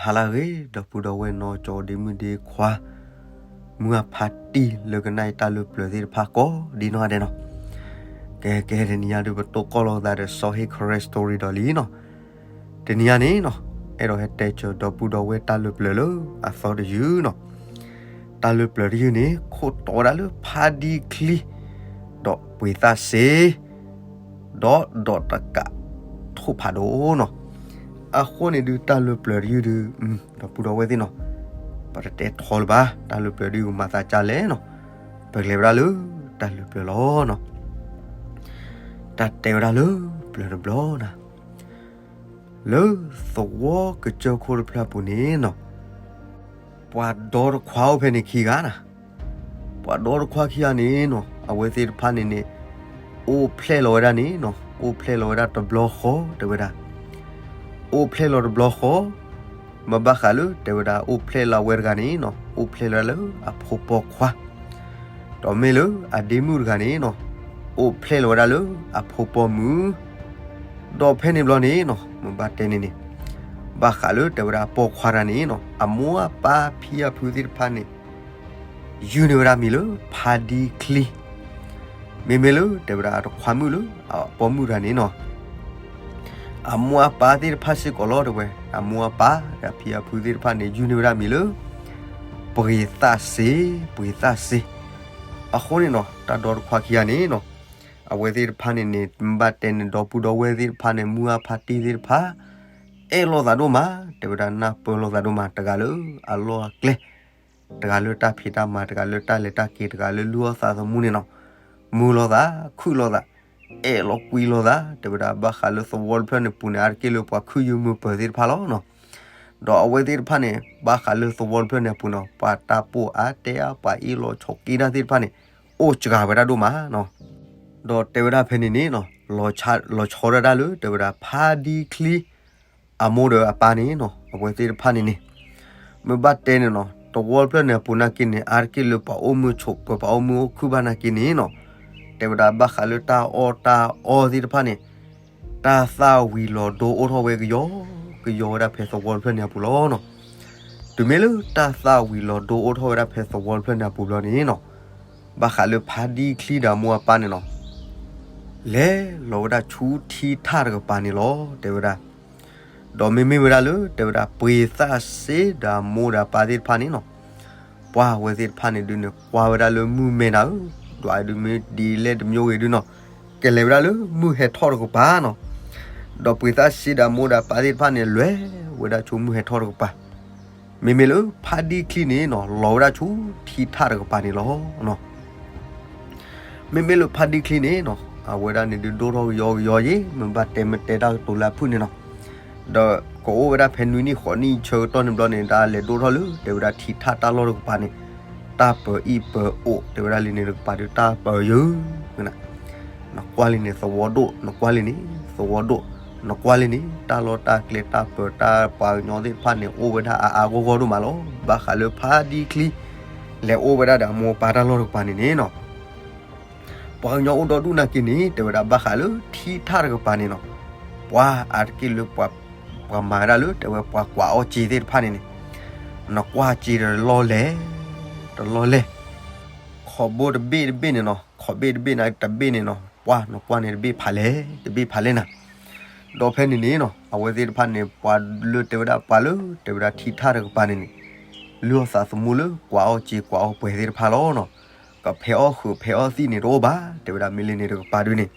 ဟါလၢအဂ့ၤ ဒီပုၢ်ဒီဝဲၢ်နီၢ်ကၠီဒ့မုၣ်ဒ့ခွါ မုၢ်အဖါတံၢ်လၢကနၣ်အံၤတၢ်လၢပျၢၤသ့ၣ်တဖၣ်ကိးဒ်နီၢ်ဂၤဒဲးနီၤ, ကဲ ကဲ တနံၤညါဒုးပတိၢ်ကီၢ်လိာ်သးဒီးစီၤဟ့ Karen Story ဒီးလံနီၤ, တနံၤညါန့ၣ်နီၤ, အဲၣ်ဒိးဟဲတဲစၢၤဒီပုၢ်ဒီဝဲၢ်တၢ်လၢပျၢၤလၢအသီတယုၢ်နီၤ, တၢ်လၢပျၢၤတယုၢ်န့ၣ် ခိၣ်တီဝဲဒၣ်လၢဖါဒံချံ ဒီးပှ့ၤသၣ်စ့ ဒီးဒီးတကးထိၣ်ဖးဒိၣ်နီၤ, အဃိန့ၣ်ဒုးတၢ်လၢပျၢၤတယုၢ်ဒုး, ဒီပုၢ်ဒီဝဲၢ်သ့ၣ်နီၤ, ပတတဲထီလၢၤဘၣ် တၢ်လၢပျၢၤဒုးကမၤသးကၢ်လဲၣ်နီၤ, ပကလဲၤဝဲဒၣ်လၢတၢ်လၢပျၢၤလီၤနီၤ, တၢ်တဲဝဲဒၣ်လၢပျၢၤတဘျီနၤ, လၢသဝီကစၢၢ်ခိၣ်တဖျၢၣ်အပူၤန့ၣ်နီၤ, ပှၤဒီတခွါအိၣ်ဖဲန့ၣ်ခံဂၤနၤ, ပှၤဒီတခွါခံဂၤန့ၣ်နီၤ အဝဲသ့ၣ်တဖၣ်န့ၣ်န့ၣ်, အိၣ်ဖျဲၣ်လီၤဝဲဒၣ်န့ၣ်နီၤ အိၣ်ဖျဲၣ်လီၤဝဲဒၣ်တဘျီဃီတဲဝဲဒၣ်, အိၣ်ဖျဲၣ်လီၤတဘျီဃီ, မ့ၢ်ဘၣ်ဃးလၢတဲဝဲဒၣ်အိၣ်ဖျဲၣ်လီၤဝဲတဂၤန့ၣ်နီၤ အိၣ်ဖျဲၣ်လီၤလၢအဖိပိာ်ခွါ ဒီးမ့ၢ်လၢအဒ့မုၣ်တဂၤန့ၣ်နီၤ, အိၣ်ဖျဲၣ်လီၤဝဲဒၣ်လၢအဖိပိာ်မုၣ်, ဒီးဖဲန့ၣ်ဘျီန့ၣ်နီၤ မ့ၢ်ဘၣ်တဲန့ၣ်န့ၣ်, ဘၣ်ဃးလၢတဲဝဲဒၣ်အပိာ်ခွါတဂၤန့ၣ်နီၤ အမိၢ်အပၢ်ဖံအဖုသ့ၣ်တဖၣ်န့ၣ် ယုၢ်န့ၢ်ဝဲဒၣ်မံၤလၢဖါဒံချံ, မ့မ့ၢ်လၢတဲဝဲဒၣ်အတခွါမုၣ်လၢအပိာ်မုၣ်တဂၤန့ၣ်နီၤ အမိၢ်အပၢ်သ့ၣ်တဖၣ်စ့ၢ်ကီးလီၤတဲဝဲ, အမိၢ်အပၢ်ဒီးဖံအဖုသ့ၣ်တဖၣ်န့ၣ် ယုၢ်န့ၢ်ဝဲဒၣ်မံၤလၢ ပှ့ၤသၣ်စ့, ပှ့ၤသၣ်စ့, အဃိန့ၣ်နီၤ တၢ်ဒီတခွါခံဂၤန့ၣ်နီၤ, အဝဲသ့ၣ်တဖၣ်န့ၣ်န့ၣ် မ့ၢ်ဘၣ်တဲန့ၣ် ဒီပုၢ်ဒီဝဲၢ်သ့ၣ်တဖၣ်န့ၣ် မုၢ်အဖါတံၢ်သ့ၣ်တဖၣ် အဲၣ်လိာ်သးဒိၣ်မး, တဲဝဲဒၣ်နၢ်ပၢၢ်လိာ်သးဒိၣ်မး, တဂၤလၢအလီၢ်အကျဲ, တဂၤလၢတၢ်ဖံးတၢ်မၤ, တဂၤလၢတၢ်လဲၤတၢ်က့ၤ, တဂၤလၢလုၢ်အီၣ်သးသမူန့ၣ်နီၤ, မုာ်လိာ်သး, ခုၣ်လိာ်သး, အဲၣ်လိာ်ကွံလိာ်သး, တဲဝဲဒၣ်ဘၣ်ဃးလၢသဝီတဖျၢၣ်န့ၣ်ပူၤန့ၣ် အါတက့ၢ်လၢပှၤခုၣ်ယုၢ်မုာ်ပၢၤသ့ၣ်တဖၣ်လီၤနီၤ. ဒီးအဝဲသ့ၣ်တဖၣ်န့ၣ် ဘၣ်ဃးလၢသဝီတဖျၢၣ်န့ၣ်အပူၤနီၤ, ပှၤတၢ်ပိာ်အါတဲအါ, ပှၤအ့ၣ်လိာ်ဆိးက့တၢ်သ့ၣ်တဖၣ်န့ၣ် အိၣ်စှၤဝဲဒၣ်ဒိၣ်မးနီၤ. ဒီးတဲဝဲဒၣ်ဖဲန့ၣ်န့ၣ်နီၤ, လီၤဆီဒၣ်တၢ်လၢ တဲဝဲဒၣ်ဖါဒံချံ အမိၢ်ဒီးအပၢ်န့ၣ်နီၤ, အဝဲသ့ၣ်တဖၣ်န့ၣ်န့ၣ်, မ့ၢ်ဘၣ်တဲန့ၣ်နီၤ, သဝီတဖျၢၣ်န့ၣ်အပူၤနာ်က့န့ၣ် အါတက့ၢ်လၢပှၤအိၣ်မုာ်ဆိးပၢၤ, ပှၤအိၣ်မုာ်အိၣ်ခုၣ်ဘၣ်နာ်က့န့ၣ်နီၤ, တဲဝဲဒၣ်ဘၣ်ဃးလၢတၢ်အီၣ်တၢ်အီသ့ၣ်တဖၣ်န့ၣ် တၢ်သၣ်ဝံၤလီၤဒိအိၣ်ထီၣ်ဝဲကယီကယီဝဲဒၣ် ဖဲသဝီတဖျၢၣ်န့ၣ်အပူၤလီၤနီၤ. တုၤမ့ၢ်လၢတၢ်သၣ်ဝံၤလီၤဒိအိၣ်ထီၣ်ဝဲဒၣ်ဖဲသဝီတဖျၢၣ်န့ၣ်အပူၤဘျီန့ၣ်နီၤ, ဘၣ်ဃးလၢဖါဒံချံဒီးအမိၢ်အပၢ်န့ၣ်နီၤ, လဲၤလီၤဝဲဒၣ်ဆူထံထၣ်တကပၤန့ၣ်လီၤ တဲဝဲဒၣ်. ဒီးမ့မ့ၢ်ဝဲဒၣ်လၢ တဲဝဲဒၣ်ပှ့ၤသၣ်စ့ဒီးအမိၢ်ဒီးအပၢ်သ့ၣ်တဖၣ်န့ၣ်နီၤ, ပှၤအဝဲသ့ၣ်တဖၣ်န့ၣ်ဒုးန့ၣ် ကွၢ်ဝဲဒၣ်လၢမုၢ်မဲနၤဧၢ, ဒွးဒုးမ့ၢ်ဒ်လဲၣ်တမံၤဂ့ၤဒုးနီၤ, ကလဲၤဝဲဒၣ်လၢမုၢ်ဟဲထီၣ်တကပၤနီၤ. ဒီးပှ့ၤသၣ်စ့ဒီးအမိၢ်ဒီးအပၢ်သ့ၣ်တဖၣ်န့ၣ် လဲၤဝဲဒၣ်ဆူမုၢ်ဟဲထီၣ်တကပၤ, မ့မ့ၢ်လၢဖါဒံချံန့ၣ်နီၤ လီၤဝဲဒၣ်ဆူထံထၣ်တကပၤန့ၣ်လီၤ. မ့မ့ၢ်လၢဖါဒံချံန့ၣ်နီၤ, အဝဲဒၣ်န့ၣ်ဒုးဒိၣ်ထီၣ်ကယီကယီယ့ၣ်, မ့ၢ်ဘၣ်တဲမ့ၢ်တဲတၢ်ကတိၤလၢအဖုၣ်န့ၣ်နီၤ, ဒီးကအိၣ်ဝဲဒၣ်ဖဲနွံနံၣ်ဃိးနံၣ်ဆၢကတီၢ်န့ၣ်ဘျီန့ၣ် တၢ်လဲၤဒိၣ်ထီၣ်လၢ တဲဝဲဒၣ်ထံထၣ်တၢ်လီၢ်တကပၤန့ၣ်, တၢ်ပၢၤအံၣ်ပၢၤအိၣ် တဲဝဲဒၣ်လံန့ၣ်တကပၤဒုး တၢ်ပၢၤယၢၤ နကွၢ်လံန့ၣ်သဝီဒိၣ်, နကွၢ်လံန့ၣ်သဝီဒိၣ်, နကွၢ်လံန့ၣ် တၢ်လီၢ်တၢ်ကျဲတၢ်ပၢၤ တၢ်ပှၤကညီသ့ၣ်တဖၣ်န့ၣ် အိၣ်ဝဲဒၣ်အါအါဂီၢ်ဂီၢ်ဒိၣ်မးလီၤ. ဘၣ်ဃးလၢဖါဒံချံ လဲၤအိၣ်ဝဲဒၣ်ဒီးအမိၢ်အပၢ်တၢ်လီၢ်တကပၤန့ၣ်န့ၣ်နီၤ, ပှၤကညီအိၣ်ဒီဒူၣ်နာ်က့န့ၣ် တဲဝဲဒၣ်ဘၣ်ဃးလၢထံထၣ်တကပၤန့ၣ်နီၤ, ပှၤအါတက့ၢ်လၢ ပှၤမၤဝဲဒၣ်လၢ တဲဝဲပှၤကွၢ်အီၣ်စ့သ့ၣ်တဖၣ်န့ၣ်န့ၣ်, နကွၢ်စ့တလီၢ်လဲၣ်, တလီၢ်လဲၣ်, ခိးဘိတဘ့ၣ်တဘ့ၣ်န့ၣ်နီၤ, ခိးဘ့ၣ်တဘ့ၣ်န့ၣ် တဘ့ၣ်န့ၣ်နီၤ, ပှၤနကွၢ်န့ၣ်တဘ့ၣ်ဖးလဲၣ်, တဘ့ၣ်ဖးလဲၣ်နၤ. ဒီးဖဲန့ၣ်န့ၣ်နီၤ အဝဲသ့ၣ်တဖၣ်န့ၣ် ပှၤလၢတဲဝဲဒၣ်ပှၤလၢ တဲဝဲဒၣ်ထံထၣ်တကပၤန့ၣ်န့ၣ်, လုၢ်အီၣ်သးသမူလၢ ကွၢ်အီၣ်စ့ကွၢ်အီၣ်ပှဲၤသ့ၣ်တဖၣ်လီၤနီၤ. ကဖဲးအီၣ်ဃုာ်ဖဲးအီၣ်သံၣ်န့ၣ်တအိၣ်ဘၣ်, တဲဝဲဒၣ်မ့ၢ်လၢန့ၣ်တကပၤဒုန့ၣ်,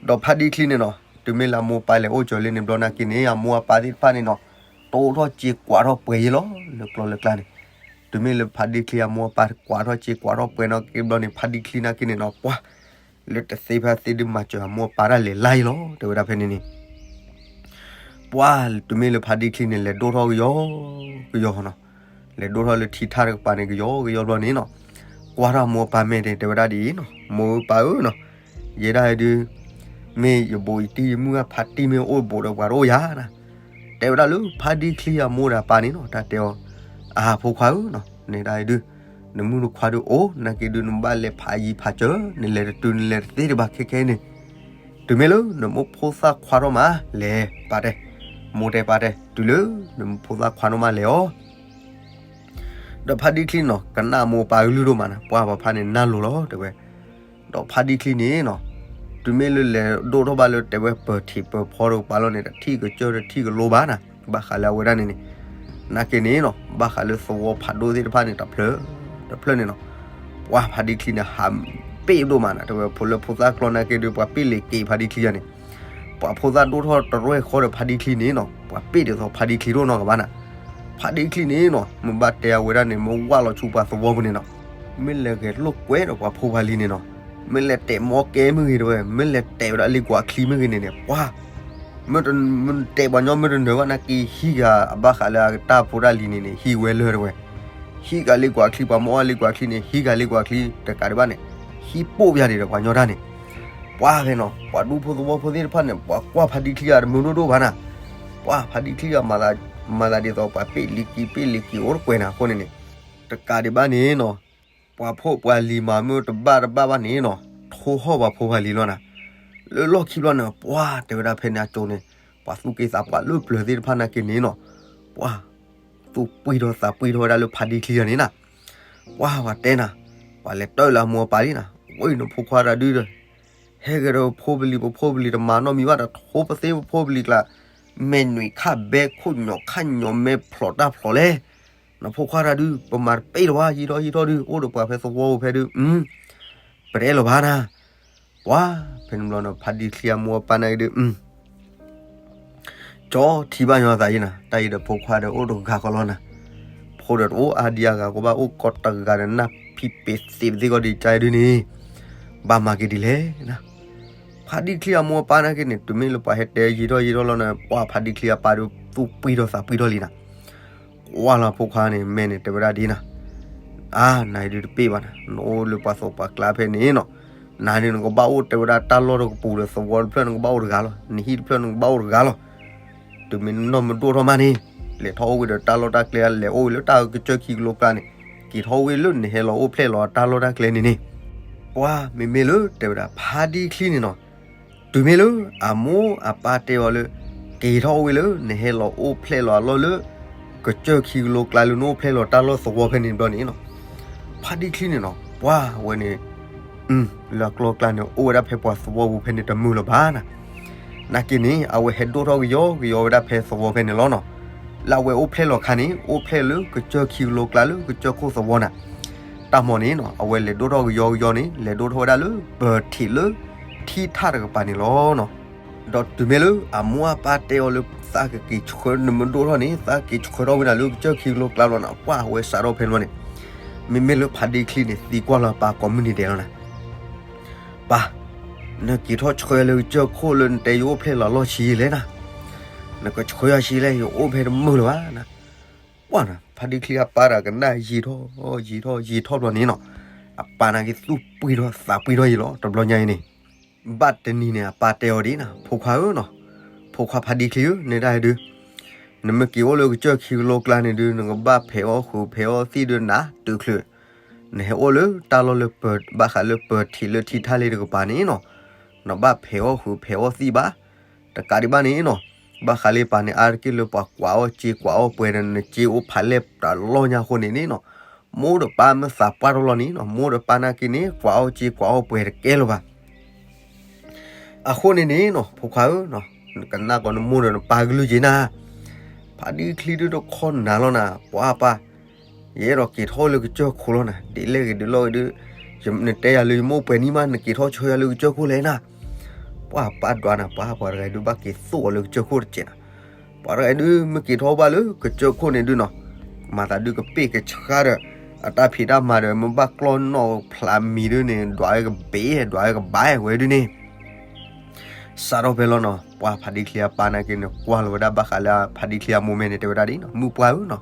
ဒီးဖါဒံချံန့ၣ်နီၤ တုၤမ့ၢ်လၢအမိၢ်အပၢ်လဲၤအိၣ်ကၠီၤလၢန့ၣ်ဘျီနာ်က့န့ၣ် အမိၢ်အပၢ်သ့ၣ်တဖၣ်န့ၣ်နီၤ, တအိၣ်ထီၣ်စ့ကွၢ်ထီၣ်ပှဲၤယ့ၣ်လီၤ လၢကျီလၢကျါန့ၣ်. တုၤမ့ၢ်လၢဖါဒံချံအမိၢ်အပၢ်ကွၢ်ထီၣ်စ့ကွၢ်ထီၣ်ပှဲၤနာ်က့ဘျီန့ၣ် ဖါဒံချံနာ်က့န့ၣ်နီၤ ပှၤ လၢတသ့ဖဲသ့ဒုးမၤစၢၤအမိၢ်အပၢ်တၢ်လဲၤလၢ်ယ့ၣ်လီၤ တဲဝဲဒၣ်ဖဲန့ၣ်န့ၣ် ပှၤ တုၤမ့ၢ်လၢဖါဒံချံန့ၣ် လဲၤဒိၣ်ထီၣ်ကယီကယီနီၤ, လဲၤဒိၣ်ထီၣ်လၢထံထၣ်တကပၤန့ၣ် ကယီကယီဘျီန့ၣ်နီၤ, ကွၢ်ထီၣ်အမိၢ်အပၢ်မဲာ်န့ၣ် တဲဝဲဒၣ်ဒ်အံၤနီၤ, မိၢ်ပၢ်ဧၢနီၤ, ယဲဒၣ်အံၤဒုး မ့ၢ်ယဘိးယတံၢ်ယမုၢ်ဂၢ်ဖါတံၢ်မ့ၢ်အိၣ်ဘိးဒီးပှၤတအိၣ်ယၤနၤ, တဲဝဲဒၣ်လၢဖါဒံချံအမိၢ်ဒီးအပၢ်န့ၣ်နီၤ တၢ်တဲအီၤ, အဖိခွါဧၢနီၤ, နဲဒၣ်အံၤဒုး နမုၢ်နခွါဒုးအိၣ်နာ်က့ဒုး နဘၣ်လဲၤဖးယံၤဖးစၢၤ နလဲၤတတုၤနလဲၤတသ့တဘၣ်ခဲခဲန့ၣ် တုၤမ့ၢ်လၢနမိၢ်ဖိသၣ်ခွါထီၣ်မး လဲၤပာ်တဲ, မိၢ်တဲပၢ်တဲ တုၤလၢ နဖိသၣ်ခွါဒိၣ်မးလဲၤအီၤ ဒီးဖါဒံချံနီၤ ကနၣ်မိၢ်ပၢ်ကလုၢ်ဒိၣ်မးနၤ ပှၢ်ပဖါန့ၣ်နၢ်လိၤလီၤတဲဝဲ, ဒီးဖါဒံချံန့ၣ်နီၤ, တုၤမ့ၢ်လၢလဲၤဒိၣ်ထီၣ်ဘၣ်လၢတဲဝဲပၢၤထံးပၢၤဖီတကပၤလီၤန့ၣ် တထံၣ်ကစၢၢ်တထံၣ်ကလိဘၣ်နၤ, ဘၣ်ဃးလၢအဝဲဒၣ်န့ၣ်န့ၣ်, နာ်က့န့ၣ်နီၤ ဘၣ်ဃးလၢသဝီဖးဒိၣ်သ့ၣ်တဖၣ်န့ၣ် တဖျၢၣ်, တဖျၢၣ်န့ၣ်နီၤ, ပှၢ်ဖါဒံချံန့ၣ် ဟးပ့ၣ်ဒိၣ်မးနၤ တဲဝဲဖိလၢဖိသၣ်ကျီနာ်က့ဒီး ပှၤပ့ၣ်လံၤက့ၤဖါဒံချံယၤန့ၣ် ပှၤဖိသၣ်ဒိၣ်ထီၣ်တရဲၣ်ဃီဒီးဖါဒံချံန့ၣ်နီၤ ပှၤပ့ၣ်ဒ်သိးဖါဒံချံဒိၣ်နီတဂၤဘၣ်နၤ, ဖါဒံချံန့ၣ်နီၤ မ့ၢ်ဘၣ်တဲအဝဲဒၣ်န့ၣ် မ့ၢ်ဝၢ်လီၤဆူပှၤသဝီပူၤန့ၣ်နီၤ, မ့ၢ်လဲၤဂဲၤလိာ်ကွဲဒီးပှၤဖိပှၤလံၤန့ၣ်နီၤ, မ့ၢ်လဲၤတဲာ်မီကဲမ့ၢ်ဂ့ၤတဲဝဲ မ့ၢ်လဲၤတဲာ်ဝဲဒၣ်လံာ်ကွၢ်ချံမ့ၢ်ဂ့ၤန့ၣ်န့ၣ် ပှၢ် မ့ၢ်တဲာ်ပှၤညီမ့ၢ်တနၢၤဘၣ်နာ်က့ ဟံးဂၤအဘၣ်ဃးလၢအကတၢၢ်ဖိတၢ်လံၤန့ၣ်န့ၣ် ဟံးဝဲလၢာ်တဲဝဲ, ဟံးဂၤလံာ်ကွၢ်ချံ ပှၤမီၢ်အီၣ်လံာ်ကွၢ်ချံန့ၣ် ဟံးဂၤလံာ်ကွၢ်ချံ တကးဒံးဘၣ်န့ၣ် ဟံးပိၢ်ပယၤဒံးဒီးပှၤညီတၢ်န့ၣ်, ပှၢ်ဖဲနီၤ ပှၤဒူဖိသဝီဖိသ့ၣ်တဖၣ်န့ၣ် ပှၤကွၢ်ဖါဒံချံအတမုာ်ဒိၣ်ဒိၣ်ဘၣ်နၤ, ပှၢ်ဖါဒံချံအမၤသးဒ်သိးပှၤပ့ၣ်လံၤက့ၤပ့ၣ်လံၤက့ၤအိၣ်တကွဲးနၤအဃိန့ၣ်န့ၣ်, တကးဒံးဘၣ်န့ၣ်နီၤ ပှၤဖိပှၤလံၤမၤမ့ၢ်တဘၣ်တဘၣ်ဘၣ်န့ၣ်နီၤ ထိၣ်ဟီၣ်ပှၤဖိပှၤလံၤလီၤနၤ, လၢလီၢ်ခံဘျီန့ၣ် ပှၢ်တဲဝဲဒၣ်ဖဲန့ၣ်အကၠိန့ၣ် ပှၤသူၣ်က့သးပှၢ်လၢပျၢၤသ့ၣ်တဖၣ်နာ်က့န့ၣ်နီၤ, ပှၢ် သူၣ်ပှံၢ်ထီၣ်သးပှံၢ်ထီၣ်ဝဲဒၣ်လၢဖါဒံချံယၤန့ၣ်နၤ, ပှၢ်ပှၤတဲနၤ, ပှၤလဲၤတၢၢ်လၢအမိၢ်အပၢ်လံနၤ, ဝဲနဖိခွါတၢ်ဒုဒီး ဟဲက့ၤဒီးဖိပလံၤပဖိပလံၤတမၤနီတမံၤဘၣ်ဒီး ထိပသ့ပဖိပလံၤကျါ, မဲာ်နွံခၣ်ဘဲခိၣ်ညီၣ်ခၣ်ညီၣ်မဲာ်ဖျိးတၢ်ဖျိးလဲၣ်, နဖိခွါတၢ်ဒု ပမၤတပ့ၢ်လၢၤဘၣ် ယံာ်ထီၣ်ယံာ်ထီၣ်ဒု အိၣ်ဒီးပှၤဖဲသဝီပူၤဖဲဒု ပတအဲၣ်လၢၤဘၣ်နၤ, ပှၢ် ဖဲန့ၣ်ဘျီန့ၣ် ဖါဒံချံအမိၢ်အပၢ်နာ်က့ဒု ကၠီထံဘၣ်ညီသးအံၤနၤ, တၢ်အံၤဒီးဖိခွါဒီးအိၣ်တဂၤဃီလီၤနၤ, ဖိဒီးတအိၣ်အါဒံအါဂၤကဘၣ်အိၣ်ကီးတဂၤဒီးနၢ်ဖံးပ့ၤသ့ပသ့ၣ်ကီးဒံးကါဒုန့ၣ်, ဘၣ်မၤက့ၤဒ်လဲၣ်နၤ, ဖါဒံချံအမိၢ်အပၢ်နာ်က့န့ၣ် တုၤမ့ၢ်လၢပှၤဟဲတဲယံာ်ထီၣ်ယံာ်ထီၣ်လီၤန့ၣ် ပှၢ်ဖါဒံချံအပၢ်ဒီးသူၣ်ပှံၢ်ထီၣ်သးပှံၢ်ထီၣ်လံနၤ ကွၢ်လီၤဖိခွါန့ၣ် မဲာ်န့ၣ် တဲဝဲဒၣ်ဒ်နၤ, အါ နၤအံၤဒုတပ့ၢ်ဘၣ်နၤ, နအိၣ်လၢပှၤသိးပှၤကျါဖဲန့ၣ်နီၤ, နၤန့ၣ်နကဘၣ်အိၣ်တဲဝဲဒၣ်တၢ်လီၢ်တကပူၤဒီးသဝီတဖျၢၣ်နကဘၣ်အိၣ်တဂၤလီၤ, နဟံၣ်တဖျၢၣ်နကဘၣ်အိၣ်တဂၤလီၤ, တုၤမ့ၢ်နနီၢ်မ့ၢ်ဒိၣ်ထီၣ်မးန့ၣ်, လဲၤထီၣ်အိၣ်ဝဲဒီးတၢ်လီၢ်တၢ်ကျဲ လဲၤအိၣ်ဝဲလၢတၢ်ကစၢၢ်ခံကလိကျါန့ၣ်, က့ၤထီၣ်အိၣ်ဝဲလၢနဟဲလီၤအိၣ်ဖျဲၣ်လီၤတၢ်လီၢ်တၢ်ကျဲန့ၣ်န့ၣ်, ပှၢ်မ့မ့ၢ်လၢတဲဝဲဒၣ်ဖါဒံချံန့ၣ်နီၤ တုၤမ့ၢ်လၢအမိၢ်အပၢ်တဲအီၤလၢ က့ၤထီၣ်အိၣ်ဝဲလၢ နဟဲလီၤအိၣ်ဖျဲၣ်လီၤအလီၢ်လၢ ကစၢၢ်ခံကလိကျါလၢနအိၣ်ဖျဲၣ်လီၤတၢ်လီၢ်သဝီဖဲန့ၣ်ဘျီန့ၣ်နီၤ, ဖါဒံချံန့ၣ်နီၤ ပှၢ်ဝဲန့ၣ် လၢအကျိၤအကျဲန့ၣ် အိၣ်ဝဲဒၣ်ဖဲပှၤသဝီပူၤဖဲန့ၣ်တမုာ်လၢၤဘၣ်နၤ, နာ်က့န့ၣ် အဝဲဟဲဒိၣ်ထီၣ်ကယီကယီဝဲဒၣ်ဖဲသဝီဖဲန့ၣ်လီၤနီၤ, လၢအဝဲအိၣ်ဖျဲၣ်လီၤခါန့ၣ် အိၣ်ဖျဲၣ်လၢကစၢၢ်ခံကလိကျါလၢကစၢၢ်ခိၣ်သဝီနၤ, တၢ်မီၤန့ၣ်နီၤ အဝဲလဲၤဒိၣ်ထီၣ်ကယီကယီန့ၣ် လဲၤဒိၣ်ထီၣ်ဝဲဒၣ်လၢပၢၤထံးလၢထံထၣ်တကပၤန့ၣ်လီၤနီၤ, ဒီးတုၤမ့ၢ်လၢအမိၢ်အပၢ်တဲအီၤလၢ သးကက့ၤဆှၢနမ့ၢ်ဒိၣ်ထီၣ်န့ၣ် သးက့ၤဆှၢထီၣ်ဝဲနၤလၢကစၢၢ်ခံကလိကျါလီၤနၤ ပှၢ်ဝဲစးထီၣ်ဖဲန့ၣ်ဘျီန့ၣ်, မ့မ့ၢ်လၢဖါဒံချံန့ၣ် သံကွၢ်လီၤပၢ်ကိးမုၢ်နံၤဒဲးလီၤနၤ ပၢ်, နက့ၤထီၣ်ဆှၢလၢကစၢၢ်ခိၣ်လၢနတဲယအိၣ်ဖျဲၣ်လီၤအလီၢ်ဆံးလဲၣ်နၤ, နကဆှၢယၤဆံးလဲၣ် ယအိၣ်ဖဲတမုာ်လၢၤဘၣ်နၤ, ပှၢ်နၤ ဖါဒံချံအပၢ်တၢ်ကနၣ်ယံာ်ထီၣ်ယံာ်ထီၣ်ဘျီန့ၣ်နီၤ, အပၢ်နာ်က့သူၣ်ပှံၢ်ထီၣ်သးပှံၢ်ထီၣ်ယံာ်လီၤ တဘျီညါအံၤန့ၣ်, ဘၣ်တနံၤန့ၣ် အပၢ်တဲအီၤဒ်နၤ ဖိခွါဧၢနီၤ, ဖိခွါဖါဒံချံဧၢ နဲဒၣ်ဒု နမ့ၢ်က့ၤအိၣ်လၢကစၢၢ်ခံကလိကျါန့ၣ်ဒု နကဘၣ်ဖဲးအီၣ်ဃုာ်ဖဲးအီၣ်သံၣ်ဒုနးတုၤချုး, နဟဲအိၣ်လၢတၢ်လီၢ်လၢပၢၤဘၣ်ဃးလၢပၢၤထံးလၢထံထၣ်လံတကပၤန့ၣ်နီၤ, နဘၣ်ဖဲးအီၣ်ဃုာ်ဖဲးအီၣ်သံၣ်ဘၣ်, တကးဒံးဘၣ်န့ၣ်နီၤ, ဘၣ်ဃးလၢပၢ်န့ၣ် အါတက့ၢ်လၢပှၤကွၢ်အီၣ်စ့ကွၢ်အီၣ်ပှဲၤဒီး နစ့အိၣ်ဖးလဲၢ်တလီၢ်ညါအဃိန့ၣ်န့ၣ်နီၤ, မိၢ်ဒီးပၢ်မ့ၢ်သးပှၢ်ထီၣ်လီၤန့ၣ်နီၤ မိၢ်ဒီးပၢ်နာ်က့န့ၣ် ကွၢ်အီၣ်စ့ကွၢ်အီၣ်ပှဲၤတကဲလၢၤဘၣ် အဃိန့ၣ်န့ၣ်နီၤ ဖိခွါဧၢ, နကနၣ်ကီးနမိၢ်ဒီးနပၢ်ကလုၢ်က့ၤနၤ, ဖါဒံချံဒုတခီနၤလီၤနၤ ပှၤပၢ်, ယအဲၣ်ဒိးက့ၤထီၣ်လၢကစၢၢ်ခိၣ်လီၤနၤ ဒ်လဲၣ်ဂ့ၤဒ်လဲၣ်ဂ့ၤဒု, နတဲယၤလၢယမိၢ်ပှဲၤနံၣ်မး နက့ၤထီၣ်ဆှၢယၤလၢကစၢၢ်ခိၣ်လဲၣ်နၤ, ပှၤပၢ်ဒွးနၤ ပှၤပှၤတဂၤဒုဘၣ်က့ၤသိၣ်အီၤလၢကစၢၢ်ခိၣ်တစဲးနၤ, ပှၤတဂၤဒုမ့ၢ်က့ၤထီၣ်ဘၣ်လၢကစၢၢ်ခိၣ်န့ၣ်ဒုနီၤ, မၤသးဒုကပ့ၢ်ကဆှါဒီး အတၢ်ဖံးတၢ်မၤဒီး မ့ၢ်ဘၣ်ကျီၢ်နီၣ်ဖျးမံၤဒုန့ၣ် ဒွးဝဲကဘ့ၣ် ဒွးဝဲကဘၣ်ဝဲဒုန့ၣ် စးထီၣ်ဖဲလီၤနီၤ ပှၤဖါဒံချံအပၢ်နာ်က့န့ၣ် ကွၢ်လီၤဝဲဒၣ်ဘၣ်ဃးလၢဖါဒံချံအမိၢ်မဲာ်န့ၣ် တဲဝဲဒၣ်ဒ်နီၤ မုၢ်ပှၢ်ဧၢနီၤ,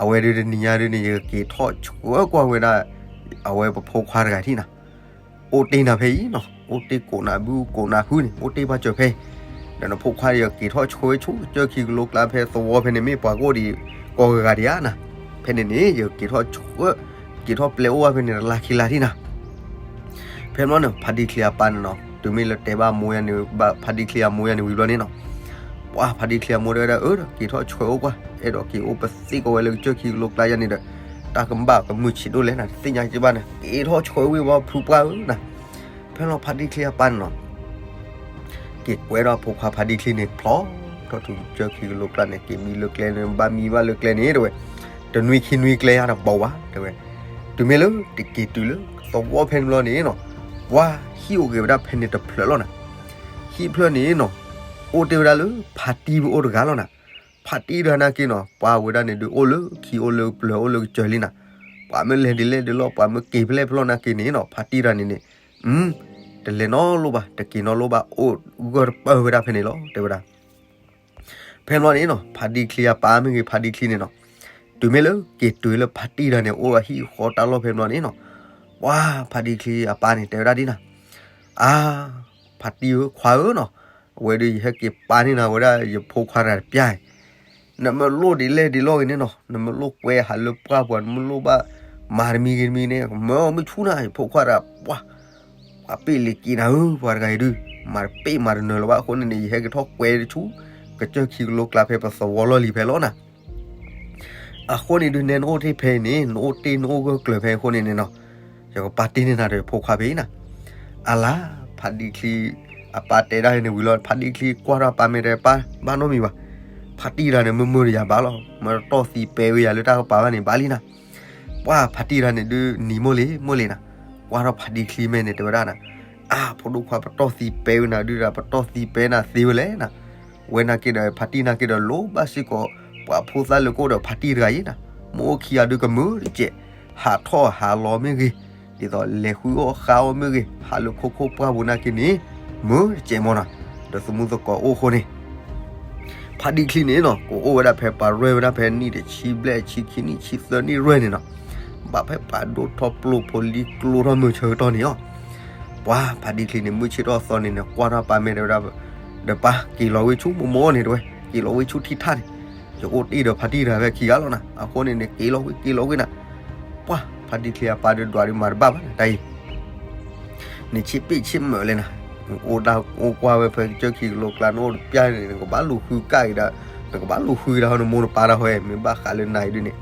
အဝဲဒုတနံၤညါဒုန့ၣ် ယကက့ၤထီၣ်ဆှၢကွၢ်ဝဲဒၣ် အဝဲပဖိခွါတဂၤထံၣ်နီၤ, အိၣ်တ့ၢ်နၤဖဲအံၤနီၤ အိၣ်တ့ၢ်ကိးနၤဘုကိးနၤဟုန့ၣ် အိၣ်တ့ၢ်ဘၣ်စၢၤဖဲအံၤ, ဒီးနဖိခွါဒီးယက့ၤထီၣ်ဆှၢဆူကစၢၢ်ခံကလိကျါဖဲသဝီဖဲန့ၣ် မ့ၢ်ပှၤကအိၣ်ဒံးကိးဂၤဂၤဒံးဧါနၤ, ဖဲန့ၣ်န့ၣ် ယက့ၤထီၣ်ဆှၢ က့ၤထီၣ်ပျဲအိၣ်ဘၣ်ဖဲန့ၣ်တလါခံလါထံၣ်နၤ ဖဲမ့ၢ်န့ၣ် ဖါဒံချံအပၢ်န့ၣ်နီၤ တုၤမ့ၢ်လၢတဲဘၣ်မိၢ်ယၤန့ၣ် ဖါဒံချံအမိၢ်ယၤန့ၣ်ဝံၤဘျီန့ၣ်နီၤ, ပှၤဖးဒံချံအမိၢ်တဲဝဲဒၣ် အၢ ဒီးက့ၤထီၣ်ဆှၢအိၣ်ကွၢ်, အဲၣ်ဒိးက့ၤအိၣ်ပသ့ၣ်ကီးဝဲလၢကစၢၢ်ခံကလိကျါယါန့ၣ်ဒီး တၢ်ကဘၣ်ကမုာ်ဆံးဒိၣ်လဲၣ်နၤ တသ့ၣ်ညါက့ဘၣ်န့ၣ် က့ၤထီၣ်ဆှၢဝံၤဝဲဖုပှၢ်ဧၢနၤ. ဖဲလီၤဖးဒံချံအပၢ်န့ၣ်နီၤ က့ၤကွဲဒီးဖိခွါဖးဒံချံန့ၣ် ဖျီထီၣ်တုၤကစၢၢ်ခံကလိကျါန့ၣ် က့ၤမံလၢကျဲန့ၣ် ဘၣ်မံဘၣ်လၢကျဲန့ၣ် တဲဝဲ တနွံခံနွံကျဲယါတဘီဝါ တဲဝဲ. တုၤမ့ၢ်လၢတက့ၤတုၤလၢသဝီဖဲန့ၣ်ဘျီန့ၣ်နီၤ ပှၤဟံၣ်အိၣ်ဂ့ၤဝဲဒၣ်ဖဲန့ၣ်တဖျၢၣ်လီၤနၤ. ဟံၣ်ဖျၢၣ်န့ၣ်နီၤ အိၣ်တ့ၢ်ဝဲဒၣ်လၢဖါတံၢ်အိၣ်တဂၤလီၤနၤ. ဖါတံၢ်တဂၤနာ်က့နီၤ ပှၤဝဲဒၣ်န့ၣ်ဒုးအိၣ်လၢခံအိၣ်လၢပျၢၤအိၣ်လၢကစၢၤလံနၤ. ပှၤမ့ၢ်လဲၤဒ်လဲၣ်ဒ်လဲၣ် ပှၤမ့ၢ်က့ၤဖဲလဲၣ်ဖဲလဲၣ်နာ်က့န့ၣ်နီၤ ဖါတံၢ်တဂၤန့ၣ်န့ၣ် တလဲၤနီတလိၣ်ဘၣ် တက့ၤနီတလိၣ်ဘၣ် အိၣ်ဂၢၢ်တပၢၢ်ဝဲဒၣ်ဖဲန့ၣ်လီၤ တဲဝဲဒၣ်. ဖဲန့ၣ်ဘျီန့ၣ်နီၤ ဖါတံၢ်ချံအပၢ်မ့ၢ်ဂ့ၤ ဖါတံၢ်ချံန့ၣ်နီၤ တုၤမ့ၢ်လၢက့ၤတုၤလၢဖါတံၢ်တဂၤန့ၣ် အိၣ်ဒီးဟံၣ်ဃီတၢ်လီၢ်ဖဲန့ၣ်ဘျီန့ၣ်နီၤ ပှၤဖါတံၢ်ချံအပၢ်န့ၣ် တဲဝဲဒၣ်ဒ်နၤ အါ ဖါတံၢ်ဧၢ ခွါဧၢနီၤ အဝဲဒုးယဟဲက့ၤပာ်န့ၢ်နၤဝဲဒၣ်ယဖိခွါတဂၤတပျၢ်အံၤ နမ့ၢ်လိၣ်ဒ်လဲၣ်ဒ်လဲၣ်ဂ့ၤန့ၣ်နီၤ နမ့ၢ်လိၣ်ကွဲဟးလၢပှၢ်ပူၤ နမ့ၢ်လိၣ်ဘၣ်မၤတမံၤဂ့ၤတမံၤန့ၣ် မၢအီၤမ့ၢ်ဆူၣ်နၤ ယဖိခွါတဂၤ ပှၤ ပှၤပ့ၢ်လံၤက့ၤနၤဧၢ ပှၤတဂၤအံၤဒုး မၤတပ့ၢ်မၤတနၢၤလၢၤဘၣ်အဃိန့ၣ်န့ၣ် ယဟဲက့ၤထီၣ်ကွဲဆူ ကစၢၢ်ခံကလိကျါဖဲပသဝီလီၢ်လံၤဖဲလီၤနၤ. အဃိန့ၣ်ဒုး နဲနအိၣ်တ့ၢ်ဖဲအံၤန့ၣ် နအိၣ်တ့ၢ်နအိၣ်ဂၢၢ်ကျၢၤဖဲအံၤအဃိန့ၣ်န့ၣ်နီၤ ယကပာ်တ့ၢ်န့ၢ်နၤဒီးယဖိခွါဖဲအံၤနၤ. အလါ ဖါတံၢ်ချံ အပၢ်တဲဒၣ်န့ၣ်ဝံၤလီၤ ဖါတံၢ်ချံကွၢ်ထီၣ်အပၢ်မ့ၢ်တဲပၢ် ဘၣ်နီတမံၤဘၣ်. ဖါတံၢ်တဂၤန့ၣ် မ့ၢ်မုာ်ဒီးယၤဘၣ်လီၤ မ့ၢ်တီၢ်သံပဲဝဲယၤလၢတၢ်ကပၤဘၣ်န့ၣ် ဘၣ်လံနၤ. ပှၤဖါတံၢ်တဂၤန့ၣ်ဒုးနံၤမိၢ်လံၤ မိၢ်လံၤနၤ ကွၢ်ထီၣ်ဖါတံၢ်ချံမဲာ်န့ၣ် တဲဝဲဒၣ်နၤ အါ ဖိဒိၣ်ခွါ ပတီၢ်သံပဲဝဲနၤဒုးဒီး ပတီၢ်သံပဲနၤသ့ဝဲလဲၣ်နၤ. ဝဲနာ်က့ဒီး ဖါတံၢ်နာ်က့ဒီး လိၣ်ဘၣ်စ့ၢ်ကီး ပှၤဖိသၣ်လၢကအိၣ်ဒီးဖါတံၢ်တဂၤအံၤနၤ. မ့ၢ်အိၣ်ခံဂၤဒုးကမုာ်တကဲး ဟးထီၣ်ဟးလီၤမ့ၢ်ဂ့ၤ, ဒ်သိးလဲၤဃုအီၣ်ဃါအီၣ်မ့ၢ်ဂ့ၤ, ဟးလၢခိခိၣ်ပှၢ်ပူၤနာ်က့န့ၣ် မုာ်တကဲးမ့ၢ်နၤ. ဒီးသမူသကိးအိၣ်အဃိန့ၣ် ဖါတံၢ်ချံန့ၣ်နီၤ ကအိၣ်ဝဲဒၣ်ဖဲပှၤရဲၣ်ဝဲဒၣ်ဖဲနံၣ်တဆံဘျဲၣ် ဆံခံနံၣ် ဆံသၢနံၣ်ရဲၣ်န့ၣ်နီၤ, ဘၣ်ဖဲပှၤဒိၣ်ထီၣ်ပျိၢ်ဖိလံကျိထီၣ်မုာ်ဆၢကတီၢ်န့ၣ်လီၤ. ပှၤဖါတံၢ်ချံန့ၣ် မုၢ်ဆ့ၣ်ထီၣ်သီန့ၣ်န့ၣ် ကွၢ်ထီၣ်ပၢ်မဲာ်တဲဝဲဒၣ်, ဒီးပၢ်က့ၤလီၤဝဲဆူမိၢ်မိၢ်န့ၣ်တဲဝဲ, က့ၤလီၤဝဲဆူထံထၣ်န့ၣ်, ယအိၣ်တ့ၢ်ဒီးဖါတံၢ်တဂၤဖဲခံဂၤလီၤနၤ. အဃိန့ၣ်န့ၣ် က့ၤလီၤဝဲ က့ၤလီၤဝဲနၤ. ပှၤဖါတံၢ်ချံအပၢ်ဒုးဒွးဒုးမၤတဘၣ်ဘၣ်နၤတၢ်အံၤ နဆ့ပ့ၣ်ဆ့မုာ်လဲၣ်နၤ, နအိၣ်ဒၣ်အိၣ်ကွၢ်ဝဲဖဲကစၢၢ်ခံကလိကျါ နအိၣ်တပျၢ်န့ၣ် နကဘၣ်လူၤဃုကၣ်က့ၤဒီး, နကဘၣ်လူၤဃုက့ၤဒီးနမိၢ်နပၢ်တၢ်ဟီ, မ့ၢ်ဘၣ်ဃးလၢနၤအံၤဒုးန့ၣ်.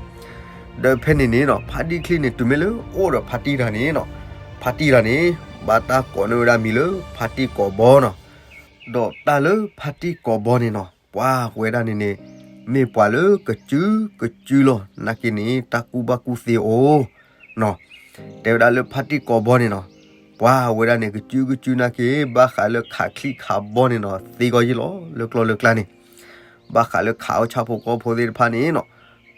ဒီးဖဲန့ၣ်န့ၣ်နီၤ ဖါတံၢ်ချံန့ၣ် တုၤမ့ၢ်လၢအိၣ်ဒီးဖါတံၢ်တဂၤန့ၣ်နီၤ, ဖါတံၢ်တဂၤန့ၣ် ဘၣ်တၢ်ကိးန့ၢ်ဝဲဒၣ်မံၤလၢဖါတံၢ်ကိးဘီနီၤ. ဒီးတၢ်လၢဖါတံၢ်ကိးဘီန့ၣ်နီၤ ပှၤဝဲဒၣ်န့ၣ်န့ၣ် မ့ၢ်ပှၤလၢကစုကစုလီၤ နာ်က့န့ၣ် တၢ်ကူၣ်ဘၣ်ကူၣ်သ့အိၣ်နီၤ. တဲဝဲဒၣ်လၢဖါတံၢ်ကိးဘီန့ၣ်နီၤ, ပှၤဝဲဒၣ်န့ၣ် ကစုကစုနာ်က့ ဘၣ်ဃးလၢခးချံခးဘီန့ၣ်နီၤ သ့ကီၢ်ယံလီၤ လၢကျီၢ်လၢကျါန့ၣ်, ဘၣ်ဃးလၢခးအီၣ်ဆၣ်ဖိကီၢ်ဖိသ့ၣ်တဖၣ်န့ၣ်နီၤ,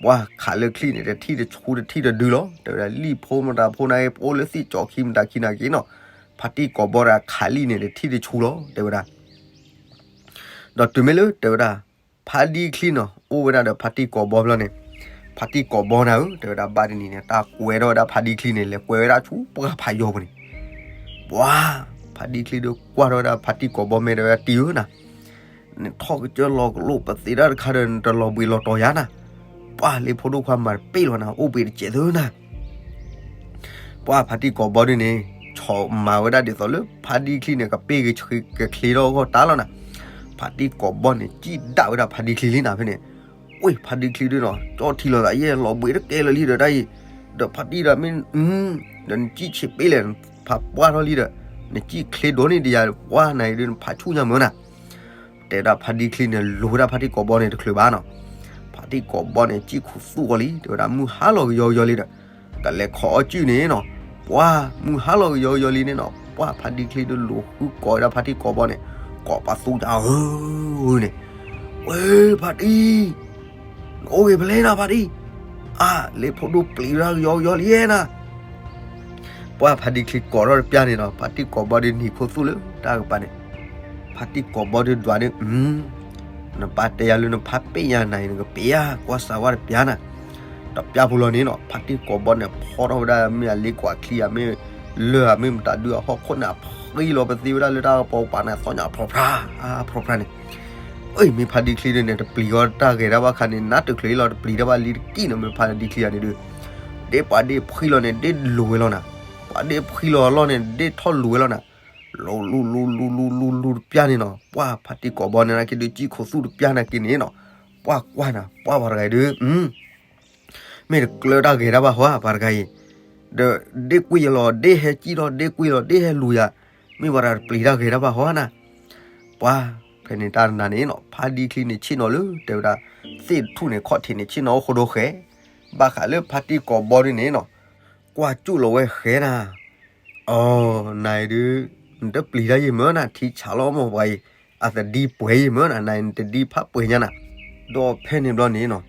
ပှၤခးလၢချံန့ၣ် တထံၣ်တဆူတထံၣ်တဒုလီၤ. တဲဝဲဒၣ်လံၣ်ဖိမတၤဖိနာ်က့ ပအိၣ်လၢသ့ၣ်ကၠီခံမတၤခံနာ်က့နီၤ, ဖါတံၢ်ကိးဘီဒီးခးလံၣ်န့ၣ် တထံၣ်တဆူလီၤ တဲဝဲဒၣ်. ဒီးတုၤမ့ၢ်လၢတဲဝဲဒၣ် ဖါတံၢ်ချံနီၤ အိၣ်ဝဲဒၣ်ဒီးဖါတံၢ်ကိးဘီဖျီန့ၣ်, ဖါတံၢ်ကိးဘီနၤဧၢ တဲဝဲဒၣ် ဘၣ်တနံၤန့ၣ် တၢ်ကွဲထီၣ်ဝဲဒၣ်ဖါတံၢ်ချံန့ၣ် လဲၤကွဲဝဲဒၣ်ဆူပှၢ်ဖးယိာ်ပူၤန့ၣ်, ပှၤဖါတံၢ်ချံဒီးကွၢ်ထီၣ်ဝဲဒၣ်ဖါတံၢ်ကိးဘီမဲာ်တဲဝဲဒၣ် တံၢ်ဧၢနၤ, နထီၣ်ကစၢၢ်လီၤကလိပသ့တၢ်တခါဒီး နတလီၤဘှံးလီၤတီၤယၤနၤ, ပှၤလၢဖိဒိၣ်ခွါမၤတပ့ၢ်လီၤနၤ အိၣ်ဘှံးတစဲးသုနၤ. ပှၤဖါတံၢ်ကိးဘီဒုးန့ၣ် ဆီၣ်မၤဝဲဒၣ်ဒ်သိးလၢဖါတံၢ်ချံန့ၣ် ကပ့ၢ်ကဆှံကချ့ထီၣ်အဂီၢ်တၢ်လီၤနၤ. ဖါတံၢ်ကိးဘီန့ၣ် စံၣ်ဒၣ်ဝဲဒၣ်ဖါတံၢ်ချံလံနၤဖဲန့ၣ်, ဝ့ၢ်ဖါတံၢ်ချံဒုးနီၤ ကၠီထံလီၤသးယဲၢ် လီၤဘှံးတကဲလၢာ်လံဒီးတၢ်အံၤ, ဒီးဖါတံၢ်ဒီးမ့ၢ်, ဒီးနစံၣ်ဆံးပ့ၢ်လဲၣ် ဖးပှၢ်ထီၣ်လံဒီး, နစံၣ်ချ့ဒိၣ်န့ၢ်တယၤ ပှၢ်နၤအံၤဒုးနဖးဆူၣ်ညါမုာ်နၤ. တဲဝဲဒၣ်ဖါတံၢ်ချံန့ၣ် လူၤဝဲဒၣ်ဖါတံၢ်ကိးဘီန့ၣ်တချုးဘၣ်နီၤ. ဖါတံၢ်ကိးဘီန့ၣ် စံၣ်ခူသူၣ်ဃီလံ တဲဝဲဒၣ် မုၢ်ဟါလီၤကယီကယီလံဒီး, ကလဲၤခိးအီၣ်စုၣ်န့ၣ်နီၤ, ပှၤမုၢ်ဟါလီၤကယီကယီလံန့ၣ်နီၤ ပှၤဖါတံၢ်ချံဒုးလူၤဃုကိးဝဲဒၣ်ဖါတံၢ်ကိးဘီန့ၣ်, ကိးပသူညါဧၢန့ၣ်, ဝ့ၢ်ဖါတံၢ် နအိၣ်ဂ့ၤဖဲလဲၣ်နၤဖါတံၢ်, အါ လၢဖိဒိၣ်ပျံၤဝဲဒၣ်ကယီကယီလံနၤ. ပှၤဖါတံၢ်ချံကိးထီၣ်တပျၢ်န့ၣ်နီၤ ဖါတံၢ်ကိးဘီဒုးနံၤခိၣ်သူၣ်လၢတၢ်ကပၤန့ၣ်, ဖါတံၢ်ကိးဘီဒုးဒွးဒုး, နပၢ်တဲယၤလၢနဖးပ့ၢ်ယၤနၤအံၤ နကပ့ၢ်ယၤ ကွၢ်စၢၤဝဲတပျၢ်နၤ. တပျၢ်ဖိလီၤန့ၣ်နီၤ ဖါတံၢ်ကိးဘီန့ၣ် ဖီထီၣ်ဝဲဒၣ်မ့ၢ်အလ့ကွၢ်ချံဧါ မ့ၢ်လၢၢ်ဧါ မ့ၢ်မတၤဒုးအဟီၣ်ခိၣ်န့ၣ် အဖှံလီၤပသ့ဝဲဒၣ်လၢတၢ်ကပီၤပၤန့ၣ် အသီၣ်ညါအဖျီဖျါ အဖျီဖျါန့ၣ်, အၢ မ့ၢ်ဖါတံၢ်ချံဒုးန့ၣ် တပျံၤဃီတၢ်ဂဲၤတၢ်ဘၣ်ခါန့ၣ် နးတချုးလီၤ တပျံၤတၢ်ဘၣ်လံတကံၢ်နီၤ မ့ၢ်ဖါတံၢ်ချံယၤန့ၣ်ဒုး, ဒ်ပှၤဒ်ဖှံလီၤန့ၣ် ဒ်လူၤဝဲလီၤနၤ, ပှၤဒ်ဖှံလီၤအလီၢ်န့ၣ် ဒ်ထီၣ်လူၤဝဲလီၤနၤ. လူၤလူၤလူၤလူၤလူၤလူၤလူၤတပျၢ်န့ၣ်နီၤ, ပှၢ်ဖါတံၢ်ကိးဘီန့ၣ် နာ်က့ဒုး ကံၣ်ခိၣ်သူၣ်တပျၢ်နာ်က့န့ၣ်နီၤ, ပှၢ်ကွၢ်နၤ ပှၢ်ပှၤတဂၤအံၤဒုး မ့ၢ်တကျၢၤတၢ်ဂဲၤတၢ်ဘၣ်ဟီဧါ ပှၤတဂၤအံၤ, ဒီးဒ့ကွံာ်ယလီၤ ဒ့ဟဲကံၣ်ထီၣ် ဒ့ကွံာ်လီၤ ဒ့ဟဲလူၤယၤ, မ့ၢ်ပှၤတဂၤတပျံၤတၢ်ဂဲၤတၢ်ဘၣ်ဟီဧါနၤ, ပှၢ်ဖဲန့ၣ်တၢ်နၤန့ၣ်နီၤ ဖါဒံချံန့ၣ်ဆ့ၣ်နီၤလၢ တဲဝဲဒၣ် သ့ၣ်တထူၣ်န့ၣ် ခီၣ်ထံးန့ၣ် ဆ့ၣ်နီၤအိၣ်ဃိဒိဃဲ, ဘၣ်ဃးလၢဖါတံၢ်ကိးဘီဒုးန့ၣ်နီၤ ကွၢ်ကၠူၣ်လီၤဝဲဃဲနၤ အီၤ နၤအံၤဒုး နတပျံၤတၢ်ယံာ်မၢနၤ ထံဆးလီၤမၢ်ပှၤအံၤ, အသဒံပှဲၤယံာ်မၢနၤ နၤအံၤနတဒံဖးပှဲၤညါနၤ, ဒီးဖဲန့ၣ်ဘျီန့ၣ်နီၤ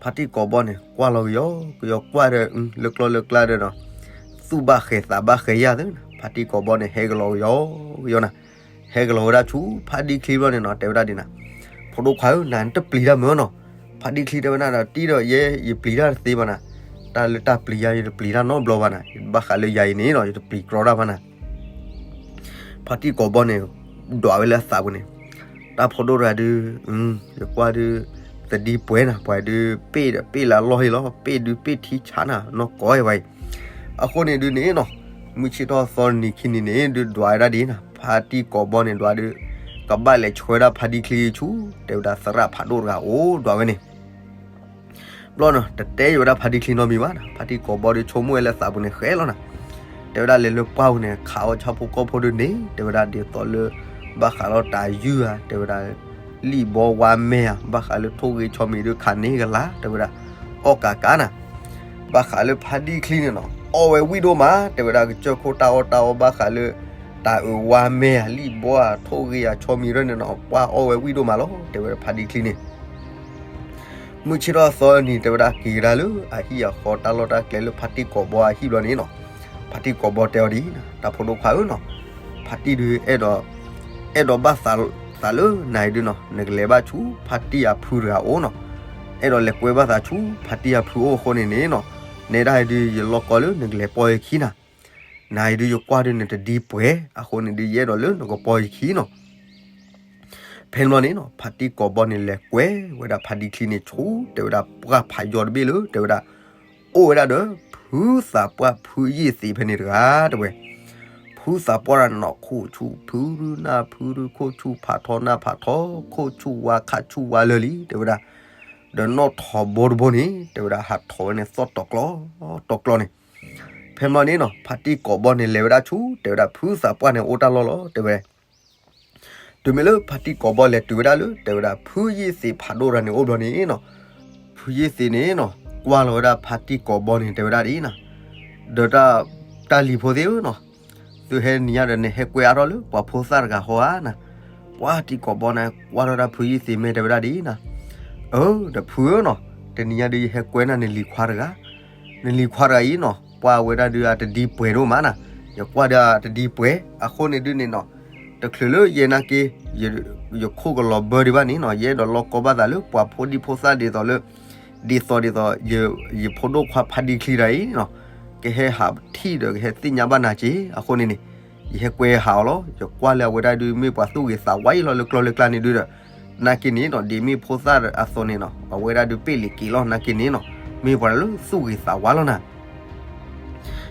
ဖါတံၢ်ကိးဘီန့ၣ် ကွၢ်လီၤကယီ ကယီကွၢ်ဒီး လၢကျီလၢကျါဒီးနီၤ သူၣ်ဘၣ်ဃဲၤသးဘၣ်ဃဲၤယၢ်သၢနၤ ဖါတံၢ်ကိးဘီန့ၣ် ဟဲကလီၤကယီကယီနၤ, ဟဲကလီၤဝဲဒၣ်ဆူဖါဒံချံဘျီန့ၣ်နီၤ တဲဝဲဒၣ်ဒ်နၤ, ဖိဒိၣ်ခွါဧၢ နၤနတပျံၤတၢ်မၢနီၤ, ဖါဒံချံတဲဝဲနၤဒီး တံၢ်ဒီးယဲ ယပျံၤတၢ်တသ့ဘၣ်နၤ, တၢ်လၢတၢ်ပျံၤယၤ ယတပျံၤတၢ်နီတဘျီဘၣ်နၤ, ဘၣ်ဃးလၢယၤအံၤန့ၣ်နီၤ ယတပျံၤကြီတၢ်ဘၣ်နၤ ဖါတံၢ်ကိးဘီန့ၣ် ဒွးဝဲလၢအသးပူၤန့ၣ်, တၢ်ဖိဒိၣ်တဂၤဒုး, ယကွၢ်ဒုး, သဒံပှဲၤနၤ ပှၤဒုး ပ့ၣ်ဒီးပ့ၣ်လၢအလီၢ်ဟ့ၣ်လီၤ ပ့ၣ်ဒုးပ့ၣ်ထံဆးနၤ နီၢ်ကီၢ်အံၤဝဲအံၤ, အဃိန့ၣ်ဒုးန့ၣ်နီၤ, မုၢ်ဆ့ၣ်ထီၣ်သီနံၤခံနံၤန့ၣ် ဒုးဒွးဝဲဒၣ်ဒ်နၤ ဖါတံၢ်ကိးဘီန့ၣ်ဒွးဒုး, ကဘၣ်လဲၤဆှၢဒၣ်ဖါဒံချံဆူ တဲဝဲဒၣ်သရၣ်ဖးဒိၣ်တဂၤအိၣ်ဒွးဝဲန့ၣ် ဘျီနီၤ တတဲယံာ်ဝဲဒၣ်ဖါဒံချံနီတမံၤဘၣ်နၤ ဖါတံၢ်ကိးဘီဒုးဆိကမိၣ်ဝဲလၢသးပူၤန့ၣ်ဃဲလီၤနၤ, တဲဝဲဒၣ်လဲၤလၢပှၢ်ပူၤန့ၣ် ခးအီၣ်ဆၣ်ဖိကီၢ်ဖိဒုးန့ၣ် တဲဝဲဒၣ်ဒ်သိးလၢ, ဘၣ်ဃးလီၤတၢ်ယုၢ်ဧါ တဲဝဲဒၣ်, လံၣ်ဘီဝါမဲဧါ ဘၣ်ဃးလၢထိၣ်ဂ့ၤဆီမံၤဒုးခးန့ၢ်ကလၤ တဲဝဲဒၣ်, အီၣ်ကးကးနၤ, ဘၣ်ဃးလၢဖါဒံချံန့ၣ်နီၤ အီၣ်ဝဲဝံၣ်ဒိၣ်မး တဲဝဲဒၣ်ကစၢၢ်ခိၣ်တၢ်အီၣ်တၢ်အီဘၣ်ဃးလၢ, တၢ်အုးဝါမဲဧါ လံၣ်ဘီဧါ ထိၣ်ဂ့ၤဧါ ဆီမံၤဒုးန့ၣ်နီၤ ပှၢ်အီၣ်ဝဲဝံၣ်ဒိၣ်မးလီၤ တဲဝဲဒၣ်ဖါဒံချံန့ၣ် မုၢ်ဆ့ၣ်ထီၣ်သီနံၤ တဲဝဲဒၣ်က့ၤကဒါလၢအဟံၣ်အဃီတၢ်လီၢ်တၢ်ကျဲလၢဖါတံၢ်ကိးဘီအဟံၣ်ဘျီန့ၣ်နီၤ, ဖါတံၢ်ကိးဘီတဲအီၤဒ်အံၤ, တၢ်ဖိဒိၣ်ခွါဧၢနီၤ, ဖါတံၢ်ဒုးအဲၣ်ဒိး, အဲၣ်ဒိးဘၣ်သးလၢနၤအံၤဒုးနီၤ နကလဲၤဘၣ်ဆူဖါတံၢ်အဖုတဂၤအိၣ်နီၤ, အဲၣ်ဒိးလဲၤကွဲဘၣ်သးဆူဖါတံၢ်အဖုအိၣ်အဃိန့ၣ်န့ၣ်နီၤ, နဲဒၣ်အံၤဒုးယလီၢ်ကီလၢနကလဲၤပိာ်ယခံနၤ, နၤအံၤဒုးယကွၢ်ဒုးနတဒံပှဲၤ အဃိန့ၣ်ဒုးယအဲၣ်ဒိးလၢနကပိာ်ယခံနီၤ ဖဲန့ၣ်ဘျီန့ၣ်နီၤ ဖါတံၢ်ကိးဘီန့ၣ်လဲၤကွဲဝဲဒၣ်ဖါဒံချံန့ၣ်ဆူ တဲဝဲဒၣ်ပှၢ်ဖးယီၤတဘ့ၣ်လၢ တဲဝဲဒၣ်, အိၣ်ဝဲဒၣ်ဒီး, ဖုသးပှၢ်ဖုယ့ၢ်သ့းဖဲန့ၣ်တဂၤ တဲဝဲ, ဖုသးပှၢ်နီၢ်ခိၣ်ဆူၣ်ဖုရူနၢ်ဖုရူခိၣ်ဆူၣ်ဖးထီနၢ်ဖးထီခိၣ်ဆူၣ်ဝါခးဆူၣ်ဝါလၢာ်လံ တဲဝဲဒၣ်, ဒီးနီၣ်ထိးဘိတဘိန့ၣ် တဲဝဲဒၣ်ဟးထီၣ်ဝဲန့ၣ်သီၣ်တီၤကျီ, တီၤကျီန့ၣ် ဖဲန့ၣ်ဘျီန့ၣ်နီၤ ဖါတံၢ်ကိးဘီန့ၣ်လဲၤဝဲဒၣ်ဆူ တဲဝဲဒၣ်ဖုသးပှၢ်န့ၣ်အိၣ်တၢ်လီၢ်လီၤ တဲဝဲ, တုၤမ့ၢ်လၢဖါတံၢ်ကိးဘီလဲၤတုၤဝဲဒၣ်လၢ တဲဝဲဒၣ် ဖုယ့ၢ်သ့းဖးဒိၣ်တဂၤန့ၣ်အိၣ်ဘျီန့ၣ်နီၤ, ဖုယ့ၢ်သ့းန့ၣ်နီၤ ကွၢ်လီၤဝဲဒၣ်ဖါတံၢ်ကိးဘီန့ၣ် တဲဝဲဒၣ်ဒ်အံၤနီၤ, ဒီးတၢ်လံၤဖိသ့ၣ်ဧၢနီၤ, သုဟဲနံၤညါဒီးနဟဲကွဲအါထီၣ်လၢပှၤဖိသၣ်တဂၤဃီဧါနၤ, ပှၢ်တံၢ်ကိးဘီန့ၣ် ကွၢ်ထီၣ်ဒၣ်ဖုယ့ၢ်သ့းမ့ၢ်တဲဝဲဒၣ်ဒ်အံၤနီၤ, အၢ ဒီးဖုဧၢနီၤ, တနံၤညါဒုးယဟဲကွဲနၤနလံၤခွါတဂၤ, နလံၤခွါတဂၤအံၤနီၤ ပှၢ်ဝဲဒၣ်ဒုးအတဒံပှဲၤဒိၣ်မးနၤ, ယကွၢ်ဒုးအတဒံပှဲၤ အဃိန့ၣ်ဒုးန့ၣ်နီၤ, တချုးလၢယဲနာ်က့ ယခိၣ်ကလီၤဘၢဒံးဘၣ်န့ၣ်နီၤ ယအဲၣ်ဒိးလီၢ်ကီဘၣ်သးလၢပှၤဖိဒံဖိသၣ်ဒ်သိးလၢ, ဒ်သိးဒ်သိး, ယဖိဒိၣ်ခွါဖါဒံချံတဂၤအံၤနီၤ, ကဟဲဟးထံၣ်ဒီးကဟဲသ့ၣ်ညါဘၣ်နၤက့ၤ အဃိန့ၣ်န့ၣ်, ယဟဲကွဲဟးအီၤလီၤ ယကွၢ်လၢအဝဲဒၣ်ဒုးမ့ၢ်ပှၤသူၣ်ဂ့ၤသးဝါအံၤလီၤလၢကျီလၢကျါန့ၣ်ဒုးဒီး, နာ်က့န့ၣ်နီၤ ဒ်မ့ၢ်ဖိသၣ်အသိးန့ၣ်နီၤ အဝဲဒၣ်ဒုးပ့ၢ်လံၤက့ၤလီၤနာ်က့န့ၣ်နီၤ, မ့ၢ်ပှၤလၢသူၣ်ဂ့ၤသးဝါလီၤနၤ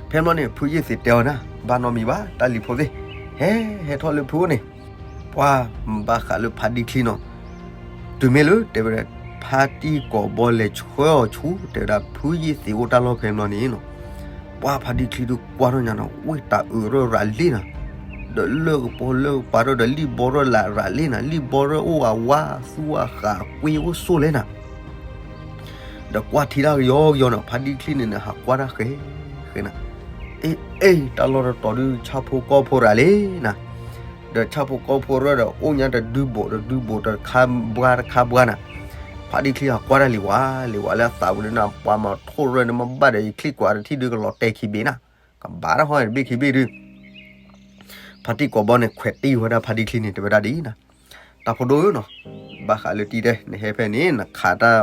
ဖဲန့ၣ်ဘျီန့ၣ် ဖုယ့ၢ်သ့းတဲအီၤနၤ ဘၣ်နီတမံၤဘၣ် တၢ်လံၤဖိသ့ၣ်, ဟဲ, ဟဲထီၣ်လၢဖုအိၣ်န့ၣ်, ပှၢ်ဘၣ်ဃးလၢဖါဒံချံနီၤ, တုၤမ့ၢ်လၢတဲဝဲဒၣ်, ဖါတံၢ်ကိးဘီလဲၤဆှၢအီၤဆူ တဲဝဲဒၣ်ဖုယ့ၢ်သ့းအိၣ်တၢ်လီၢ်ဖဲန့ၣ်ဘျီန့ၣ်နီၤ, ပှၢ်ဖါဒံချံဒုးကွၢ်ထီၣ်ညါနီၤ ဝ့ၢ်တၢ်အုးရၢၢ်ရးလ့နၤ ဒီးလၢၢ်ကပီၤလၢၢ်ကပၤရၢၢ်ဒီးလံၣ်ဘီရၢၢ်လးရးလ့နၤ လံၣ်ဘီရၢၢ်အိၣ်အဝါသူအဃာ်ကွ့အိၣ်ဆိၣ်လဲနၤ ဒီးကွၢ်ထံတၢ်ကယီကယီနီၤ ဖါဒံချံန့ၣ်န့ၣ် ဟးကွၢ်တၢ်ဃဲ, ဃဲနၤ, အ့ အ့ တၢ်လီၢ်တတီၤဒုး ဆၣ်ဖိကီၢ်ဖိရၤလ့နၤ, ဒီးဆၣ်ဖိကီၢ်ဖိရၢၢ်ဒီး အိၣ်ညါတဒုဘိးတဒုဘိး တခါဘှါတခါဘှါနၤ, ဖါဒံချံဟးကွၢ်တၢ်လံၤဝါ လံၤဝါလၢအသးပူၤန့ၣ်နၤ ပှၤမၤထိၣ်ရၢၢ်န့ၣ်မ့ၢ်ဘၣ်ဒီး ယချံကွၢ်တထံၣ်ဒုးကလီၤတဲာ်ခံဘ့ၣ်နၤ, ကဘၣ်တၢ်ဟီတဘ့ၣ်ခံဘ့ၣ်ဒုး ဖါတံၢ်ကိးဘီန့ၣ် ခွဲးတံၢ်ဝဲဒၣ်ဖါဒံချံန့ၣ် တဲဝဲဒၣ်ဒ်အံၤနၤ, တၢ်ဖိဒိၣ်ဧၢနီၤ, ဘၣ်ဃးလၢတံၢ်တဲ နဟဲဖဲန့ၣ် နခးတၢ်,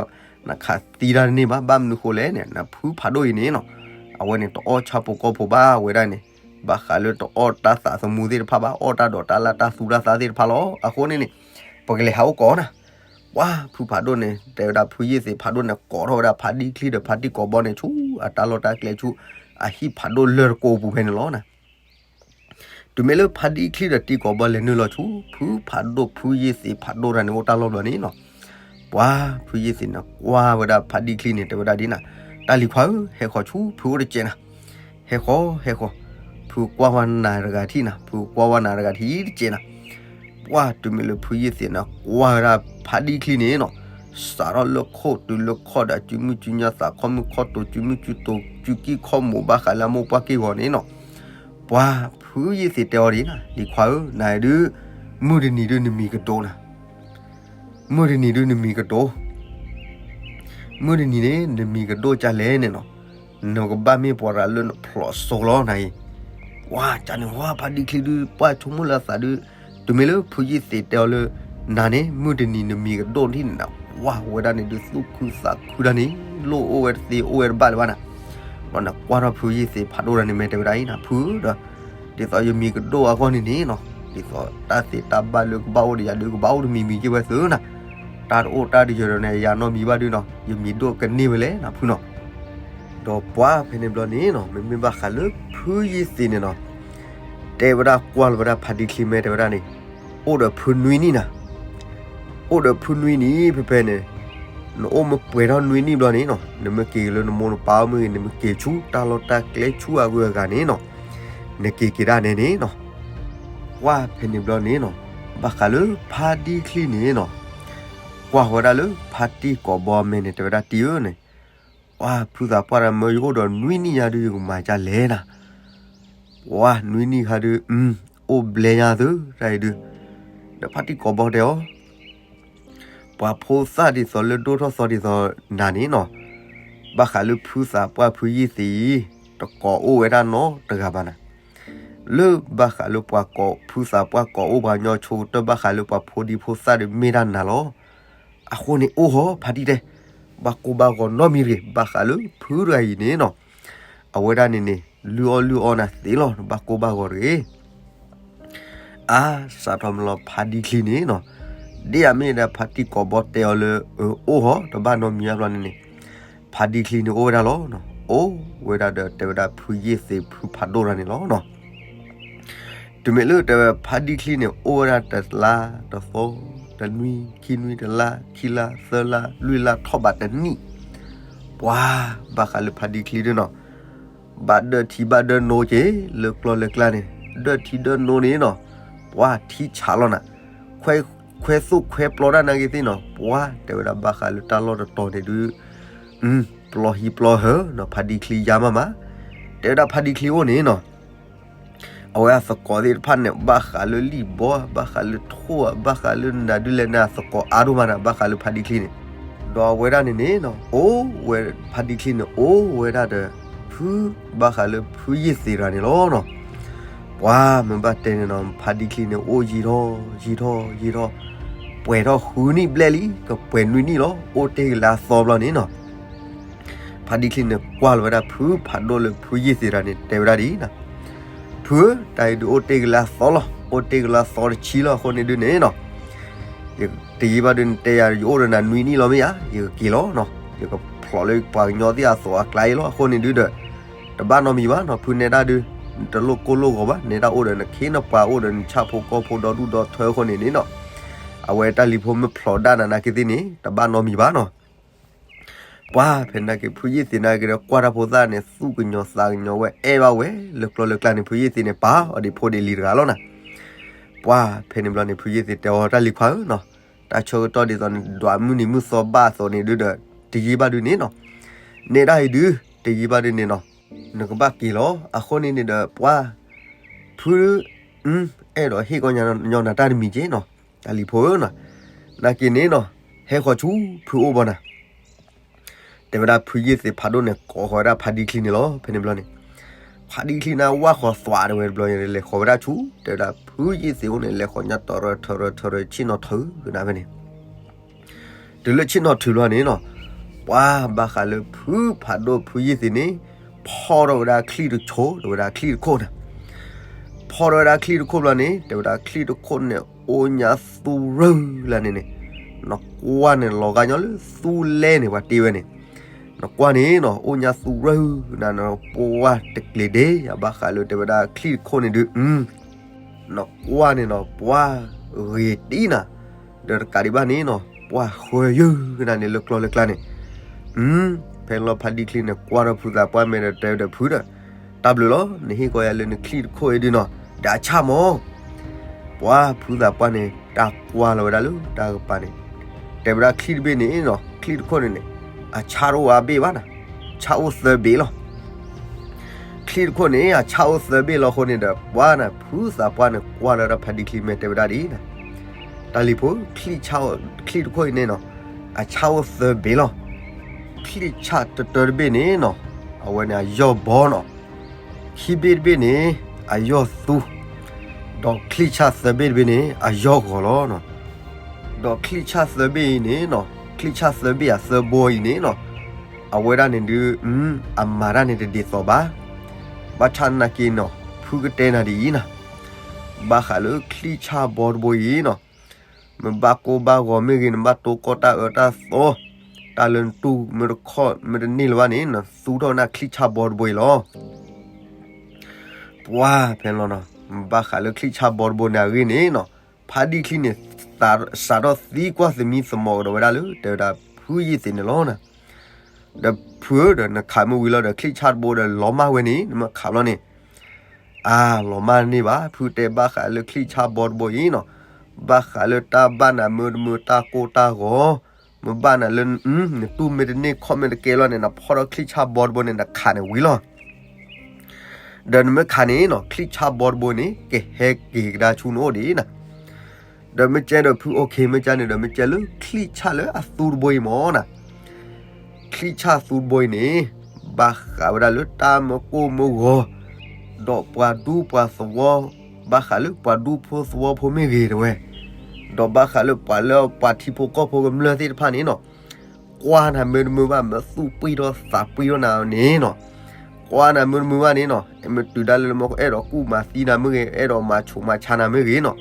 နခးသံတၢ်တန့ၢ်ဘၣ် ဘၣ်မနုၤဃိလဲၣ်န့ၣ် နဖုဖးဒိၣ်အံၤန့ၣ်နီၤ, အဝဲန့ၣ်တအီၣ်ဆၣ်ဖိကီၢ်ဖိဘၣ်ဝဲဒၣ်န့ၣ်, ဘၣ်ဃးလၢတအီၣ်တၢ်သးသမူသ့ၣ်တဖၣ်ဘၣ် အီၣ်တၢ်ဒီးတၢ်လၢတၢ်သူတၢ်သၣ်သ့ၣ်တဖၣ်လီၤ. အဃိန့ၣ်န့ၣ်, ပကလဲၤဟးအိၣ်ကိးနၤ ပှၤဖုဖးဒိၣ်န့ၣ် တဲဝဲဒၣ်ဖုယ့ၢ်သ့းဖးဒိၣ်န့ၣ် ကိးထီၣ်ဝဲဒၣ်ဖါဒံချံဒီးဖါတံၢ်ကိးဘီန့ၣ် ဆူအတၢ်လီၢ်တၢ်ကျဲဆူ အဟံၣ်ဖးဒိၣ်လၢၢ်တကိးပူၤဖဲန့ၣ်လီၤနၤ. တုၤမ့ၢ်လၢဖါဒံချံဒီးတံၤကိးဘီလဲၤနုာ်လီၤဆူ ဖုဖးဒိၣ်ဖုယ့ၢ်သ့းဖးဒိၣ်တၢ်န့ၣ်အိၣ်တၢ်လီၢ်ဘျီန့ၣ်နီၤ, ပှၤဖုယ့ၢ်သ့းန့ၣ်ကွၢ်ဝဲဒၣ်ဖါဒံချံန့ၣ် တဲဝဲဒၣ်ဒ်နၤ, တၢ်လံၤခွါဧၢ, ဟဲဃီၤဆူဖုအိၣ်တစဲးနၤ, ဟဲဃီၤ ဟဲဃီၤ, ဖုကွၢ်ဝဲနၤတဂၤထံၣ်နၤ, ဖုကွၢ်ဝဲနၤတဂၤထံၣ်တစဲးနၤ, ပှၤတုၤမ့ၢ်လၢဖုယ့ၢ်သ့းန့ၣ်ကွၢ်ဝဲဒၣ်ဖါဒံချံန့ၣ်နီၤ, စးထီၣ်လၢခိၣ်တုၤလၢခီၣ်ဒီး စုမုၢ်စုညါသးခီၣ်မုၢ်ခီၣ်တိၤ စုမုၢ်စုတိၤ စုကံၢ်ခီၣ်မိးဘၣ်ဃးလၢအမိၢ်ပှၢ်က့ၢ်ဂီၤန့ၣ်နီၤ, ပှၤဖုယ့ၢ်သ့းတဲအီၤဒ်နၤ, လံၤခွါဧၢ, နဒုး မုၢ်တနံၤဒုးနမံၤကဒိၣ်နၤ, မုၢ်တနံၤဒုးနမံၤကဒိၣ် မုၢ်တနံၤန့ၣ် နမံၤကဒိၣ်ကလဲၣ်န့ၣ်နီၤ, နကဘၣ်မ့ၢ်ပှၤရၤလၢနဖျိးစိလီၤနၤအံၤ, ပှၤကန့ၣ်ဝဲဖါဒံချံဒုး ပှၤဆိကမိၣ်လၢအသးဒုး, တုၤမ့ၢ်လၢဖုယ့ၢ်သ့းတဲအီၤလၢ နၤန့ၣ် မုၢ်တနံၤနမံၤကဒိၣ်ထံၣ်န့ၣ်နၤ, ပှၤဝဲဒၣ်န့ၣ်ဒုးသူၣ်ခုသးခုတၢ်န့ၣ် လိၣ်အိၣ်ဝဲတသ့အိၣ်ဝဲတဘၣ်လၢၤဘၣ်နၤ, ဘျီန့ၣ်ကွၢ်ထီၣ်ဖုယ့ၢ်သ့းဖးဒိၣ်တၢ်န့ၣ် မ့ၢ်တဲဝဲဒၣ်အံၤနၤ ဖုဒီး ဒ်သိးယမံၤကဒိၣ်အဂီၢ်န့ၣ်န့ၣ်နီၤ, ဒ်သိးတၢ်သ့တၢ်ဘၣ်လၢကဘၣ်အိၣ်ဒီးယၤဒုးကဘၣ်အိၣ်တမံၤမံၤက့ၢ်ဝဲသုနၤ, တၢ်တအိၣ်တၢ်တယၢၤဒီးန့ၣ် ယၤနီတမံၤဘၣ်ဒုးနီၤ ယမံၤဒိၣ်ကန့ၢ်ဝဲလဲၣ်နၤဖုနီၤ, ဒီးပှၤဖဲန့ၣ်ဘျီန့ၣ်နီၤ မ့မ့ၢ်ဘၣ်ဃးလၢဖုယ့ၢ်သ့းန့ၣ်နီၤ, တဲဝဲဒၣ်ကွၢ်လီၤဝဲဒၣ်ဖါဒံချံမ့ၢ်တဲဝဲဒၣ်န့ၣ်, အိၣ်ဒီးဖုနွံနံၣ်နၤ အိၣ်ဒီးဖုနွံနံၣ်ဖဲဖဲန့ၣ်, နအိၣ်မ့ၢ်ပှဲၤထီၣ်နွံနံၣ်ဘျီန့ၣ်နီၤ နမ့ၢ်က့ၤက့ၤလၢနမိၢ်နပၢ်အိၣ်မ့ၢ်ဂ့ၤ နမ့ၢ်က့ၤဆူတၢ်လီၢ်တၢ်ကျဲဆူအဂုၤအဂၤန့ၣ်နီၤ, နက့ၤက့ၤဒၣ်နဲန့ၣ်နီၤ, ကွၢ်ဖဲန့ၣ်ဘျီန့ၣ်နီၤ, ဘၣ်ဃးလၢဖါဒံချံန့ၣ်နီၤ, ကွၢ်ဝဲဒၣ်လၢဖါတံၢ်ကိးဘီအမဲာ်န့ၣ် တဲဝဲဒၣ်တံၢ်ဧၢန့ၣ်, ပှၤဖုသးပှၢ်တၢ်မၢယအိၣ်ဒီးနွံနံၣ်ညါဒုးယကမၤဒ်လဲၣ်နၤ ပှၤနွံနံၣ်ခါဒုး, အိၣ်ဘျဲညါသုတၢ်အံၤဒုး, ဒီးဖါတံၢ်ကိးဘီတဲအီၤ, ပှၤဖိသၣ်ဒ်သိးလၢဒိၣ်ထီၣ်သီဒ်သိးနၤန့ၣ်နီၤ, ဘၣ်ဃးလၢဖုသးပှၢ်ဖုယ့ၢ်သ့းအံၤ, တကိးအိၣ်ဝဲဒၣ်နီတဂၤဘၣ်နၤ, လၢဘၣ်ဃးလၢပှၤကိးဖုသးပှၢ်ကိးအိၣ်ပှၤကညီဆိကတၢၢ်ဘၣ်ဃးလၢပှၤဖိဒံဖိသၣ်ဒီးမ့ၢ်တၢ်နၤလီၤ. အဃိန့ၣ်အိၣ်ဟီဖါတံၢ်တဲ, ဘၣ်ကိၢ်ဘၣ်ဂီၤနီတမံၤတဂ့ၤ ဘၣ်ဃးလၢဖုတဂၤအံၤန့ၣ်နီၤ, အဝဲဒၣ်န့ၣ်န့ၣ် လုၢ်အီၣ်လုၢ်အီနၤသ့လီၤ ဘၣ်ကိၢ်ဘၣ်ဂီၤတဂ့ၤ. အါ စးထီၣ်မ့ၢ်လီၤဖါဒံချံန့ၣ်နီၤ, ဒ်အမ့ၢ်ဒၣ်ဖါတံၢ်ကိးဘီတဲအီၤလၢ အၢ အိၣ်ဟီ တဘၣ်နီတမံၤဘျီန့ၣ်န့ၣ်, ဖါဒံချံန့ၣ်အိၣ်ဝဲဒၣ်လီၤ. အိၣ်ဝဲဒၣ်ဒီးတဲဝဲဒၣ်ဖုယ့ၢ်သ့းဖုဖးဒိၣ်တၢ်န့ၣ်လီၤ. တုၤမ့ၢ်လၢတဲဝဲဖါဒံချံန့ၣ် အိၣ်ဝဲဒၣ်တလါ တသီ တနွံ ခံနွံ တလါ ခံလါ သၢလါ လွံၢ်လါ ထီၣ်ဘးတနံၣ်, ပှၤဘၣ်ဃးလၢဖါဒံချံဒုနီၤ, ဘၣ်ဒၢထံဘၣ်ဒၢနိက့ၤ လၢကျီၢ်လၢကျါန့ၣ်, ဒၢထံဒၢနိန့ၣ်နီၤ, ပှၤထံဆးလီၤနၤ, ခွဲသိၣ်ခွဲပျီတၢ်နာ်က့ၤသ့ၣ်နီၤ, ပှၤတဲဝဲဒၣ်ဘၣ်ဃးလၢတၢ်လီၢ်တတီၤန့ၣ်ဒုး ပျီဟံးပျီဟၢၤနီၤ, ဖါဒံချံယါမးမး, တဲဝဲဒၣ်ဖါဒံချံအိၣ်န့ၣ်နီၤ, အဝဲအသကိးသ့ၣ်တဖၣ်န့ၣ် ဘၣ်ဃးလၢလံၣ်ဘီဧါ, ဘၣ်ဃးလၢထိၣ်ဧါ, ဘၣ်ဃးလၢနၤဒုးလဲၣ်န့ၣ် အသကိးအါဒိၣ်မးနၤ, ဘၣ်ဃးလၢဖါဒံချံန့ၣ်, ဒီးအဝဲဒၣ်န့ၣ်န့ၣ်နီၤ, အိၣ်ဝဲ ဖါဒံချံန့ၣ် အိၣ်ဝဲဒၣ်ဒီး ဖု ဘၣ်ဃးလၢဖုယ့ၢ်သ့းတဂၤန့ၣ်လီၤနီၤ. ပှၤမ့ၢ်ဘၣ်တဲန့ၣ်နီၤ, ဖါဒံချံန့ၣ် အိၣ်ယံာ်ထီၣ်ယံာ်ထီၣ်ယံာ်ထီၣ်, ပှဲၤထီၣ်ဃုနံၣ်ဘျဲၣ်လံ, ကပှဲၤနွံနံၣ်လီၤ, အိၣ်တ့ၢ်ကလၢအသီဘျီန့ၣ်နီၤ. ဖါဒံချံန့ၣ် ကွၢ်လီၤဝဲဒၣ်ဖုဖးဒိၣ်လၢဖုယ့ၢ်သ့းတဂၤန့ၣ် တဲဝဲဒၣ်ဒ်အံၤ, ဖုဧၢ, တၢ်အံၤဒုးအိၣ်တ့ၢ်ကလၢအသီလီၤ, အိၣ်တ့ၢ်ကလၢအသီတဆံလီၤ, အဃိန့ၣ်ဒုးန့ၣ်နီၤ, ယတယံာ်ဘၣ်ဒုးနတဲယၤ ယအိၣ်ဒီးနၤနွံနံၣ်လီၤမ့ၢ်ဧါ, ယကက့ၤလီၤနီၤ, ယကဖျိးလၢပှၤကညီသ့ၣ်အသိးအကျါအံၤလီၤ, အဃိန့ၣ်ဒုးဒီး တဘၣ်နီတမံၤဘၣ်နီၤ, ဖုနဲဒၣ်ဒုး နတလိၣ်ကိၢ်လိၣ်ဂီၤဘၣ်, နဲဒၣ်အိၣ်ဒီးနခ့နပှၤအိၣ်ဒီးနဆၣ်ဖိကီၢ်ဖိဒီဒူၣ်ဒီထၢအဃိန့ၣ်န့ၣ်နီၤ, အဝဲတၢ်လံၤဖိမ့ၢ်ဖျိးဒၣ်နၤနာ်က့ၤသ့ၣ်န့ၣ် တဘၣ်နီတမံၤဘၣ်နီၤ. ပှၤဖဲနာ်က့ၤ ဖုယ့ၢ်သ့းနာ်က့ၤဒီး ကွၢ်တၢ်ဖိသၣ်န့ၣ် သူၣ်ကညီၤသးကညီၤဝဲအဲၣ်ဘၣ်ဝဲ လၢကျီၢ်လၢကျါန့ၣ် ဖုယ့ၢ်သ့းန့ၣ် ပာ်အီၤဒံးဖိဒံးလံၤတဂၤလီၤနၤ. ပှၤဖဲန့ၣ်ဘျီန့ၣ် ဖုယ့ၢ်သ့းတဲအီၤ တၢ်လံၤခွါဧၢနီၤ, တၢ်ဆၢကတီၢ်ဒ်သိးန့ၣ် ဒွးမုၢ်နံၤမုၢ်သီဘၣ်အသိးန့ၣ်ဒုးဒီး တယံာ်ဘၣ်ဒုးန့ၣ်နီၤ, နဲဒၣ်အံၤဒုး တယံာ်ဘၣ်ဒုးန့ၣ်နီၤ, နကဘၣ်က့ၤလီၤ. အဃိန့ၣ်န့ၣ်ဒီး ပှၤ ဖု အဲၣ်ဒိးဟ့ၣ်ကီးညီနၤတၢ်တမံၤက့နီၤ, တၢ်လံၤဖိဧၢနီၤ, နာ်က့ၤန့ၣ်နီၤ, ဟဲဃီၤဆူဖုအိၣ်ဘီနၤ. တဲဝဲဒၣ်ဖုယ့ၢ်သ့းဖးဒိၣ်န့ၣ် ကိးဃီၤဝဲဒၣ်ဖါဒံချံန့ၣ်လီၤ. ဖဲန့ၣ်ဘျီန့ၣ် ဖါဒံချံန့ၣ် ဝၢ်ဃီၤသွးတဝဲတဘျီန့ၣ် လဲၤဃီၤဝဲဒၣ်ဆူ တဲဝဲဒၣ်ဖုယ့ၢ်သ့းအိၣ်န့ၣ် လဲၤဃီၤညါတရၢထရၢထရၢ ဆ့ၣ်နီၤထုးကနၣ်ဖဲန့ၣ် တုၤလၢဆ့ၣ်နီၤထုးဘျီန့ၣ်နီၤ, ပှၤဘၣ်ဃးလၢဖုဖးဒိၣ်ဖုယ့ၢ်သ့းန့ၣ် ဖီၣ်ထီၣ်ဝဲဒၣ်ချံၣ်တဆိ, တဲဝဲဒၣ်ချံၣ်တခိၣ်န့ၣ်, ဖီၣ်ထီၣ်ဝဲဒၣ်ချံၣ်တခိၣ်ဘျီန့ၣ် တဲဝဲဒၣ်ချံၣ်တခိၣ်န့ၣ် အိၣ်ညါသူရၢၢ်လၢန့ၣ်န့ၣ်, နကွၢ်န့ၣ် လီၤဂာ်ညီလၢသူလဲန့ၣ် ပှၤတ့ဝဲန့ၣ်, နကွၢ်န့ၣ်နီၤ အိၣ်ညါသူရၢၢ်နၤ ပှၤတကျ့ၤဒ့ အဘၣ်ဃးလၢတဲဝဲဒၣ်ချံၣ်တခိၣ်န့ၣ်ဒုး နကွၢ်န့ၣ်နီၤ ပှၤဂ့ၤတံၢ်နၤ, ဒီးတကးဒံးဘၣ်န့ၣ်နီၤ ပှၤဃၢယုၢ်နၤန့ၣ်လၢကျီၢ်လၢကျါန့ၣ်, ဖဲန့ၣ်ဘျီဖါဒံချံန့ၣ်ကွၢ်ဒီးဖုသးပှၢ်မဲာ်ဒီးတဲဒီးဖုဒီး, တၢ်ဘျုးလီၤ နဟ့ၣ်ကီးယၤလၢနချံၣ်တခိၣ်အံၤဒုနီၤ ဒီးအဆၣ်မး ပှၤဖုသးပှၢ်န့ၣ် တၢ်ကွၢ်လီၤဝဲဒၣ်လၢတၢ်ကပၤန့ၣ်, တဲဝဲဒၣ်ချံၣ်တဘ့ၣ်န့ၣ်နီၤ ချံၣ်တခိၣ်န့ၣ်န့ၣ် အဆၣ်တအိၣ်အါဘ့ၣ်ဘၣ်နၤ, ဆၣ်အိၣ်သၢဘ့ၣ်လီၤ. ချံၣ်တခိၣ်န့ၣ် အဆၣ်အိၣ်သၢဘ့ၣ်လီၤအဃိန့ၣ်ဒီး ပှၤန့ၣ် ဖုသးပှၢ်န့ၣ် ကွၢ်လီၤဒီးဖါဒံချံမဲာ်တဲဝဲဒၣ်ဒ်အံၤ, တၢ်လံၤဖိ ချံၣ်တခိၣ်အံၤန့ၣ်နီၤ အဆၣ်အိၣ်သၢဘ့ၣ်လီၤ. ချံၣ်ဆၣ်တတၢတဘ့ၣ်န့ၣ်နီၤ အဝဲန့ၣ်အယီၢ်ဘီနီၤ, ခံဘ့ၣ်တဘ့ၣ်န့ၣ် အယီၢ်သူ, ဒီးချံၣ်ဆၣ်သၢဘ့ၣ်တဘ့ၣ်န့ၣ် အယီၢ်ဂီၤလီၤ. ဒီးချံၣ်ဆၣ်သၢဘ့ၣ်အံၤန့ၣ်နီၤ ချံၣ်ဆၣ်သၢဘ့ၣ်အသၢဘီအံၤန့ၣ်နီၤ အဝဲဒၣ်န့ၣ်ဒုး အမၤတၢ်န့ၣ်တဒ်သိးဘၣ်. ဘၣ်ဆၣ်သနာ်က့နီၤ ဖုကတဲနၤဒ်အံၤနၤ, ဘၣ်ဃးလၢချံၣ်ဆၣ်ဘီတဘိအံၤနီၤ မ့ၢ်ဘၣ်ကိၢ်ဘၣ်ဂီၤမ့ၢ်ဂ့ၤ နဘၣ်တိၢ်ကီၢ်တၢ်အၢတၢ်သီ, တၢ်လၢနတူၢ်မ့ၢ်တခီၣ်မ့ၢ်တန့ၢ်လၢၤဘၣ်န့ၣ် နသူထီၣ်နၢ်ချံၣ်ဆၣ်ဘီတဘိအံၤလီၤ. ပှၤဖဲလီၤနီၤ ဘၣ်ဃးလၢချံၣ်ဆၣ်ဘီတဘိန့ၣ်အဂ့ၢ်န့ၣ်နီၤ ဖါဒံချံန့ၣ် စးထီၣ်သံကွၢ်သမံသမိးကဒီးဝဲဒၣ်လၢ တဲဝဲဒၣ်ဖုယ့ၢ်သ့းန့ၣ်လီၤနၤ. ဒီးဖုဧၢ ဒီးနခးမ့ၢ်ဝံၤလီၤဒီး ချံၣ်ဆၣ်တဘိဒီးလီၤမၢ်ဝဲန့ၣ် နမ့ၢ်ခးဘျီန့ၣ် အါ လီၤမၢ်န့ၢ်ဘၣ် ဖုတဲဘၣ်ဃးလၢချံၣ်ဆၣ်ဘီတဘိအံၤနီၤ ဘၣ်ဃးလၢတၢ်ဘၣ်နၤမ့ၢ်တမ့ၢ်တၢ်ကိၢ်တၢ်ဂီၤ မ့ၢ်ဘၣ်နၤလၢ နတူၢ်မ့ၢ်တန့ၢ်ခီၣ်မ့ၢ်တကဲလီၤန့ၣ် နဖီၣ်ထီၣ်ချံၣ်ဆၣ်ဘီတဘိန့ၣ် နခးန့ၣ်ဝံၤလီၤ. ဒီးနမ့ၢ်ခးန့ၣ်နီၤ ချံၣ်ဆၣ်ဘီတဘိန့ၣ် ကဟဲက့ၤကဒါဆူနအိၣ်ဒံးနၤ. ဒီးမ့ၢ်ကဲဒီးဖု okay မ့ၢ်ကဲန့ၣ်ဒီး မ့ၢ်ကဲလၢချံၣ်ဆၣ်လၢအသူတဘိအံၤမ့ၢ်နၤ ချံၣ်ဆၣ်သူတဘိအံၤန့ၣ် ဘၣ်ဃးဝဲဒၣ်လၢတၢ်မၢကိၢ်မၢဂီၤ ဒီးပှၤဒူပှၤသဝီ ဘၣ်ဃးလၢပှၤဒူဖိသဝီဖိမ့ၢ်ဂ့ၤတဲဝဲ, ဒီးဘၣ်ဃးလၢပှၤလၢပှၤထံဖိကီၢ်ဖိကမျၢၢ်သ့ၣ်တဖၣ်န့ၣ်နီၤ ကွၢ်နၤမ့ၢ်တမုာ်ဘၣ် မ့ၢ်သူၣ်ပှံၢ်ထီၣ်သးပှံၢ်ထီၣ်နၤန့ၣ်နီၤ, ကွၢ်နၤမ့ၢ်တမုာ်ဘၣ်န့ၣ်နီၤ မ့ၢ်တုၤဒၣ်လၢမ့ၢ်အဲၣ်ဒိးကူၣ်မၤသံနၤမ့ၢ်ဂ့ၤ အဲၣ်ဒိးမၤဆူးမၤဆါနၤမ့ၢ်ဂ့ၤနီၤ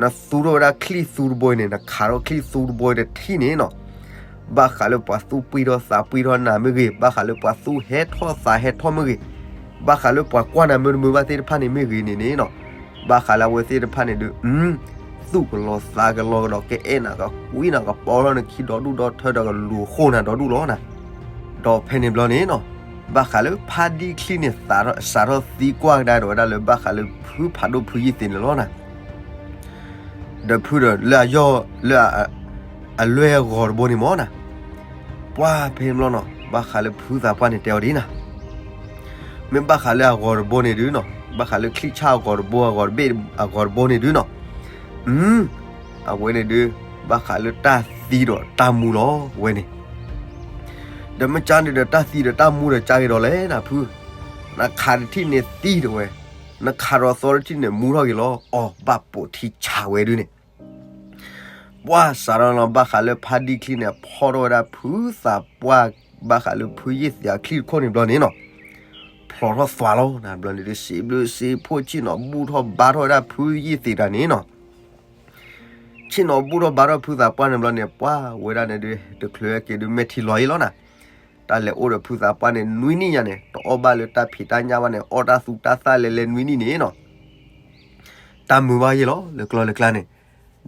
နသူထီၣ်ဝဲဒၣ်ချံၣ်သူတဘိအံၤန့ၣ် နခးထီၣ်ချံၣ်သူတဘိအံၤတထံၣ်န့ၣ်နီၤ ဘၣ်ဃးလၢပှၤသူၣ်ပှံၢ်ထီၣ်သးပှံၢ်ထီၣ်နၤမ့ၢ်ဂ့ၤ ဘၣ်ဃးလၢပှၤသူၣ်ဟဲထီၣ်သးဟဲထီၣ်မ့ၢ်ဂ့ၤ ဘၣ်ဃးလၢပှၤကွၢ်နၤမ့ၢ်တမုာ်ဘၣ်သ့ၣ်တဖၣ်န့ၣ်မ့ၢ်ဂ့ၤန့ၣ်န့ၣ်နီၤ ဘၣ်ဃးလၢအဝဲသ့ၣ်တဖၣ်န့ၣ်ဒုး သူၣ်ကလီၤသးကလီၤကဒီး ကအဲၣ်နၤကကွံနၤကပီထီၣ်နခံဒီဒူၣ်ဒီထၢဒီးကလူၤဃိၣ်နၤဒီဒူၣ်လီၤနၤ ဒီးဖဲန့ၣ်ဘျီန့ၣ်နီၤ ဘၣ်ဃးလၢဖါဒံချံန့ၣ် စးထီၣ်သံကွၢ်ကဒါဒီးဝဲဒၣ်လၢဘၣ်ဃးလၢဖုဖးဒိၣ်ဖုယ့ၢ်သ့းန့ၣ်လီၤနၤ ဒီးဖုဒီးလၢအယီၢ်လၢ အလွဲၢ်အဂီၤတဘိန့ၣ်မ့ၢ်နၤ ပှၤဖဲန့ၣ်ဘျီနီၤ ဘၣ်ဃးလၢဖုသးပှၢ်န့ၣ်တဲအီၤဒ်နၤ မ့ၢ်ဘၣ်ဃးလၢအဂီၤတဘိန့ၣ်ဒုးနီၤ ဘၣ်ဃးလၢချံၣ်ဆၣ်အဂီၤတဘိအဂီၤတဘ့ၣ်အဂီၤတဘိန့ၣ်ဒုးနီၤ အဝဲန့ၣ်ဒုး ဘၣ်ဃးလၢတၢ်သံဒီးတၢ်မူလီၤ ဝဲန့ၣ် ဒီးမ့ၢ်ကါန့ၣ်ဒီးတၢ်သံဒီးတၢ်မူဒီးကါက့ၤဒီးလဲၣ်နၤဖု နခးတထံၣ်န့ၣ်သံတဲဝဲ နခးဒီးသီတထံၣ်န့ၣ်မူထီၣ်က့ၤလီၤ အီၣ်ဘၣ်ပိာ်ထံဆးဝဲဒုးန့ၣ် ပှၤစးထီၣ်လီၤဘၣ်ဃးလၢဖါဒံချံန့ၣ် ဖီၣ်ထီၣ်ဝဲဒၣ်ဖုသးပှၢ် ဘၣ်ဃးလၢဖုယ့ၢ်သ့းအချံၣ်တခိၣ်န့ၣ်ဘျီန့ၣ်နီၤ ဖျိးထီၣ်သွးလီၤ နဘျီန့ၣ်ဒုး စံးဘျုးစံးဖှိၣ်ဆ့ၣ်နီၤဘူၣ်ထီၣ်ဘါထီၣ်ဝဲဒၣ်ဖုယ့ၢ်သ့းတၢ်န့ၣ်နီၤ ဆ့ၣ်နီၤဘူၣ်ထီၣ်ဘါထီၣ်ဖုသးပှၢ်န့ၣ်ဘျီန့ၣ် ပှၤဝဲဒၣ်န့ၣ်ဒုး တချုးဟဲက့ၤဒုးမဲာ်ထံလီၤအံၤလီၤနၤ တၢ်လဲၤအိၣ်ဒီးဖုသးပှၢ်န့ၣ်နွံနံၣ်ညါန့ၣ် တအီၣ်ဘၣ်လၢတၢ်ဖံးတၢ်ညၣ်ဘၣ်န့ၣ် အီၣ်တၢ်သူတၢ်သၣ်လဲၤလဲၤနွံနံၣ်န့ၣ်နီၤ တၢ်မုာ်ဘၣ်ယဲၢ်လီၤ လၢကျီၢ်လၢကျါန့ၣ်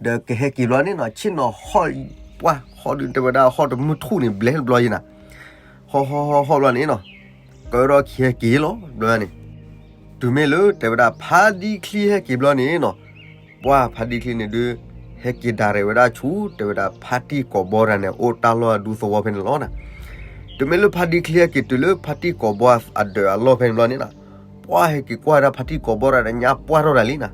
ဒီးကဟဲက့ၤဘျီန့ၣ်နီၤ ဆ့ၣ်နီၤဟီၣ် ပှၤဟီၣ်ဒုးတဲဝဲဒၣ်ဟီၣ်တမုၢ်ထူၣ်န့ၣ် ဘျဲၣ်တဘျီယဲၢ်နၤ ဟီၣ်ဟီၣ်ဟီၣ်ဟီၣ်ဘျီန့ၣ်နီၤ ကၢထီၣ်ခံဟဲက့ၤလီၤ ဘျီန့ၣ် တုၤမ့ၢ်လၢတဲဝဲဒၣ်ဖါဒံချံဟဲက့ၤဘျီန့ၣ်နီၤ ပှၤဖါဒံချံန့ၣ်ဒုး ဟဲက့ၤဒၣ်ရဲၣ်ဝဲဒၣ်ဆူ တဲဝဲဒၣ်ဖါတံၢ်ကိာ်ဘီတၢ်န့ၣ် အိၣ်တၢ်လီၢ်အဒူသဝီဖဲန့ၣ်လီၤနၤ တုၤမ့ၢ်လၢဖါဒံချံဟဲက့ၤတုၤလၢဖါတံၢ်ကိာ်ဘီအဒၢးအလီၢ်ဖဲန့ၣ်ဘျီန့ၣ်နီၤ ပှၤဟဲက့ၤကွၢ်ဝဲဒၣ်ဖါတံၢ်ကိာ်ဘီတၢ်ဒီးညါပှၢ်ထီၣ်တၢ်လံနၤ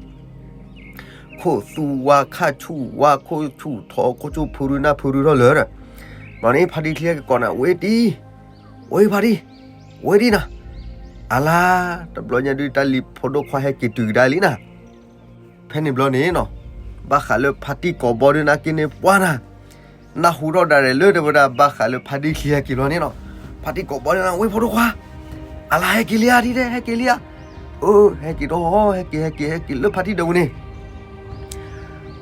ခိၣ်သူဝါခၣ်ဆူၣ်ဝါခိၣ်ဆူၣ်ထီ ခိၣ်ဆူၣ်ဖုရူနၢ်ဖုရူထီၣ်လၢာ်ဒီး ဘျီန့ၣ် ဖါတံၢ်ချံဟဲက့ၤကိးနၤ ဝဲတံၢ် ဝဲဖါတံၢ် ဝဲတံၢ်နၤ အလါ တဘျီညါဒုးတၢ်လံၤဖိဒိၣ်ခွါဟဲက့ၤတုၤကဒါလံနၤ ဖဲန့ၣ်ဘျီန့ၣ်နီၤ ဘၣ်ဃးလၢဖါတံၢ်ကိာ်ဘီဒုးနာ်က့န့ၣ် ပှၤနၤ နၢ်ဟူထီၣ်ဒၣ်ရဲၣ်လၢတဲဝဲဒၣ်ဘၣ်ဃးလၢဖါတံၢ်ချံဟဲက့ၤဘျီန့ၣ်နီၤ ဖါတံၢ်ကိာ်ဘီဒုးနၤ ဝဲဖိဒိၣ်ခွါ အလါဟဲက့ၤလံဧါ ဒ်လဲၣ် ဟဲက့ၤလံဧါ အၢ ဟဲက့ၤဒီး ဟဲက့ၤ ဟဲက့ၤ ဟဲက့ၤလၢဖါတံၢ်ဒၢးပူၤန့ၣ်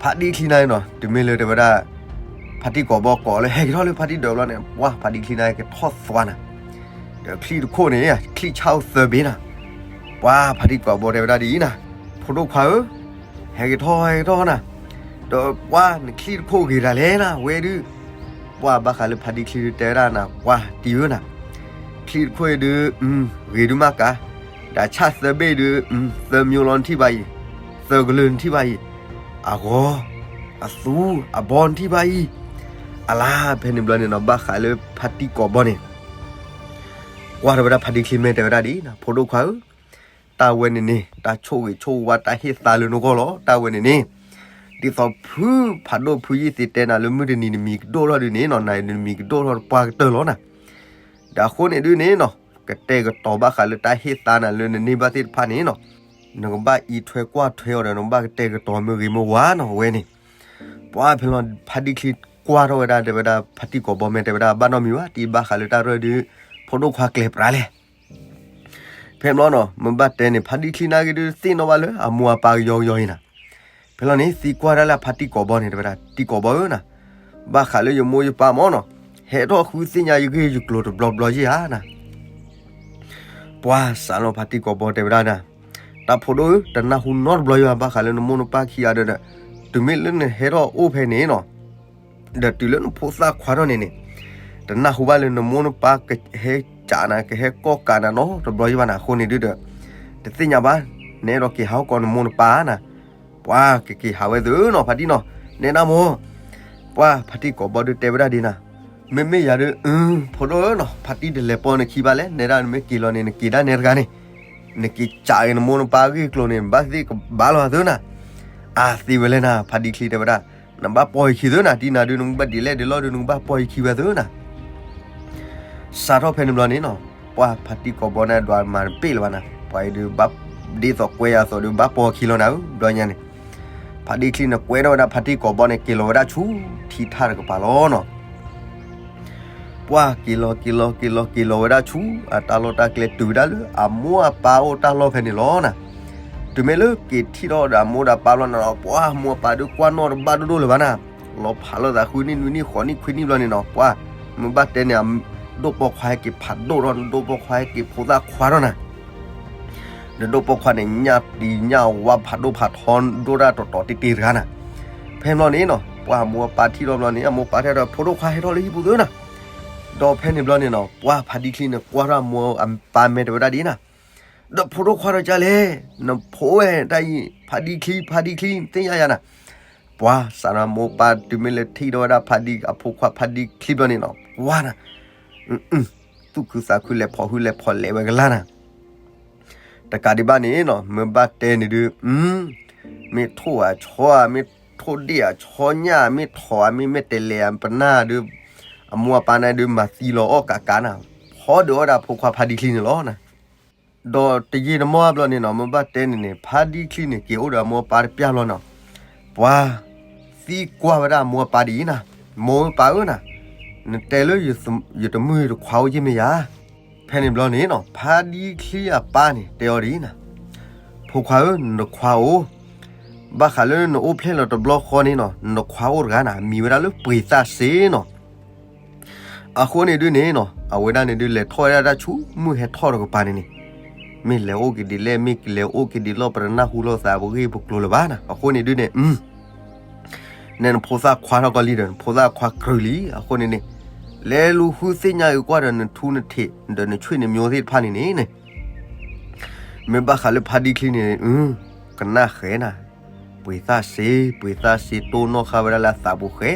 ဖါတံၢ်ချံနၤနီၤ တုၤမ့ၢ်လၢတဲဝဲဒၣ် ဖါတံၢ်ကိာ်ဘီကိးလၢဟဲက့ၤထီၣ်လၢဖါတံၢ်ဒၢးဘျီန့ၣ် ပှၤဖါတံၢ်ချံနၤဟဲက့ၤထီၣ်သွါနၤ ဒီးချံတခိၣ်န့ၣ် ချံဆၣ်အိၣ်သၢဘ့ၣ်နၤ ပှၤဖါတံၢ်ကိာ်ဘီတဲဝဲဒၣ်ဒ်အံၤနၤ ဖိဒိၣ်ခွါဧၢ ဟဲက့ၤထီၣ် ဟဲက့ၤထီၣ်နၤ, ဒီးပှၢ်နချံၣ်တခိၣ်ဂ့ၤဒၣ်လဲၣ်နၤ ဝဲဒုး, ပှၢ်ဘၣ်ဃးလၢဖါတံၢ်ချံဒုးတဲဝဲဒၣ်နၤ ပှၢ်တံၢ်ဧၢနၤ, ချံၣ်တခိၣ်အံၤဒုး ဂ့ၤဒုးမးကါ, ဒီးဆၣ်သၢဘ့ၣ်ဒုး သၢမျိုးလီၤနထံၣ်ဘၣ်အံၤ, သၢကလုာ်နထံၣ်ဘၣ်အံၤ, အဂီၤ, အသူ, အဘီနထံၣ်ဘၣ်အံၤ, အလါဖဲန့ၣ်ဘျီန့ၣ်နီၤ ဘၣ်ဃးလၢဖါတံၢ်ကိးဘီန့ၣ် ကွၢ်ထီၣ်ဝဲဒၣ်ဖါတံၢ်ချံမဲာ်တဲဝဲဒၣ်ဒ်နၤ ဖိဒိၣ်ခွါဧၢ, တၢ်ဝဲန့ၣ်န့ၣ် တၢ်ဆိၣ်ဂ့ၤဆိၣ်ဝါတၢ်ဟ့ၣ်သါလၢနဂီၢ်လီၤ. တၢ်ဝဲန့ၣ်န့ၣ် ဒ်သိးဖုဖးဒိၣ်ဖုယံာ်သ့တဲနၤလၢမုၢ်တနံၤနမံၤကဒိၣ်ထီၣ်ဒုးန့ၣ်နီၤ နၤနမံၤကဒိၣ်ထီၣ်တပှၢ်ကတၢၢ်လီၤနၤ. ဒီးအဃိန့ၣ်ဒုးန့ၣ်နီၤ ကတဲာ်ကတီၤဘၣ်ဃးလၢတၢ်ဟ့ၣ်သါနၤလၢနန့ၢ်ဘၣ်သ့ၣ်တဖၣ်န့ၣ်နီၤ နကဘၣ်အံးထွဲကွၢ်ထွဲအီၤဒီး နကဘၣ်ကတဲာ်ကတီၤမ့ၢ်ဂ့ၤမ့ၢ်ဝါနီၤ အဝဲန့ၣ် ပှၢ်ဖဲလီၤဖါတံၢ်ချံကွၢ်ထီၣ်ဝဲဒၣ်တဲဝဲဒၣ် ဖါတံၢ်ကိးဘီမဲာ်တဲဝဲဒၣ် ဘၣ်နီတမံၤဘၣ် တံၢ်ဘၣ်ဃးလၢတၢ်ရၢၢ်ဒုး ဖိဒိၣ်ခွါကျဲၤပြးလဲၣ်. ဖဲဘျီနီၤ မ့ၢ်ဘၣ်တဲန့ၣ် ဖါတံၢ်ချံနာ်က့ဒုး သ့ၣ်နီၣ်ဘၣ်လၢအမိၢ်အပၢ်ကယီကယီအံၤနၤ. ဖဲလီၤန့ၣ် သံကွၢ်ဒၣ်လၢဖါတံၢ်ကိးဘီန့ၣ် တဲဝဲဒၣ် တံၢ်ကိးဘီဧၢနၤ, ဘၣ်ဃးလၢယမိၢ်ယပၢ်မ့ၢ်နီၤ ဟဲထီၣ်ဃုသ့ၣ်ညါယဂ့ၢ်ယကျိၤတဘျီဘျီယဲၢ်ဧါနၤ. ပှၢ်စးလီၤဖါတံၢ်ကိးဘီတဲဝဲဒၣ်နၤ, တၢ်ဖိဒိၣ်ဧၢ တနၢ်ဟူနီတဘျီယဲၢ်ဘၣ်ဃးလၢနမိၢ်နပၢ်ခံဂၤဒီး, တုၤမ့ၢ်လၢနဟဲထီၣ်အိၣ်ဖဲန့ၣ်နီၤ ဒီးတုၤလၢနဖိသၣ်ခွါထီၣ်န့ၣ်န့ၣ်, တနၢ်ဟူဘၣ်လၢနမိၢ်နပၢ်ကဟဲကးနၤ ကဟဲကိးကးနၤနီတဘျီယဲၢ်ဘၣ်နၤ အဃိန့ၣ်ဒုးဒီး, တသ့ၣ်ညါဘၣ်, နအဲၣ်ဒိးက့ၤဟးဂီၤကိးနမိၢ်နပၢ်နၤ. ပှၢ်ကက့ၤဟးဝဲသုနီၤ ဖါတံၢ်နီၤ, နဲဒၣ်မိၢ်, ပှၢ်ဖါတံၢ်ကိးဘီဒုးတဲဝဲဒၣ်ဒ်နၤ, မ့မ့ၢ်ယၤဒုး, ဖိဒိၣ်ဧၢနီၤ ဖါတံၢ်တလဲၤပိာ်နခံဘၣ်လဲၣ် နဲဒၣ်နမ့ၢ်က့ၤလီၤန့ၣ် နက့ၤဒၣ်နဲတဂၤန့ၣ်, နက့ၤကးက့ၤနမိၢ်နပၢ်ဂ့ၢ်ကျိၤန့ၣ် ဘၣ်သ့ၣ်ကဘၣ်လီၤသုနၤ. အါသ့ဝဲလဲၣ်နၤ ဖါတံၢ်ချံတဲဝဲဒၣ်, နဘၣ်ပိာ်ယခံသုနၤ တံၢ်နၤဒုး နကဘၣ်ဒ်လဲၣ်ဒ်လဲၣ်ဒုး နကဘၣ်ပိာ်ယခံဝဲသုနၤ. စးထီၣ်ဖဲန့ၣ်ဘျီန့ၣ်နီၤ, ပှၢ်ဖါတံၢ်ကိးဘီန့ၣ်ဒွးမၤတပ့ၢ်လၢၤဘၣ်နၤ, ပှၤအံၤဒုးဘၣ်, ဒ်သိးကွဲယၤသိးဒုး ဘၣ်ပိာ်ခံလီၤနၤဧၢ ဘျီညါန့ၣ်, ဖါတံၢ်ချံန့ၣ်ကွဲထီၣ်ဝဲဒၣ်ဖါတံၢ်ကိးဘီန့ၣ် က့ၤလီၤဝဲဒၣ်ဆူထံထၣ်တကပၤလီၤနီၤ. ပှၢ်က့ၤလီၤက့ၤလီၤက့ၤလီၤက့ၤလီၤဝဲဒၣ်ဆူ, အတၢ်လီၢ်တၢ်ကျဲတုၤဝဲဒၣ်လၢအမိၢ်အပၢ်အိၣ်တၢ်လီၢ်ဖဲန့ၣ်လီၤနၤ. တုၤမ့ၢ်လၢက့ၤထံၣ်ထီၣ်ဒီးအမိၢ်ဒီးအပၢ်ဘျီန့ၣ်နီၤ ပှၢ်မိၢ်အပၢ်ဒုးကွၢ်နီၣ်တဘၣ်ဒိၣ်ဒိၣ်လၢၤဘၣ်နၤ, လီၤဖးလိာ်သးဃုနံၣ်နွံနံၣ်ဃိးနံၣ်ခွံနံၣ်ဘျီန့ၣ်နီၤ ပှၢ်, မ့ၢ်ဘၣ်တဲန့ၣ်, ဒိၣ်ပိာ်ခွါဟဲက့ၤဖးဒိၣ်ထီၣ် ဒိၣ်ပိာ်ခွါဟဲက့ၤဖိသၣ်ခွါထီၣ်နၤ ဒီးဒိၣ်ပိာ်ခွါန့ၣ် ညၣ်တံၤညၣ်ဝါဖးဒိၣ်ဖးထီ ဒိၣ်တၢ်တီၤတီၤတ့တ့တဂၤနၤ. ဖဲဘျီန့ၣ်နီၤ ပှၢ်အမိၢ်အပၢ်ထံၣ်ထီၣ်ဘျီန့ၣ် အမိၢ်ပၢ်ထံၣ်ဒီး ဖိဒိၣ်ခွါဟဲထီၣ်လၢဟံၣ်ပူၤသုနၤ. ဒီးဖဲန့ၣ်ဘျီန့ၣ်နီၤ ပှၢ်ဖါတံၢ်ချံန့ၣ် ကွၢ်ထီၣ်အမိၢ်အပၢ်မဲာ်တဲဝဲဒၣ်ဒ်နၤ, ဒီးဖိဒိၣ်ခွါဒီးကလဲၣ်, နဖိဝဲတၢ်အံၤ ဖါတံၢ်ချံ ဖါတံၢ်ချံ သ့ၣ်ညါယၤနၤ. ပှၢ်စးထီၣ်မိၢ်ပၢ်တုၤမ့ၢ်လၢထံၣ်ထီၣ်ဝဲဒၣ်ဖါတံၢ် အဖိခွါဖါတံၢ်ချံဘျီန့ၣ်နီၤ ပှၢ်နၤ သူၣ်ခုသးခုလဲၤဖီၣ်ဟုလဲၤဖီၣ်လဲၤဝဲကလါနၤ. တကးဒံးဘၣ်န့ၣ်နီၤ မ့ၢ်ဘၣ်တဲန့ၣ်ဒုး, မ့ၢ်ထိၣ်ဧါဆီဧါ မ့ၢ်ထိၣ်ဒ့ၣ်ဧါဆီညၣ် မ့ၢ်ထိၣ်ဧါ မ့ၢ်မဲာ်တဲၤလဲၤဧါပနၢ်ဒုး, အမိၢ်အပၢ်န့ၣ်ဒုး မၤသံလီၤအီၣ်ကးကးနၤ, ဖီဒုးအီၣ်ဒၣ်အဖိခွါဖါတံၢ်ချံန့ၣ်လီၤနၤ. ဒီးတယံာ်တမီၢ်ဘျီန့ၣ်နီၤ မ့ၢ်ဘၣ်တဲန့ၣ်န့ၣ် ဖါတံၢ်ချံန့ၣ် က့ၤအိၣ်ဒီးအမိၢ်အပၢ်တပျၢ်လီၤနီၤ. ပှၢ်သံကွၢ်ဝဲဒၣ်အမိၢ်အပၢ်ဒ်အံၤနၤ, မိၢ်ပၢ်ဧၢနၤ, နတဲလၢယတမုၣ်ယတခွါအိၣ်ယ့ၢ်မ့ၢ်ယၤ. ဖဲန့ၣ်ဘျီန့ၣ်နီၤ ဖါတံၢ်ချံအပၢ်န့ၣ် တဲအီၤဒ်အံၤနၤ, ဖိခွါဧၢ နတခွါအိၣ်, ဘၣ်ဃးလၢနအိၣ်ဖျဲၣ်လီၤတဘျီဃီန့ၣ်နီၤ နတခွါအိၣ်တဂၤနၤ အမံၤဝဲဒၣ်လၢပှ့ၤသၣ်စ့နီၤ. အဃိန့ၣ်ဒုးန့ၣ်နီၤ အဝဲဒၣ်န့ၣ်ဒုးလဲၤထီၣ်ဝဲဒၣ်တၢ်ဆူမုၢ်ဟဲထီၣ်တကပၤန့ၣ်န့ၣ်, မ့ၢ်လဲၤအိၣ်က့ၤဒ်လဲၣ် မ့ၢ်ကလဲၤအိၣ်က့ၤဒ်လီၢ် ပတနၢ်ဟူလိာ်သးပဂ့ၢ်ပကျိၤလၢၤဘၣ်နၤ. အဃိန့ၣ်ဒုးန့ၣ် နဲနဖိသၣ်ခွါထီၣ်ကီလံဒီး နဖိသၣ်ခွါကြုးလံ. အဃိန့ၣ်န့ၣ် လဲၤလူၤဃုသ့ၣ်ညါက့ၤကွၢ်ဒီးနထူနထံး ဒီးနဆွေနမျိုးသ့ၣ်တဖၣ်န့ၣ်န့ၣ် မ့ၢ်ဘၣ်ဃးလၢဖါတံၢ်ချံန့ၣ် ကနၣ်ဃဲနၤ, ပှ့ၤသၣ်စ့ ပှ့ၤသၣ်စ့တိၢ်နီၣ်ဃာ်ဝဲဒၣ်လၢအသးပူၤဃဲ.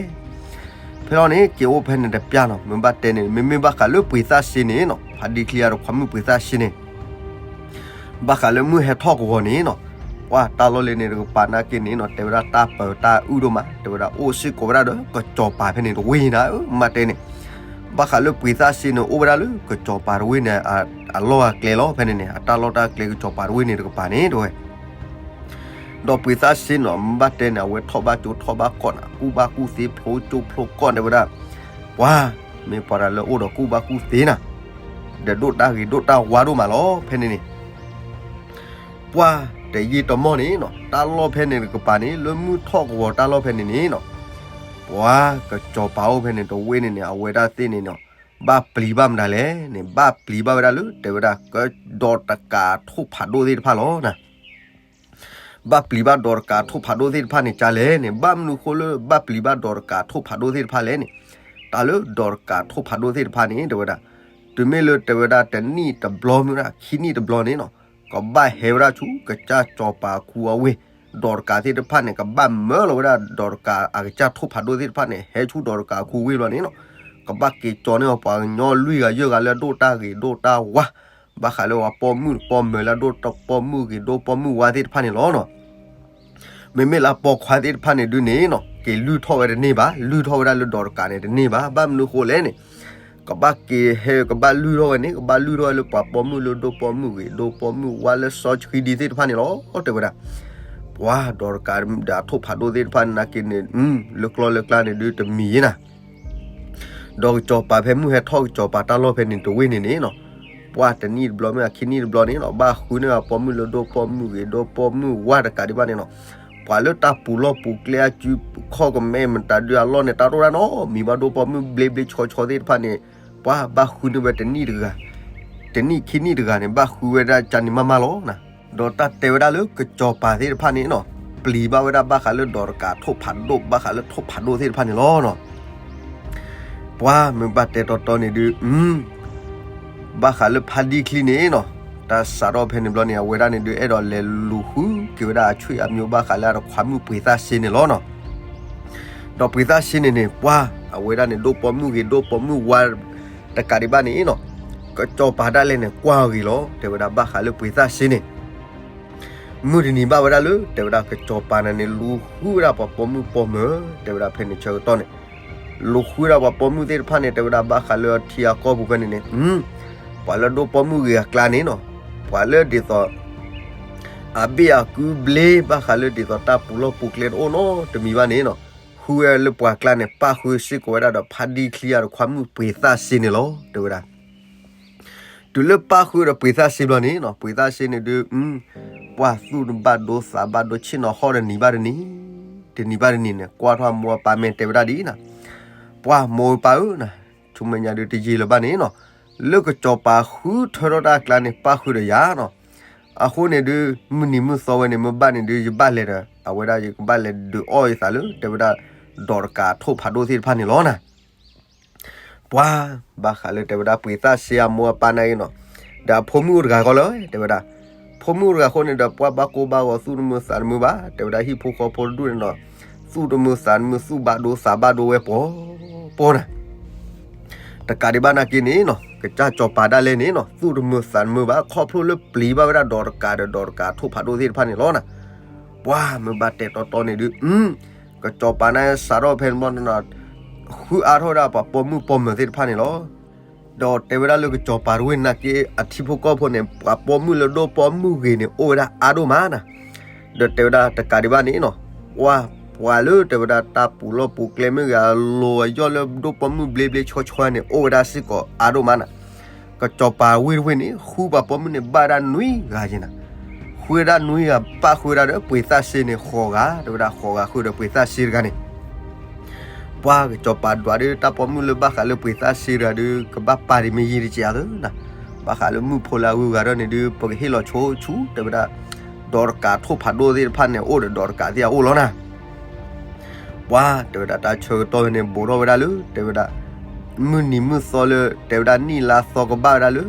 ဖဲလီၤန့ၣ် က့ၤအိၣ်ဖဲန့ၣ်တပျၢ်နီၤ, မ့ၢ်ဘၣ်တဲန့ၣ် မ့မ့ၢ်ဘၣ်ဃးလၢပှ့ၤသၣ်စ့န့ၣ်နီၤ ဖါတံၢ်ချံအတခွါမုၣ်ပှ့ၤသၣ်စ့န့ၣ် ဘၣ်ဃးလၢမုၢ်ဟဲထီၣ်ကဝီၤန့ၣ်နီၤ, ပှၢ်တၢ်လီၢ်လၢန့ၣ်တကပၤနာ်က့န့ၣ်နီၤ တဲဝဲဒၣ်တၢ်ပၢတၢ်အုၣ်ဒိၣ်မး တဲဝဲဒၣ်အိၣ်စ့ၢ်ကီးဝဲဒၣ်ဒီး ကစီၤပၤဖဲန့ၣ်တဝ့ၢ်နၤဧၢ မ့ၢ်တဲန့ၣ်, ဘၣ်ဃးလၢပှ့ၤသၣ်စ့န့ၣ် အိၣ်ဝဲဒၣ်လၢကစီၤပၤတဝ့ၢ်န့ၣ် အလီၢ်အကျဲလီၤ ဖဲန့ၣ်န့ၣ် အတၢ်လီၢ်တၢ်ကျဲကစီၤပၤတဝ့ၢ်န့ၣ်တကပၤန့ၣ် တဲဝဲ ဒီးပှ့ၤသၣ်စ့နီၤ မ့ၢ်ဘၣ်တဲန့ၣ် အဝဲထီၣ်ဘၣ်ကၠိထီၣ်ဘၣ်ကီၢ်နၤ ကူၣ်ဘၣ်ကူၣ်သ့ဖျိကၠိဖျိကီၢ်တဲဝဲဒၣ်, ပှၤ မ့ၢ်ပှၤတၢ်လၢအိၣ်ဒီးကူၣ်ဘၣ်ကူၣ်သ့နၤ, ဒီးဒိၣ်တၢ်ဂ့ၤဒိၣ်တၢ်ဝါဒိၣ်မးလီၤ ဖဲန့ၣ်န့ၣ် ပှၤတယံာ်တမီၢ်န့ၣ်နီၤ တၢ်လီၢ်ဖဲန့ၣ်တကပၤန့ၣ် လၢမုၢ်ထီၣ်ကဝီၤတၢ်လီၢ်ဖဲန့ၣ်န့ၣ်နီၤ, ပှၤကစီၤပၤအိၣ်ဖဲန့ၣ်တဝ့ၢ်န့ၣ်န့ၣ် အဝဲဒၣ်သ့ၣ်န့ၣ်နီၤ ဘၣ်ပျံၤဘၣ်မတၤလဲၣ်န့ၣ် ဘၣ်ပျံၤဘၣ်ဝဲဒၣ်လၢ တဲဝဲဒၣ် ကဒီးတကးထိၣ်ဖးဒိၣ်သ့ၣ်တဖၣ်လီၤနၤ. ဘၣ်ပျံၤဘၣ်ဒိးတကးထိၣ်ဖးဒိၣ်သ့ၣ်တဖၣ်န့ၣ် ကလဲၣ်န့ၣ်, ဘၣ်မနုၤဃိလၢဘၣ်ပျံၤဘၣ်ဒိးတကးထိၣ်ဖးဒိၣ်သ့ၣ်တဖၣ်လဲၣ်န့ၣ်, တၢ်လၢဒိးတကးထိၣ်ဖးဒိၣ်သ့ၣ်တဖၣ်န့ၣ် တဲဝဲဒၣ်, တုၤမ့ၢ်လၢတဲဝဲဒၣ်တနံၣ်တဘျီမ့ၢ်ဝဲဒၣ် ခံနံၣ်တဘျီန့ၣ်နီၤ, ကဘၣ်ဟဲဝဲဒၣ်ဆူကစၢ်စီၤပၤခူအဝ့ၢ်, ဒိးတကးသ့ၣ်တဖၣ်န့ၣ် ကဘၣ်မၢလီၤဝဲဒၣ်ဒိးတကးအကစၢ်ထိၣ်ဖးဒိၣ်သ့ၣ်တဖၣ်န့ၣ် ဟဲဆူဒိးတကးခူဝ့ၢ်ဘျီန့ၣ်နီၤ, ကဘၣ်က့ၤကၠီန့ၢ်အီၤပှၤကညီလွံၢ်ဂၤယဲၢ်ဂၤလၢအဒိၣ်တၢ်ဂ့ၤဒိၣ်တၢ်ဝါ, ဘၣ်ဃးလၢပှၤပိာ်မုၣ်ပိာ်မၢၤလၢအဒိၣ်တၢ်ပိာ်မုၣ်ဂ့ၤဒိၣ်ပိာ်မုၣ်ဝါသ့ၣ်တဖၣ်န့ၣ်လီၤနီၤ. မ့မ့ၢ်လၢအပိာ်ခွါသ့ၣ်တဖၣ်န့ၣ်ဒုးန့ၣ်နီၤ, က့ၤလုၢ်ထီၣ်ဝဲတန့ၢ်ဘၣ်, လုၢ်ထီၣ်ဝဲဒၣ်လၢဒိးတကးန့ၣ်တန့ၢ်ဘၣ်, ဘၣ်မနုၤဃိလဲၣ်န့ၣ်, ကဘၣ်က့ၤဟဲကဘၣ်လုၢ်ထီၣ်ဝဲန့ၣ် ကဘၣ်လုၢ်ထီၣ်ဝဲလၢပှၤပိာ်မုၣ်လၢဒိၣ်ပိာ်မုၣ်ဂ့ၤဒိၣ်ပိာ်မုၣ်ဝါလၢစီဆှံဒံသ့ၣ်တဖၣ်န့ၣ်လီၤ, တဲဝဲဒၣ်. ပှၤဒိးတကးဒီးအထိၣ်ဖးဒိၣ်သ့ၣ်တဖၣ်န့ၣ်နာ်က့န့ၣ်, လၢကျီလၢကျါန့ၣ်ဒုးတမံၤယဲနၤ ဒီးကစီၤပၤဖဲမုၢ်ဟဲထီၣ်ကစီၤပၤတၢ်လီၢ်ဖဲန့ၣ်တဝ့ၢ်န့ၣ်န့ၣ်နီၤ, ပှၤတနံၣ်တဘျီမ့ၢ်အခံနံၣ်တဘျီန့ၣ်နီၤ, ဘၣ်ဃုန့ၢ်အပိာ်မုၣ်လၢဒိၣ်ပိာ်မုၣ်ဂ့ၤဒိၣ်ပိာ်မုၣ်ဝါတကးဒံးဘၣ်န့ၣ်နီၤ, ပှၤလၢတၢ်ပူၤလီၢ်ပူၤကျဲအစုခီၣ်ကမဲမတၤဒုးအလီၢ်န့ၣ် တၢ်တအိၣ်ဒၣ်နီတမံၤဘၣ်, ဒိၣ်ပိာ်မုၣ်ဘျ့ဘျ့ဆီဆီသ့ၣ်တဖၣ်န့ၣ်, ပှၤဘၣ်ဃုန့ၢ်ဝဲတနံၣ်တဂၤ, တနံၣ်ခံနံၣ်တဂၤန့ၣ် ဘၣ်ဃုဝဲဒၣ်ကန့ၣ်မးမးလီၤနၤ. ဒီးတၢ်တဲဝဲဒၣ်လၢကစီၤပၤသ့ၣ်တဖၣ်န့ၣ်နီၤ, ပျံၤဘၣ်ဝဲဒၣ်ဘၣ်ဃးလၢဒိးတကးထိၣ်ဖးဒိၣ် ဘၣ်ဃးလၢထိၣ်ဖးဒိၣ်သ့ၣ်တဖၣ်န့ၣ်လီၤနီၤ. ပှၤမ့ၢ်ဘၣ်တဲတီတီန့ၣ်ဒုး, ဘၣ်ဃးလၢဖါဒံချံန့ၣ်နီၤ, တၢ်စးထီၣ်ဖဲန့ၣ်ဘျီန့ၣ် အဝဲဒၣ်န့ၣ်ဒုး အဲၣ်ဒိးလဲၤလူၤဃုက့ၤဝဲဒၣ်အဆွေအမျိုးဘၣ်ဃးလၢအတခွါမုၣ်ပှ့ၤသၣ်စ့န့ၣ်လီၤနီၤ. ဒီးပှ့ၤသၣ်စ့န့ၣ်န့ၣ် ပှၤအဝဲဒၣ်န့ၣ် ဒိၣ်ပိာ်မုၣ်ဂ့ၤဒိၣ်ပိာ်မုၣ်ဝါတကးဒံးဘၣ်န့ၣ်နီၤ, ကစီၤပၤဒၣ်လဲာ်န့ၣ် ကွၢ်အဂ့ၤလီၤ တဲဝဲဒၣ်ဘၣ်ဃးလၢပှ့ၤသၣ်စ့န့ၣ် မုၢ်တနံၤဘၣ်ဝဲဒၣ်လၢ တဲဝဲဒၣ်ကစီၤပၤန့ၣ်န့ၣ် လူၤဃုဝဲဒၣ်ပှၤပိာ်မုၣ်ပိာ်မၢၤ တဲဝဲဒၣ်ဖဲန့ၣ်ဆၢကတီၢ်န့ၣ်, လူၤဃုဝဲဒၣ်ပှၤပိာ်မုၣ်သ့ၣ်တဖၣ်န့ၣ် တဲဝဲဒၣ်ဘၣ်ဃးလၢအထံအကီၢ်ပူၤဖဲန့ၣ်န့ၣ်, ပှၤလၢဒိၣ်ပိာ်မုၣ်ဂ့ၤအကျါန့ၣ်နီၤ, ပှၤလၢဒ်သိး အဘ့ၣ်အကုဘျ့ဘၣ်ဃးလၢဒ်သိးတၢ်ပူၤလီၢ်ပူၤကျဲတအိၣ်နီတမံၤဘၣ်န့ၣ်နီၤ, ဃုဝဲလၢပှၤကျါန့ၣ် ပၣ်ဃုစ့ၢ်ကီးဝဲဒၣ်ဒီးဖါဒံချံအတခွါမုၣ်ပှ့ၤသၣ်စ့န့ၣ်လီၤ တဲဝဲဒၣ်. တုၤလၢပၣ်ဃုဒီးပှ့ၤသၣ်စ့ဘျီန့ၣ်နီၤ, ပှ့ၤသၣ်စ့န့ၣ်ဒုး, ပှၤသူၣ်တဘၣ်ဒိသးဘၣ်ဒိဆ့ၣ်နီၤဟီၣ်တနံၤဘၣ်တနံၤ, တနံၤဘၣ်တနံၤန့ၣ် ကွၢ်ထီၣ်မိၢ်အပၢ်မဲာ်တဲဝဲဒၣ်ဒ်အံၤနီၤ, ပှၤမိၢ်ပၢ်ဧၢနီၤ, ဆူမဲာ်ညါဒုးတယံာ်လၢၤဘၣ်န့ၣ်နီၤ, လၢကစီၤပၤဃုထၢထီၣ်တၢ်အကျါန့ၣ် ပၣ်ဃုဒီးယၤနီၤ, အဃိန့ၣ်ဒုး မုၢ်နံၤမုၢ်သီဝဲန့ၣ် မ့ၢ်ဘၣ်န့ၣ်ဒုး ယဘၣ်လဲၤဒီး အဝဲဒၣ်ယကဘၣ်လဲၤဒုးအီၣ်ယသးလၢ တဲဝဲဒၣ် ဒိးတကးထိၣ်ဖးဒိၣ်သ့ၣ်တဖၣ်န့ၣ်လီၤနၤ. ပှၤ ဘၣ်ဃးလၢတဲဝဲဒၣ်ပှ့ၤသၣ်စ့အမိၢ်အပၢ်နာ်က့နီၤ, ဒီးအဖိမုၣ်အိၣ်တဂၤဃီလၢ တဲဝဲဒၣ်, ဖိမုၣ်အိၣ်တဂၤဃီန့ၣ်ဒီး ပှၤဘၣ်ကိၢ်ဘၣ်ဂီၤသူၣ်တမုာ်သးတမုာ်ဘၣ်, တဲဝဲဒၣ်ဟံၣ်ဖိဃီဖိတဒူၣ်န့ၣ်နီၤ, သူၣ်တမုာ်သးတမုာ် သူၣ်ဘၣ်ဒိသးဘၣ်ဒိဝဲပှီၤပှီၤနၤ. တကးဒံးဘၣ်နာ်က့န့ၣ်နီၤ, ကစၢ်စီၤပၤဒၣ်လဲာ်န့ၣ်နီၤ သူၣ်တမုာ်သးတမုာ်ဘၣ် ခီဖျိလၢပျံၤဘၣ်ဝဲဒၣ်ဒိးတကးဒီးဒိးတကးထိၣ်ဖးဒိၣ်သ့ၣ်တဖၣ်န့ၣ်လီၤနၤ. ပှၤမ့ၢ်ဘၣ်တဲတီတီန့ၣ်ဒုး, ကစီၤပၤန့ၣ်စးထီၣ်ဖဲန့ၣ်ဘျီန့ၣ်နီၤ, ဃုအါထီၣ်ဝဲဒၣ်ပှၤပိာ်မုၣ်ပိာ်မၢၤသ့ၣ်တဖၣ်န့ၣ်လီၤ. ဒီးတဲဝဲဒၣ်လၢကစီၤပၤတဝ့ၢ်နာ်က့ အထံဖိကီၢ်ဖိန့ၣ် ပှၤပိာ်မုၣ်လၢဒိၣ်ပိာ်မုၣ်ဂ့ၤန့ၣ် အိၣ်ဝဲဒၣ်အါဒိၣ်မးနၤ. ဒီးတဲဝဲဒၣ်တကးဒံးဘၣ်န့ၣ်နီၤ, ပှၤ ပှၤလၢတဲဝဲဒၣ်တၢ်ပူၤလီၢ်ပူၤကျဲမ့ၢ်ဂ့ၤ အလိၤအယီၢ်လၢဒိၣ်ပိာ်မုၣ်ဘျ့ဘျ့ဆှီဆှီန့ၣ် အိၣ်ဝဲဒၣ်စ့ၢ်ကီးအါဒိၣ်မးနၤ. ကစီၤပၤဝ့ၢ်တဝ့ၢ်န့ၣ် ဃုပှၤပိာ်မုၣ်န့ၣ် ဘၣ်ဝဲဒၣ်နွံဂၤယဲနၤ. ဃုဝဲဒၣ်နွံဂၤ ပၣ်ဃုဝဲဒၣ်ဒီးပှ့ၤသၣ်စ့န့ၣ် ဃိးဂၤ, တဲဝဲဒၣ်ဃိးဂၤဃုဒီးပှ့ၤသၣ်စ့တဂၤန့ၣ် ပှၤကစီၤပၤဒွးဒီးတၢ်ပိာ်မုၣ်လၢဘၣ်ဃးလၢပှ့ၤသၣ်စ့တဂၤဒီး ကဘၣ်ပာ်တမံၤယံာ်တစဲးဧါသၢနၤ. ဘၣ်ဃးလၢမုၣ်ဖိလၢအဂုၤအဂၤဒီးန့ၣ်ဒုး ပကဟ့ၣ်လီၤဆိဆူ တဲဝဲဒၣ် ဒိးတကးထိၣ်ဖးဒိၣ်သ့ၣ်တဖၣ်န့ၣ် အိၣ်ဒီးဒိးတကးသ့ၣ်အအိၣ်လီၤနၤ. ပှၤတဲဝဲဒၣ်တၢ်ဆၢကတီၢ်ဖဲန့ၣ် ဘူးထီၣ်ဝဲဒၣ်လၢ တဲဝဲဒၣ် မုၢ်နံၤမုၢ်သီလၢ တဲဝဲဒၣ်နံၣ်လါသီကဘၣ်ဝဲဒၣ်လၢ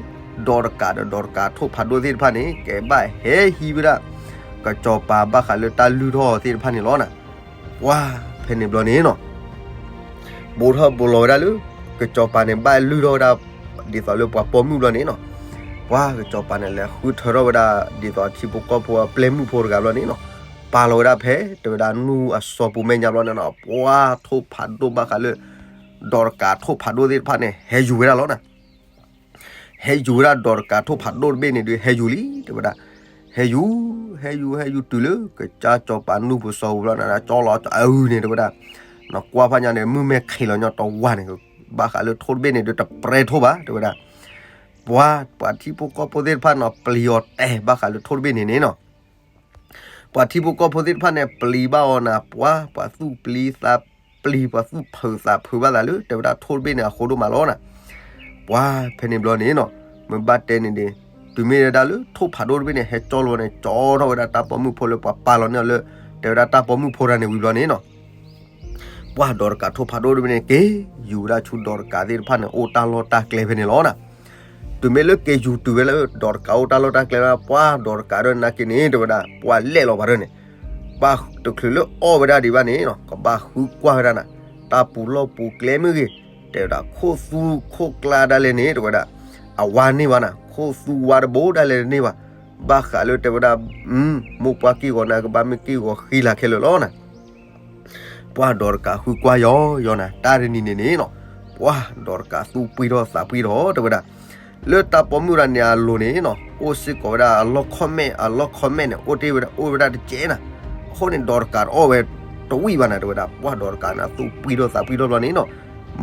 ဒိးတကးဒီးဒိးတကးထိၣ်ဖးဒိၣ်သ့ၣ်တဖၣ်န့ၣ် ကဘၣ်ဟဲဟံးဝဲဒၣ် ကစီၤပၤဘၣ်ဃးလၢတၢ်လုၢ်ထီၣ်အီၤသ့ၣ်တဖၣ်န့ၣ်လီၤနၤ. ပှၤဖဲန့ၣ်ဘျီန့ၣ်နီၤ ဘူးထီၣ်ဘူးလီၤဝဲဒၣ်လၢ ကစီၤပၤန့ၣ် ဘၣ်လုၢ်ထီၣ်ဝဲဒၣ် ဒ်သိးလၢပှၤပိာ်မုၣ်ဘျီန့ၣ်နီၤ. ပှၤကစီၤပၤန့ၣ် လဲၤဃုထၢထီၣ်ဝဲဒၣ် ဒ်သိးထံဖိကီၢ်ဖိအပျဲၢ်မုၣ်ဖိတဂၤဘျီန့ၣ်နီၤ. ပာ်လီၤဝဲဒၣ်ဖဲ တဲဝဲဒၣ်နူၢ်အစီၤပူၤမဲာ်ညါဘျီန့ၣ်နီၤ. ပှၤထိၣ်ဖးဒိၣ်ဘၣ်ဃးလၢ ဒိးတကးထိၣ်ဖးဒိၣ်သ့ၣ်တဖၣ်န့ၣ် ဟဲယူၤဝဲဒၣ်လီၤနၤ. ဟဲယူၤဝဲဒၣ်ဒိးတကးထိၣ်ဖးဒိၣ်တဘ့ၣ်န့ၣ်ဒုး ဟဲယူၤလံ တဲဝဲဒၣ်. ဟဲယူၤ ဟဲယူၤ ဟဲယူၤတုၤလၢ ကစၢ်စီၤပၤနူၢ်ပူၤစီၤပူၤဘျီန့ၣ် ကၠီလီၤအုန့ၣ် တဲဝဲဒၣ်. နကွၢ်ဖးညါန့ၣ် မုၢ်မဲာ်ခံးလီၤညီတဝါန့ၣ် ဘၣ်ဃးလၢထိၣ်တဘ့ၣ်န့ၣ်ဒုး တပြဲထိၣ်ဘၣ် တဲဝဲဒၣ်. ပှၤ ပှၤထံဖိကီၢ်ဖိသ့ၣ်တဖၣ်န့ၣ် ပျံၤအီၤတဲာ်ဘၣ်ဃးလၢထိၣ်တဘ့ၣ်န့ၣ်န့ၣ်နီၤ. ပှၤထံဖိကီၢ်ဖိသ့ၣ်တဖၣ်န့ၣ် ပျံၤဘၣ်အီၤနၤ ပှၤ ပှၤသူၣ်ပျံၤသးပျံၤ ပှၤသူၣ်ဖုးသးဖုးဘၣ်သးလၢ တဲဝဲဒၣ်ထိၣ်တဘ့ၣ်န့ၣ် အဃိဒိၣ်မးလီၤနၤ. ပှၤဖဲန့ၣ်ဘျီန့ၣ်နီၤ မ့ၢ်ဘၣ်တဲန့ၣ်ဒီး တုၤမ့ၢ်ဝဲဒၣ်လၢထိၣ်ဖးဒိၣ်တဘ့ၣ်န့ၣ် ဟဲကၠီလီၤန့ၣ် ကၠီထီၣ်ဝဲဒၣ်တၢ်ပိာ်မုၣ်ဖိလၢပှၤပာ်လီၤန့ၢ်အီၤလၢ တဲဝဲဒၣ်တၢ်ပိာ်မုၣ်ဖိတဂၤန့ၣ်ဝံၤဘျီန့ၣ်နီၤ ပှၢ်ဒီးတကးထိၣ်ဖးဒိၣ်တဘ့ၣ်န့ၣ် က့ၤယူၤဝဲဒၣ်ဆူဒီးတကးသ့ၣ်တဖၣ်န့ၣ် အိၣ်တၢ်လီၢ်တၢ်ကျဲဖဲန့ၣ်လီၤနီၤ. တုၤမ့ၢ်လၢက့ၤယူၤတုၤဝဲလၢဒီးတကးအိၣ်တၢ်လီၢ်တၢ်ကျဲဝဲ ပှၢ်ဒီးတကးဒီးနာ်က့န့ၣ် တဲဝဲဒၣ် ပှၢ်လဲၣ်လီၤဘၣ်ဒၣ်န့ၣ် ဘၣ်တချုးလၢအီၣ်ဝဲဒၣ်ဒံးဘၣ်န့ၣ်နီၤ ကဘၣ်ဃုကွၢ်ဝဲဒၣ်နၤ တၢ်ပူၤလီၢ်ပူၤကျဲမ့ၢ်ဂ့ၤ တဲဝဲဒၣ် ခိၣ်သူခိၣ်ကျါဒၣ်လဲာ်န့ၣ် တဲဝဲဒၣ် အဝါန့ၢ်ဘၣ်နၤ ခိၣ်သူဝါတဘိဒၣ်လဲာ်န့ၢ်ဘၣ် ဘၣ်ဃးလၢတဲဝဲဒၣ် မိၢ်ပှၢ်က့ၢ်ဂီၤနၤကဘၣ်မ့ၢ်က့ၢ်ဂီၤဃံလၤခဲလၢာ်လီၤနၤ ပှၢ်ဒီးတကးဃုကွၢ်ယီၤယီၤနၤ တၢ်တနံၤန့ၣ်န့ၣ်နီၤ ပှၢ်ဒီးတကးသူၣ်ပှံၢ်ထီၣ်သးပှံၢ်ထီၣ် တဲဝဲဒၣ် လၢတၢ်ပိာ်မုၣ်တဂၤန့ၣ်အလိၤန့ၣ်နီၤ အိၣ်စ့ၢ်ကီးဝဲဒၣ်အလီၢ် comment အလီၢ် comment န့ၣ် အိၣ်တ့ၢ်ဝဲဒၣ် အိၣ်ဝဲဒၣ်တကဲနၤ အဃိန့ၣ် ဒီးတကးတအီၣ်ဝဲတဝံၣ်ဘၣ်နၤ တဲဝဲဒၣ် ပှၢ်ဒီးတကးန့ၣ် သူၣ်ပှံၢ်ထီၣ်သးပှံၢ်ထီၣ်ဘျီန့ၣ်နီၤ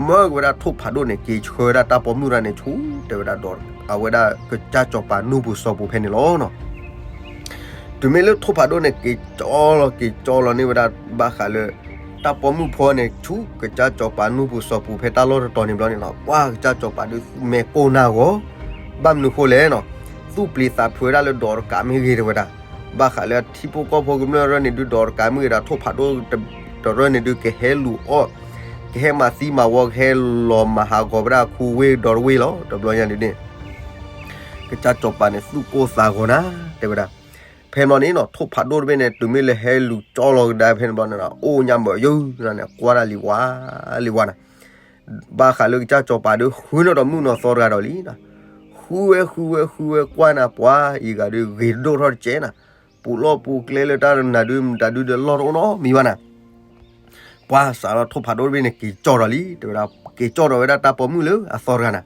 မၢက့ၤဝဲဒၣ်ထိၣ်ဖးဒိၣ်န့ၣ် က့ၤဆှၢဝဲဒၣ်တၢ်ပိာ်မုၣ်တဂၤန့ၣ်ဆူ တဲဝဲဒၣ်ဒီး အဝဲဒၣ်ကစၢ်စီၤပၤနူၢ်ပူၤစီၤပူၤဖဲန့ၣ်လီၤနီၤ တုၤမ့ၢ်လၢထိၣ်ဖးဒိၣ်န့ၣ် က့ၤကၠီလီၤ က့ၤကၠီလီၤန့ၢ်ဝဲဒၣ် ဘၣ်ဃးလၢ တၢ်ပိာ်မုၣ်ဖိန့ၣ် ဆူကစၢ်စီၤပၤနူၢ်ပူၤစီၤပူၤဖဲတၢ်လီၢ်တတီၤန့ၣ်ဘျီန့ၣ်နီၤ ပှၢ်ကစၢ်စီၤပၤဒုးမဲာ်ကိၢ်နၢ်ဂီၤ ဘၣ်မနုၤဃိလဲၣ်နီၤ သူၣ်ပျံၤသးဖုးဝဲဒၣ်လၢဒီးတကးမ့ၢ်ဂ့ၤတဲဝဲဒၣ် ဘၣ်ဃးလၢအထံဖိကီၢ်ဖိကမျၢၢ်တရၢန့ၣ်ဒုးဒီးတကးမ့ၢ်ဂ့ၤဒီးထိၣ်ဖးဒိၣ်တရၢန့ၣ်ဒုးကဟဲလူၤအီၣ် ကဟဲမၤသံမၤဝီ ကဟဲလီၤမၤဟးဂီၤဝဲဒၣ်ခူဝ့ၢ်ဒီတဝ့ၢ်လီၤ တဘျီညါဒုးန့ၣ် ကစၢ်စီၤပၤန့ၣ် သူၣ်ကိၢ်သးဂီၤနၤ တဲဝဲဒၣ် ဖဲန့ၣ်ဘျီန့ၣ်နီၤ ထိၣ်ဖးဒိၣ်တဘ့ၣ်န့ၣ် တုၤမ့ၢ်လၢဟဲလူၤကၠီလီၤကဒါဖဲန့ၣ်ဘျီန့ၣ်နီၤ အိၣ်ညါဘၣ်ယုၢ်နၤန့ၣ် ကွၢ်တၢ်လံၤဝါလံၤဝါနၤ ဘၣ်ဃးလၢကစၢ်စီၤပၤဒုး ဃုနီၣ်ဒီးမုၣ်နီၢ်သီတဂၤဒီးလံနၤ ဃုဝဲဃုဝဲဃုဝဲကွၢ်နၤ ပှၢ်အံၤဂၤဒုးဂ့ၤဒိၣ်ထီၣ်တကဲနၤ ပူၤလီၢ်ပူၤကျဲလၢတၢ်နၤဒုး မတၤဒုးဒီးလီၢ်တအိၣ်နီတမံၤဘၣ်နၤ ပှၢ်စးလီၤထိၣ်ဖးဒိၣ်တဘ့ၣ်န့ၣ် က့ၤကၠီဒီးလံ တဲဝဲဒၣ် က့ၤကၠီဒီးဝဲဒၣ်တၢ်ပိာ်မုၣ်လၢအသီတဂၤနၤ တု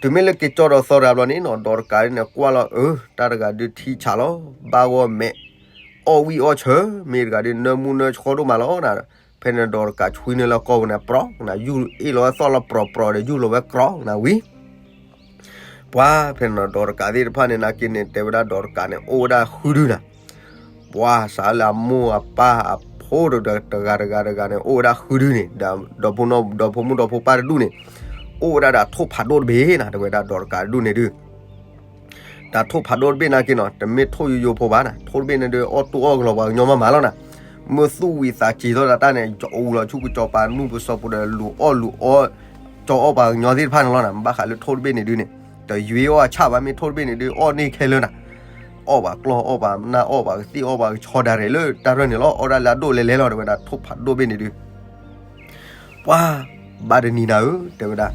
ၤမ့ၢ်လၢက့ၤကၠီဒီးသီတဂၤဘျီန့ၣ်နီၤ ဒီးတကးဒုးန့ၣ် ကွၢ်လီၤ အၢ တၢ်တဂၤဒုးထံဆးလီၤ ဘၣ်ဂီၢ်မဲာ် အီၣ်ဝံၣ်အီၣ်ဆၢ မ့ၢ်တဂၤဒုး နၢမူနၢဆှီဒိၣ်မးလီၤနၤ ဖဲန့ၣ်ဒီးတကးဆွံနုာ်လၢကီၢ်ပူၤန့ၣ် ပြီ နၤယူၢ်အ့ၣ်လီၤဝဲသီၣ်လီၤပြီပြီဒီး ယူၢ်လီၤဝဲကြီနၤဝံၤ ပှၢ်ဖဲန့ၣ်ဒီးတကးသ့ၣ်တဖၣ်န့ၣ် နာ်က့န့ၣ် တဲဝဲဒၣ်ဒီးတကးန့ၣ် အိၣ်ဝဲဒၣ်ဃုဒုနၤ ပှၢ်စးလၢအမိၢ်အပၢ်အဖိတဂၤတဂၤတဂၤန့ၣ် အိၣ်ဝဲဒၣ်ဃုဒုန့ၣ် ဒီးဖိမုၣ်ဒီးဖိပၢ်တဒူၣ်န့ၣ် အိၣ်ဝဲဒၣ်ဒီးထိၣ်ဖးဒိၣ်တဘ့ၣ်နၤ တဲဝဲဒၣ်ဒီးတကးတဒူၣ်န့ၣ်ဒုး တၢ်ထိၣ်ဖးဒိၣ်တဘ့ၣ်နာ်က့နီၤ တမ့ၢ်ထိၣ်ယိယိဖိဘၣ်နၤ ထိၣ်တဘ့ၣ်န့ၣ်ဒုး အီၣ်တူၢ်အီၣ်ကလီၤပှၤကညီမးမးလီၤနၤ မ့ၢ်သူၣ်ဝံၤသးစံးထီၣ်တၢ်န့ၣ် အူလီၤဆူကစီၤပၤနူၢ်ပူၤစီၤပူၤဒီး လူၤအီၣ်လူၤအီ ကၠီအီၣ်ပှၤကညီသ့ၣ်တဖၣ်န့ၣ်လီၤနၤ ဘၣ်ဃးလၢထိၣ်တဘ့ၣ်န့ၣ်ဒုးန့ၣ် တယွ့အီၣ်အဆၣ်ဘၣ် မ့ၢ်ထိၣ်တဘ့ၣ်န့ၣ်ဒုး အီၣ်န့ၢ်ခဲလၢာ်နၤ အီၣ်ဘၣ်ကျီၢ်အီၣ်ဘၣ်နၢ်အီၣ်ဘၣ်ကသ့ၣ်အီၣ်ဘၣ်ကဆီဒၣ်ရဲၣ်လၢ တၢ်ရၢၢ်န့ၣ်လီၤ အီၣ်ဒၣ်လၢအဒိၣ်လဲၤလဲၤလီၤ တဲဝဲဒၣ်ထိၣ်ဖးဒိၣ်တဘ့ၣ်န့ၣ်ဒုး ပှၢ်ဘၣ်တနံၤနၤဧၢ တဲဝဲဒၣ်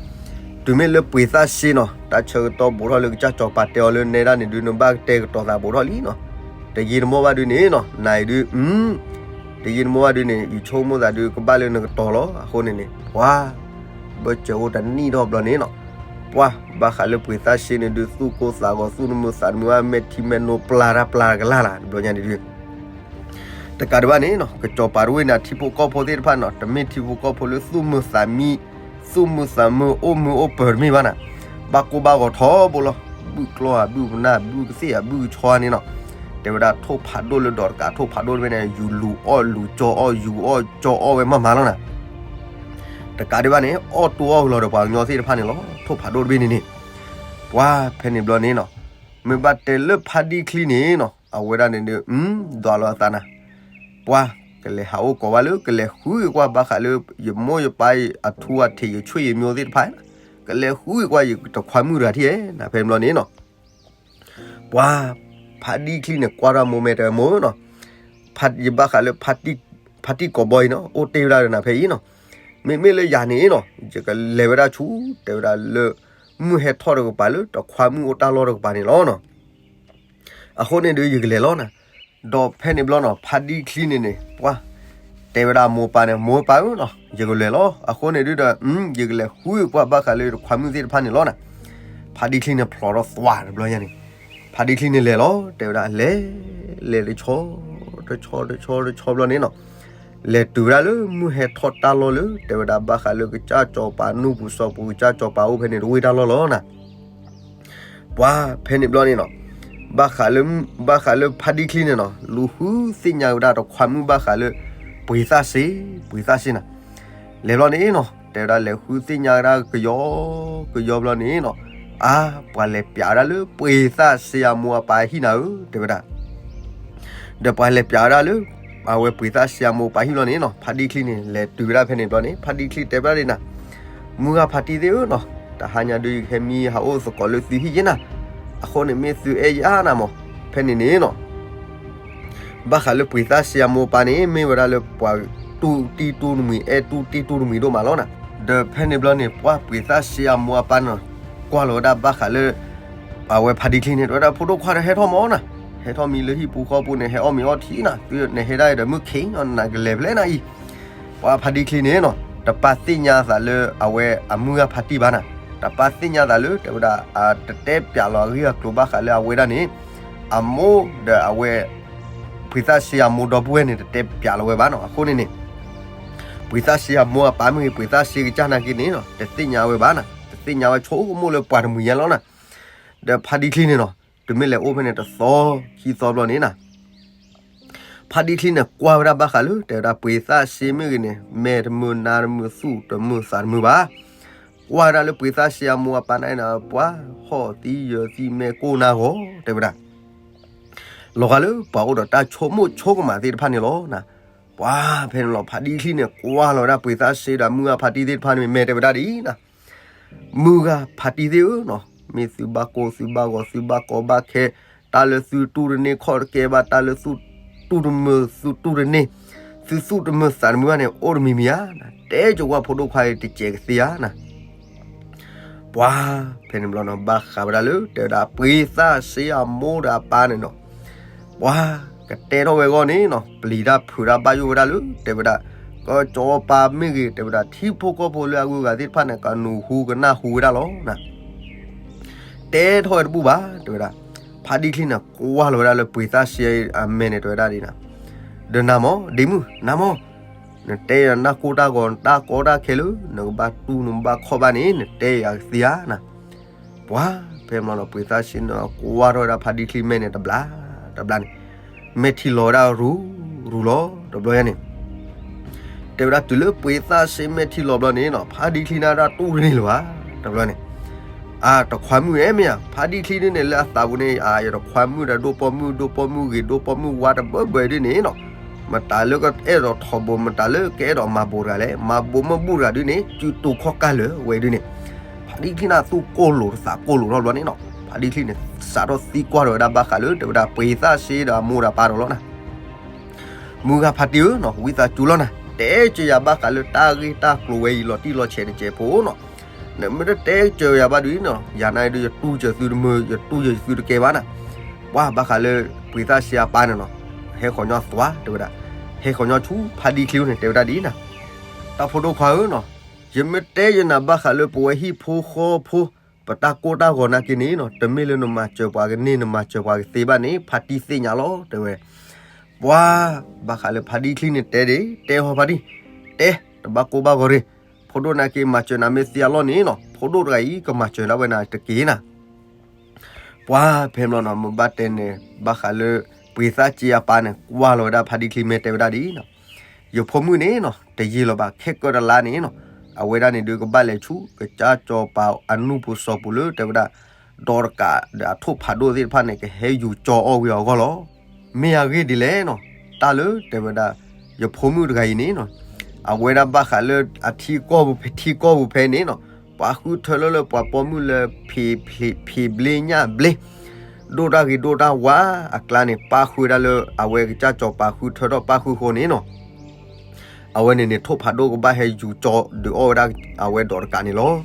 တုၤမ့ၢ်လၢပှ့ၤသၣ်စ့နီၤ တၢ်ဆၢကတီၢ်ဘူးထီၣ်လၢကစၢ်စီၤပၤတဲအီၤလၢနဲဒၣ်န့ၣ်ဒုး နဘၣ်ကတဲာ်ကတီၤသးဘူးထီၣ်လံနီၤ တယံာ်တမီၢ်ဘၣ်ဒုးန့ၣ်နီၤ နၤအံၤဒုး တယံာ်တမီၢ်ဘၣ်ဒုးန့ၣ် ယဆိကမိၣ်သးဒုး ကဘၣ်လၢနကတီၤလီၤ အဃိန့ၣ်န့ၣ် ပှၢ် ဘၢၣ်စၢၤအိၣ်တနံၣ်ထီၣ်ဘျီန့ၣ်နီၤ ပှၢ်ဘၣ်ဃးလၢပှ့ၤသၣ်စ့န့ၣ်ဒုး သူၣ်ကိၢ်သးဂီၤ သူၣ်နမုာ်သးနမုာ် အမဲာ်ထံမဲာ်နိပျၢ်တၢ်ပျၢ်ကလၢ်လၢ် တဘျီညါန့ၣ်ဒုး တကးဒံးဘၣ်န့ၣ်နီၤ ကစီၤပၤတဝ့ၢ်န့ၣ် ထံဖိကီၢ်ဖိသ့ၣ်တဖၣ်နီၤ တမ့ၢ်ထံဖိကီၢ်ဖိလၢသူၣ်မုာ်သးမံ သူၣ်မုာ်သးမုာ် အိၣ်မုာ်အိၣ်ပၢၤတမ့ၢ်ဘၣ်နၤ ဘၣ်ကိၢ်ဘၣ်ဂီၤထီဘိလီၤ ဘုၣ်ကျီၢ်ဧါ ဘုၣ်ပနၢ် ဘုၣ်ကသ့ၣ်ဧါ ဘုၣ်ကဆီဧါန့ၣ်နီၤ တဲဝဲဒၣ်ထိၣ်ဖးဒိၣ်လၢဒီးတကး ထိၣ်ဖးဒိၣ်တဘ့ၣ်န့ၣ် ယူၤလူၤအီၣ်လူၤကၠီအီၣ် ယူၤအီၣ်ကၠီအီၣ်ဝဲမးမးလီၤနၤ တကးဒံးဘၣ်န့ၣ် အီၣ်တူၢ်အီၣ်ကလီၤဒီးပှၤကညီသ့ၣ်တဖၣ်န့ၣ်လီၤ ထိၣ်ဖးဒိၣ်တဘ့ၣ်န့ၣ်န့ၣ် ပှၢ်ဖဲန့ၣ်ဘျီန့ၣ်နီၤ မ့ၢ်ဘၣ်တဲလၢဖါဒံချံန့ၣ်နီၤ အဝဲဒၣ်န့ၣ်ဒုး ဒွးလီၤအသးနၤ ပှၢ် ကလဲၤဟးအိၣ်ကိးဘၣ်လၢ ကလဲၤဃုကွၢ်ဘၣ်ဃးလၢ ယမိၢ်ယပၢ်အထူအထံး ယဆွေယမျိုးသ့ၣ်တဖၣ် ကလဲၤဃုကွၢ်ယတခွါမုၣ်တဂၤထံၣ်ဧါ နၤဖဲန့ၣ်ဘျီန့ၣ်နီၤ ပှၢ် ဖါဒံချံန့ၣ် ကွၢ်ထီၣ်မိၢ်မဲာ်တဲမိၢ်နီၤ ယဘၣ်ဃးလၢ ဖါတံၢ်ကိးဘီအံၤနီၤ အိၣ်တ့ၢ်ဝဲဒၣ်ဒီးနၤဖဲအံၤနီၤ မ့မ့ၢ်လၢယၤန့ၣ်နီၤ ယကလဲၤဝဲဒၣ်ဆူ တဲဝဲဒၣ်လၢ မုၢ်ဟဲထီၣ်တကပၤလၢ တခွါမုၣ်အိၣ်တၢ်လီၢ်တကပၤန့ၣ်လီၤနီၤ အဃိန့ၣ်ဒုး ယကလဲၤလီၤနၤ ဒီးဖဲန့ၣ်ဘျီနီၤ ဖါဒံချံန့ၣ်န့ၣ် ပှၢ် တဲဝဲဒၣ်မိၢ်ပၢ်န့ၣ် မိၢ်ပၢ်ဧၢနီၤ ယကလဲၤလီၤ အဃိန့ၣ်ဒုးဒီး ယကလဲၤဃုကွၢ်ဘၣ်ဃးလၢတခွါမုၣ်သ့ၣ်တဖၣ်န့ၣ်လီၤနၤ ဖါဒံချံန့ၣ် ဖျိးထီၣ်သွးတဘျီညါန့ၣ် ဖါဒံချံန့ၣ်လဲၤလီၤ တဲဝဲဒၣ်လဲၤ လဲၤတဆီ တဆီ တဆီ တဆီဘျီန့ၣ်နီၤ လဲၤတုၤဝဲဒၣ်လၢမုၢ်ဟဲထီၣ်တၢ်လီၢ်လၢ တဲဝဲဒၣ်ဘၣ်ဃးလၢကစၢ်စီၤပၤနူၢ်ပူၤစီၤပူၤ ကစၢ်စီၤပၤအိၣ်ဖဲန့ၣ်တဝ့ၢ်တၢ်လီၢ်လီၤနၤ ပှၢ်ဖဲန့ၣ်ဘျီန့ၣ်နီၤ ဘၣ်ဃးလၢ ဘၣ်ဃးလၢဖါဒံချံန့ၣ်နီၤ လူၤဃုသ့ၣ်ညါဝဲဒၣ်တခွါမုၣ်ဘၣ်ဃးလၢ ပှ့ၤသၣ်စ့ ပှ့ၤသၣ်စ့နၤ လဲၤဘျီန့ၣ်နီၤ တဲဝဲဒၣ်လဲၤဃုသ့ၣ်ညါဝဲဒၣ်ကယီ ကယီဘျီန့ၣ်နီၤ အါ, ပှၤလဲၤပျးဝဲဒၣ်လၢပှ့ၤသၣ်စ့အမိၢ်အပၢ်ဟံၣ်နၤဧၢ တဲဝဲဒၣ်. ဒီးပှၤလဲၤပျးဝဲဒၣ်လၢ အဝဲပှ့ၤသၣ်စ့အမိၢ်အပၢ်ဟံၣ်လီၤန့ၣ်နီၤ, ဖါဒံချံန့ၣ် လဲၤတုၤဝဲဒၣ်ဖဲန့ၣ်ဘျီန့ၣ် ဖါဒံချံတဲဝဲဒၣ်ဒ်နၤ, မုၢ်ဂၤဖါတံၢ်သ့ၣ်ဧၢနီၤ, တဟါညါဒုးယကဟဲမံဟးအိၣ်သကိးလၢသုဟံၣ်ယ့နၤ, အဃိန့ၣ်မ့ၢ်သုအဲၣ်ယၤနၤမး, ဖဲန့ၣ်န့ၣ်နီၤ ဘၣ်ဃးလၢပှ့ၤသၣ်စ့အမိၢ်အပၢ်န့ၣ် မ့ၢ်ဝဲဒၣ်လၢပှၤတူၢ်တံၢ်တူၢ်တမှံၤ အဲၣ်တူၢ်တံၢ်တူၢ်တမှံၤဒိၣ်မးလီၤနၤ. ဒီးဖဲန့ၣ်ဘျီန့ၣ် ပှၤပှ့ၤသၣ်စ့အမိၢ်အပၢ်န့ၣ် ကွၢ်လီၤဝဲဒၣ်ဘၣ်ဃးလၢ အဝဲဖါဒံချံန့ၣ် တဲဝဲဒၣ် ဖိဒိၣ်ခွါဒီးဟဲထီၣ်မးနၤ, ဟဲထီၣ်မံလၢဟံၣ်ပူၤဃီပူၤန့ၣ် ဟဲအီၣ်မ့ၤအီထံနၤ, သုန့ၣ်ဟဲဒၣ်ဒီးမုၢ်ခ့နီၤ နကလဲၤဖဲလဲၣ်နၤအံၤ. ပှၤဖါဒံချံန့ၣ်နီၤ တပာ်သ့ၣ်ညါသးလၢအဝဲအမုၢ်ဂၤဖါတံၢ်ဘၣ်နၤ, တပာ်သ့ၣ်ညါသးလၢ တဲဝဲဒၣ် အတတဲပျးလီၤအဂ့ၢ်အကျိၤဘၣ်ဃးလၢအဝဲဒၣ်န့ၣ် အမိၢ်ဒီးအဝဲ ပှ့ၤသၣ်စ့အမိၢ်ဒီပုၢ်ဝဲၢ်န့ၣ် တတဲပျးလီၤဝဲဘၣ်နီၤ. အဃိန့ၣ်န့ၣ် ပှ့ၤသၣ်စ့အမိၢ်အပၢ်မ့ၢ်ဂ့ၤ ပှ့ၤသၣ်စ့ကစၢ်နာ်က့န့ၣ်နီၤ တသ့ၣ်ညါဝဲဘၣ်နၤ, တသ့ၣ်ညါဝဲဆိကမိၣ်လၢပှၤတမှံၤညါလီၤနၤ. ဒီးဖါဒံချံန့ၣ်နီၤ တုၤမ့ၢ်လဲၤအိၣ်ဖဲန့ၣ်တသီခံသီဘျီန့ၣ်နၤ ဖါဒံချံန့ၣ် ကွၢ်ဝဲဒၣ်ဘၣ်ဃးလၢ တဲဝဲဒၣ်ပှ့ၤသၣ်စ့မ့ၢ်ဂ့ၤန့ၣ် မဲာ်တမုာ်နါတမုာ်သူၣ်တမုာ်သးတမုာ်ဘၣ်. ကွၢ်ဝဲဒၣ်လၢပှ့ၤသၣ်စ့အမိၢ်အပၢ်န့ၣ်နၤ ပှၤဟီၣ်သံယၢၤသံမဲာ်ကိၢ်နါဂီၤ တဲဝဲဒၣ် လီၤဂာ်လၢပှၤအိၣ်ဒီးတၢ်ဆိကမိၣ်ဆိကမးသ့ၣ်တဖၣ်န့ၣ်လီၤနၤ. ပှၤဖဲန့ၣ်လီၤ ဖါဒံချံန့ၣ် ကွၢ်လီၤဝဲဒၣ်ပှ့ၤသၣ်စ့ဒီးမုၢ်ဂၤဖါတံၢ်သ့ၣ်တဖၣ်န့ၣ် မဲာ်တဲဝဲဒၣ်ဒ်နၤ မုၢ်ဂၤဖါတံၢ်သ့ၣ်ဧၢနီၤ, မ့ၢ်သုဘၣ်ကိၢ်သုဘၣ်ဂီၤသုဘၣ်ကီဘၣ်ခဲ, တၢ်လၢသုတူၢ်တန့ၢ်ခီၣ်တကဲဘၣ်, တၢ်လၢသုတူၢ်တမုာ်သုတူၢ်တန့ၢ်, သုသူၣ်တမုာ်သးတမုာ်ဘၣ်န့ၣ် အိၣ်တမံၤမံၤဧါ, တဲကၠိဝဲဖိဒိၣ်ခွါအံၤတစဲးကသ့ဧါနၤ. ပှၤဖဲန့ၣ်ဘျီနီၤ ဘၣ်ဃးဝဲဒၣ်လၢ တဲဝဲဒၣ် ပှ့ၤသၣ်စ့အမိၢ်ဒီးအပၢ်န့ၣ်နီၤ ပှၤကတဲထီၣ်ဝဲအဂီၢ်န့ၣ်နီၤ ပျံၤတၢ်ဖုးတၢ်ဘၣ်ယိၣ်ဝဲဒၣ်လၢ တဲဝဲဒၣ် ကစီၤပၤမ့ၢ်ဂ့ၤ တဲဝဲဒၣ် ထံဖိကီၢ်ဖိလၢအဂုၤအဂၤသ့ၣ်တဖၣ်န့ၣ် ကနၢ်ဟူကနၢ်ဟူဝဲဒၣ်လီၤနၤ. တဲထီၣ်ဝဲတဘူၣ်ဘၣ် တဲဝဲဒၣ်, ဖါဒံချံန့ၣ် ကွၢ်လီၤဝဲဒၣ်လၢပှ့ၤသၣ်စ့အမဲာ်န့ၣ် တဲဝဲဒၣ်ဒ်နၤ, ဒီးနၤမ့ၢ် ဒ့မုၣ် နၤမ့ၢ် နတဲယၤနၢ်ကိၢ်တၢ်ဂီၤ နတၢ်ကီတၢ်ခဲလၢ နကဘၣ်တူၢ်နဘၣ်ခီၣ်ဘၣ်န့ၣ် နတဲယၤကသ့ဧါနၤ. ပှၤဖဲမ့ၢ်နီၤ ပှ့ၤသၣ်စ့န့ၣ် ကွၢ်ထီၣ်ဝဲဒၣ်ဖါဒံချံမဲာ်န့ၣ် တဘျီတဘျီန့ၣ် မဲာ်ထံလီၤဝဲဒၣ်ရူၤရူၤလီၤ တဘျီယါန့ၣ် တဲဝဲဒၣ်တုၤလၢပှ့ၤသၣ်စ့မဲာ်ထံလီၤဘျီန့ၣ်နီၤ ဖါဒံချံန့ၣ်ဒၣ်တူၢ်တန့ၢ်လၢၤဘၣ် တဘျီန့ၣ်, အတခွါမုၣ်ဧဲမ့ၢ်ဧါ ဖါဒံချံဒ်န့ၣ် လၢအသးပူၤန့ၣ် အယတခွါမုၣ်ဒီးဒိၣ်ပိာ်မုၣ် ဒိၣ်ပိာ်မုၣ်ဂ့ၤ ဒိၣ်ပိာ်မုၣ်ဝါတဘၢဘၢဒ်န့ၣ်နီၤ, မတၤလၢကအဲၣ်ဒိးထီဘိ မတၤလၢကအဲၣ်ဒိးမၤဘိးတဂၤလဲၣ် မၤဘိးမ့ၢ်ဘူၣ်တဂၤဒ်န့ၣ် စုတူာ်ခီၣ်ကၢ်လၢာ်ဝဲဒ်န့ၣ်, ဖါဒံချံန့ၣ်သူၣ်ကိၢ်လိာ်တသးကိၢ်လိာ်ထီၣ်ဘျီန့ၣ်နီၤ ဖါဒံချံန့ၣ် စးထီၣ်သံကွၢ်ထီၣ်ဝဲဒၣ်ဘၣ်ဃးလၢ တဲဝဲဒၣ်ပှ့ၤသၣ်စ့ဒီးအမိၢ်ဒီးပၢ်ဒီးလီၤနၤ မုၢ်ဂၤဖါတံၢ်ဧၢနီၤ ဝံသးစူၤလီၤနၤ တဲစၢၤယၤဘၣ်ဃးလၢတၢ်ဂ့ၢ်တၢ်ကျိၤဝဲအံၤလီၤတံၢ်လီၤဆဲးတစဲးဖိနီၤ, နမ့ၢ်တတဲစၢၤယၤဘၣ်ဒုးနီၤ ယၤန့ၣ်ဒုးယတူၢ်စၢၤသုတမုာ် ယတူၢ်စၢၤသုတကဲဘၣ်နၤ, ပှၤဘၣ်ဃးလၢပှ့ၤသၣ်စ့အပၢ်န့ၣ်နီၤ, ဟဲဃီၤညီသွါတဲဝဲဒၣ်, ဟဲဃီၤညီဆူဖါဒံချံန့ၣ် တဲဝဲဒၣ်ဒ်နၤ, တၢ်ဖိဒိၣ်ခွါဧၢနီၤ, ယမ့ၢ်တဲယနၤဘၣ်ဃးလၢပဝဲဟံၣ်ဖိဃီဖိ ပတၢ်ကိၢ်တၢ်ဂီၤနာ်က့န့ၣ်နီၤ တမ့ၢ်လၢနမၤစၢၤပှၤကန့ၢ် နမၤစၢၤပှၤကသ့ဘၣ်န့ၣ် ဖါတံၢ်သ့ၣ်ညါလီၤ တဲဝဲ, ပှၤဘၣ်ဃးလၢဖါဒံချံန့ၣ်တဲဒၣ် တဲဟီဖါတံၢ်, တဲ တဘၣ်ကိၢ်ဘၣ်ဂီၤရ့ၣ်, ဖိဒိၣ်နာ်က့မၤစၢၤနၤမ့ၢ်သ့အလီၢ်န့ၣ်နီၤ ဖိဒိၣ်တဂၤအံၤကမၤစၢၤဒၣ်ဝဲနၤတက့ၢ်နၤ ပှၤဖဲမ့ၢ်နီၤ မ့ၢ်ဘၣ်တဲန့ၣ် ဘၣ်ဃးလၢ ပှ့ၤသၣ်စ့အပၢ်န့ၣ် ကွၢ်လီၤဝဲဒၣ်ဖါဒံချံမဲာ်တဲဝဲဒၣ်ဒ်နီၤ, ယဖိမုၣ်န့ၣ်နီၤ တယံာ်လၢၤဘၣ် ခဲကၢတလါန့ၣ်နီၤ, အဝဲဒၣ်န့ၣ်ဒုးကဘၣ်လဲၤဆူ ကစၢ်စီၤပၤအနူၢ်ပူၤစီၤပူၤလၢ တဲဝဲဒၣ် ဒီးတကးဒီးအထိၣ်ဖးဒိၣ်သ့ၣ်တဖၣ်န့ၣ် ကဟဲယူၤကၠီအီၣ်ဝံၤအဂီၢ်လီၤ. မ့ၢ်အဂ့ၢ်ဒ်လဲၣ်နီၤ, တၢ်လၢတဲဝဲဒၣ် ယဖိမုၣ်တဂၤအံၤန့ၣ်နီၤ, အဝဲဒၣ်ဘၣ်ဃးလၢအထံကီၢ်ပူၤ ထံကီၢ်ပူၤဖဲန့ၣ်နီၤ, ပှၤဃုထၢလၢလၢပှၤပိာ်မုၣ်လၢ ဖံးဘျ့ညၣ်ဘျ့ ဒိၣ်တၢ်ဂ့ၤဒိၣ်တၢ်ဝါအကျါန့ၣ် ပၣ်ဃုာ်ဝဲဒၣ်လၢ အဝဲကစၢ်စီၤပၤဃုထၢထီၣ်ပၣ်ဃုာ်အဃိန့ၣ်နီၤ အဝဲန့ၣ်န့ၣ် ထိၣ်ဖးဒိၣ်ကဘၣ်ဟဲယူၤကၠီဒုးအီၣ်ဝဲဒၣ်အဝဲဒီးတကးန့ၣ်လီၤ.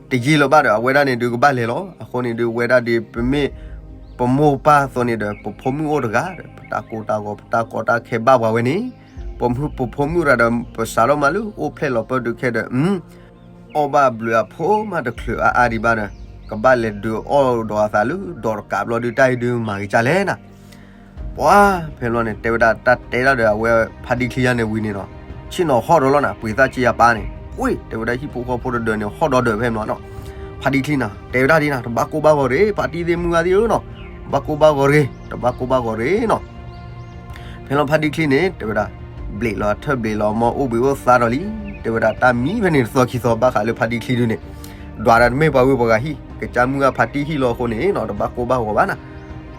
တယံာ်လၢၤဘၣ်ဒီး အဝဲဒၣ်န့ၣ်ဒုးကဘၣ်လဲၤလီၤ. အဃိန့ၣ်ဒုး ဝဲဒၣ်ဒုး ပမ့ၢ်ပမိၢ်ပၢ်အသိးန့ၣ်ဒီး ပဖိမုၣ်အိၣ်တဂၤဒီး ပတၢ်ကိၢ်တၢ်ဂီၤ ပတၢ်ကီတၢ်ခဲဘၣ်ပှၤဝဲန့ၣ်, ပမုၢ်ပဖိမုၣ်တဂၤဒီး ပစးထီၣ်မးလၢအိၣ်ဖျဲၣ်လီၤပၢၢ်ဒုးခဲဒီး အီၣ်ဘၣ်ဘျုးအဖိမးတချုးအါအါဒံးဘၣ်ဒီး ကဘၣ်လဲၤဒုးအီၣ်ဒီးအသးလၢဒီးတကးဘျီဒုး တၢ်အံၤဒုးမၤဂ့ၤကၢ်လဲၣ်နၤ ပှၤဖဲဘျီန့ၣ် တဲဝဲဒၣ်တၢ်တဲဒၣ်ဒီးအဝဲဖါဒံချံယါန့ၣ်ဝံၤန့ၣ်နီၤ, ဆ့ၣ်နီၤဟီၣ်ဒီးလီၤနၤ ပှ့ၤသၣ်စ့အပၢ်န့ၣ်, ကွ့ၢ် တဲဝဲဒၣ်ဟံၣ်ဖိဃီဖိတဒၢးန့ၣ် ဟီၣ်ဒီးဒၢးဖဲဘျီနီၤ, ဖါဒံချံနၤ တဲဝဲဒၣ်ဒ်နၤ တဘၣ်ကိၢ်ဘၣ်ဂီၤရ့ၣ် ဖါတံၢ်သ့ၣ်မုၢ်ဂၤသ့ၣ်ဧၢနီၤ, တဘၣ်ကိၢ်ဘၣ်ဂီၤရ့ၣ် တဘၣ်ကိၢ်ဘၣ်ဂီၤရ့ၣ်နီၤ ဖဲလီၤဖါဒံချံန့ၣ် တဲဝဲဒၣ် ဘျ့းလီၤအထၢၣ်ဘျ့းလီၤအမီၢ်အိၣ်ဘှံးအိၣ်သါဒီးလံ, တဲဝဲဒၣ်တၢ်မံဖဲန့ၣ်တသီခံသီဘၣ်ဃးလၢဖါဒံချံဒုန့ၣ်, ဒွးတၢ်တမ့ၢ်ပှၤဂုၤပှၤဂၤဟံၣ်, ကစၢ်မုၢ်ဂၢ်ဖါတံၢ်ဟံၣ်လီၤအဃိန့ၣ်နီၤ, တဘၣ်ကိၢ်ဘၣ်ဂီၤဘၣ်နၤ.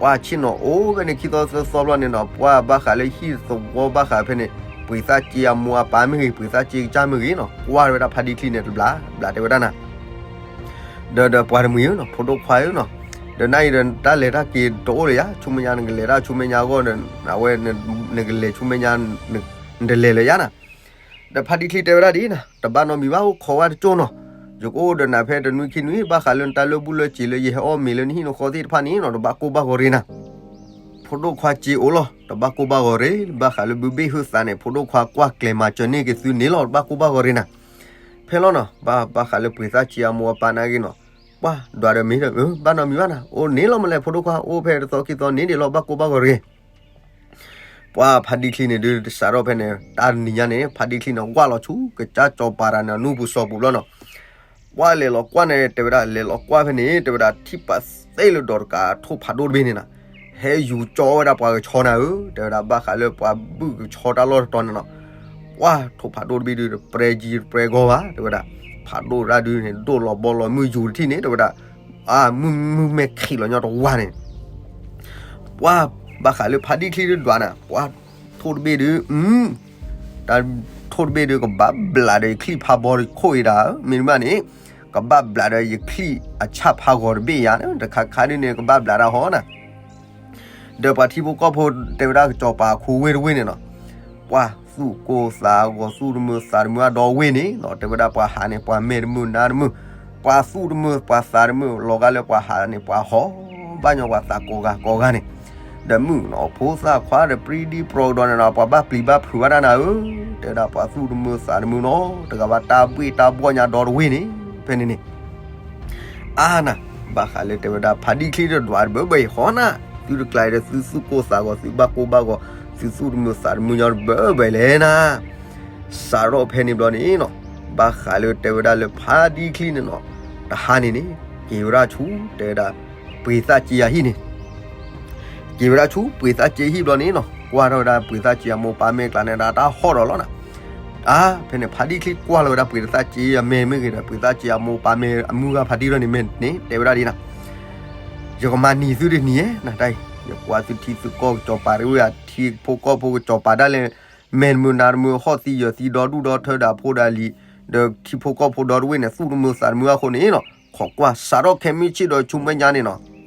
ပှၢ်ဆ့ၣ်နီၤအိၣ်ဖဲန့ၣ် ခံသီသၢသီဘျီန့ၣ်နီၤ, ပှၢ်ဘၣ်ဃးလၢဟံၣ်သဝီဘၣ်ဃးဖဲန့ၣ်, ပှ့ၤသၣ်စ့အမိၢ်အပၢ်မ့ၢ်ဂ့ၤ, ပှ့ၤသၣ်စ့ကစၢ်မ့ၢ်ဂ့ၤနီၤ, ကွၢ်ဝဲဒၣ်ဖါဒံချံန့ၣ်တဘျီဘျီတဲဝဲဒၣ်နၤ ဒီးဒီးပှၤတမှံၤဧၢနီၤ, ဖိဒိၣ်ခွါဧၢနီၤ, ဒီးနၤအံၤဒီး တၢ်လဲၤတၢ်က့ၤတအိၣ်လၢၤယါ, ဆူမဲာ်ညါနကလဲၤတၢ်ဆူမဲာ်ညါအဂီၢ်ဒီး အဝဲ နကလဲၤဆူမဲာ်ညါ နတလဲၤလၢၤယါနၤ. ဒီးဖါဒံချံတဲဝဲဒၣ်ဒ်နၤ, တဘၣ်နီတမံၤဘၣ်, အိၣ်ခိးဝဲတကၠိၢ်နီၤ, ယကအိၣ်ဒီးနၤဖဲတနွံခံနွံ, ဘၣ်ဃးလၢနတၢ်လၢာ်ဘူၣ်လၢာ်စ့ၤလၢယဟဲအီၣ်မ့ၤလၢနဟံၣ်နဃီသ့ၣ်တဖၣ်န့ၣ်နီၤ, တဘၣ်ကိၢ်ဘၣ်ဂီၤရ့နၤ. ဖိဒိၣ်ခွါစ့အိၣ်လီၤ, တဘၣ်ကိၢ်ဘၣ်ဂီၤရ့, ဘၣ်ဃးလၢဘုဘ့ၣ်ဟုၣ်သးန့ၣ် ဖိဒိၣ်ခွါကွၢ်ကျဲၤမၤစၢၤန့ၢ်က့ၤသုန့ၣ်လီၤ, တဘၣ်ကိၢ်ဘၣ်ဂီၤရ့နၤ. ဖဲလီၤနီၤ, ဘၣ်ဘၣ်ဃးလၢပှ့ၤသၣ်စ့အမိၢ်အပၢ်နာ်က့နီၤ, ပှၢ်ဒွးဒီးမ့ၢ်ဒီး ဘၣ်နီတမံၤဘၣ်နၤ, အိၣ်န့ၣ်လီၤမလဲၣ် ဖိဒိၣ်ခွါ, အိၣ်ဖဲတသီခံသီန့ၣ်ဒ်လီၤ, ဘၣ်ကိၢ်ဘၣ်ဂီၤရ့. ပှၢ်ဖါဒံချံန့ၣ်ဒုး တစးထီၣ်ဖဲန့ၣ် တၢ်တနံၤညါန့ၣ် ဖါဒံချံန့ၣ် ဝၢ်လီၤဆူ ကစၢ်စီၤပၤတဂၤန့ၣ် အနူၢ်ပူၤစီၤပူၤဘျီနီၤ. ပှၢ်လဲၤလီၤကွၢ်န့ၣ် တဲဝဲဒၣ် လဲၤလီၤကွၢ်ဖဲန့ၣ် တဲဝဲဒၣ် ထံၣ်ပာ်သ့ၣ်လၢဒီးတကးထိၣ်ဖးဒိၣ်တဘ့ၣ်န့ၣ်နီၤ, ဟဲယူၤကၠီဝဲဒၣ်ပှၤကဆီနၤဧၢ, တဲဝဲဒၣ် ဘၣ်ဃးလၢပှၤဘုၣ်ကဆီတၢ်လီၢ်တတီၤန့ၣ်နီၤ. ပှၢ်ထိၣ်ဖးဒိၣ်တဘ့ၣ်ဒုး တပြဲကံတပြဲကီဘၣ် တဲဝဲဒၣ်, ဖးဒိၣ်တၢ်ဒုးန့ၣ် ဒိၣ်လီၤဘီလီၤမုၢ်ယူၤတထံၣ်န့ၣ် တဲဝဲဒၣ်, အါ မုၢ်မုၢ်မဲာ်ခံးလီၤညီတဝါန့ၣ် ပှၢ်ဘၣ်ဃးလၢဖါဒံချံဒုးဒွးနၤ, ပှၢ်ထိၣ်တဘ့ၣ်ဒုး, တၢ်ထိၣ်တဘ့ၣ်ဒုး ကဘၣ်ဘျးဒီးယချံၣ်ဖးဘီတခိၣ်အံၤဒၣ်, မ့တမ့ၢ်န့ၣ် ကဘၣ်ဘျးဒီးယချံၣ်အဆၣ်ဖးဂီၤတဘ့ၣ်ယါ, တခါခါဒုးန့ၣ် ကဘၣ်ဘျးတၢ်ဟီနၤ. ဒီးပှၤထံဖိကီၢ်ဖိတဲဝဲဒၣ် ကစီၤပၤအခိဝ့ၢ်တဝ့ၢ်န့ၣ်နီၤ, ပှၢ်သူၣ်ကိၢ်သးဂီၤ သူၣ်တမုာ်သးတမုာ်အဒီဝ့ၢ်န့ၣ်နီၤ, တဲဝဲဒၣ်ပှၤဟးန့ၣ် ပှၤမဲာ်တမုာ်နါတမုာ်, ပှၤသူၣ်တမုာ်ပှၤသးတမုာ် လီၤဂာ်လၢပှၤဟးန့ၣ် ပှၤဟီၣ်ဘၣ်ညီပှၤသးကိးဂၤကိးဂၤန့ၣ်, ဒီးမုၣ်နီၤ ဖိသၣ်ခွါဒီးပြံဒံပြီကဒီးန့ၣ်နီၤ ပှၤဘၣ်ပျံၤဘၣ်ဖုးဝဲဒၣ်နၤဧၢ, တဲဝဲဒၣ်ပှၤသူၣ်တမုာ်သးတမုာ်နီၤ, တဂၤဘၣ်တၢ်ဘှ့ၣ်တၢ်ဘှီၣ်ညါဒီတဝ့ၢ်န့ၣ်, ဖဲန့ၣ်န့ၣ် အါနၤ, ဘၣ်ဃးလၢတဲဝဲဒၣ် ဖါဒံချံတဒွးတဘၢဘၢအံၤဃီနၤ, သုတကျါအံၤဒီး သုသူၣ်ကိၢ်သးဂီၤ သုဘၣ်ကိၢ်ဘၣ်ဂီၤ သုသူၣ်တမုာ်သးတမုာ်ညီတဘၢဘၢလဲၣ်နၤ. စးထီၣ်ဖဲန့ၣ်ဘျီန့ၣ်နီၤ, ဘၣ်ဃးလၢတဲဝဲဒၣ်လၢဖါဒံချံန့ၣ်နီၤ, တဟါန့ၣ်န့ၣ် က့ၤဝဲဒၣ်ဆူ တဲဝဲဒၣ် ပှ့ၤသၣ်စ့အဟံၣ်န့ၣ် က့ၤဝဲဒၣ်ဆူပှ့ၤသၣ်စ့ဟံၣ်ဘျီန့ၣ်နီၤ, ကွၢ်ထီၣ်ဝဲဒၣ်ပှ့ၤသၣ်စ့အမိၢ်ပၢ်မဲာ်ကျါန့ၣ်ဒီး တၢ်ဟီၣ်ဒီးလီၤနၤ. အါ ဖဲန့ၣ် ဖါဒံချံကွၢ်လီၤဝဲဒၣ်ပှ့ၤသၣ်စ့အမဲာ်မ့ၢ်ဂ့ၤဒီး ပှ့ၤသၣ်စ့အမိၢ်ပၢ်မ့ၢ်အမုၢ်ဂၢ်ဖါတံၢ်လီၤန့ၣ် မ့ၢ်န့ၣ် တဲဝဲဒၣ်ဒ်နၤ, ယကမၤနံၤသုဒ်နံၤဧဲနၤတၢ်အံၤ, ယကွၢ်သုထံသုကီၢ်ကစီၤပၤတဝ့ၢ် အထံဖိကီၢ်ဖိကစီၤပၤဒၣ်လဲာ် မဲာ်တမုာ်နါတမုာ် ဟီၣ်သံယၢၤသံဒီဒူၣ်ဒီထၢဒီးဖိဒီးလံၤ, ဒီးထံဖိကီၢ်ဖိဒီတဝ့ၢ်န့ၣ် သူၣ်တမုာ်သးတမုာ်အဃိန့ၣ်နီၤ, ခိးကွၢ်စးထီၣ်ခဲမုၢ်ဆ့ၣ်ဒီးဆူမဲာ်ညါန့ၣ်နီၤ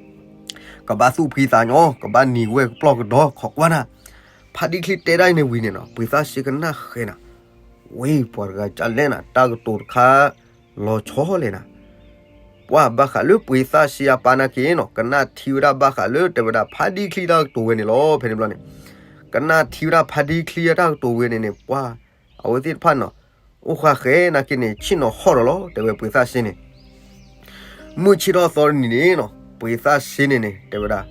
ကဘၣ်သူၣ်ဖှံသးညီ ကဘၣ်နံၤဝဲပျီၢ်ကဒီ ခိးကွၢ်နၤ. ဖါဒံချံတဲဒၣ်အံၤန့ၣ်ဝံၤန့ၣ်နီၤ ပှ့ၤသၣ်စ့ကနၣ်ဃဲနၤ, ဝဲပှၤတဂၤကလဲၣ်နၤ တၢ်ကတိၤတခါ လီၤဆီလဲၣ်နၤ. ပှၢ်ဘၣ်ဃးလၢပှ့ၤသၣ်စ့အပၢ်နာ်က့နီၤ ကနၣ်ထံဝဲဒၣ်ဘၣ်ဃးလၢတဲဝဲဒၣ်ဖါဒံချံတၢ်ကတိၤဝဲန့ၣ်လီၤ. ဖဲန့ၣ်ဘျီန့ၣ် ကနၣ်ထံဝဲဒၣ်ဖါဒံချံအတၢ်ကတိၤဝဲန့ၣ်န့ၣ် ပှၢ် အဝဲသ့ၣ်တဖၣ်နီၤ အိၣ်ဃာ်ဃဲနာ်က့န့ၣ် ဆ့ၣ်နီၤဟီၣ်ဒီးလီၤ တဲဝဲပှ့ၤသၣ်စ့န့ၣ် မုၢ်ဆ့ၣ်ထီၣ်သီတနံၤန့ၣ်နီၤ ပှ့ၤသၣ်စ့န့ၣ်န့ၣ် တဲဝဲဒၣ်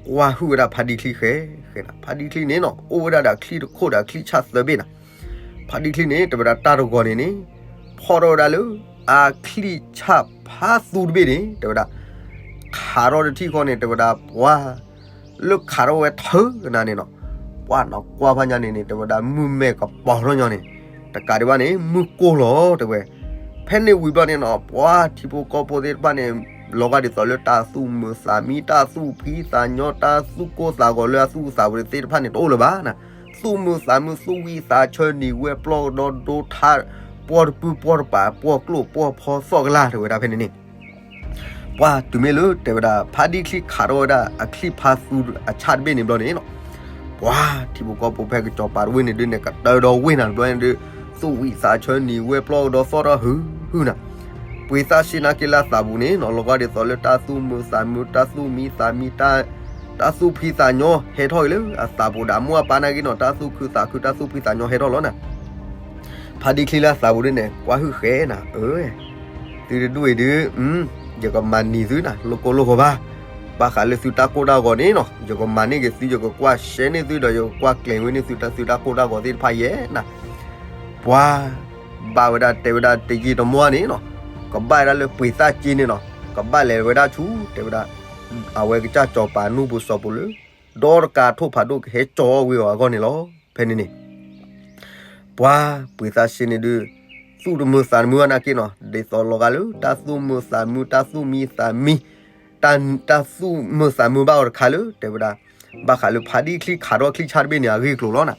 ကွၢ်ဟုၣ်ဝဲဒၣ်ဖါဒံချံဃဲ ဃဲနၤ ဖါဒံချံန့ၣ်နီၤ အိၣ်ဝဲဒၣ်ဒီးအချံၣ်တခိၣ်ဒီးအချံၣ်ဆၣ်သၢဘ့ၣ်နၤ. ဖါဒံချံန့ၣ် တဲဝဲဒၣ်တၢ်တဂီၤန့ၣ်န့ၣ် ဖီၣ်ထီၣ်ဝဲဒၣ်လၢ အချံၣ်ဆၣ်ဖးသူတဘ့ၣ်န့ၣ် တဲဝဲဒၣ် ခးထီၣ်တထံၣ်ဃီန့ၣ် တဲဝဲဒၣ်ပှၢ် လၢခးထီၣ်ဝဲထၢကနၤန့ၣ်နီၤ ပှၢ်နီၤကွၢ်ဖးညါန့ၣ်န့ၣ် တဲဝဲဒၣ် မုၢ်မဲာ်ကပီၤထီၣ်ညီန့ၣ် တကးဒံးဘၣ်န့ၣ် မုၢ်ကိၢ်လီၤ တဲဝဲ. ဖဲန့ၣ်ဝံၤဘျီန့ၣ်နီၤ ပှၢ်ထံဖိကီၢ်ဖိသ့ၣ်တဖၣ်န့ၣ် လီၤဂာ်ဒ်သိးလၢတၢ်သူၣ်မုာ်သးမံ တၢ်သူၣ်ဖှံသးညီ တၢ်သူၣ်ကိၢ်သးဂီၤလၢအသူၣ်အသးဝဲသ့ၣ်တဖၣ်န့ၣ် တအိၣ်လၢၤဘၣ်နၤ. သူၣ်မုာ်သးမုာ် သူၣ်ဝံသးဆၢ နံၤဝဲပျီၢ်ကဒီဒိထါ ပှီၢ်တပုၢ်ပှီၢ်တပၤ ပှီၢ်ကျိၣ်ပှီၢ်ဖီသီၣ်ကလာ် တဲဝဲဒၣ်ဖဲန့ၣ်န့ၣ် ပှၢ်တုၤမ့ၢ်လၢတဲဝဲဒၣ် ဖါဒံချံခးထီၣ်ဝဲဒၣ်အချံၣ်ဖးသူအဆၣ်တဘ့ၣ်န့ၣ်ဘျီန့ၣ်နီၤ ပှၢ်ထံဖိကီၢ်ဖိဖဲကစီၤပၤတဝ့ၢ်န့ၣ်ဒုးန့ၣ် ကတၢၢ်ဒီးဝ့ၢ်နၤတဘျီန့ၣ်ဒုး သူၣ်ဝံသးဆၢ နံၤဝဲပျီၢ်ကဒီသီၣ်ထီၣ်ဟုဟုနၤ. ပှ့ၤသၣ်စ့နာ်က့လၢအသးပူၤန့ၣ်နီၤ လီၤဂာ်ဒ်သိးလၢတၢ်သူၣ်မုာ်သးမုာ် တၢ်သူၣ်မံသးမံ တၢ်သူၣ်ဖှံသးညီ ဟဲထီၣ်က့ၤလၢအသးပူၤဒီး အမိၢ်အပၢ်နာ်က့နီၤ တၢ်သူၣ်ခုသးခု တၢ်သူၣ်ဖှံသးညီဟဲထီၣ်လီၤနၤ. ဖါဒံချံလၢအသးပူၤဒ်န့ၣ် ကွၢ်ဟုၣ်ဃဲနၤဧၢ သုတဒူၣ်အံၤဒုး ယကမၤနံၤသုနၤ လိၣ်ကိၢ်လိၣ်ဂီၤဘၣ်. ဘၣ်ဃးလၢသုတၢ်ကိၢ်တၢ်ဂီၤန့ၣ်နီၤ ယကမၤန့ၢ်က့ၤသု ယကကွၢ်ရှဲန့ၢ်သုဒီး ယကကွၢ်ကျဲၤဝဲန့ၢ်သု တၢ်သုတၢ်ကိၢ်တၢ်ဂီၤသ့ၣ်တဖၣ်ယဲနၤ. ပှၤ ဘၣ်ဝဲဒၣ်တဲဝဲဒၣ်တယံာ်တမီၢ်န့ၣ်နီၤ ကဘၣ်ဝဲဒၣ်လၢပှ့ၤသၣ်စ့န့ၣ်နီၤ ကဘၣ်လဲၤဝဲဒၣ်ဆူ တဲဝဲဒၣ် အဝဲကစၢ်စီၤပၤနူၢ်ပူၤစီၤပူၤလၢ ဒီတကးထိၣ်ဖးဒိၣ်ကဟဲကၠီအီၣ်ဝံၤအီၤအဂီၢ်န့ၣ်လီၤ. ဖဲန့ၣ်န့ၣ် ပှၤပှ့ၤသၣ်စ့န့ၣ်ဒုး သူၣ်တမုာ်သးတမုာ်ဘၣ်နာ်က့နီၤ, ဒ်သိးလီၤဂာ်လၢ တၢ်သူၣ်မုာ်သးမုာ် တၢ်သူၣ်မံသးမံ တၢ်သူၣ်မုာ်သးမုာ်ဘၣ်အီၤတခါလၢ တဲဝဲဒၣ် ဘၣ်ဃးလၢဖါဒံချံခးထီၣ်ချံဆၣ်တဘ့ၣ်န့ၣ် အဂ့ၢ်အကျိၤလီၤနၤ.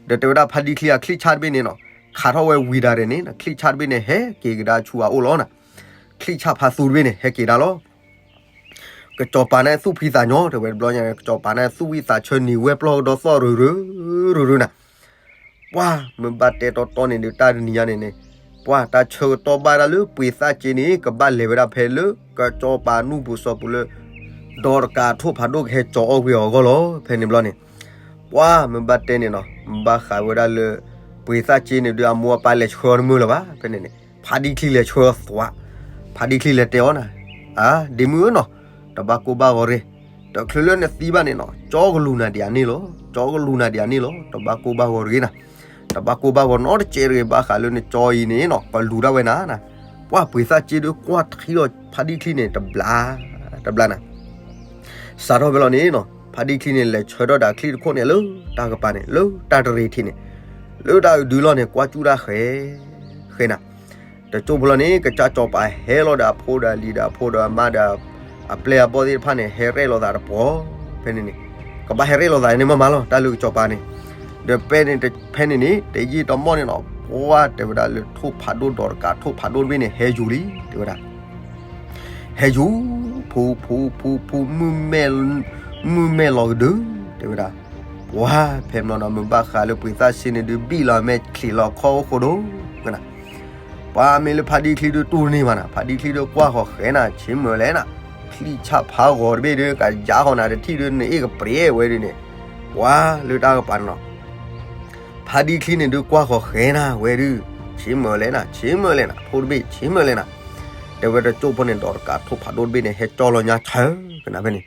ဒီးတဲဝဲဒၣ်ဖါဒံချံအချံဆၣ်တဘ့ၣ်န့ၣ်နီၤ, ခးထီၣ်ဝဲဝံၤဒၣ်ရဲၣ်န့ၣ် ချံဆၣ်တဘ့ၣ်န့ၣ် ဟဲက့ၤကဒါဆူအအိၣ်လီၤနၤ. ချံဆၣ်ဖါသူတဘ့ၣ်န့ၣ် ဟဲက့ၤဒၣ်လီၤ. ကစီၤပၤန့ၣ်သူၣ်ဖှံသးညီ တဲဝဲတဘျီညါန့ၣ် ကစီၤပၤန့ၣ်သူၣ်ဝံၣ်သးဆၢနံၤဝဲပျီၢ်ကဒီသီၣ်ရူၤရူၤ ရူၤရူၤနၤ. ပှၢ် မ့ၢ်ဘၣ်တဲတီတီန့ၣ်ဒုးတၢ်တနံၤညါန့ၣ်န့ၣ်, ပှၢ် တၢ်ဆၢကတီၢ်ဘၣ်ဒၣ်လၢပှ့ၤသၣ်က့န့ၣ် ကဘၣ်လဲၤဝဲဒၣ်ဖဲလၢ ကစီၤပၤနူၢ်ပူၤစီၤပူၤလၢ ဒီးတကးထိၣ်ဖးဒိၣ်ကဟဲကၠီအီၣ်ကွံာ်အီၤအဂီၢ်လီၤ. ဖဲန့ၣ်ဘျီန့ၣ် ပှၢ် မ့ၢ်ဘၣ်တဲန့ၣ်နီၤ ဘၣ်ဃးဝဲဒၣ်လၢ ပှ့ၤသၣ်က့န့ၣ်ဒုးအမိၢ်အပၢ်လဲၤဆှၢအီၤတမုာ်လၢၤဘၣ်. ဖဲန့ၣ်န့ၣ် ဖါဒံချံလဲၤဆှၢအီၤသွး, ဖါဒံချံလဲၤတဲအီၤနၤ, အါ ဒ့မုၣ်ဧၢနီၤ, တဘၣ်ကိၢ်ဘၣ်ဂီၤတဂ့ၤ, တချုးလၢနသံဘၣ်န့ၣ်နီၤ ကၠီကလူၤနၤဒံးအန့ၣ်လီၤ, ကၠီကလူၤနၤဒံးအန့ၣ်လီၤ, တဘၣ်ကိၢ်ဘၣ်ဂီၤတဂ့ၤနၤ, တဘၣ်ကိၢ်ဘၣ်ဂီၤနီတစဲးတဂ့ၤ ဘၣ်ဃးလၢနကၠီအံၤန့ၣ်နီၤ ကလူၤဒၣ်ဝဲနၤနၤ. ပှၢ် ပှ့ၤသၣ်က့ဒုးကွၢ်ထံလီၤဖါဒံချံန့ၣ် တဘျါ တဘျါနၤ စးထီၣ်ဖဲလီၤန့ၣ်နီၤ ဖါဒံချံန့ၣ်လဲၤဆၢထၢၣ်ဒီးအချံတခိၣ်န့ၣ်လၢတၢ်ကပၤန့ၣ် လၢတၢ်တရံးထံးန့ၣ်, လၢတၢ်အဒုလီၢ်န့ၣ် ကွၢ်ကၠူၣ်တၢ်ဃဲ ဃဲနၤ. တကၠိၢ်ဖိလီၤန့ၣ် ကစၢ်စီၤပၤဟဲလီၤဒီးအဖိဒီးအလံၤဒီးအဖိဒီးအမါဒီး အပျဲၢ်အဘီၣ်သ့ၣ်တဖၣ်န့ၣ် ဟဲရဲၣ်လိာ်သးတပှီၤ ဖဲန့ၣ်န့ၣ်, ကဘၣ်ဟဲရဲၣ်လိာ်သးန့ၣ်မးမးလီၤ တၢ်လၢကစီၤပၤန့ၣ်, ဒီးဖဲန့ၣ် ဖဲန့ၣ်န့ၣ် တယံာ်တမီၢ်န့ၣ်နီၤ ပှၢ်တဲဝဲဒၣ်လၢထိၣ်ဖးဒိၣ်ဒီးတကးထိၣ်ဖးဒိၣ်တဘ့ၣ်န့ၣ် ဟဲယူၤလံ တဲဝဲဒၣ် ဟဲယူၤ ဖူ ဖူ ဖူ ဖူ မုၢ်မဲၢ် မုၢ်မဲၢ်လီၤကဒု တဲဝဲဒၣ်, ပှၢ် ဖဲမနီၤနီၤ မ့ၢ်ဘၣ်ဃးလၢပှ့ၤသၣ်က့န့ၣ်ဒုး ဘံၣ်လီၤမဲာ်ချံးလီၤခီၣ်အိၣ်ဃိဒိၣ်ကနၤ, ပှၢ် မ့ၢ်လၢဖါဒံချံဒုးတူၢ်တန့ၢ်ဘၣ်နၤ, ဖါဒံချံဒုးကွၢ်ဃီၤဃဲနၤ ဆ့မုၢ်လဲၣ်နၤ, ချံဆၣ်ဖးဂီၤတဘ့ၣ်ဒုး ကယါဃီၤနၤတထံၣ်ဒုး နအ့ၣ်ကပျဲဝဲဒုးန့ၣ်, ပှၢ် လၢတၢ်ကပၤန့ၣ်နီၤ ဖါဒံချံန့ၣ်ဒုးကွၢ်ဃီၤဃဲနၤဝဲဒုး, ဆ့မုၢ်လဲၣ်နၤ ဆ့မုၢ်လဲၣ်နၤ ဖိတဘ့ၣ် ဆ့မုၢ်လဲၣ်နၤ, တဲဝဲတကၠိၢ်ဖိန့ၣ် ဒီးတကးထိၣ်ဖးဒိၣ်တဘ့ၣ်န့ၣ် ဟဲကၠီလီၤညါဆၢကနၤဖဲန့ၣ်,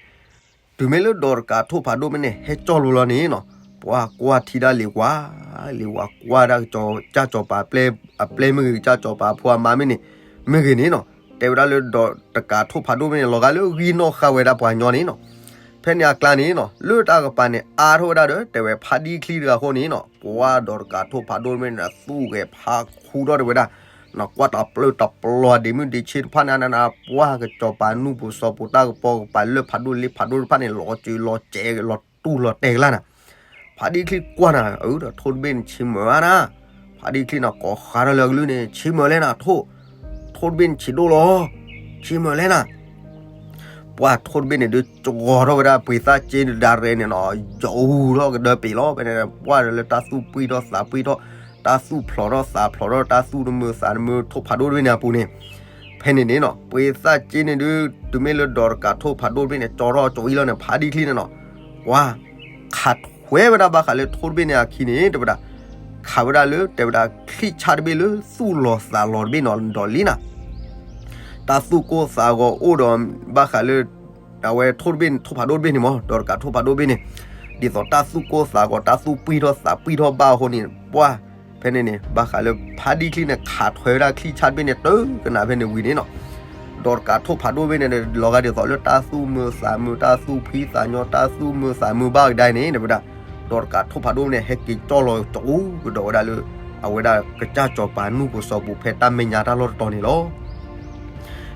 တုၤမ့ၢ်လၢဒီးတကးထိၣ်ဖးဒိၣ်တဘ့ၣ်န့ၣ် ဟဲကၠီလီၤလီၤန့ၣ်နီၤ, ပှၢ်ကွၢ်ထံဒၣ်လံၤဝါ, လံၤဝါကွၢ်ဒၣ်ကစၢ်စီၤပၤ အပျဲၢ်မ့ၢ်ဂ့ၤ ကစၢ်စီၤပၤအဖိအမါမ့ၢ်န့ၣ်, မ့ၢ်ဂ့ၤန့ၣ်နီၤ, တဲဝဲဒၣ်လၢဒီးတကးထိၣ်ဖးဒိၣ်တဘ့ၣ်န့ၣ် လီၤဂာ်လၢဂံၢ်နီၣ်ဃာ်ဝဲဒၣ်ပှၤညီန့ၣ်နီၤ, ဖဲန့ၣ်အကျါန့ၣ်နီၤ လၢတၢ်ကပၤန့ၣ် အါထီၣ်ဝဲဒၣ်ဒီး တဲဝဲဖါဒံချံတဂၤအဃိန့ၣ်နီၤ ပှၢ်ဒီးတကးထိၣ်ဖးဒိၣ်တဘ့ၣ်န့ၣ် သူၣ်ဂဲၤဖးခူထီၣ်တဲဝဲဒၣ်, နကွၢ်တပျၢ်တပျီၤဒ့မုၣ်ဒ့ဆ့တဖၣ်န့ၣ်နၤ ပှၢ်ကစီၤပၤနူၢ်ပူၤစီၤပူၤတၢ်ကပီၤကပၤလၢဖးဒိၣ်လ့ဖးဒိၣ်တဖၣ်န့ၣ် လီၤစၢၤလီၤစဲးလီၤတူၢ်လီၤတဲာ်ကလါနၤ, ဖါဒံချံကွၢ်နၤ အၢ ဒီးထိၣ်တဘ့ၣ်န့ၣ်ဆ့မုၢ်ဧါနၤ, ဖါဒံချံန့ၣ် ကိးဃါထီၣ်လၢအကလုၢ်န့ၣ် ဆ့မုၢ်လဲၣ်နၤ ထိၣ်, ထိၣ်တဘ့ၣ်န့ၣ်ဆံးဒိၣ်လီၤ, ဆ့မုၢ်လဲၣ်နၤ ပှၢ်ထိၣ်တဘ့ၣ်န့ၣ်ဒုး ကၠီထီၣ်ဝဲဒၣ်ပှ့ၤသၣ်က့ဒၣ်ရဲၣ်န့ၣ်နီၤ, ယိၤထီၣ်ကဒၢပ့ၤလီၤ ဖဲန့ၣ် ပှၢ်ဒီးလၢတၢ်သူၣ်ပှံၢ်ထီၣ်သးပှံၢ်ထီၣ်, တၢ်သူၣ်ဖျိးထီၣ်သးဖျိးထီၣ် တၢ်သူၣ်တမုာ်သးတမုာ်ထိၣ်ဖးဒိၣ်တဘ့ၣ်န့ၣ်အပူၤန့ၣ်, ဖဲန့ၣ်န့ၣ်နီၤ ပှ့ၤသၣ်က့န့ၣ်ဒုး တုၤမ့ၢ်လၢဒီးတကးထိၣ်ဖးဒိၣ်တဘ့ၣ်န့ၣ် ကၠီထီၣ်ကၠီအံၤလီၤန့ၣ် ဖါဒံချံန့ၣ်နီၤ, ပှၢ် ခးထွဲဝဲဒၣ်ဘၣ်ဃးလၢထိၣ်တဘ့ၣ်န့ၣ်အခံန့ၣ် တဲဝဲဒၣ်, ခးဝဲဒၣ်လၢ တဲဝဲဒၣ်ချံၣ်ဆၣ်တဘ့ၣ်လၢသူၣ်လီၤသးလီၤတဘ့ၣ်နီၤဒီးလံနၤ, တၢ်သူၣ်ကိၢ်သးဂီၤအိၣ်ဒီး ဘၣ်ဃးလၢ အဝဲထိၣ်တဘ့ၣ်န့ၣ် ထိၣ်ဖးဒိၣ်တဘ့ၣ်န့ၣ်မး ဒီးတကးထိၣ်ဖးဒိၣ်တဘ့ၣ်န့ၣ်, ဒ်သိးတၢ်သူၣ်ကိၢ်သးဂီၤ တၢ်သူၣ်ပှံၢ်ထီၣ်သးပှံၢ်ထီၣ်ဘၣ်အဃိန့ၣ် ပှၢ် ဖဲန့ၣ်န့ၣ် ဘၣ်ဃးလၢဖါဒံချံန့ၣ် ခးထွဲဝဲဒၣ်ချံၣ်ဆၣ်တဘ့ၣ်န့ၣ် တုၤကနၣ်ဖဲန့ၣ်ဝံၤန့ၣ်နီၤ, ဒီးတကးထိၣ်ဖးဒိၣ်တဘ့ၣ်န့ၣ် လီၤဂာ်ဒ်သိးလၢတၢ်သူၣ်မုာ်သးမုာ် တၢ်သူၣ်ဖှံသးညီ တၢ်သူၣ်မုာ်သးမုာ်ဘၣ်ကဒါအံၤန့ၣ် တဲဝဲဒၣ်, ဒီးတကးထိၣ်ဖးဒိၣ်န့ၣ် ဟဲက့ၤကၠီလီၤကအိၣ်ကဒီးဝဲဒၣ်လၢ အဝဲဒၣ်ကစၢ်စီၤပၤနူၢ်ပူၤစီၤပူၤဖဲတၢ်မဲာ်ညါတၢ်လီၢ်တတီၤန့ၣ်လီၤ.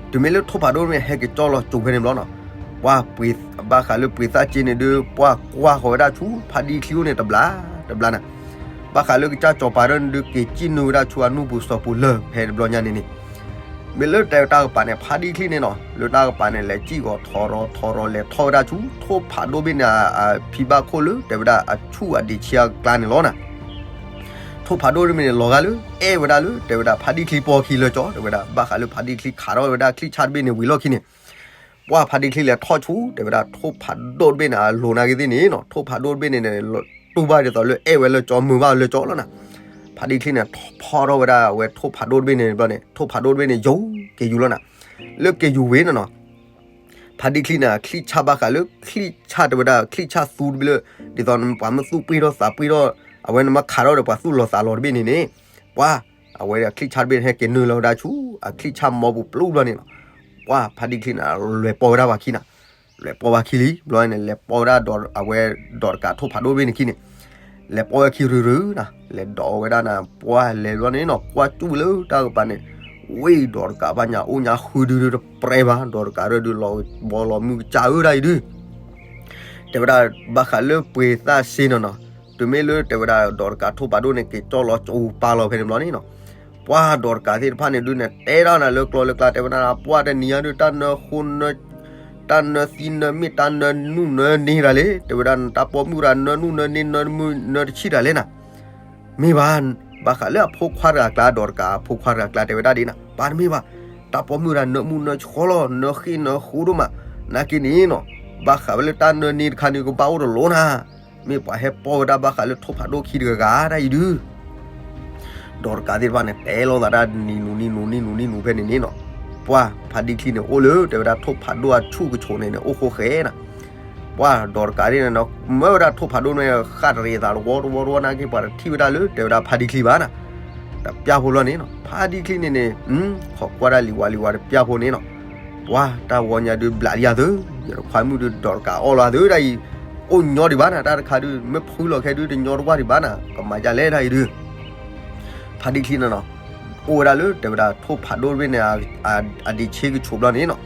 တုၤမ့ၢ်လၢထိၣ်ဖးဒိၣ်တဘ့ၣ်န့ၣ် ဟဲက့ၤကၠီလီၤကၠိဖဲန့ၣ်ဘျီနီၤ, ပှၢ်ပှ့ၤ ဘၣ်ဃးလၢပှ့ၤသၣ်က့န့ၣ်ဒုး ပှၢ်ကွၢ်ဃီၤဝဲဒၣ်ဆူဖါဒံချံအိၣ်န့ၣ်တဘျါ တဘျါနၤ, ဘၣ်ဃးလၢကစၢ်စီၤပၤဒၢန့ၣ်ဒုး က့ၤစံၣ်နုာ်ဝဲဒၣ်ဆူအနူၢ်ပူၤစီၤပူၤလၢာ်ဖဲတဘျီညါန့ၣ်န့ၣ်, မ့ၢ်လၢတဲတၢ်ကပၤန့ၣ် ဖါဒံချံန့ၣ်နီၤ လၢတၢ်ကပၤန့ၣ် လဲၤစံၣ်ဂီၤထီရီၤထီရီၤလဲၤထီၣ်ဝဲဒၣ်ဆူ ထိၣ်ဖးဒိၣ်တဘ့ၣ်န့ၣ် အဖံဘၣ်ခိၣ်လၢ တဲဝဲဒၣ်အဆူၣ်အဒံးဆံးအကျါန့ၣ်လီၤနၤ ထိၣ်ဖးဒိၣ်တဘ့ၣ်န့ၣ် လီၤဂာ်လၢ အဲၣ်ဝဲဒၣ်လၢ တဲဝဲဒၣ်ဖါဒံချံပိာ်ခံလၢကၠီ တဲဝဲဒၣ် ဘၣ်ဃးလၢဖါဒံချံခးထီၣ်ဝဲဒၣ်ချံၣ်ဆၣ်တဘ့ၣ်န့ၣ်ဝံၤလီၢ်ခံန့ၣ်, ပှၢ်ဖါဒံချံလဲၤထီၣ်ဆူ တဲဝဲဒၣ်ထိၣ်ဖးဒိၣ်တဘ့ၣ်န့ၣ် အလိၤနာ်က့သ့ၣ်န့ၣ်နီၤ ထိၣ်ဖးဒိၣ်တဘ့ၣ်န့ၣ် တူၢ်ဘၣ်ဒ်သိးလၢအဲၣ်ဝဲလၢကၠီ မုာ်ဘၣ်လၢကၠီလီၤနၤ, ဖါဒံချံန့ၣ် ဖီၣ်ထီၣ်ဝဲဒၣ်အဝဲထိၣ်ဖးဒိၣ်တဘ့ၣ်န့ၣ်ဘျီန့ၣ် ထိၣ်ဖးဒိၣ်တဘ့ၣ်န့ၣ် ယူၤက့ၤယူၤလီၤနၤ, လၢက့ၤယူၤဝံၤန့ၣ်နီၤ ဖါဒံချံန့ၣ် ချံၣ်ဆၣ်ဘၣ်ဃးလၢ ချံၣ်ဆၣ်တဲဝဲဒၣ် ချံၣ်ဆၣ်သူတဘ့ၣ်လၢ ဒ်သိးပှၤမ့ၢ်သူၣ်ပှံၢ်ထီၣ်သးပှံၢ်ထီၣ် အဝဲန့ၣ်မ့ၢ်ခးထီၣ်ဒီးပှၤသူၣ်လီၤသးလီၤတဘ့ၣ်န့ၣ်န့ၣ်, ပှၢ် အဝဲဒၣ်ချံၣ်ဆၣ်တဘ့ၣ်န့ၣ် ဟဲက့ၤနုာ်လီၤဝဲဒၣ်ဆူ အချံၣ်ဆၣ်မီပူၤပျူၤဘျီန့ၣ်လီၤ, ပှၢ်ဖါဒံချံန့ၣ် လဲၤပိာ်ဝဲဒၣ်ပှၤခံနၤ, လဲၤပိာ်ပှၤခံလံ ဘျီန့ၣ် လဲၤပိာ်ဝဲဒၣ်ဒီးအဝဲဒီးတကးထိၣ်ဖးဒိၣ်တဘ့ၣ်န့ၣ်ခံန့ၣ် လဲၤပိာ်ဝဲခံရုရုနၤ, လဲၤဒိးဝဲဒၣ်နၤ, ပှၢ်လဲၤဘျီန့ၣ်နီၤ, ကွၢ်ကၠူၣ်လၢတၢ်ကပၤန့ၣ်, ဝ့ၢ်ဒီးတကးဘၣ်ညါ အိၣ်ညါဃုဒုဒုတပြဲဘၣ်, ဒီးတကးရၢဒုလီၤဘီလီၤမုၢ်ကစၢ်ဧၢဒၣ်အံၤဒု, တဲဝဲဒၣ်ဘၣ်ဃးလၢပှ့ၤသၣ်စ့နီၤနီၤ, တုၤမ့ၢ်လၢတဲဝဲဒၣ်ဒီးတကးထိၣ်ဖးဒိၣ်န့ၣ် က့ၤကၠီၣ်လီၤကၠိပာ်လီၤဖဲန့ၣ်ဘျီန့ၣ်နီၤ, ပှၢ်ဒီးတကးသ့ၣ်တဖၣ်န့ၣ်ဒုန့ၣ် တဲဒၣ်နၤလၢကျီလၢကျါ တဲဝဲဒၣ်ပှၢ်တနံၤညါဒု တၢ်နၢဃိနၢ တၢ်နၢသံနၢမ့ၣ် တၢ်နၢနူၢ်နၢန့ၢ်တၢ်လံ, တဲဝဲဒၣ်နတၢ်ပိာ်မုၣ်တၢ်နၢနူၢ်နၢန့ၢ် နၢမုၢ်နၢတဆံၣ်တၢ်လံနၤ, မ့ၢ်ဘၣ်, ဘၣ်ဃးလၢအဖိခွါတဂၤအကျါ ဒီးတကးအဖိခွါတဂၤအကျါ တဲဝဲဒၣ်ဒ်နၤ, ပၢ်တမ့ၢ်ဘၣ်, တၢ်ပိာ်မုၣ်တၢ်နၢမူနၢဆှီလီၤ နၢဃ့နၢဃိဒိၣ်မး, နာ်က့န့ၣ်နီၤ, ဘၣ်ဃးဝဲလၢတၢ်နၢန့ၢ်တခါန့ၣ် ကဘၣ်အိၣ်တလိၤနၤ, မ့ၢ်ပှၤဟဲပိာ်ဝဲဒၣ်ဘၣ်ဃးလၢထိၣ်ဖးဒိၣ်ခံတဂၤဂၤဒၣ်အံၤဒု ဒီးတကးသ့ၣ်တဖၣ်န့ၣ် တဲလိာ်သးဒၣ်နံၤနူၤနံၤနူၤနံၤနူၤနံၤနူၤဖဲန့ၣ်န့ၣ်နီၤ, ပှၢ်ဖးဒံချံန့ၣ် အိၣ်လၢတဲဝဲဒၣ်ထိၣ်ဖးဒိၣ်အဆူၣ်ကဆိးန့ၣ်န့ၣ် အိၣ်ဃိဃဲနၤ, ပှၢ်ဒီးတကးသ့ၣ်န့ၣ်နီၤ မၢဝဲဒၣ်ထိၣ်ဖးဒိၣ်န့ၣ် ဃၣ်တရံးအသးတဝီတဝီတဝီနာ်က့ ပှၤတထံၣ်ဝဲဒၣ်လၢတဲဝဲဒၣ်ဖးဒံချံဘၣ်နၤ, တပျၢ်ဖိလီၤန့ၣ်နီၤ, ဖးဒံချံန့ၣ်န့ၣ် ခိးကွၢ်ဒၣ်လံၤဝါလံၤဝါတပျၢ်ဖိန့ၣ်နီၤ, ပှၢ်တၢ်ဝီညါဒုဘျးလံယၤသု, ယတခွါမုၣ်ဒုဒီးတကးအီၣ်လီၤသုဒၣ်အံၤ, အိၣ်ညီဒံးဘၣ်နၤ တၢ်တခါဒု မ့ၢ်ဖုလီၤခဲဒုတညီတဝၢ်ဒံးဘၣ်နၤ ကမၤဒ်လဲၣ်ဒၣ်အံၤဒု ဖးဒံချံန့ၣ်နီၤ, အိၣ်ဝဲဒၣ်လၢတဲဝဲဒၣ်ထိၣ်ဖးဒိၣ်တဘ့ၣ်န့ၣ် အဒံးဆ့ကဆိးဘျီန့ၣ်နီၤ,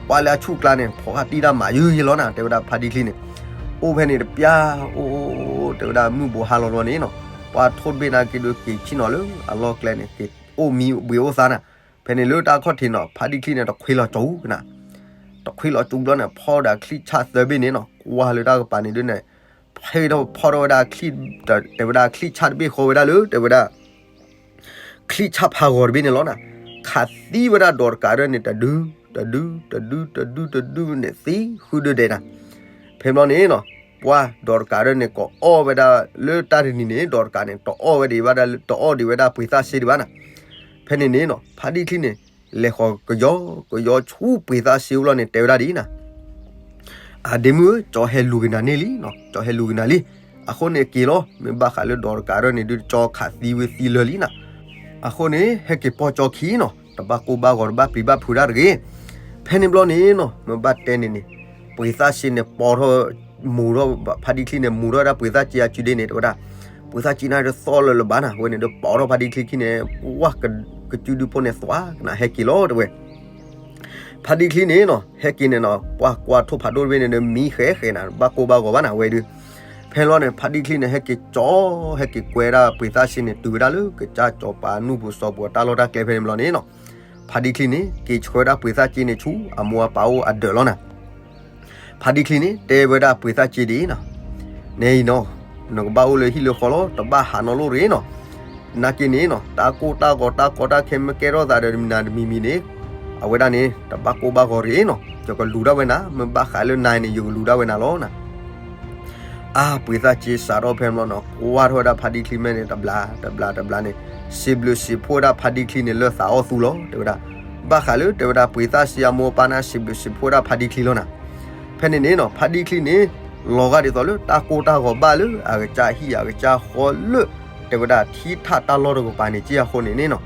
ပှၢ်လၢအဆူၣ်ကျါန့ၣ် ဖီၣ်ဃာ်တံၢ်တၢ်မၤယုယဲလီၤနၤ တဲဝဲဒၣ်ဖးဒံချံန့ၣ်, အိၣ်ဖဲန့ၣ်တပျၢ်, အိၣ်, တဲဝဲဒၣ်မုၢ်ဘိးဟါလီၤလီၤန့ၣ်နီၤ, ပှၢ်ထိၣ်တဘ့ၣ်နာ်က့ဒုက့ၤဆ့ၣ်နီၤလၢအလီၢ်ကျဲန့ၣ် က့ၤအိၣ်မံဘှံးအိၣ်သါနၤ, ဖဲန့ၣ်လၢတၢ်ခီၣ်ထံးနီၤ ဖးဒံချံန့ၣ် တခွ့လီၤကၠိကနၤ, တခွ့လီၤကၠိဘျီန့ၣ် ဖီၣ်ဒီးချံၣ်ဆၣ်သၢဘ့ၣ်န့ၣ်နီၤ, ကွၢ်လၢတၢ်ကပၤန့ၣ်ဒုန့ၣ် ဖဲထီၣ်ဖီၣ်ထီၣ်ဝဲဒၣ်ချံၣ်, တဲဝဲဒၣ်ချံၣ်ဆၣ်တဘ့ၣ်ဃီဝဲဒၣ်လၢ တဲဝဲဒၣ် ချံၣ်ဆၣ်ဖးဂီၤတဘ့ၣ်န့ၣ်လီၤနၤ, ခးသံဝဲဒၣ်ဒီးတကးဒၢန့ၣ် တဒု, တဒု, တဒု, တဒု, တဒုန့ၣ် သံဃုဒုဒဲးနၤ, ဖဲဘျီန့ၣ်နီၤ, ပှၢ်ဒီးတကးဒၢန့ၣ်ကိးအီၣ်ဝဲဒၣ်လၢတၢ်တနံၤန့ၣ် ဒီးတကးန့ၣ် တအီၣ်ဝဲဒံးဘၣ်, တအီၣ်ဒံးဝဲဒၣ်ပှ့ၤသၣ်စ့ဒံးဘၣ်နၤ, ဖဲန့ၣ်န့ၣ်နီၤ ဖးဒံချံန့ၣ် လဲၤဃီၤကယီကယီဆူပှ့ၤသၣ်စ့အိၣ်လီၤန့ၣ် တဲဝဲဒၣ်ဒ်နၤ အဒ့မုၣ်ဧၢ, ကၠီဟဲလူၤက့ၤနၤန့ၣ်လံနီၤ, ကၠီဟဲလူၤက့ၤနၤလံ. အဃိန့ၣ်က့ၤလီၤ, မ့ၢ်ဘၣ်ဃးလၢဒီးတကးဒၢန့ၣ်ဒုး ကၠီခးသံဝဲသံလၢာ်လံနၤ. အဃိန့ၣ် ဟဲက့ၤပိာ်ကၠီခံနီၤ, တဘၣ်ကိၢ်ဘၣ်ဂီၤ တဘၣ်ပျံၤဘၣ်ဖုးတၢ်တဂ့ၤ. ဖဲန့ၣ်ဘျီန့ၣ်နီၤ မ့ၢ်ဘၣ်တဲန့ၣ်န့ၣ် ပှ့ၤသၣ်စ့န့ၣ် ပိာ်ထီၣ် မူၤထီၣ် ဖါဒံချံန့ၣ် မူၤထီၣ်ဝဲဒၣ်ပှ့ၤသၣ်စ့အစုဒ့န့ၣ် တဲဝဲဒၣ်, ပှ့ၤသၣ်စ့န့ၣ်တသီၣ်လၢၤလၢၤဘၣ်နၤ. ဝဲန့ၣ်ဒီးပိာ်ထီၣ်ဖါဒံချံခံန့ၣ် ဝဲကစုဒုဖိန့ၣ်သွါကနၤ ဟဲက့ၤလီၤတဲဝဲ. ဖါဒံချံန့ၣ်နီၤ ဟဲက့ၤန့ၣ်နီၤ ပှၤကွၢ်ထိၣ်ဖးဒိၣ်တဘ့ၣ်န့ၣ်ဒီး မံဃဲဃဲနၤ ဘၣ်ကိၢ်ဘၣ်ဂီၤဘၣ်နၤဝဲဒုး. ဖဲန့ၣ်ဘျီန့ၣ် ဖါဒံချံန့ၣ် ဟဲက့ၤကၠီ ဟဲက့ၤကွဲဒၣ်ပှ့ၤသၣ်စ့န့ၣ် တုၤဝဲဒၣ်လၢကစၢ်စီၤပၤနူၢ်ပူၤစီၤပူၤ တၢ်လီၢ်တၢ်ကျဲဖဲန့ၣ်ဘျီန့ၣ်နီၤ ဖါဒံချံန့ၣ် က့ၤဆှၢဝဲဒၣ်ပှ့ၤသၣ်စ့န့ၣ်ဆူအမိၢ်အပၢ်အိၣ်အဒၢးလီၤနၤ. ဖါဒံချံန့ၣ် တဲဝဲဒၣ်ပှ့ၤသၣ်စ့ဒ်အံၤနီၤ, နဲအံၤနီၤ နကဘၣ်အိၣ်လၢဟံၣ်လၢဃီလီၤ, တဘၣ်ဟးနီတလိၣ်တဂ့ၤနီၤ. နာ်က့န့ၣ်နီၤ တၢ်ကိၢ်တၢ်ဂီၤ တၢ်ကီတၢ်ခဲ မ့ၢ်ကဲထီၣ်သးဒီးနၤတမံၤမံၤန့ၣ် အဝဲဒၣ်န့ၣ် တဘၣ်ကိၢ်ဘၣ်ဂီၤတဂ့ၤနီၤ. ယကလူၤဒၣ်ဝဲနၤ, မ့ၢ်ဘၣ်ဃးလၢနၤန့ၣ် ယကလူၤဒၣ်ဝဲနၤလီၤနၤ. အါ ပှ့ၤသၣ်စ့စးထီၣ်ဖဲန့ၣ်ဘျီနီၤ ကွၢ်ထီၣ်ဝဲဒၣ်ဖါဒံချံမဲာ်န့ၣ် တဘျးတဘျးတဘျးန့ၣ် စံးဘျုးစံးဖှိၣ်ဝဲဒၣ်ဖါဒံချံန့ၣ် လၢသးအီၣ်သူလီၤ တဲဝဲဒၣ်. ဘၣ်ဃးလၢတဲဝဲဒၣ်ပှ့ၤသၣ်စ့အမိၢ်အပၢ်န့ၣ် စံးဘျုးစံးဖှိၣ်ဝဲဒၣ်ဖါဒံချံလီၤနၤ. ဖဲန့ၣ်န့ၣ်နီၤ ဖါဒံချံန့ၣ် လီၤဂာ်ဒ်သိးလၢတၢ်ကိၢ်တၢ်ဂီၤဘၣ်လၢအကစၢ်ဟံၣ်အကစၢ်ဃီလၢ တဲဝဲဒၣ်ထံထၣ်တၢ်လီၢ်တကပၤန့ၣ် က့အဃိန့ၣ်န့ၣ်နီၤ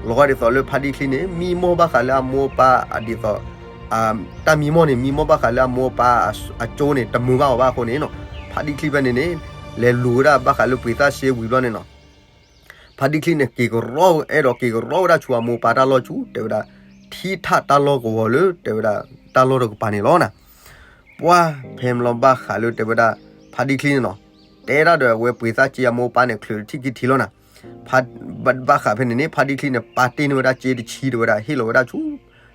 လီၤဂာ်ဒ်သိးလၢဖါဒံချံန့ၣ် မံမီၢ်ဘၣ်ဃးလၢအမိၢ်အပၢ်အဒ်သိး တၢ်မံမီၢ်န့ၣ် မံမီၢ်ဘၣ်ဃးလၢအမိၢ်အပၢ်အကၠိန့ၣ် တမုာ်ဘၣ်အီၤဘၣ်အဃိန့ၣ်နီၤ ဖါဒံချံဖဲန့ၣ်န့ၣ် လဲၤလူၤဝဲဒၣ်ဘၣ်ဃးလၢပှ့ၤသၣ်စ့ဝံၤဘျီန့ၣ်နီၤ ဖါဒံချံန့ၣ် က့ၤကရီ အဲၣ်ဒိးက့ၤကရီဝဲဒၣ်ဆူအမိၢ်အပၢ်တၢ်လီၢ်ဆူ တဲဝဲဒၣ် ထံထၣ်တၢ်လီၢ်ကဝီၤလၢ တဲဝဲဒၣ် တၢ်လီၢ်တကပၤန့ၣ်လီၤနၤ. ပှၢ်ဖဲန့ၣ်ဘျီဘၣ်ဃးလၢတဲဝဲဒၣ် ဖါဒံချံန့ၣ်နီၤ တဲဒၣ်ဒီးအဝဲပှ့ၤသၣ်စ့အမိၢ်အပၢ်န့ၣ် ချုးတထံၣ်ခံထံၣ်လီၤနၤ. ဘၣ်ဃးဖဲန့ၣ်န့ၣ် ဖါဒံချံန့ၣ် ပာ်တ့ၢ်န့ၢ်ဝဲဒၣ်စ့တဆံတဲဝဲဒၣ် ဟ့ၣ်လီၤဝဲဒၣ်ဆူ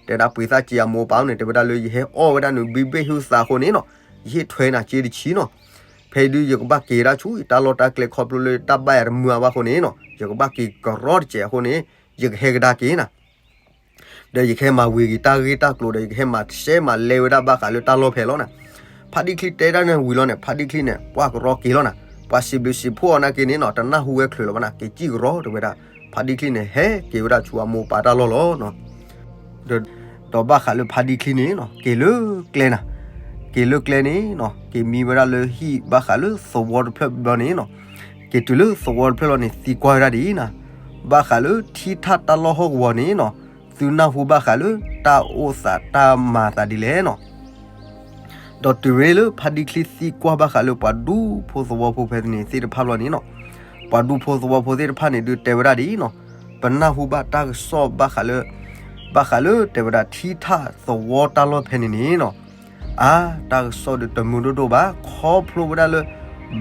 တဲဝဲဒၣ်ပှ့ၤသၣ်စ့အမိၢ်အပၢ်န့ၣ် တဲဝဲဒၣ်လၢယဟဲအီၣ်ဝဲဒၣ်နုာ် ဘံဘ့ၣ်ဟ့ၣ်သးအဃိန့ၣ်နီၤ ယဟ့ၣ်ထွဲနၤစ့တဆံနီၤ. ဖဲဒုးယကဘၣ်က့ၤဒၣ်ဆူယတၢ်လီၢ်တၢ်ကျဲခီဖျိလၢတၢ်ဘၣ်ယၤတမုာ်အါဘၣ်အဃိန့ၣ်နီၤ ယကဘၣ်က့ၤကရီတစဲးအဃိန့ၣ် ယကဟဲကဒါက့ၤနၤ ဒီးယကဟဲမၤဝံၤက့ၤတၢ်ဂ့ၢ်တၢ်ကျိၤဒီး ယကဟဲမၤရှဲမၤလဲဝဲဒၣ်ဘၣ်ဃးလၢတၢ်လီၢ်ဖဲလီၤနၤ. ဖါဒံချံတဲဒၣ်န့ၣ်ဝံၤလီၤန့ၣ် ဖါဒံချံန့ၣ် ပှၢ်ကရီက့ၤလီၤနၤ. ပှၤစံးဘျုးစံးဖှိၣ်အီၤနာ်က့န့ၣ်နီၤ တနၢ်ဟူဝဲချုးလီၤဘၣ်နၤ က့ၤစံၣ်ကရီတဲဝဲဒၣ်. ဖါဒံချံန့ၣ် ဟဲက့ၤဝဲဒၣ်ဆူအမိၢ်အပၢ်တၢ်လီၢ်လီၤ. ဒီးဘၣ်ဃးလၢဖါဒံချံန့ၣ်နီၤ က့ၤလၢကျဲနၤ, က့ၤလၢကျဲန့ၣ်နီၤ က့ၤမံဝဲဒၣ်လၢဟံၣ်ဘၣ်ဃးလၢသဝီတဖျၢၣ်ဘျီန့ၣ်နီၤ က့ၤတုၤလၢသဝီတဖျၢၣ်လီၤန့ၣ် သံကွၢ်ဝဲဒၣ်ဒ်အံၤနၤ, ဘၣ်ဃးလၢထံထၣ်တၢ်လီၢ်ဟီၣ်ကဝီၤန့ၣ်နီၤ သုနၢ်ဟူဘၣ်ဃးလၢတၢ်အိၣ်သးတၢ်မၤသးဒ်လဲၣ်နီၤ. ဒီးတုၤဝဲလၢဖါတံၢ်ချံသံကွၢ်ဘၣ်ဃးလၢပှၤဒူဖိသဝီဖိဖဲန့ၣ်သ့ၣ်တဖၣ်လီၤန့ၣ်နီၤ, ပှၤဒူဖိသဝီဖိသ့ၣ်တဖၣ်န့ၣ်ဒုးတဲဝဲဒၣ်ဒ်အံၤနီၤ, ပနၢ်ဟူဘၣ်တၢ်ကစီၣ်ဘၣ်ဃးလၢ ဘၣ်ဃးလၢတဲဝဲဒၣ်ထံထၣ်သဝီတၢ်လီၢ်ဖဲန့ၣ်န့ၣ်နီၤ, အါ တၢ်ကစီၣ်ဒုးတမုာ်ဒိၣ်ဒိၣ်ဘၣ် ခီဖျိဝဲဒၣ်လၢ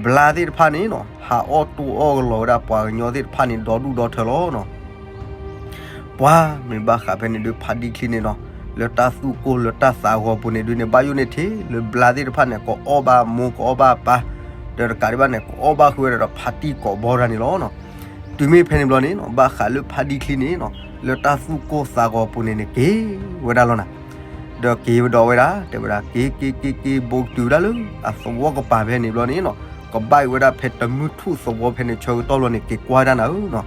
ဘျါသ့ၣ်တဖၣ်န့ၣ်နီၤ ဟးအီၣ်တူၢ်အီၣ်ကလီၤဝဲဒၣ်ပှၤကညီသ့ၣ်တဖၣ်န့ၣ် ဒီဒူၣ်ဒီထၢလီၤနီၤ. ပှၤမ့ၢ်ဘၣ်ဃးဖဲန့ၣ်ဒုး ဖါတံၢ်ချံန့ၣ်နီၤ, လၢတၢ်သူၣ်ကိၢ်လၢတၢ်သးဂီၤပူၤန့ၣ်ဒုးန့ၣ် ဘၣ်ယိၣ်န့ၢ်ထံလၢဘျါသ့ၣ်တဖၣ်န့ၣ် ကအီၣ်ဘၣ်အမိၢ်ကအီၣ်ဘၣ်အပၢ်, ဒီးတကးဒံးဘၣ်န့ၣ် ကအီၣ်ဘၣ်ဃုာ်ဝဲဒၣ်ဒီးဖါတံၢ်ကိးဘီတၢ်န့ၣ်လီၤနီၤ. တုၤမ့ၢ်ဖဲန့ၣ်ဘျီန့ၣ်နီၤ ဘၣ်ဃးလၢဖါတံၢ်ချံန့ၣ်နီၤ လၢတၢ်သူၣ်ကိၢ်သးဂီၤပူၤန့ၣ်န့ၣ်က့ၤဝဲဒၣ်လီၤနီၤ. ဒီးက့ၤဝဲဒီးဝဲဒၣ် တဲဝဲဒၣ် က့ၤက့ၤက့ၤက့ၤ ဘူးတုၤဝဲဒၣ်လၢအသဝီကပၤဖဲန့ၣ်ဘျီန့ၣ်နီၤ, ကဘၣ်အံၤဝဲဒၣ်ဖဲတမုၢ်ထူၣ်သဝီဖဲန့ၣ်ဆၢကတီၢ်လီၤန့ၣ် က့ၤကွၢ်ဝဲဒၣ်နၤဧၢနီၤ.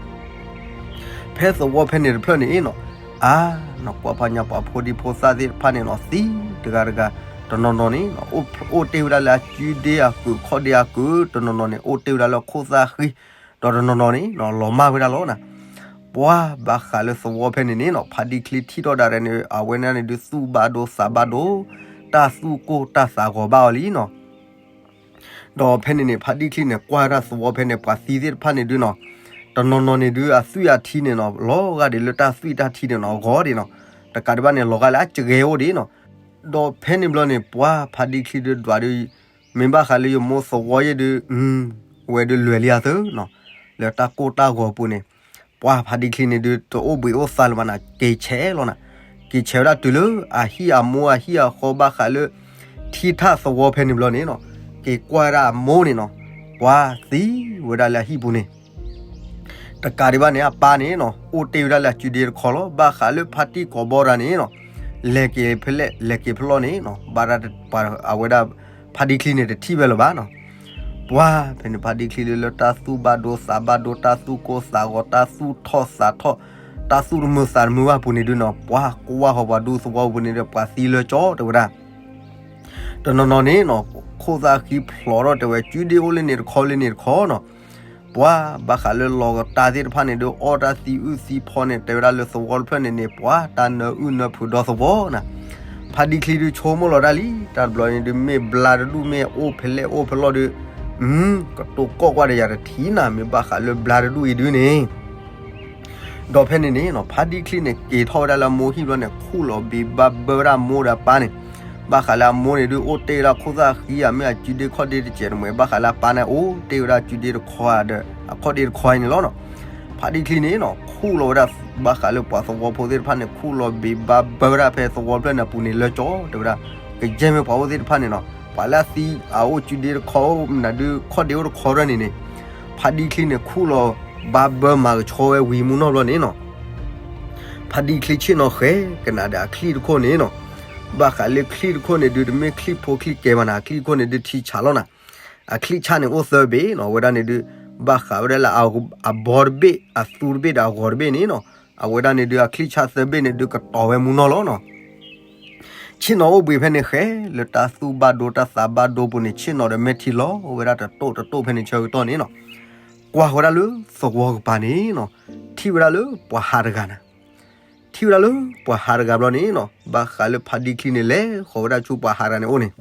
ဖဲသဝီဖဲန့ၣ်တဖျၢၣ်န့ၣ်နီၤ, အါ နီၤ ကွၢ်ဖးညါပှၤဖိဒံဖိသၣ်သ့ၣ်တဖၣ်န့ၣ်နီၤ သံတဂၤတဂၤ, တနီၤနီၤန့ၣ် အိၣ်တ့ၢ်ဝဲဒၣ်လၢအကုဒ့အကုးခီၣ်ဒ့အကုး, တနီၤနီၤန့ၣ် အိၣ်တ့ၢ်ဝဲဒၣ်လၢခိၣ်သၣ်ဃံ, ဒီးတနီၤနီၤန့ၣ်နီၤ လီၤမၢ်ဝဲဒၣ်လီၤနီၤ. ပှၤဘၣ်ဃးလၢသဝီဖဲန့ၣ်န့ၣ်နီၤ ဖါတံၢ်ချံထံၣ်ထီၣ်ဒၣ်ရဲၣ်န့ၣ် အဝဲန့ၣ်န့ၣ်ဒုးသူၣ်ဘၣ်ဒိသးဘၣ်ဒိ, တၢ်သူၣ်ကိၢ်တၢ်သးဂီၤဘၣ်အီၤလံနီၤ. ဒီးဖဲန့ၣ်န့ၣ် ဖါတံၢ်ချံန့ၣ် ကွၢ်ဝဲဒၣ်သဝီဖဲန့ၣ် ပှၤသံသ့ၣ်တဖၣ်န့ၣ်ဒုးနီၤ, တနီၤနီၤန့ၣ်ဒုး အသွံၣ်အထံန့ၣ်နီၤ လီၤဂာ်ဒံးလၢတၢ်သွံၣ်တၢ်ထံန့ၣ်နီၤ အဂီၤဒံးနီၤ, တကးဒံးဘၣ်န့ၣ် လီၤဂာ်လၢအစှဲအိၣ်ဒံးနီၤ. ဒီးဖဲန့ၣ်ဘျီန့ၣ် ပှၤဖါတံၢ်ချံဒုးဒွးဒုး မ့ၢ်ဘၣ်ဃးလၢယမိၢ်သဝီယဲၢ်ဒုး ဝဲဒုးလွဲၤလံအသၢနီၤ, လၢတၢ်ကိၢ်တၢ်ဂီၤပူၤန့ၣ် ပှၤဖါတံၢ်ချံန့ၣ်ဒုး တအိၣ်ဘှံးအိၣ်သါလၢၤဘၣ်နီၤ က့ၤဆဲးလီၤနီၤ. က့ၤဆဲးဝဲဒၣ်တုၤလၢအဟံၣ်အမိၢ်အဟံၣ်အဃီဘၣ်ဃးလၢ ထံထၣ်သဝီဖဲန့ၣ်ဘျီန့ၣ်နီၤ, က့ၤကွၢ်ဝဲဒၣ်အမိၢ်န့ၣ်နီၤ, ပှၤသံဝဲဒၣ်လၢအဟံၣ်ပူၤန့ၣ် တကးဒံးဘၣ်န့ၣ် အပၢ်န့ၣ်နီၤ အိၣ်တ့ၢ်ဝဲဒၣ်လၢအကုဒ့တခီလီၤ. ဘၣ်ဃးလၢဖါတံၢ်ကိးဘီတၢ်န့ၣ်နီၤ လဲၤက့ၤဖဲလဲၣ် လဲၤက့ၤဖဲလဲၣ်န့ၣ်နီၤ ဘၣ်ဒၣ်ပှၤအဝဲဒၣ် ဖါတံၢ်ချံန့ၣ်တထံၣ်ဝဲလၢၤဘၣ်နီၤ. ပှၤဖဲန့ၣ်ဖါတံၢ်ချံလၢ လၢတၢ်သူၣ်ဘၣ်ဒိသးဘၣ်ဒိ တၢ်သူၣ်ကိၢ်သးဂီၤ တၢ်သူၣ်ထီၣ်သးထီၣ် တၢ်သူၣ်တမုာ်သးတမုာ်ဘၣ်ပူၤန့ၣ်ဒုးနီၤ ပှၤကွၢ်ဃီၤပှၤဒူသဝီပူၤန့ၣ်ဒီး ပှၤသံလၢကၠီတဲဝဲဒၣ် တနီၤနီၤန့ၣ်နီၤ ခိၣ်သၣ်ဃံဖျိးထီၣ်တဲဝဲ ကုဒ့အိၣ်လၢန့ၣ်တခီလၢန့ၣ်တခီနီၤ. ပှၤဘၣ်ဃးလၢလီၤကတၢ်သ့ၣ်တဖၣ်န့ၣ်ဒုး အီၣ်တၢ်သံအုၣ်သံဖီန့ၣ် တဲဝဲဒၣ်လၢသဝီတဖျၢၣ်န့ၣ်န့ၣ် ပှၤတၢ်နၢအုၣ်နၢဖုးဒီသဝီနီၤ. ဖါတံၢ်ချံဒုးဆိကမိၣ်လီၤဒၣ်လံ တၢ်တဘျီန့ၣ်ဒုး မ့ၢ်ဘျါတဒူၣ်မ့ၢ်အိၣ်ဖဲလဲၣ်အိၣ်ဖဲလဲၣ်ဒုး ကတိၤကိးကွၢ်ဒီးယၤတထံၣ်နၤ မ့ၢ်ဘၣ်ဃးလၢဘျါတဒူၣ်အံၤဒုးန့ၣ် ဒီးဖဲန့ၣ်န့ၣ်နီၤ ဖါတံၢ်ချံန့ၣ် က့ၤထီၣ်ဝဲဒၣ်လၢအမိၢ်ဟံၣ်ဘျီန့ၣ် ခူၣ်လီၤဘံးဘၣ်ဘၢဝဲဒၣ်အမိၢ်ဒီးအပၢ်န့ၣ်, ဘၣ်ဃးလၢအမိၢ်န့ၣ်ဒုး အိၣ်တ့ၢ်ဝဲဒၣ်ခိၣ်သၣ်ဃံဧါ မ့ၢ်အကုဒ့ခီၣ်ဒ့တစဲးတမှဲၤ ဘၣ်ဃးလၢအပၢ်န့ၣ်အိၣ်တ့ၢ်ဝဲဒၣ်ကုဒ့တခီဒီး အခီၣ်ဒ့တခီအံၤန့ၣ်လီၤနီၤ. ဖါတံၢ်ချံန့ၣ်နီၤ ခူၣ်လီၤဝဲဒၣ် ဘၣ်ဃးလၢပှၤသဝီဖိသ့ၣ်တဖၣ်န့ၣ် ခူၣ်လီၤဘံးဘၣ်ဘၢဝဲဒၣ်ဖဲသဝီဖျၢၣ်န့ၣ်အပူၤန့ၣ် လၢကၠီတဲဝဲဒၣ် ကယဲၢ်မ့ၢ်ပှၤအိၣ်သ့ၣ်တဖၣ်န့ၣ်နီၤ ပှၤလၢအသံအအိၣ်ကုဒ့တခီ မနုၤဒုး ခီၣ်ဒ့အိၣ်တခီရၢၢ်န့ၣ်န့ၣ် ဖါတံၢ်ချံန့ၣ် ခူၣ်လီၤဘံးဘၢမၤကဆှီဝဲဝံၤမုၢ်နီၢ်ဘျီန့ၣ်နီၤ ဖါတံၢ်ချံဆ့ၣ်နီၤဃဲၤကနၣ်ဒီးအချံၣ်တခိၣ်န့ၣ်နီၤ, ဘၣ်ဃးလၢချံၣ်တခိၣ်န့ၣ်ဒုး တမ့ၢ်ချံၣ်ဖိချံၣ်ကဲဘၣ်နၤ အချံၣ်တခိၣ်န့ၣ်ဒုးထံဆးလီၤနၤ, အချံၣ်ဆၣ်န့ၣ်အိၣ်သၢဘ့ၣ်နီၤ ဝဲဒၣ်န့ၣ်ဒုး ဘၣ်ဃးဝဲဒၣ်လၢအဘီတဘ့ၣ် အသူတဘ့ၣ်ဒီးအဂီၤတဘ့ၣ်န့ၣ်နီၤ, အဝဲဒၣ်န့ၣ်ဒုး အချံၣ်ဆၣ်သၢဘ့ၣ်န့ၣ်ဒုးကတီၤဝဲမုၢ်နီၢ်လီၤနီၤ ဆ့ၣ်နီၤအိၣ်ဘှံးဖဲန့ၣ်ဃဲ လၢတၢ်သူၣ်ဘၣ်ဒိတၢ်သးဘၣ်ဒိပူၤန့ၣ် ဆ့ၣ်နီၤဒီးမဲာ်ထံလီၤဝဲဒၣ်တတိၢ်တတိၢ်ဖဲန့ၣ်ဆၢကတီၢ်န့ၣ်နီၤ, ကွၢ်ဃီဒၣ်လၢသဝီကပၤန့ၣ်နီၤ, ထံၣ်ဝဲဒၣ်လၢပှၤဟးတဂၤနၤ, ထံၣ်ဝဲဒၣ်လၢပှၤဟးတဂၤဘျီန့ၣ်နီၤ, ဘၣ်ဃးလၢဖါတံၢ်ချံန့ၣ် လဲၤဃီၤဝဲဒၣ်ဆူပှၤဟးတဂၤန့ၣ်အိၣ်န့ၣ်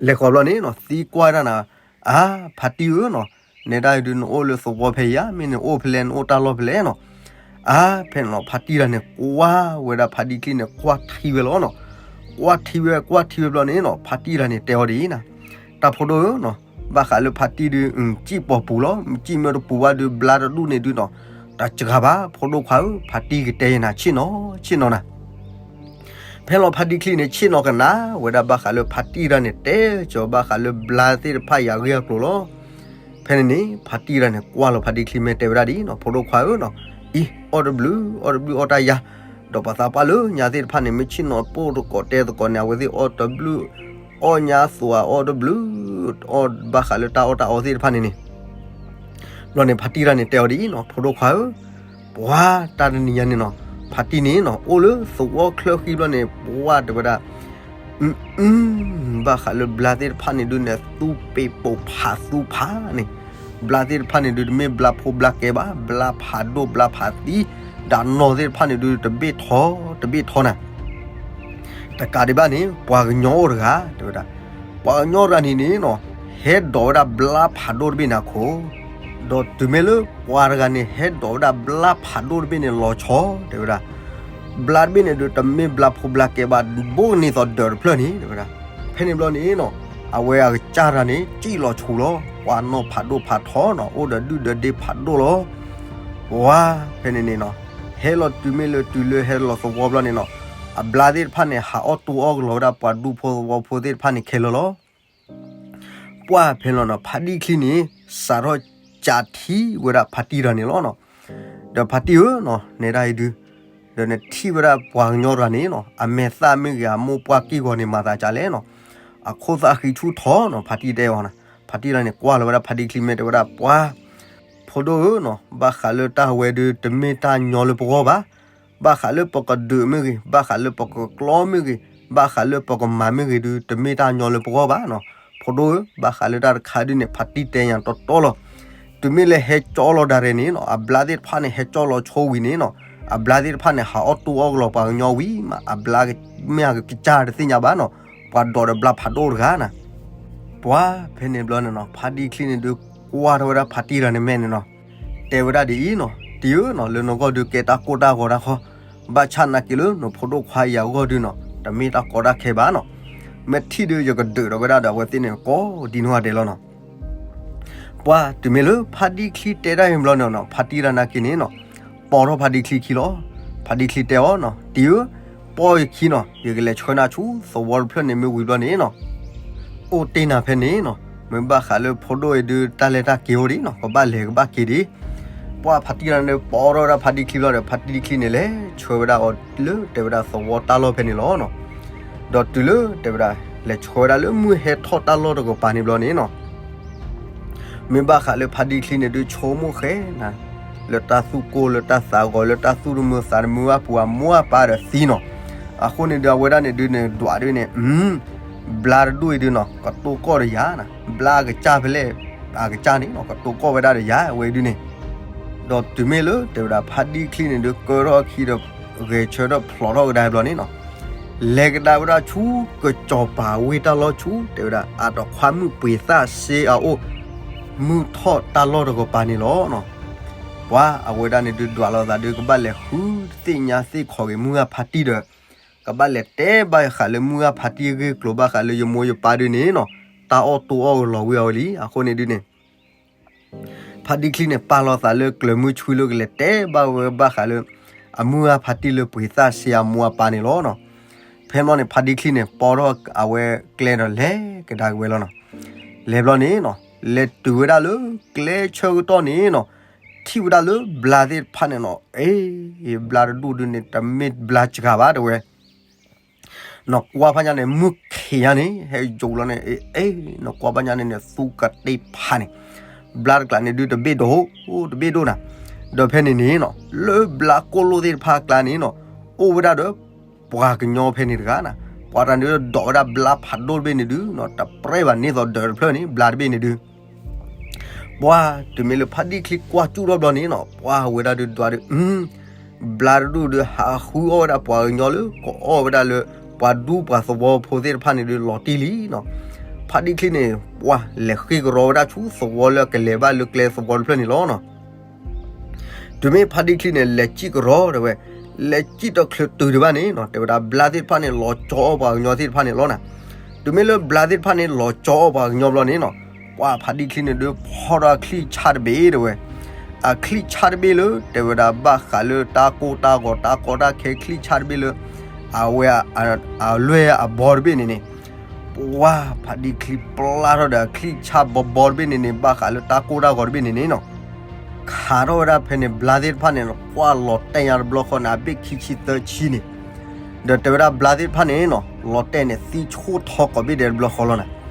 လဲၤဃီၤဘျီန့ၣ်နီၤ, သံကွၢ်ဒၣ်နၤ, အါ, ဖါတံၢ်ဧၢနီၤ, နဲဒၣ်ဒုးနအိၣ်လၢသဝီဖဲအံၤဧါ, မ့ၢ်နအိၣ်ဖဲလဲၣ်, နအိၣ်တၢ်လီၢ်ဖဲလဲၣ်နီၤ. အါ, ဖဲန့ၣ်နီၤ, ဖါတံၢ်တဂၤန့ၣ် ကွၢ်ဝဲဒၣ်ဖါတံၢ်ချံန့ၣ် ကွၢ်ထံဝဲလီၤနီၤ. ကွၢ်ထံဝဲ, ကွၢ်ထံဝဲဘျီန့ၣ်နီၤ, ဖါတံၢ်တဂၤန့ၣ် တဲအီၤဒ်အံၤနၤ, တၢ်ဖိဒိၣ်ဧၢနီၤ, ဘၣ်ဃးလၢဖါတံၢ်ဒုး စံၣ်ပီၤပူၤလီၤ, စံၣ်မ့ၢ်တပူၤဘၣ်ဒုး ဘျါတဒူၣ်န့ၣ်ဒုးနီၤ, တစှၤဘၣ်, ဖိဒိၣ်ခွါဧၢ, ဖါတံၢ်ကတဲယၤနၤ ဆ့ၣ်နီၤ, ဆ့ၣ်နီၤနၤ. ဖဲလီၤဖါတံၢ်ချံန့ၣ် ဆ့ၣ်နီၤကနၣ်ဝဲဒၣ်ဘၣ်ဃးလၢဖါတံၢ်တဂၤန့ၣ် တဲကီးဘၣ်ဃးလၢဘျါသ့ၣ်တဖၣ်အံၤအဂ့ၢ်အကျိၤလီၤ. ဖဲန့ၣ်န့ၣ် ဖါတံၢ်တဂၤန့ၣ် ကွၢ်လီၤဖါတံၢ်ချံ မ့ၢ်တဲဝဲဒၣ်ဒ်အံၤနီၤ, ဖိဒိၣ်ခွါဧၢနီၤ, အံၤ အီၣ်တဘျုး အီၣ်တဘျုး အီၣ်တၢ်ယၤ, ဒီးပှၤသးပှၢ်လၢညါသ့ၣ်တဖၣ်န့ၣ် မ့ၢ်ဆ့ၣ်နီၤပိၢ်တကိးတဲသကိးန့ၣ် အဝဲသ့ၣ်အီၣ်တဘျုး, အီၣ်ညါသွဲအီၣ်တဘျုး, အီၣ်ဘၣ်ဃးလၢတၢ်အီၣ်တၢ်အီသ့ၣ်တဖၣ်န့ၣ်န့ၣ် ဘျီန့ၣ် ဖါတံၢ်တဂၤန့ၣ် တဲအီၤဒ်အံၤနီၤ, ဖိဒိၣ်ခွါဧၢ, ပှၤတၢ်တနံၤညါန့ၣ်နီၤ, ဖါတံၢ်န့ၣ်နီၤ အိၣ်လၢသဝီချၢဃံဘျီန့ၣ် ပှၤတဲဝဲဒၣ် အု ဘၣ်ဃးလၢဘျါသ့ၣ်တဖၣ်န့ၣ်ဒုးန့ၣ် သူပ့းပိာ်ဖးသူဖးန့ၣ်, ဘျါသ့ၣ်တဖၣ်န့ၣ်ဒုး တမ့ၢ်ဘျါဖိဘျါကဲဘၣ်, ဘျါဖးဒိၣ်ဘျါဖးသံ, ဒီးနီၢ်သ့ၣ်တဖၣ်န့ၣ်ဒုး တဘ့ၣ်ထီ တဘ့ၣ်ထီနၤ. တကးဒံးဘၣ်န့ၣ် ပှၤကညီအိၣ်တဂၤ တဲဝဲဒၣ်, ပှၤကညီတဂၤန့ၣ်န့ၣ်နီၤ ဟဲဒိးဝဲဒၣ်ဘျါဖးဒိၣ်တဘ့ၣ်န့ၣ်အခိၣ်, ဒီးတုၤမ့ၢ်လၢပှၤတဂၤန့ၣ် ဟဲဒိးဝဲဒၣ်ဘျါဖးဒိၣ်တဘ့ၣ်န့ၣ်လီၤဆီ တဲဝဲဒၣ်, ဘျါတဘ့ၣ်န့ၣ်ဒုး တမ့ၢ်ဘျါဖိဘျါကဲဘၣ် ဘိးန့ၢ်သီဒၢးတဖျၢၣ်န့ၣ် တဲဝဲဒၣ်. ဖဲန့ၣ်ဘျီန့ၣ်နီၤ အဝဲအကစၢ်တဂၤန့ၣ် စံၣ်လီၤဆူလီၤ, ပှၤနီၢ်ဖးဒိၣ်ဖးထီနီၤ အိၣ်ဒီးဒုၣ်ဒီးဒ့ဖးဒိၣ်လီၤ. ပှၤဖဲန့ၣ်န့ၣ်နီၤ ဟဲလီၤတုၤမ့ၢ်လၢတုၤလၢဟဲလီၤသဝီဘျီန့ၣ်နီၤ အဘျါသ့ၣ်တဖၣ်န့ၣ် ဟးအီၣ်တူၢ်အီၣ်ကလီၤဝဲဒၣ်ပှၤဒူဖိသဝီဖိသ့ၣ်တဖၣ်န့ၣ်ခဲလၢာ်လီၤ. ပှၢ်ဖဲလီၤနီၤ ဖါတံၢ်ချံန့ၣ် စးထီၣ်ကးထံၣ်ဝဲဒၣ်ဖါတံၢ်တဂၤန့ၣ်လီၤနီၤ. ဒီးဖါတံၢ်ဧၢနီၤ နဲဒၣ်အံၤဒုး ဒီးနထံၣ်ဝဲဒၣ်ပှၤကညီတဂၤန့ၣ်နီၤ အမဲာ်သၣ်မ့ၢ်ဂ့ၤ အမိၢ်ပှၢ်က့ၢ်ဂီၤန့ၣ် မၤသးဒ်လဲၣ်နီၤ. အခိၣ်သၣ်ဃံဆူၣ်ထီနီၤ ဖါတံၢ်တဲအီၤနီၤ. ဖါတံၢ်တဂၤန့ၣ် ကွၢ်လီၤဝဲဒၣ်ဖါတံၢ်ချံမ့ၢ်တဲဝဲဒၣ် ပှၢ် ဖိဒိၣ်ဧၢနီၤ ဘၣ်ဃးလၢတၢ်ဝဲဒုး တမ့ၢ်တၢ်ညီလၢပဂီၢ်ဘၣ်. ဘၣ်ဃးလၢပကဒုးမ့ၢ်ဂ့ၤ, ဘၣ်ဃးလၢပကကျီမ့ၢ်ဂ့ၤ, ဘၣ်ဃးလၢပကမၤမ့ၢ်ဂ့ၤဒုး တမ့ၢ်တၢ်ညီလၢပဂီၢ်ဘၣ်နီၤ. ဖိဒိၣ်ဧၢ, ဘၣ်ဃးလၢတၢ်တခါဒုးန့ၣ် ဖါတံၢ်တဲညါတီတီလီၤ. တုၤမ့ၢ်လၢဟဲကၠီလီၤဒၣ်ရဲၣ်န့ၣ်နီၤ အဘျါသ့ၣ်တဖၣ်န့ၣ် ဟဲကၠီလီၤဆိဝံၤန့ၣ်နီၤ အဘျါသ့ၣ်တဖၣ်န့ၣ် ဟးအီၣ်တူၢ်အီၣ်ကလီၤပှၤကညီဝံၤမး အဘျါမ့ၢ်အကစၢ်တသ့ၣ်ညါဘၣ်နီၤ. ပှၤဒိးဒီးဘျါဖးဒိၣ်တဂၤနီၤ. ပှၢ်ဖဲန့ၣ်ဘျီန့ၣ်နီၤ ဖါတံၢ်ချံန့ၣ်ဒုး ကွၢ်ထီၣ်ဝဲဒၣ်ဖါတံၢ်တဂၤန့ၣ်မဲာ်န့ၣ်နီၤ တဲဝဲဒၣ်ဒ်အံၤနီၤ, တံၢ်ဧၢနီၤ လၢနဂီၢ်ဒုးကဲတၢ်ကိၢ်တၢ်ဂီၤတၢ်ခီ, ဘၣ်ဆၣ်နာ်က့ၤလၢနဖိဒိၣ်ခွါအံၤအဂီၢ်ဒုးနီၤ တမ့ၢ်တၢ်ကီတၢ်ခဲဘၣ်နီၤ. မ့ၢ်ထံၣ်ဒုးယကဒုးဒီးဝဲဒၣ်ဒီးအဝဲသ့ၣ်န့ၣ် ကိးဒ်နီၢ်ဂၤဒဲးလီၤနီၤ. ပှၢ်တုၤမ့ၢ်လၢဖါတံၢ်ချံတဲဒၣ်အံၤဘျီန့ၣ်နီၤ ဖါတံၢ်တဂၤနာ်က့ၤန့ၣ်နီၤ ပိာ်ထီၣ်ဖါတံၢ်ချံခံလီၤ. ဖါတံၢ်ချံတဲအီၤနီၤ တံၢ်ဧၢ, ပိာ်ယခံနီၤ ယကလဲၤဆှၢနၤဆူသဝီတဖျၢၣ်န့ၣ်မ့ၢ်ဝံၤဘျီန့ၣ်နီၤ အိၣ်တ့ၢ်နၤဖဲန့ၣ်နီၤ, မ့ၢ်ဘၣ်ဃးလၢဖိဒိၣ်အံၤဒုး တၢ်လဲၤတၢ်က့ၤအိၣ်ဒံးနီၤ ကဘၣ်လဲၤကဘၣ်က့ၤဒံး. ပှၢ်ဖါတံၢ်တဂၤန့ၣ် ပိာ်ထီၣ်ဝဲဒၣ်ဖါတံၢ်ချံဘျီဒီး ဖါတံၢ်ချံန့ၣ် လဲၤဆှၢဝဲဒၣ်အီၤလၢတဲဝဲဒၣ်သဝီတၢ်လီၢ်ဖဲန့ၣ်လီၤနီၤ. ဒီးတုၤလၢတဲဝဲဒၣ် လဲၤဆှၢဝဲဒၣ်လၢမုၢ်ဟဲထီၣ်တၢ်လီၢ်တကပၤန့ၣ်ဘျီန့ၣ်နီၤ မ့ၢ်ဘၣ်ဃးလၢဖါတံၢ်ချံန့ၣ်ဒုး ဆိကမိၣ်ဃဲနၤ လၢတၢ်သူၣ်ကိၢ်လၢတၢ်သးဂီၤ လၢတၢ်သူၣ်တမုာ်သးတမုာ် အပူၤအမိၢ်အပၢ်ဒီးသံနီၤ. အဃိန့ၣ်ဒုး အဝဲဒၣ်န့ၣ်ဒုးန့ၣ် ဒွးဒုးန့ၣ် ဘျါတဒူၣ်အံၤဒုးနီၤ ကတိၢ်ကီၢ်ဒီးယၤနီၤ ဘျါအကစၢ်ဖဲလဲၣ် အကစၢ်န့ၣ်နီၤ ကတိၢ်ကီၢ်ဝဲဒၣ်ဒီးယၤ အဝဲဒုးန့ၣ်. ဒီးတုၤမ့ၢ်လၢတဲဝဲဒၣ် ဖါတံၢ်ချံန့ၣ်ဒုး ကၢထီၣ်အခံဒီး ဂဲၤဆၢထၢၣ်ဖျိးထီၣ်ကဒါဘျီန့ၣ်နီၤ လဲၤကဒါဝဲဒၣ်ဆူ ကစီၤပၤဝ့ၢ်တၢ်လီၢ်ဆူ တဲဝဲဒၣ် အတခွါမုၣ်ပှ့ၤသၣ်စ့အအိၣ် မုၢ်ထီၣ်တၢ်လီၢ်တကပၤန့ၣ်လီၤနီၤ. ပှၢ်အဝဲဒၣ်န့ၣ်ဒုး ဒွးလိာ်သးဒုး ကဘၣ်လဲၤဃုသ့ၣ်ညါသ့ၣ်ခီၣ်က့ၤမုၢ်ဂၢ်ဖါတံၢ်ဒီး ကဘၣ်လဲၤတဲဘၣ်ဃးလၢမုၢ်ဂၢ်ဖါတံၢ်အဂ့ၢ်အကျိၤ ဘၣ်ဃးလၢယမိၢ်ယပၢ်ဒုးန့ၣ်နီၤ တၢ်အီၣ်တူၢ်အီၣ်ကလီၤဝံၤအီၤဝဲလံ. အဃိန့ၣ်ဒုးန့ၣ် ဖါတံၢ်ချံန့ၣ် ပာ်လီၤသးလၢကျၢၤမုၢ်ဆှံလၢကလဲၤတဲဘၣ်ဝဲဘၣ်ဃးလၢ အမုၢ်ဂၢ်ဖါတံၢ်လၢပှ့ၤသၣ်စ့အမိၢ်အပၢ်န့ၣ်လီၤနီၤ. ဖဲန့ၣ်ဘျီန့ၣ် ဖါတံၢ်ချံန့ၣ် ပိာ်ထီၣ်အဝဲကျဲဒီးလဲၤကဒါက့ၤဝဲလီၤနီၤ. လဲၤဘျီန့ၣ်နီၤ လဲၤတုၤဝဲဒၣ်လၢကျဲဆၢကတီၢ်န့ၣ်နီၤ ထံၣ်ဝဲဒၣ်လၢဘျါသ့ၣ်တဖၣ်န့ၣ်နီၤ အ့ ဘျါတဒူၣ်ဒုးန့ၣ် တမ့ၢ်ဘျါစှၤဘၣ်တဲဝဲ နကွၢ်ဖးညါန့ၣ် မုၢ်ခံးညါန့ၣ် ဟဲယိာ်လီၤန့ၣ် အ့ နကွၢ်ဖးညါန့ၣ်န့ၣ် သူကတ့ၢ်ဖးန့ၣ် ဘျါတကျါန့ၣ်ဒုးတဘ့ၣ်ဒိၣ် တဘ့ၣ်ဒိၣ်နၤ. ဒီးဖဲန့ၣ်န့ၣ်နီၤ လၢဘျါကိၢ်လိၣ်သ့ၣ်တဖၣ်အကျါန့ၣ်နီၤ အိၣ်ဝဲဒၣ်ဒီး ပှၤကညီဖဲန့ၣ်တဂၤနၤ. ပှၤတဂၤန့ၣ်ဒိးဝဲဒၣ်ဘျါဖးဒိၣ်တဘ့ၣ်န့ၣ်ဒုးနီၤ တပြဲၢ်ဘၣ်န့ၢ်သီဒၢးတဖျၢၣ်န့ၣ် ဘျါတဘ့ၣ်န့ၣ်ဒုး ပှၢ်တုၤမ့ၢ်လၢဖါတံၢ်ချံကွၢ်ကၠူၣ်ထီၣ်ဘျီန့ၣ်နီၤ ပှၢ်ဝဲဒၣ်ဒုးဒွးဒုး ဘျါတဒူၣ်ဒုး ဟးဃုအီၣ်ဝဲဒၣ်ပှၤကညီလၢ ကအီၣ်ဝဲဒၣ်လၢ ပှၤဒူပှၤသဝီဖိသ့ၣ်တဖၣ်န့ၣ်ဒုး လီၤတံၢ်လံနီၤ. ဖါတံၢ်ချံန့ၣ် ပှၢ်လဲၤဃ့ကရီဝဲဒၣ်ဆူသဝီလၢအကလဲၤဘၣ်လၢကျဲသဝီတဖျၢၣ်န့ၣ်လီၤနီၤ. တုၤမ့ၢ်ဖါတံၢ်ချံန့ၣ် လဲၤစံၣ်ကရီတဲဝဲ, လဲၤစံၣ်တချုးတုၤဒံးဘၣ်န့ၣ်နီၤ တဲဝဲဒၣ် ဘျါသ့ၣ်တဖၣ်န့ၣ် လီၤကၠီအီၣ်ပှၤကညီသ့ၣ်တဖၣ်န့ၣ်လီၤနၤ. တုၤမ့ၢ်လၢဘျါသ့ၣ်တဖၣ်န့ၣ် လီၤကၠီအီၣ်ပှၤကညီဘျီန့ၣ်နီၤ ပှၢ်ဖါတံၢ်ချံန့ၣ်ဒုး ဖီၣ်ထီၣ်အချံၣ်ဆၣ်တဘ့ၣ်တဲဝဲ, အချံၣ်ဆၣ်တဘ့ၣ်လၢ တဲဝဲဒၣ် ဘၣ်ဃးလၢတၢ်ကိၢ်တၢ်ဂီၤ တၢ်ကီတၢ်ခဲ ချံၣ်ဆၣ်တဘ့ၣ်လၢ အဝဲ အလွဲၢ်အဘီတဘ့ၣ်န့ၣ်န့ၣ် ပှၢ်ဖါတံၢ်ချံပျၢ်ထီၣ်ဒီးအချံၣ်ဆၣ်ဘီဘီတဘ့ၣ်န့ၣ်န့ၣ် ဘၣ်ဃးလၢတၢ်ကိၢ်တၢ်ဂီၤတဘ့ၣ်န့ၣ်န့ၣ်နီၤ ခးထီၣ်ဝဲဒၣ်ဖဲန့ၣ် ဘျါသ့ၣ်တဖၣ်န့ၣ် ကွၢ်လီၤတဲာ်ညါတဘျီဃီန့ၣ် အဘ့ၣ်ခံဆံသၢဆံန့ၣ်, ဒီးတဲဝဲဒၣ်ဘျါသ့ၣ်တဖၣ်န့ၣ်နီၤ လီၤတဲာ်န့ၣ် သံဆိၣ်ထီၣ်ကိးဘ့ၣ်ဒဲးတဘျီဃီလီၤနၤ.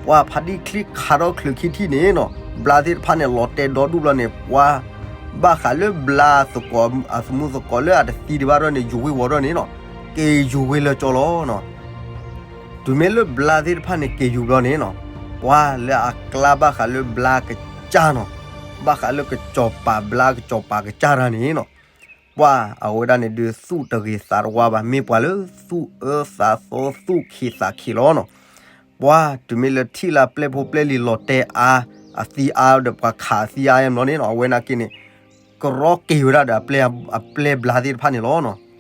ပှၢ်ဖါတံၢ်ချံခးထီၣ်ချုးခံထံၣ်န့ၣ်နီၤ ဘျါသ့ၣ်တဖၣ်န့ၣ် လီၤတဲာ်ဒီဒူၣ်ဘျီန့ၣ် ပှၢ် ဘၣ်ဃးလၢဘျါသကိး အသမူသကိးလၢအတသံဒံးဘၣ်ထီၣ်န့ၣ် ယူၤဝ့ၤဝီၤထီၣ်န့ၣ်နီၤ က့ၤယူၤဝ့ၤလၢကၠီလီၤနီၤ. တုၤမ့ၢ်လၢဘျါသ့ၣ်တဖၣ်န့ၣ် က့ၤယူၤဘျီန့ၣ်နီၤ ပှၢ်လၢအကျါဘၣ်ဃးလၢဘျါကစၢ်နီၤ ဘၣ်ဃးလၢကစီၤပၤဘျါကစီၤပၤကစၢ်တဂၤန့ၣ်နီၤ ပ ပှၢ်အဝဲဒၣ်န့ၣ်ဒုး သူၣ်တဂ့ၤသးတဝါဘၣ်, မ့ၢ်ပှၤလၢသူၣ်အၢသးသီ သူၣ်ခံးသးခံးလီၤနီၤ. ပှၢ်တုၤမ့ၢ်လၢထံၣ်လၢပျဲၢ်ဖိပျဲၢ်လံၤလီၤတဲာ်အါ, အသံအါဒီးပှၤခးအသံအါယဲၢ်ဘျီန့ၣ်နီၤ, အဝဲနာ်က့န့ၣ် ကရီက့ၤဝဲဒၣ်ဒီးအပျဲၢ်ဘျါသ့ၣ်တဖၣ်န့ၣ်လီၤနီၤ.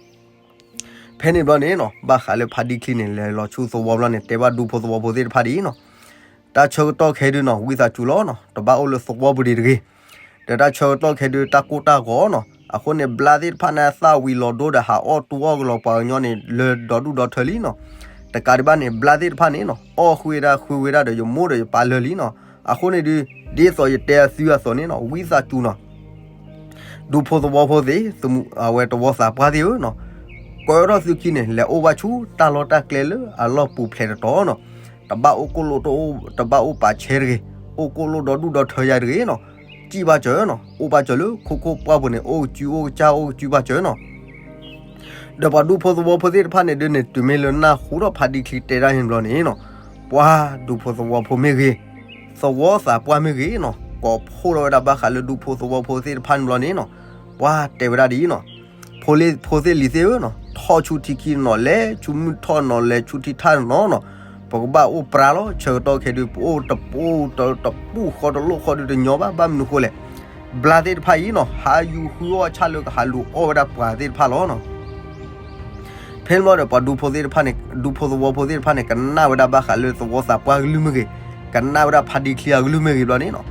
ဖဲန့ၣ်ဘျီန့ၣ်နီၤ ဘၣ်ဃးလၢဖါဒံချံန့ၣ် လဲၤလီၤဆူသဝီဘျီန့ၣ် တဲဘၣ်ဒူဖိသဝီဖိသ့ၣ်တဖၣ်ဒ်အံၤနီၤ, တၢ်ဆၢကတီၢ်ခဲဒုးနီၤ ဝံသးစူၤလီၤနီၤ, တဘၣ်အိၣ်လၢသဝီပူၤဒံးတဂ့ၤ. ဒီးတၢ်ဆၢကတီၢ်ခဲဒုး တၢ်ကိၢ်တၢ်ဂီၤနီၤ, အဃိန့ၣ် ဘျါသ့ၣ်တဖၣ်န့ၣ် သၣ်ဝံၤလီၤဒိဒီး ဟးအီၣ်တူအီၣ်ကလီၤပှၤကညီန့ၣ် လၢဒီဒူၣ်ဒီထၢလံနီၤ. တကးဒံးဘၣ်န့ၣ် ဘျါသ့ၣ်တဖၣ်န့ၣ်နီၤ အီၣ်ဃုာ်ဝဲဒၣ်ဃုာ်ဝဲဒၣ်ဒီးယမိၢ်ဒီးယပၢ်လၢာ်လံနီၤ. အဃိန့ၣ်ဒုး ဒ်သိးယတဲအသုအသိးန့ၣ်နီၤ ဝံသးစူၤနီၤ ဒူဖိသဝီဖိသ့ၣ်, အဝဲသဝီသးပှၢ်သ့ၣ်ဧၢနီၤ, ကၢထီၣ်သုခံန့ၣ် လဲၤအိၣ်ဘၣ်ဆူတၢ်လီၢ်တၢ်ကျဲလၢအလီၢ်ပူၤဖျဲးတတီၤနီၤ, တဘၣ်အိၣ်ကိၣ်လိၣ်တအိၣ်, တဘၣ်အိၣ်ပာ်ဆဲးတဂ့ၤ, အိၣ်ကိၣ်လိၣ်ဒီဒူၣ်ဒီထၢယၤတဂ့ၤနီၤ, စံၣ်ဘၣ်စၢၤနီၤ, အိၣ်ဘၣ်စၢၤလၢခိခိၣ်ပှၢ်ပူၤန့ၣ် အိၣ်ကစုအိၣ်ကစၢ်အိၣ်ကစုဘၣ်စၢၤနီၤ. ဒီးပှၤဒူဖိသဝီဖိသ့ၣ်တဖၣ်န့ၣ်ဒုးန့ၣ် တုၤမ့ၢ်လၢနၢ်ဟူထီၣ်ဖါဒံချံတဲဒၣ်န့ၣ်ဘျီန့ၣ်နီၤ, ပှၤဒူဖိသဝီဖိမ့ၢ်ဂ့ၤ, သဝီသးပှၢ်မ့ၢ်ဂ့ၤနီၤ, ကိးဖှိၣ်ထီၣ်ဝဲဒၣ်ဘၣ်ဃးလၢဒူဖိသဝီဖိသ့ၣ်တဖၣ်န့ၣ်ဘျီန့ၣ်နီၤ, ပှၤတဲဝဲဒၣ်ဒ်အံၤနီၤ, ဖိလ့, ဖိသ့ၣ်လံၤသ့ၣ်ဧၢနီၤ, ထီၣ်ဆူထံခံနီၤ, လဲၤဆူမုၢ်ထီၣ်နီၤ, လဲၤဆူထံထၣ်နီၤနီၤ, ပကဘၣ်အိၣ်ပြါလီၤ. ဆၢကတီၢ်ခဲဒုး ပအိၣ်တပူၣ်တပူၣ်ဃီတလိၣ်ဃီဒုးတညီဘၣ်, ဘၣ်မနုၤဃိလဲၣ်, ဘျါသ့ၣ်တဖၣ်အံၤနီၤ ဟးယူၤဃုအီၣ်ဆၣ်လၢကဟးလူၤအီၣ်ဝဲဒၣ်ပှၤသ့ၣ်တဖၣ်လီၤနီၤ. ဖဲန့ၣ်ဘျီဒီး ပှၤဒူဖိသ့ၣ်တဖၣ်န့ၣ်, ဒူဖိသဝီဖိသ့ၣ်တဖၣ်န့ၣ် ကနၣ်ဝဲဒၣ်ဘၣ်ဃးလၢသဝီသးပှၢ်အကလုၢ်မ့ၢ်ဂ့ၤ, ကနၣ်ဝဲဒၣ်ဖါဒံချံအကလုၢ်မ့ၢ်ဂ့ၤဘျီန့ၣ်နီၤ,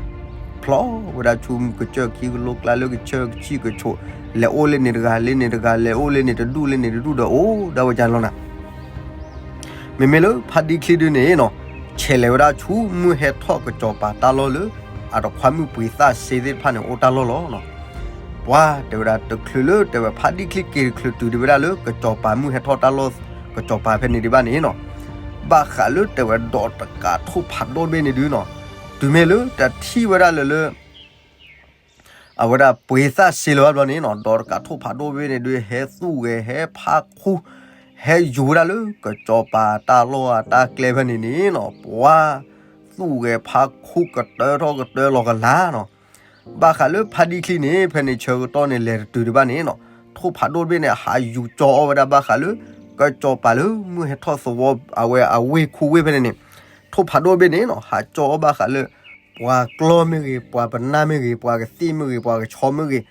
ဖျီဝဲဒၣ်ဆူကစၢၢ်ခံကလိကျါလၢကဆၢကဆံၣ်ကဆိး, လဲၤအိၣ်လၢန့ၣ်တဂၤလၢန့ၣ်တဂၤ, လဲၤအိၣ်လၢန့ၣ်တဒူၣ်လၢန့ၣ်တဒူၣ်ဒီးအိၣ်ဒၣ်ဝဲဒ်န့ၣ်လီၤနီၤ. မ့မ့ၢ်လၢဖါဒံချံဒုးန့ၣ်နီၤ, ဆဲးလဲၤဝဲဒၣ်ဆူမုၢ်ဟဲထီၣ်ကစီၤပၤတၢ်လီၢ်လၢ အတခွါမုၣ်ပှ့ၤသၣ်စ့သ့ၣ်တဖၣ်န့ၣ် အိၣ်တၢ်လီၢ်လီၤနီၤ. ပှၤတဲဝဲဒၣ်တချုးလၢတဲဝဲဖါဒံချံက့ၤတချုးတုၤဒံးဝဲဒၣ်လၢကစီၤပၤမုၢ်ဟဲထီၣ်တၢ်လီၢ် ကစီၤပၤဖဲန့ၣ်ဒံးဘၣ်န့ၣ်နီၤ, ဘၣ်ဃးလၢတဲဝဲဒီးတကးထိၣ်ဖးဒိၣ်တဘ့ၣ်န့ၣ်ဒုးနီၤ, တုၤမ့ၢ်လၢတထံၣ်ဝဲဒၣ်လၢလၢ အဝဲဒၣ်ပှ့ၤသၣ်စ့လၢၤဘၣ်ဘျီန့ၣ်နီၤ, ဒီးတကးထိၣ်ဖးဒိၣ်တဘ့ၣ်န့ၣ်ဒုး ဟဲသူၣ်ဂဲၤ ဟဲဖးခူ, ဟဲယူၤဝဲဒၣ်လၢကစီၤပၤတၢ်လီၢ်အတၢ်ကျဲဖဲန့ၣ်န့ၣ်နီၤ, ပှၤသူၣ်ဂဲၤဖးခူကတၢထီၣ်ကတၢလီၤကလၤနီၤ. ဘၣ်ဃးလၢဖါဒံချံန့ၣ် ဖဲန့ၣ်ဆၢကတီၢ်န့ၣ် လဲၤတတုၤဒံးဘၣ်န့ၣ်နီၤ, ထိၣ်ဖးဒိၣ်တဘ့ၣ်န့ၣ် ဟးယူၤကၠီအီၣ်ဝဲဒၣ်ဘၣ်ဃးလၢ ကစီၤပၤလၢမုၢ်ဟဲထီၣ်သဝီ အဝဲအဝ့ၢ်ခူဝ့ၢ်ဖဲန့ၣ်န့ၣ်, ထိၣ်ဖးဒိၣ်တဘ့ၣ်န့ၣ်နီၤ ဟးကၠီအီၣ်ဘၣ်ဃးလၢ ပှၤကျီမ့ၢ်ဂ့ၤ, ပှၤပနၢ်မ့ၢ်ဂ့ၤ, ပှၤကသ့ၣ်မ့ၢ်ဂ့ၤ, ပှၤကဆီမ့ၢ်ဂ့ၤ,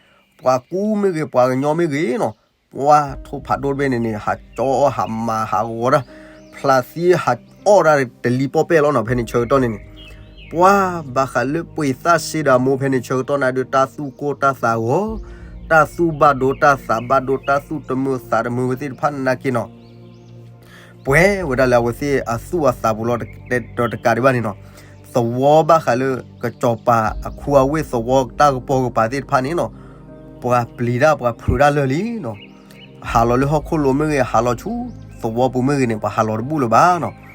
ပှၤကူမ့ၢ်ဂ့ၤ, ပှၤကညီမ့ၢ်ဂ့ၤနီၤ, ပှၤထိၣ်ဖးဒိၣ်တဘ့ၣ်န့ၣ်န့ၣ် ဟးကၠီအီၣ်ဟးမၤဟးဂီၤတၢ်, ဖျးသံဟးအီၣ်တၢ်တလံၤပီၢ်ပဲၢ်လီၤနီၤ, ဖဲန့ၣ်ဆၢကတီၢ်န့ၣ်န့ၣ်, ပှၤဘၣ်ဃးလၢပှ့ၤသၣ်စ့ဒီးအမိၢ်ဖဲန့ၣ်ဆၢကတီၢ်န့ၣ်ဒုး တၢ်သူၣ်ကိၢ်တၢ်သးဂီၤ, တၢ်သူၣ်ဘၣ်ဒိတၢ်သးဘၣ်ဒိ တၢ်သူၣ်တမုာ်သးတမုာ်ဝဲသ့ၣ်တဖၣ်န့ၣ်နာ်က့နီၤ ပှဲၤဝဲဒၣ်လၢအဝဲသ့ၣ်အသူၣ်အသးပူၤလီၤ. ဒီးတကးဒံးဘၣ်န့ၣ်နီၤ, သဝီဘၣ်ဃးလၢကစီၤပၤအခူအဝ့ၢ်သဝီတၢ်ကပီၤကပၤသ့ၣ်တဖၣ်န့ၣ်နီၤ, ပှၤပျံၤတၢ်ပှၤဖုးတၢ်လၢာ်လံနီၤ, ဟးလီၤလၢဟီၣ်ခိၣ်လိၤမ့ၢ်ဂ့ၤ, ဟးလီၤဆူသဝီပူၤမ့ၢ်ဂ့ၤန့ၣ် ပှၤဟးလီၤတဘူၣ်လၢၤဘၣ်နီၤ.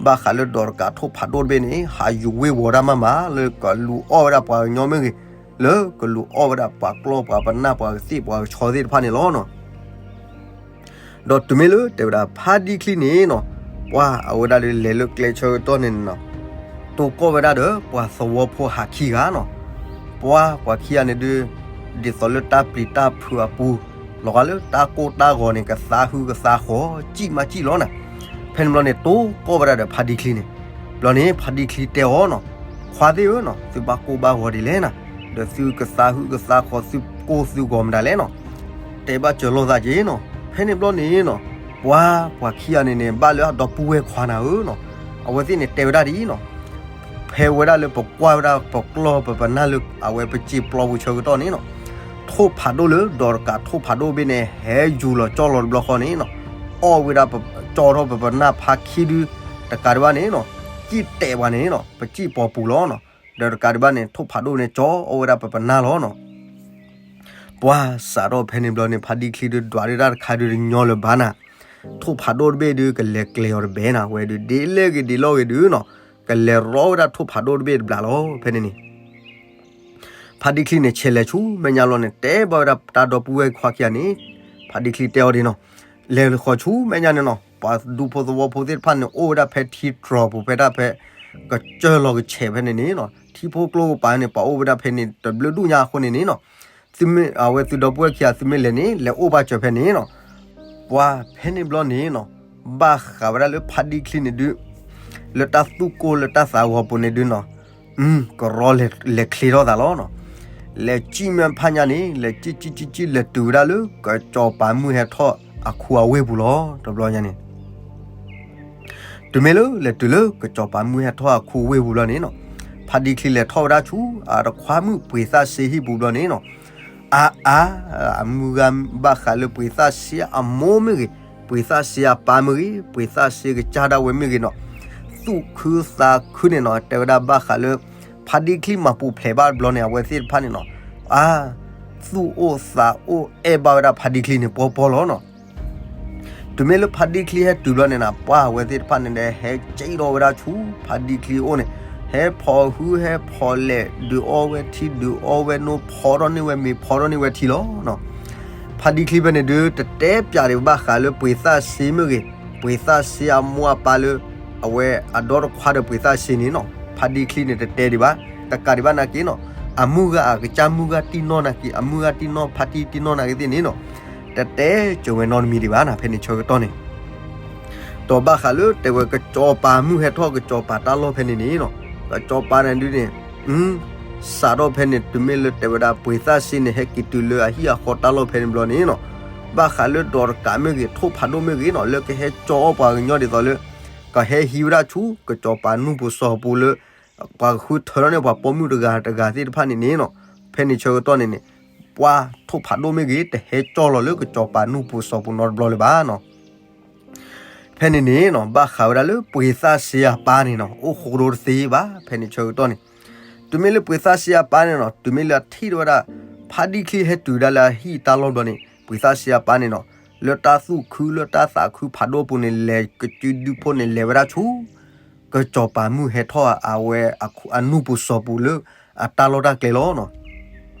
ဘၣ်ဃးလၢဒီးတကးထိၣ်ဖးဒိၣ်တဘ့ၣ်န့ၣ် ဟးယူၤဝ့ၤဝီၤတၢ်မးမး လၢကလူၤအီၣ်ဝဲဒၣ်ပှၤကညီမ့ၢ်ဂ့ၤ, လၢကလူၤအီၣ်ဝဲဒၣ်ပှၤကျီၢ်ပှၤပနၢ်ပှၤကသ့ၣ်ပှၤကဆီသ့ၣ်တဖၣ်န့ၣ်လီၤနီၤ. ဒီးတုၤမ့ၢ်လၢတဲဝဲဒၣ်ဖါဒံချံန့ၣ်နီၤ, ပှၤအဝဲဒၣ်လၢလဲၤလၢကျဲဆၢကတီၢ်န့ၣ်နီၤ, တိၢ်ကီၢ်ဝဲဒၣ်ဒီးပှၤသဝီဖိဟးခံဂၤနီၤ, ပှၤပှၤခံဂၤန့ၣ်ဒုး ဒ်သိးလၢတၢ်ပျံၤတၢ်ဖုးအပူၤ, လီၤဂာ်လၢတၢ်ကိၢ်တၢ်ဂီၤန့ၣ် ကသးဟုကသးဃီၤ စံၣ်မးစံၣ်လီၤနီၤ. ဖဲန့ၣ်ဘျီန့ၣ် တိၢ်ကီၢ်ဝဲဒၣ်ဒီးဖါဒံချံန့ၣ်, ဘျီန့ၣ် ဖါဒံချံတဲအီၤနီၤ, ခွါသ့ၣ်ဧၢနီၤ, သုဘၣ်ကိၢ်ဘၣ်ဂီၤဒ်လဲၣ်နီၤ, ဒီးသုကသးဟုကသးဃီၤ သုကိၢ်သုဂီၤမတၤလဲၣ်နီၤ, တဲဘၣ်စၢၤလိာ်သးက့ၤနီၤ. ဖဲန့ၣ်ဘျီန့ၣ်နီၤ, ပှၤပှၤခံဂၤန့ၣ်န့ၣ် ဘၣ်လၢအဒီပုၢ်ဝဲၢ်ခွါနၤဧၢနီၤ, အဝဲသ့ၣ်န့ၣ်တဲဝဲဒၣ်ဒ်အံၤနီၤ, ဖဲဝဲဒၣ်လၢပကွၢ်ဝဲဒၣ်ပကျီၢ်ပပနၢ်လၢအဝဲပစံာ်ပျီပူၤဆၢကတီၢ်န့ၣ်နီၤ, ထိၣ်ဖးဒိၣ်လၢဒီးတကးထိၣ်ဖးဒိၣ်တဘ့ၣ်န့ၣ် ဟဲယူၤလီၤကၠီလီၤတဘျီဃီန့ၣ်နီၤ, အီၣ်ဝဲဒၣ်ကၠီထီၣ်ပပနၢ်ဖါခံဒု, တကးဒံးဘၣ်န့ၣ်နီၤ, စံၣ်တဲာ်ပှၤန့ၣ်နီၤ, ပစံၣ်ပီၤပူၤလီၤနီၤ, ဒီးတကးဒံးဘၣ်န့ၣ် ထိၣ်ဖးဒိၣ်န့ၣ် ကၠီအီၣ်ဝဲဒၣ်ပပနၢ်လီၤနီၤ. ပှၤစးထီၣ်ဖဲန့ၣ်ဘျီန့ၣ် ဖါဒံချံဒုးဒွးဒၣ်တၢ်တခါဒုးတညီလၢၤဘၣ်နၤ, ထိၣ်ဖးဒိၣ်တဘ့ၣ်ဒုး ကလဲၤကျဲၤအီၤတဘဲနၤ, ဝဲဒုးဒ်လဲၣ်ဂ့ၤဒ်လဲၣ်ဂ့ၤဒုးနီၤ, ကလဲၤရီဝဲဒၣ်ထိၣ်ဖးဒိၣ်တဘ့ၣ်တဘျီလီၤ. ဖဲန့ၣ်န့ၣ် ဖါဒံချံန့ၣ် ဆဲးလဲၤဆူမဲာ်ညါလီၤန့ၣ် တဲဘၣ်ဝဲဒၣ်တၢ်ဒီပုၢ်ဝဲၢ်ခွါခံဂၤန့ၣ်, ဖါဒံချံတဲအီၤဒ်နီၤ, လဲၤဃီၤဆူမဲာ်ညါန့ၣ်နီၤ, ပှၤဒူဖိသဝီဖိသ့ၣ်တဖၣ်န့ၣ် အိၣ်ဝဲဒၣ်ဖဲထံတြီၤပူၤ ဖဲဒၣ်ဖဲ ကစၢၢ်လီၤကဆဲးဖဲန့ၣ်န့ၣ်နီၤ, ထံဖိကျိကပၤန့ၣ် ပှၤအိၣ်ဝဲဒၣ်ဖဲန့ၣ် တဘျုးဒူၣ်ညါအဃိန့ၣ်န့ၣ်နီၤ, သုမ့ၢ် အဝဲသုဒီပုၢ်ဝဲၢ်ခံဂၤ သုမ့ၢ်လဲၤန့ၣ် လဲၤအိၣ်ဘၣ်စၢၤဖဲန့ၣ်နီၤ. ပှၤဖဲန့ၣ်ဘျီန့ၣ်နီၤ, ဘၣ်ဃးဝဲဒၣ်လၢဖါဒံချံန့ၣ်ဒုး လၢတၢ်သူၣ်ကိၢ်လၢတၢ်သးဂီၤပူၤန့ၣ်ဒုးနီၤ, ကရီလဲၤချ့ထီၣ်သးလီၤနီၤ. လဲၤစံၣ်မ့ၢ်ဖးညါန့ၣ် လဲၤစံၣ်စံၣ်စံၣ်စံၣ် လဲၤတုၤဝဲဒၣ်လၢ ကစီၤပၤမုၢ်ဟဲထီၣ်အခူအဝ့ၢ်ပူၤလီၤ. တဘျီညါန့ၣ် တုၤမ့ၢ်လၢလဲၤတုၤလၢကစီၤပၤမုၢ်ဟဲထီၣ်အခူအဝ့ၢ်ပူၤဘျီန့ၣ်နီၤ, ဖါဒံချံလဲၤထီၣ်ဝဲဒၣ်ဆူ အတခွါမုၣ်ပှ့ၤသၣ်စ့ဟံၣ်ပူၤဘျီန့ၣ်နီၤ, အါအါ အမုၢ်ဂၤဘၣ်ဃးလၢပှ့ၤသၣ်စ့အမိၢ်မ့ၢ်ဂ့ၤ, ပှ့ၤသၣ်စ့အပၢ်မ့ၢ်ဂ့ၤ, ပှ့ၤသၣ်စ့ကစၢ်ဒၣ်ဝဲမ့ၢ်ဂ့ၤနီၤ, သူၣ်ခုသးခုန့ၣ်နီၤ, တဲဝဲဒၣ်ဘၣ်ဃးလၢ ဖါဒံချံမၤပူၤဖျဲးဘၣ်တဘျီန့ၣ် အဝဲသ့ၣ်တဖၣ်န့ၣ်နီၤ, အါ သူၣ်အိၣ်သးအိၣ်အဲၣ်ဘၣ်ဝဲဒၣ်ဖါဒံချံန့ၣ်ပီပီလီၤနီၤ. တုၤမ့ၢ်လၢဖါဒံချံဟဲတုၤဘျီန့ၣ်နီၤ, ပှၤအဝဲသ့ၣ်တဖၣ်န့ၣ်ဒီး ဟဲက့ၤထီၣ်ဝဲဒၣ်ဆူ ဖါဒံချံအအိၣ်န့ၣ်, ဟဲဖီၣ်ဟုဟဲဖီၣ်လဲၢ် ဒုးအီဝဲထံ ဒုးအီဝဲနိ ဖီၣ်ထီၣ်န့ၢ်ဝဲမ့ၤ ဖီၣ်ထီၣ်န့ၢ်ဝဲထံလီၤနီၤ. ဖါဒံချံဖဲန့ၣ်ဒုး တတဲပျးဒံးဘၣ်ဃးလၢပှ့ၤသၣ်စ့မ့ၢ်ဂ့ၤ, ပှ့ၤသၣ်စ့အမိၢ်အပၢ်လၢ အဝဲအဒီတခွါဒီးပှ့ၤသၣ်စ့န့ၣ်နီၤ, ဖါဒံချံန့ၣ်တတဲဒံးဘၣ်, တကးဒံးဘၣ်နာ်က့နီၤ, အမုၢ်ဂၤအကစၢ်မုၢ်ဂၤတံၢ်နီၢ်နာ်က့, အမုၢ်ဂၤတံၢ်နီၢ် ဖါတံၢ်တံၢ်နီၢ်နာ်က့သ့ၣ်န့ၣ်နီၤ, တတဲစၢၤဝဲနီတမံၤဒံးဘၣ်နီၤ, ဖဲန့ၣ်ဆၢကတီၢ်န့ၣ် ဒီးဘၣ်ဃးလၢတဲဝဲကစီၤပၤမုၢ်ဟဲထီၣ် ကစီၤပၤတၢ်လီၢ်ဖဲန့ၣ်န့ၣ်နီၤ, ကစီၤပၤန့ၣ်ဒုးန့ၣ် စးထီၣ်ဖဲန့ၣ် တုၤမ့ၢ်လၢတဲဝဲဒၣ်ပှ့ၤသၣ်စ့န့ၣ် ဟဲက့ၤတုၤလၢအဟံၣ်အဃီတၢ်လီၢ်ဖဲန့ၣ်ဘျီန့ၣ်နီၤ, ဘၣ်ဃးလၢဒီးတကးမ့ၢ်ဂ့ၤ ထိၣ်ဖးဒိၣ်မ့ၢ်ဂ့ၤနီၤ, လၢကဟဲကၠီအီၣ်ပှၤကညီဒ်သိးလၢ ကဟဲဟံးဝဲဒၣ်ဆူ ကစီၤပၤနူၢ်ပူၤစီၤပူၤလၢ ပှၤကဃုထၢထီၣ်န့ၢ်ပှၤပိာ်မုၣ်တဂၤတဂၤသ့ၣ်တဖၣ်န့ၣ်န့ၣ်နီၤ, ဖဲန့ၣ်ဆၢကတီၢ်န့ၣ်န့ၣ် ပှၤထိၣ်ဖးဒိၣ်မ့ၢ်ဂ့ၤ တဟဲကၠီလီၤလၢကစီၤပၤနူၢ်ပူၤစီၤပူၤနီတဘျီလၢၤဘၣ်နီၤ. ဖဲန့ၣ်န့ၣ်နီၤ ဘၣ်ဃးဝဲဒၣ်လၢပှ့ၤသၣ်စ့အပၢ်န့ၣ်နီၤ အိၣ်ဃိဒိတသ့ဘၣ် ဖဲန့ၣ်ဆၢကတီၢ်န့ၣ်, တုၤမ့ၢ်လၢပှ့ၤသၣ်စ့အပၢ်န့ၣ်နီၤ တုၤမ့ၢ်လၢအထံၣ်ဝဲဒၣ် ဖါဒံချံဟဲတုၤဒၣ်လၢအဟံၣ်တၢ်လီၢ်ဘျီန့ၣ် ပှ့ၤသၣ်စ့အပၢ်န့ၣ်နီၤ လၢတၢ်သူၣ်ခုလၢတၢ်သးခုဖးဒိၣ်ပူၤန့ၣ် လဲၤကစုဒုဖိန့ၣ် လဲၤဝဲဒၣ်ဆူ ကစီၤပၤမုၢ်ဟဲထီၣ်အဝဲအနူၢ်ပူၤစီၤပူၤလၢ အတၢ်လီၢ်တၢ်ကျဲလီၤနီၤ.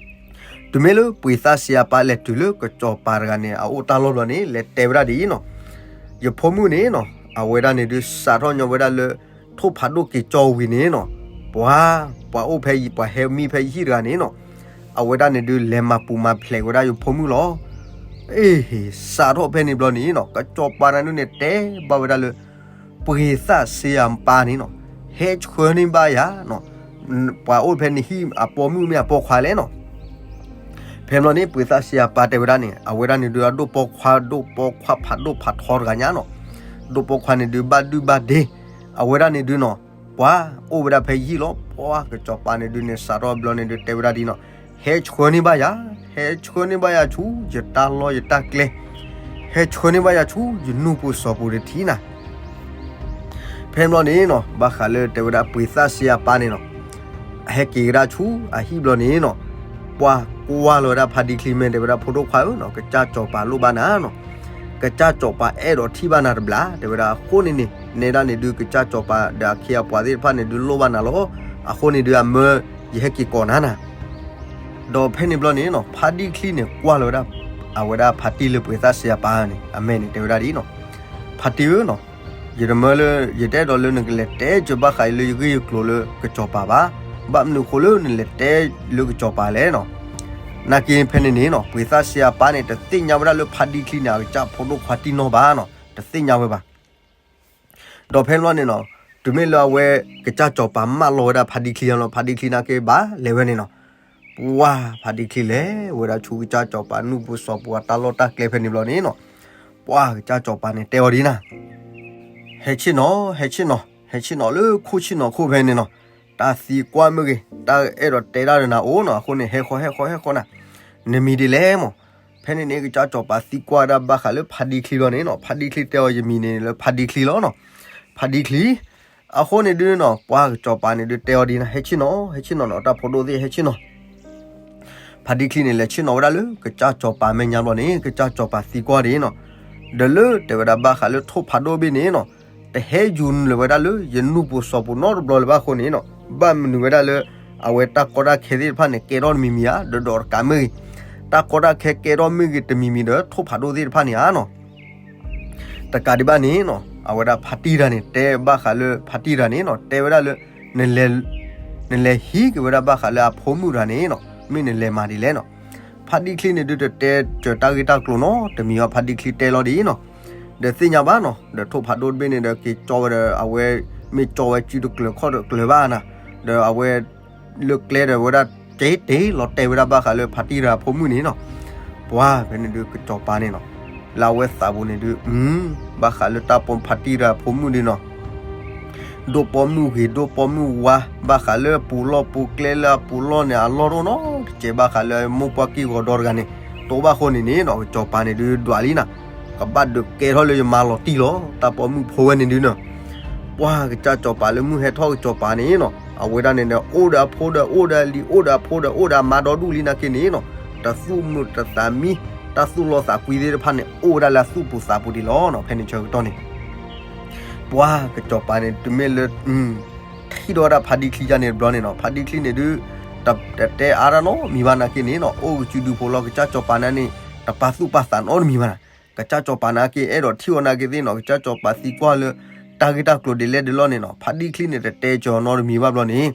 တုၤမ့ၢ်လၢပှ့ၤသၣ်စ့အပၢ်လဲၤတုၤလၢကစီၤပၤတဂၤန့ၣ် အအိၣ်တၢ်လီၢ်ဘျီန့ၣ် လဲၤတဲဝဲဒၣ်ဒ်အံၤနီၤ, ယဖိမုၣ်န့ၣ်နီၤ အဝဲဒၣ်န့ၣ်ဒုးစးထီၣ်ညီဝဲဒၣ်လၢ ထိၣ်ဖးဒိၣ်က့ၤကၠီဝံၤန့ၣ်နီၤ, ပှၤ ပှၤအိၣ်ဖဲ ပှၤဟဲမံဖဲယဟံၣ်တဂၤန့ၣ်နီၤ, အဝဲဒၣ်န့ၣ်ဒုး လဲၤမၤပူၤမၤဖျဲးဝဲဒၣ်ယဖိမုၣ်လီၤ. အ့ စးထီၣ်ဖဲန့ၣ်ဘျီန့ၣ်နီၤ ကစီၤပၤန့ၣ်ဒုးန့ၣ် တဲဘၣ်ဝဲဒၣ်လၢ ပှ့ၤသၣ်စ့အပၢ်န့ၣ်နီၤ ဟဲဆှၢန့ၢ်ဘၣ်ယၤနီၤ, ပှၤအိၣ်ဖဲနဟံၣ်အပိာ်မုၣ်မ့ၢ်အပိာ်ခွါလဲၣ်နီၤ. ဖဲဘျီန့ၣ် ပှ့ၤသၣ်စ့အပၢ်တဲဝဲဒၣ်န့ၣ် အဝဲဒၣ်န့ၣ်ဒုး အဒိၣ်ပိာ်ခွါ ဒိၣ်ပိာ်ခွါဖးဒိၣ်ဖးထီတဂၤညါနီၤ, ဒိၣ်ပိာ်ခွါန့ၣ်ဒုး ဘၣ်ဒုၣ်ဘၣ်ဒ့, အဝဲဒၣ်န့ၣ်ဒုးနီၤ ပှၤအိၣ်ဝဲဒၣ်ဖဲယဟံၣ်လီၤ. ပှၤကစီၤပၤန့ၣ်ဒုးန့ၣ် စးထီၣ်ဘျီန့ၣ်ဒုး တဲဝဲဒၣ်ဒ်နီၤ, ဟဲဆှၢန့ၢ်ဘၣ်ယၤ, ဟဲဆှၢန့ၢ်ဘၣ်ယၤဆူ ယတၢ်လီၢ်ယတၢ်ကျဲ, ဟဲဆှၢန့ၢ်ဘၣ်ယၤဆူ ယနူၢ်ပူၤစီၤပူၤတထံၣ်နၤ. ဖဲဘျီန့ၣ်နီၤ ဘၣ်ဃးလၢတဲဝဲဒၣ်ပှ့ၤသၣ်စ့အပၢ်န့ၣ်နီၤ ဟဲက့ၤကဒါဆူအဟံၣ်ဘျီန့ၣ်နီၤ, ပှၤကွၢ်လီၤဝဲဒၣ်ဖါဒံချံမဲာ် တဲဝဲဒၣ်ဖိဒိၣ်ခွါဧၢနီၤ, ကစၢ်စီၤပၤလိၣ်ဘၣ်နၤနီၤ, ကစၢ်စီၤပၤအဲၣ်ဒိးထံၣ်ဘၣ်နၤတဘျီ တဲဝဲဒၣ်. အဃိန့ၣ်န့ၣ် နဲဒၣ်န့ၣ်ဒုး ကစၢ်စီၤပၤဒီးအခ့အပှၤသ့ၣ်တဖၣ်န့ၣ်ဒုးလိၣ်ဘၣ်နၤလီၤ. အဃိန့ၣ်ဒုးအမၢ ယဟဲက့ၤကိးနၤနၤ ဒီးဖဲန့ၣ်ဘျီန့ၣ်နီၤ ဖါဒံချံန့ၣ် ကွၢ်လီၤဝဲဒၣ် အဝဲဒၣ်ဖါတံၢ်လၢပှ့ၤသၣ်စ့အပၢ်န့ၣ် အမဲာ်န့ၣ် တဲဝဲဒၣ်ဒ်နီၤ, ဖါတံၢ်ဧၢနီၤ, ယတမၢလၢ ယတအဲၣ်ဒိးလၢနကလဲၤတဲစၢၤဘၣ်ဃးလၢယဂ့ၢ်ယကျိၤလၢကစီၤပၤဘၣ်. ဘၣ်မနုၤအဃိလၢနလဲၤတဲလၢကစီၤပၤလဲၣ်နီၤ. နာ်က့ဖဲန့ၣ်န့ၣ်နီၤ ပှ့ၤသၣ်စ့အပၢ်န့ၣ် တသ့ၣ်ညါဝဲဒၣ်လၢဖါဒံချံန့ၣ် အကစၢ်ဖိဒိၣ်ခွါတံၢ်နီၢ်ဘၣ်နီၤ, တသ့ၣ်ညါဝဲဘၣ်. ဒီးဖဲန့ၣ်ဘျီန့ၣ်နီၤ တုၤမ့ၢ်လၢအဝဲ ကစၢ်စီၤပၤမၢလီၤဝဲဒၣ်ဖါဒံချံလီၤ ဖါဒံချံနာ်က့ဘၣ်လဲၤဝဲန့ၣ်နီၤ, ပှၤဖါဒံချံလဲၤဝဲဒၣ်ဆူကစၢ်စီၤပၤနူၢ်ပူၤစီၤပူၤအတၢ်လီၢ်တၢ်ကျဲဖဲန့ၣ်ဘျီန့ၣ်နီၤ, ပှၤကစၢ်စီၤပၤန့ၣ်တဲအီၤဒ်နၤ, ဟဲဆ့ၣ်နီၤ ဟဲဆ့ၣ်နီၤ ဟဲဆ့ၣ်နီၤလၢခိၣ်ဆ့ၣ်နီၤခိၣ်ဖဲန့ၣ်နီၤ, တၢ်သံကွၢ်မ့ၢ်ဂ့ၤ တၢ်အဲၣ်ဒိးတဲဒၣ်ဒီးနၤအိၣ်နီၤ, အဃိန့ၣ် ဟဲဃီ ဟဲဃီ ဟဲဃီနၤ, နမံၤဒ်လဲၣ်မး. ဖဲန့ၣ်န့ၣ် ကစၢ်စီၤပၤသံကွၢ်ဝဲဒၣ်ဘၣ်ဃးလၢဖါဒံချံဘျီန့ၣ်နီၤ, ဖါဒံချံတဲအီၤ ယမံၤန့ၣ်လၢဖါဒံချံလီၤနီၤ, ဖါဒံချံ အဃိန့ၣ်ဒုးနီၤ ပှၤကစီၤပၤန့ၣ်ဒုးတဲအီၤဒ်နၤ ဟဲဆ့ၣ်နီၤ ဟဲဆ့ၣ်နီၤနီၤ တၢ်ဖိဒိၣ်သ့ၣ် ဟဲဆ့ၣ်နီၤ. ဖါဒံချံန့ၣ် လဲၤဆ့ၣ်နီၤဝဲဒၣ်လၢကစၢ်စီၤပၤမဲာ်ညါဘျီန့ၣ် ကစၢ်စီၤပၤသံကွၢ်ဒ်နီၤ, ဒီးလၢတဲဝဲဒၣ်ဘၣ်ဃးလၢထိၣ်ဖးဒိၣ်ဘ့ၣ်န့ၣ်နီၤ, တဟဲယူၤနုာ်လီၤဝဲဒၣ်လၢယနူၢ်ပူၤစီၤပူၤနီတဘျီလၢၤဘၣ်အဃိန့ၣ်နီၤ, ဘၣ်မနုၤဝဲဒၣ်လၢ အဝဲတၢ်ကီတၢ်ခဲသ့ၣ်တဖၣ်န့ၣ် ကဲထီၣ်တမံၤမံၤဧါ, ဒီးဒီးတကးမ့ၢ်ဂ့ၤ, တၢ်ကီတၢ်ခဲကဲထီၣ်မ့ၢ်ဂ့ၤတမံၤမံၤဒီး ထိၣ်ဖးဒိၣ်သ့ၣ်တဖၣ်န့ၣ်ဧါနီၤ. တကးဒံးဘၣ်န့ၣ်နီၤ အဝဲဒၣ်ဖါတံၢ်တဂၤန့ၣ် တဲဘၣ်ဃးလၢဖါတံၢ်တဂၤန့ၣ်နီၤ တဲဝဲဒၣ်လၢ နလဲၤဟံးက့ၤဝဲဒၣ်ဘၣ်ဃးလၢအဖိမုၣ်တဂၤန့ၣ်နီၤ မ့ၢ်နလဲၤမၤဒ်လဲၣ်နီၤ. ဖါတံၢ်ချံန့ၣ်ဒုးတတဲစၢၤတၢ်ဂ့ၢ်တၢ်ကျိၤနီတမံၤဘၣ်, ဖါတံၢ်ချံတဲလီၤဒ်အံၤနီၤ, ဒီးသ့ၣ်ညါဘၣ်နီၤ, ဒီးထိၣ်ဖးဒိၣ်တဘ့ၣ်န့ၣ်ဒီးက့ၤကၠီဝဲဒီး အဝဲမ့ၢ်ကၠီဝဲစုတကျၢၤခီၣ်တကျၢၤဘၣ်နၤ, ဒီးအဝဲ လၢကျဲဒီးဝဲဒၣ်က့ၤတ့ၢ်လီၤတဲာ်ဝဲဒၣ်ဘၣ်ဃးလၢဖါတံၢ်ရၤဖိမုၣ်န့ၣ်နီၤ, ပှၤဖဲန့ၣ်ဒုးကစီၤပၤန့ၣ်နီၤ, လၢအဝဲသးပူၤန့ၣ်ဒုး ဘၣ်ဃးလၢတၢ်ပိာ်ဖါတံၢ်ရၤဖိမုၣ်ဒုးနီၤ ဒိၣ်ပိာ်မုၣ်ဂ့ၤ ဒိၣ်ပိာ်မုၣ်ဝါ ဘၣ်ဃးလၢပူၤလီၢ်ပူၤကျဲလၢအပူၤလီၢ်န့ၣ် အလီၢ်တအိၣ်နီတစဲး ဘၣ်ဃးလၢမိၢ်ပှၢ်က့ၢ်ဂီၤဒီတဂၤန့ၣ် တအိၣ်ဘၣ်ဃိန့ၣ်န့ၣ်နီၤ, ကစီၤပၤန့ၣ်ဒုးဒွးလံနၤ, ကဘၣ်ဒုးကဲထီၣ်လၢယမါလီၤတံၢ်လီၤ တၢ်ပိာ်မုၣ်ဖိဝဲန့ၣ်ဒုးနီၤ, ပှၤကစၢ်ကစီၤပၤလၢမုၢ်ဟဲထီၣ်ကစီၤပၤန့ၣ်နီၤ, အဝဲဒၣ်န့ၣ်ဒီး အိၣ်ဒီးအဖိဒီးအိၣ်ဒီးအလံၤ အိၣ်ဒီးအဖိဒီးအိၣ်ဒီးအမါဒီဒူၣ်လံနာ်က့န့ၣ်နီၤ, တၢ်သူၣ်မုာ်တၢ်သးမံ တၢ်သူၣ်လီသးကွံသ့ၣ်တဖၣ်န့ၣ် အိၣ်ဝဲဒၣ်လၢအသူၣ်ပူၤသးပူၤဒံးလီၤနီၤ, ဖဲန့ၣ်ဆၢကတီၢ်န့ၣ် ပှၤကစီၤပၤန့ၣ် တုၤမ့ၢ်လၢ ထံၣ်ဒီးဝဲဒၣ်ဖါတံၢ်ချံယါန့ၣ်တဘျီန့ၣ်နီၤ, ဖါတံၢ်ချံန့ၣ်ဒုး တတဲအါတၢ်နီတမံၤဘၣ်နာ်က့န့ၣ်နီၤ, အိၣ်ကစုဒုဖိလီၤ ကစၢ်ကစီၤပၤန့ၣ်န့ၣ် တပာ်သူၣ်ပာ်သးနီတမံၤဘၣ်နၤ, ကစၢ်ကစီၤပၤနာ်က့ အဲၣ်ဒိးထံၣ်အီၤနာ်က့သ့ၣ်နီၤ, ကစၢ်ကစီၤပၤသံကွၢ်လၢ တၢ်ဂ့ၢ်တၢ်ကျိၤဒ်လဲၣ်ဒ်လဲၣ်န့ၣ်နီၤ, ဖါတံၢ်ချံန့ၣ်တတဲစၢၤနီတမံၤဘၣ်ဘျီန့ၣ်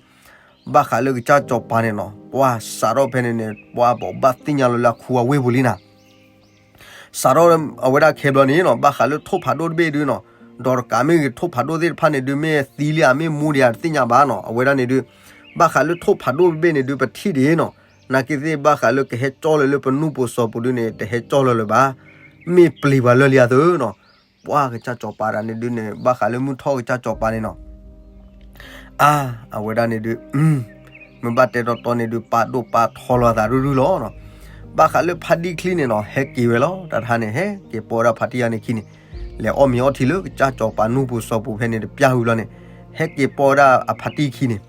ဘၣ်ဃးလၢကစၢ်ကစီၤပၤန့ၣ်နီၤ, ပှၤစးထီၣ်ဖဲန့ၣ်န့ၣ် ပှၤဘိးဘၣ်သ့ၣ်ညါလီၤလၢအခူအဝ့ၢ်ပူၤလံနၤ စးထီၣ်အဝဲဒၣ်ခဲဘျီန့ၣ်နီၤ, ဘၣ်ဃးလၢထိၣ်ဖးဒိၣ်တဘ့ၣ်ဒုးနီၤ, ဒီးတကးမ့ၢ်ဂ့ၤ ထိၣ်ဖးဒိၣ်သ့ၣ်တဖၣ်န့ၣ်ဒုး မ့ၢ်သံလံဧါ မ့ၢ်မူဒံးဧါ တသ့ၣ်ညါဘၣ်နီၤ, အဝဲဒၣ်န့ၣ်ဒုး ဘၣ်ဃးလၢထိၣ်ဖးဒိၣ်တဘ့ၣ်န့ၣ်ဒုး ပထံၣ်ဒ်နီၤ, နာ်က့သ့ၣ်ဘၣ်ဃးလၢကဟဲကၠီလီၤလၢပနူၢ်ပူၤစီၤပူၤဒုးန့ၣ် တဟဲကၠီလီၤလၢၤဘၣ်, မ့ၢ်ပျံၤပှၤလၢလံဧါသၢနီၤ, ပှၤကစၢ်ကစီၤပၤတဂၤန့ၣ်ဒုးန့ၣ် ဘၣ်ဃးလၢမုၢ်ထီၣ်ကစၢ်ကစီၤပၤန့ၣ်နီၤ အါ အဝဲဒၣ်န့ၣ်ဒုး မ့ၢ်ဘၣ်တဲတီတီန့ၣ်ဒုး ပာ်ဒိၣ်ပာ်ထီလီၤအသးရုၢ်ရုၢ်လီၤနီၤ, ဘၣ်ဃးလၢဖါတံၢ်ချံန့ၣ်နီၤ ဟဲက့ၤဝဲလီၤ, တၢ်တဟါန့ၣ် ဟဲက့ၤပိာ်ဝဲဒၣ်ဖါတံၢ်ယါန့ၣ်ခံန့ၣ်, လဲၤအီၣ်မ့ၤအီထံလၢကစၢ်ကစီၤပၤနူၢ်ပူၤစီၤပူၤဖဲန့ၣ်တပျၢ်ဝံၤဘျီန့ၣ်, ဟဲက့ၤပိာ်ဝဲဒၣ်အဖါတံၢ်ခံန့ၣ်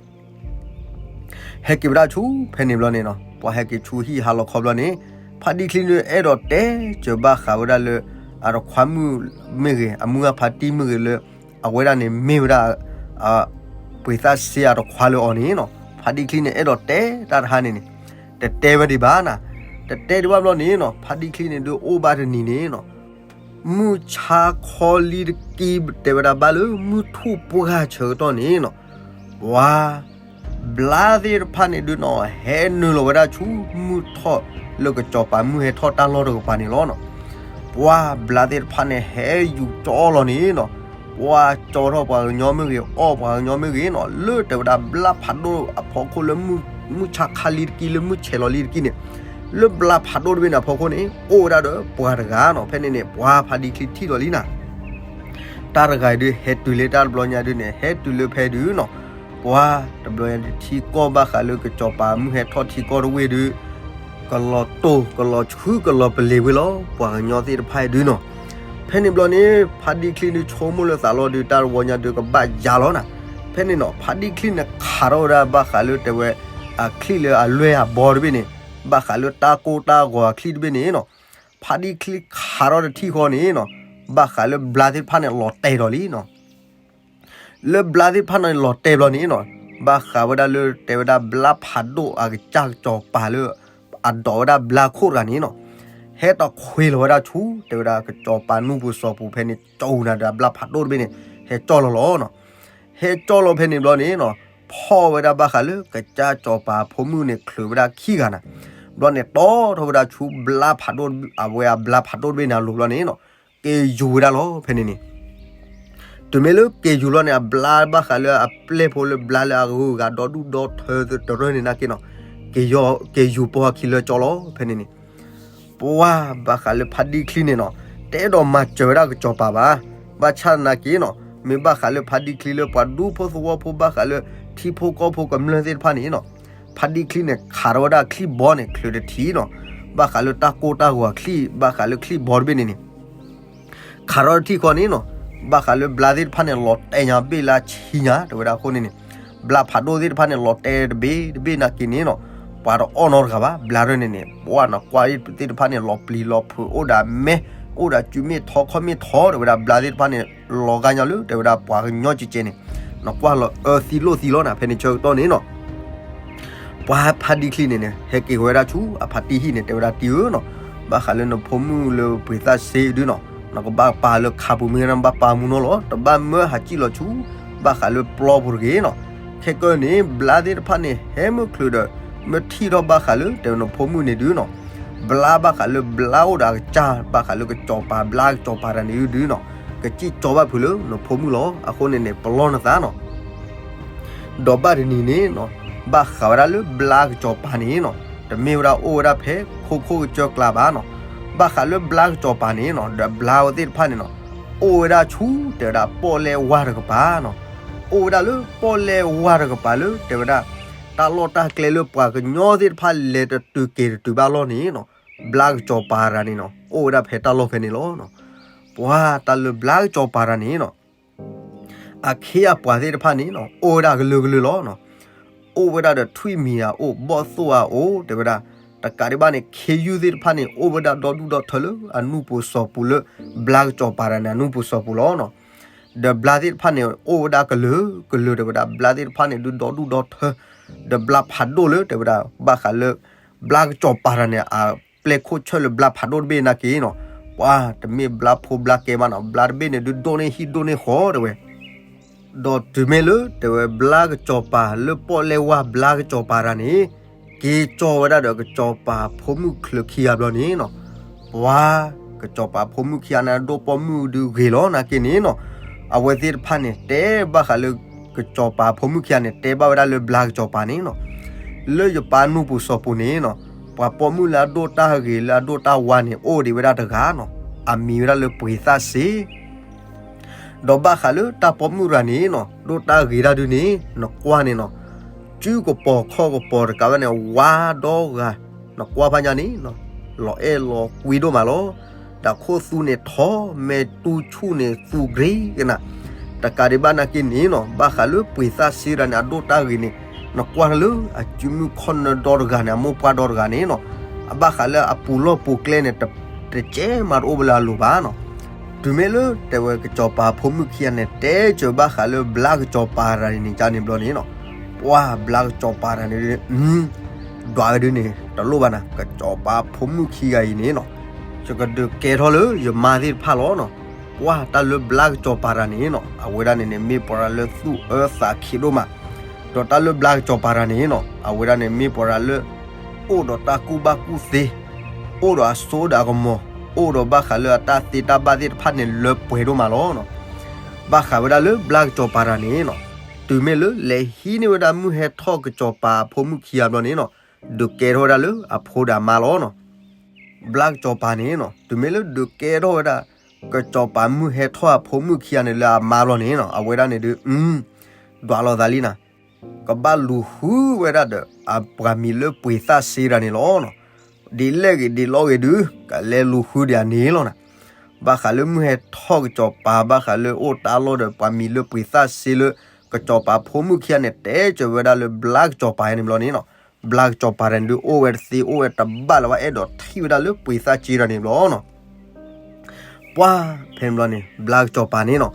ဟဲက့ၤဝဲဒၣ်ဆူဖဲန့ၣ်ဘျီန့ၣ်နီၤ, ပှၤဟဲက့ၤဆူဟံၣ်ဟးလီၤခီဘျီန့ၣ်, ဖါတံၢ်ချံန့ၣ်အဲၣ်ဒိးတဲစၢၤဘၣ်ဃးဝဲဒၣ်လၢ အတခွါမုၣ်မ့ၢ်ဂ့ၤ အမုၢ်ဂၢ်ဖါတံၢ်မ့ၢ်ဂ့ၤလၢ အဝဲဒၣ်န့ၣ်မ့ၢ်ဝဲဒၣ် ပှ့ၤသၣ်စ့အတခွါလၢအီၤန့ၣ်နီၤ, ဖါတံၢ်ချံန့ၣ် အဲၣ်ဒိးတဲတၢ်တဟါန့ၣ်န့ၣ်, တတဲဝဲဒံးဘၣ်နၤ, တတဲဒံးဘၣ်ဘျီန့ၣ်နီၤ, ဖါတံၢ်ချံန့ၣ်ဒုးအိၣ်ဘၣ်တနံၤန့ၣ်နီၤ, မုၢ်ဆါခီလံတက့ၢ် တဲဝဲဒၣ်ဘၣ်လၢမုၢ်ထူၣ်ပှၢ်ဆၢကတီၢ်န့ၣ်နီၤ, ပှၤ ဘျါသ့ၣ်တဖၣ်န့ၣ်ဒုးနီၤ ဟဲနုာ်လီၤဝဲဒၣ်ဆူမုၢ်ထီၣ်လၢကစီၤပၤမုၢ်ဟဲထီၣ်တၢ်လီၢ်တကပၤန့ၣ်လီၤနီၤ, ပှၤဘျါသ့ၣ်တဖၣ်န့ၣ် ဟဲယူၤကၠီလီၤန့ၣ်နီၤ, ပှၤကၠီထီၣ်ပှၤကညီမ့ၢ်ဂ့ၤ အီၣ်ပှၤကညီမ့ၢ်ဂ့ၤနီၤ, လၢတဲဝဲဒၣ်ဘျါဖးဒိၣ်အဖီခိၣ်လၢ မုၢ်ဆါခါလံတက့ၢ် လၢမုၢ်ဆဲးလီၤလံတက့ၢ်န့ၣ်, လၢဘျါဖးဒိၣ်တဘ့ၣ်န့ၣ်အဖီခိၣ်န့ၣ် အိၣ်ဝဲဒၣ်ဒီးပှၤတဂၤနီၤ, ဖဲန့ၣ်န့ၣ် ပှၤဖါတံၢ်ချံထံၣ်ဒီးလံနၤ တၢ်တဂၤအံၤဒုး ဟဲတုၤလၢတၢ်တဘျီညါဒုးန့ၣ် ဟဲတုၤလၢဖဲဒုးနီၤ, ပှၤတဘျီညါဒုး ထံကီၢ်ဘၣ်ဃးလၢကစီၤပၤမုၢ်ဟဲထီၣ်ထံကီၢ်တဝ့ၢ်ဒုး ကလီၤတိၢ် ကလီၤဆှု ကလီၤပလ့ၤဝဲလီၤ ပှၤကညီသ့ၣ်တဖၣ်အံၤဒုးနီၤ, ဖဲန့ၣ်ဘျီန့ၣ် ဖါတံၢ်ချံဒုး ဆိကမိၣ်လၢသးလီၤဒုး တၢ်တဝီညါဒုး ကဘၣ်ယၤလီၤနၤ, ဖဲန့ၣ်နီၤ ဖါတံၢ်ချံန့ၣ် ခးထီၣ်ဝဲဒၣ်ဘၣ်ဃးလၢတဲဝဲ အချံၣ်လၢအလွဲၢ်အဘီတဘ့ၣ်န့ၣ်, ဘၣ်ဃးလၢတၢ်ကိၢ်တၢ်ဂီၤအချံၣ်တဘ့ၣ်န့ၣ်နီၤ, ဖါတံၢ်ချံခးထီၣ်တထံၣ်ဃီန့ၣ်နီၤ, ဘၣ်ဃးလၢဘျါသ့ၣ်တဖၣ်န့ၣ် လီၤတဲာ်ဒီးလံနီၤ, လၢဘျါသ့ၣ်တဖၣ်န့ၣ်လီၤတဲာ်ဘျီန့ၣ်နီၤ, ဘၣ်ဃးဝဲဒၣ်လၢတဲဝဲဒၣ်ဘျါဖးဒိၣ်အကစၢ်ကစီၤပၤလၢ အဒိးဝဲဒၣ်ဘျါခိၣ်တဂၤန့ၣ်နီၤ, ဟဲတခွ့လီၤဝဲဒၣ်ဆူ တဲဝဲဒၣ်ကစီၤပၤနူၢ်ပူၤစီၤပူၤဖဲန့ၣ် ကၠီနၤဒီးအဘျါဖးဒိၣ်တဘ့ၣ်န့ၣ် ဟဲကၠီလီၤလီၤနီၤ, ဟဲကၠီလီၤဖဲန့ၣ်ဘျီန့ၣ်နီၤ, ဖီၣ်ဝဲဒၣ်ဘၣ်ဃးလၢကစၢ်ကစီၤပၤဖိမုၣ်န့ၣ် ချုးဝဲဒၣ်ခံဂၤနၤ, ဘျီန့ၣ်တီထီၣ်ဝဲဒၣ်ဆူဘျါဖးဒိၣ် အဝဲအဘျါဖးဒိၣ်တဘ့ၣ်န့ၣ်အလိၤဘျီန့ၣ်နီၤ, က့ၤယူၤဝဲဒၣ်လီၤဖဲန့ၣ်န့ၣ်, တုၤမ့ၢ်လၢက့ၤယူၤလီၤန့ၣ် အဘျါဘၣ်ဃးလၢအပျဲၢ်ဖိလၢဘျါလၢအဂုၤအဂၤဒီဒူၣ်ဒီထၢတရၢန့ၣ်နာ်က့နီၤ, က့ၤယူၤပိာ်အခံလၢကၠီလီၤဖဲန့ၣ်န့ၣ် ပှၤဘၣ်ဃးလၢဖါတံၢ်ချံန့ၣ်နီၤ, တအဲၣ်ဒိးမၤစၢၤဝဲဒၣ်ကစီၤပၤဘၣ်, ဘၣ်ဆၣ်သနာ်က့နီၤ, မ့ၢ်ဘၣ်ဃးလၢဖါတံၢ်ချံလၢပှၤဒူဖိသဝီဖိဘၣ်ဃးလၢ ထံဖိကီၢ်ဖိကမျၢၢ်သ့ၣ်တဖၣ်န့ၣ်နီၤ, ဖါတံၢ်ချံန့ၣ် ခးထီၣ်ဝဲဒၣ်ချံၣ်ဘီန့ၣ် ချုးတထံၣ်နီၤ, ဘၣ်ဃးလၢတၢ်ကိၢ်တၢ်ဂီၤချံၣ် ဘၣ်ဃးလၢချံၣ်ဘီတဘ့ၣ်န့ၣ်န့ၣ် ခးထီၣ်တထံၣ်ဃီန့ၣ်နီၤ, ဘၣ်ဃးလၢဘျါသ့ၣ်တဖၣ်န့ၣ် လီၤတဲာ်ညါဘ့ၣ်လၢဆံညါ တဲဝဲဒၣ်အဃိန့ၣ်န့ၣ်, ဘျါဖးဒိၣ်သ့ၣ်တဖၣ်န့ၣ် လီၤတဲာ်တဘ့ၣ်တဘ့ၣ်နာ်က့န့ၣ်နီၤ, ပှၤတအီၣ်နီတဂၤဘၣ် ဘျါရၢၢ်န့ၣ်န့ၣ်, ပှၤနကွၢ်သ့ၣ်တဖၣ်န့ၣ် လီၤပျံၤလီၤဖုး အိၣ်ဒၣ်မဲ အိၣ်ဒၣ်စုမ့ၣ်ထီခီၣ်မ့ၣ်ထီ တဲဝဲဒၣ်ဘျါသ့ၣ်တဖၣ်န့ၣ် လီၤဂာ်ညါလၢ တဲဝဲဒၣ်ပှၤကညီကဲကဲန့ၣ်, နကွၢ်လီၤအၢသံလိၣ်သံလီၤနၤ ဖဲန့ၣ်ဆၢကတီၢ်န့ၣ်နီၤ ပှၤဖါတံၢ်ချံန့ၣ်န့ၣ် ဟဲက့ၤဝဲဒၣ်ဆူအဖါတံၢ်ဟံၣ်န့ၣ် တဲဝဲဒၣ်တံၢ်ဧၢနီၤ, ဘၣ်ဃးလၢနဖိမုၣ်လၢပှ့ၤသၣ်စ့ဒုနီၤ, နကဘၣ်ပာ်လၢခါပူၤမ့ၢ်ဂ့ၤ နဘၣ်ပာ်မူနီၤလီၤ, တဘၣ်မၢဟးစံၣ်လီၤဆူ ဘၣ်ဃးလၢပျီပူၤတဂ့ၤနီၤ, ခဲကၢန့ၣ် ဘျါသ့ၣ်တဖၣ်န့ၣ် ဟဲမုၢ်ချုးဒီး မ့ၢ်ထံၣ်ထီၣ်ဘၣ်ဃးလၢ တဲဝဲနဖိမုၣ်န့ၣ်ဒုနီၤ, ဘျါဘၣ်ဃးလၢဘျါအိၣ်ဒီးအကစၢ် ဘၣ်ဃးလၢကစီၤပၤ ဘျါကစီၤပၤတဂၤန့ၣ်ဒုးနီၤ ကစံၣ်ကၠီဘၣ်ဖုးလၢနဖိမုၣ်လီၤ. အဃိန့ၣ်န့ၣ် ပလီၢ်နသးနီၤ ဒီးဘၣ်တနံၤန့ၣ်နီၤ ဘၣ်ဃးဝဲဒၣ်လၢဘျါကစီၤပၤန့ၣ်နီၤ တမ့ၢ်ဝဲဒၣ်အိၣ်ဝဲဒၣ်ဖဲခိခိၣ်ကစၢၢ်ကျါဘၣ်နီၤ. ဘၣ်ဃးလၢဘျါကစီၤပၤန့ၣ်နီၤ ဒီးဘျါဝဲသ့ၣ်တဖၣ်န့ၣ်နီၤ အိၣ်ဝဲဒၣ်ဆူ တဲဝဲဒၣ်ပီၣ်လဲၣ်ဝါတကပၤနီၤ. အိၣ်ဝဲဒၣ်လၢပီၣ်လဲၣ်ဝါတကပၤလၢ တဲဝဲဒၣ် တၢ်လီၢ်တၢ်ကျဲလၢပှၤကညီသ့ၣ်တဖၣ်လဲၤတတုၤက့ၤတတုၤဘၣ်လီၢ်န့ၣ်နီၤ ဘျါကစီၤပၤတဂၤန့ၣ်နီၤ အိၣ်ဝဲဒၣ်ဖဲတၢ်လီၢ်ဖဲန့ၣ်လီၤ. ပှၤတၢ်လၢဘျါကစီၤပၤတဂၤန့ၣ်နီၤ အခ့အပှၤသ့ၣ်တဖၣ်န့ၣ်နီၤ အိၣ်ဝဲဒၣ်ကလုာ်ကလုာ်လီၤနီၤ. အိၣ်ဝဲဒၣ်ဒီးထွံၣ်မံၤအအိၣ် ဘီၣ်သိၣ်အအိၣ် တဲဝဲဒၣ် တကးဒံးဘၣ်န့ၣ် ခ့ယုၢ်သ့ၣ်တဖၣ်န့ၣ် အိၣ်ဝဲဒၣ်ဒီဒူၣ်ဒီထၢလၢအနူၢ်ပူၤစီၤပူၤလၢ ဘျါကစီၤပၤတဂၤန့ၣ် အနူၢ်ပူၤစီၤပူၤလီၤနီၤ. ဒီးဘျါသ့ၣ်တဖၣ်န့ၣ် အိၣ်ဝဲဒၣ်ကလုာ်ကလုာ် တဲဝဲဒၣ် ဘျါသ့ၣ်တဖၣ်န့ၣ် ဒုးဒီဒူၣ်ဒီထၢ ဒီးဘျါဖးဒိၣ်လၢ တဲဝဲဒၣ် ဘၣ်ဃးလၢ ဘျါကစီၤပၤတဂၤန့ၣ် အပျဲၢ်ခိၣ်ဆၢၣ်လၢဘျါဖးဒိၣ်တဘ့ၣ်နာ်က့နီၤ ပှၤတမ့ၢ်ဘျါဖိဘျါကဲမးနီၤ ဘျါတဘ့ၣ်န့ၣ် ဒုးဒိၣ်န့ၢ်ဟံၣ်ဒိၣ်န့ၢ်ဃီတဲဝဲ ဒီးတုၤမ့ၢ်လၢ တဲဝဲ ဘျါကစီၤပၤလၢပီၣ်လဲၣ်ဝါဘျါကစီၤပၤတဂၤန့ၣ် က့ၤကၠီဝဲဒၣ်ဒီးကစီၤပၤဖိမုၣ်ချၢခံဂၤဘျီန့ၣ်နီၤ ပှၤ ကစီၤပၤဖိမုၣ်ခံဂၤန့ၣ်ဒိၣ်ပိာ်မုၣ်ဒုးဂ့ၤလီၤနာ်က့န့ၣ်နီၤ အဝဲသ့ၣ်တဖၣ်န့ၣ် တဲဘၣ်ဃးလၢ ကစီၤပၤဖိမုၣ်ခံဂၤန့ၣ် တဲဘၣ်ဝဲဒၣ်လၢဘျါကစီၤပၤန့ၣ်နီၤ လၢယပၢ်နူၢ်ပူၤစီၤပူၤန့ၣ်နီၤ ပှၤပိာ်မုၣ်လၢအဒိၣ်တၢ်ဂ့ၤလၢအဒိၣ်တၢ်ဝါန့ၣ် အိၣ်ဒံးဝဲဒၣ်တဂၤနီၤ အမံၤဝဲဒၣ်လၢပှ့ၤသၣ်စ့ ဒီးဘၣ်ဃးလၢတၢ်ပိာ်မုၣ်တဂၤန့ၣ်နီၤ ဒိၣ်တၢ်ဂ့ၤတၢ်ဒုန့ၣ် နကွၢ်န့ၣ်နီၤ စုကပီၤခီၣ်ကပီၤတကးဝဲန့ၣ် ဝါဒီဂၤ နကွၢ်ဖးညါန့ၣ်နီၤ လီၤအဲၣ်လီၤကွံဒိၣ်မးလီၤ. ဒီးခိၣ်သူန့ၣ်ထီၣ် မဲာ်တူဆူၣ်န့ၣ်သူကရံကနၤ တကးဒံးဘၣ်နာ်က့န့ၣ်နီၤ ဘၣ်ဃးလၢပှ့ၤသၣ်စ့တဂၤန့ၣ် အဒိၣ်တၢ်ဂ့ၤန့ၣ် နကွၢ်လၢအစုမုၢ်ခီၣ်နၢဒီတဂၤန့ၣ် အမိၢ်ပှၢ်ဒီတဂၤန့ၣ်နီၤ အဘၣ်ဃးလၢအပူၤလီၢ်ပူၤကျဲန့ၣ် တကဲမးတအိၣ်ဝဲလၢအလိၤဘၣ်နီၤ. တုၤမ့ၢ်လၢတဲဝဲကစီၤပၤဖိမုၣ်ခံဂၤန့ၣ် တဲစၢၤဘၣ်ဃးလၢဘျါကစီၤပၤတဂၤန့ၣ်န့ၣ်ဘျီန့ၣ်နီၤ ပှၤဘျါကစီၤပၤတဂၤန့ၣ် ဒွးဝဲဒုန့ၣ် တလိၣ်ဘၣ်နၤ ကစီၤပၤဖိမုၣ်ခံဂၤအံၤန့ၣ်နီၤ ယကဒုးကဲထီၣ်လၢယမါသ့ၣ်တဖၣ်လီၤနီၤ. ပှၤတၢ်လၢဘျါကစီၤပၤတဂၤန့ၣ်နီၤ အဝဲဒၣ်န့ၣ်န့ၣ် မ့ၢ်ပှၤတဂၤလၢသူၣ်အၢသးခံဒိၣ်မး ဒီးတၢ်လၢဘျါကစီၤပၤတဂၤန့ၣ်နီၤ အဝဲဒၣ်န့ၣ်မ့ၢ်ပှၤတဂၤလၢ အိၣ်ဒီးတၢ်ကူၣ်ဘၣ်ကူၣ်သ့ အိၣ်ဒီးအစိဒီးအကမီၤ အိၣ်ဒီးဘၣ်ဃးလၢအတၢ်သ့တၢ်ဘၣ်သ့ၣ်တဖၣ်န့ၣ်လၢပှဲၤဒိၣ်မးလီၤနီၤ. ဘၣ်ဃးဝဲဒၣ်လၢဘျါကစီၤပၤတဂၤန့ၣ်နီၤ တုၤမ့ၢ်လၢလဲၤဟံးန့ၢ်ဝဲဒၣ်မုၢ်ဟဲထီၣ်ကစီၤပၤအဖိမုၣ်ခံဂၤဘျီန့ၣ်နီၤ ဒုးကဲထီၣ်ဝဲဒၣ်လၢအဖိဒီးအမါလီၤနီၤ. ဘျါကစီၤပၤန့ၣ်နီၤ တုၤမ့ၢ်လၢဒုးကဲထီၣ်ဝဲဒၣ် ကစီၤပၤမုၢ်ဟဲထီၣ်အဖိမုၣ်ခံဂၤန့ၣ်လၢအမါဘျီန့ၣ်နီၤ အဝဲဒၣ်န့ၣ်ဒုး ဒွးလိာ်သးလံနၤ ကဘၣ်လူၤဃုဝဲဒၣ်ဒီးအပှၤမံၤလၢပှ့ၤသၣ်စ့တဂၤန့ၣ်လီၤနီၤ. ဒ်လဲၣ်ဂ့ၤဒ်လဲၣ်ဂ့ၤဒုး ကလဲၤလူၤဃုဒံးအန့ၣ်လီၤနၤ. ဘၣ်ဃးလၢမုၢ်ဟဲထီၣ်ကစီၤပၤ ဘၣ်ဃးလၢအိၣ်တၢ်လီၢ်ဒီးပှၤမံၤလၢပှ့ၤသၣ်စ့လၢ ကစီၤပၤဖိမုၣ်ခံဂၤန့ၣ် တဲစၢၤဝဲဒၣ်လၢဘျါကစီၤပၤန့ၣ်ဘျီန့ၣ်နီၤ. ဘျါကစီၤပၤတဂၤန့ၣ်ဒုး အိၣ်ဝဲတသ့ အိၣ်ဝဲတဘၣ်လၢၤဘၣ် အဲၣ်ဒိးထံၣ်ဝဲဒၣ်လၢပှ့ၤသၣ်စ့တဂၤန့ၣ်ဘျီနီၤ. ပှၤဖဲန့ၣ်ဘျီန့ၣ် ဘျါကစီၤပၤန့ၣ်နီၤ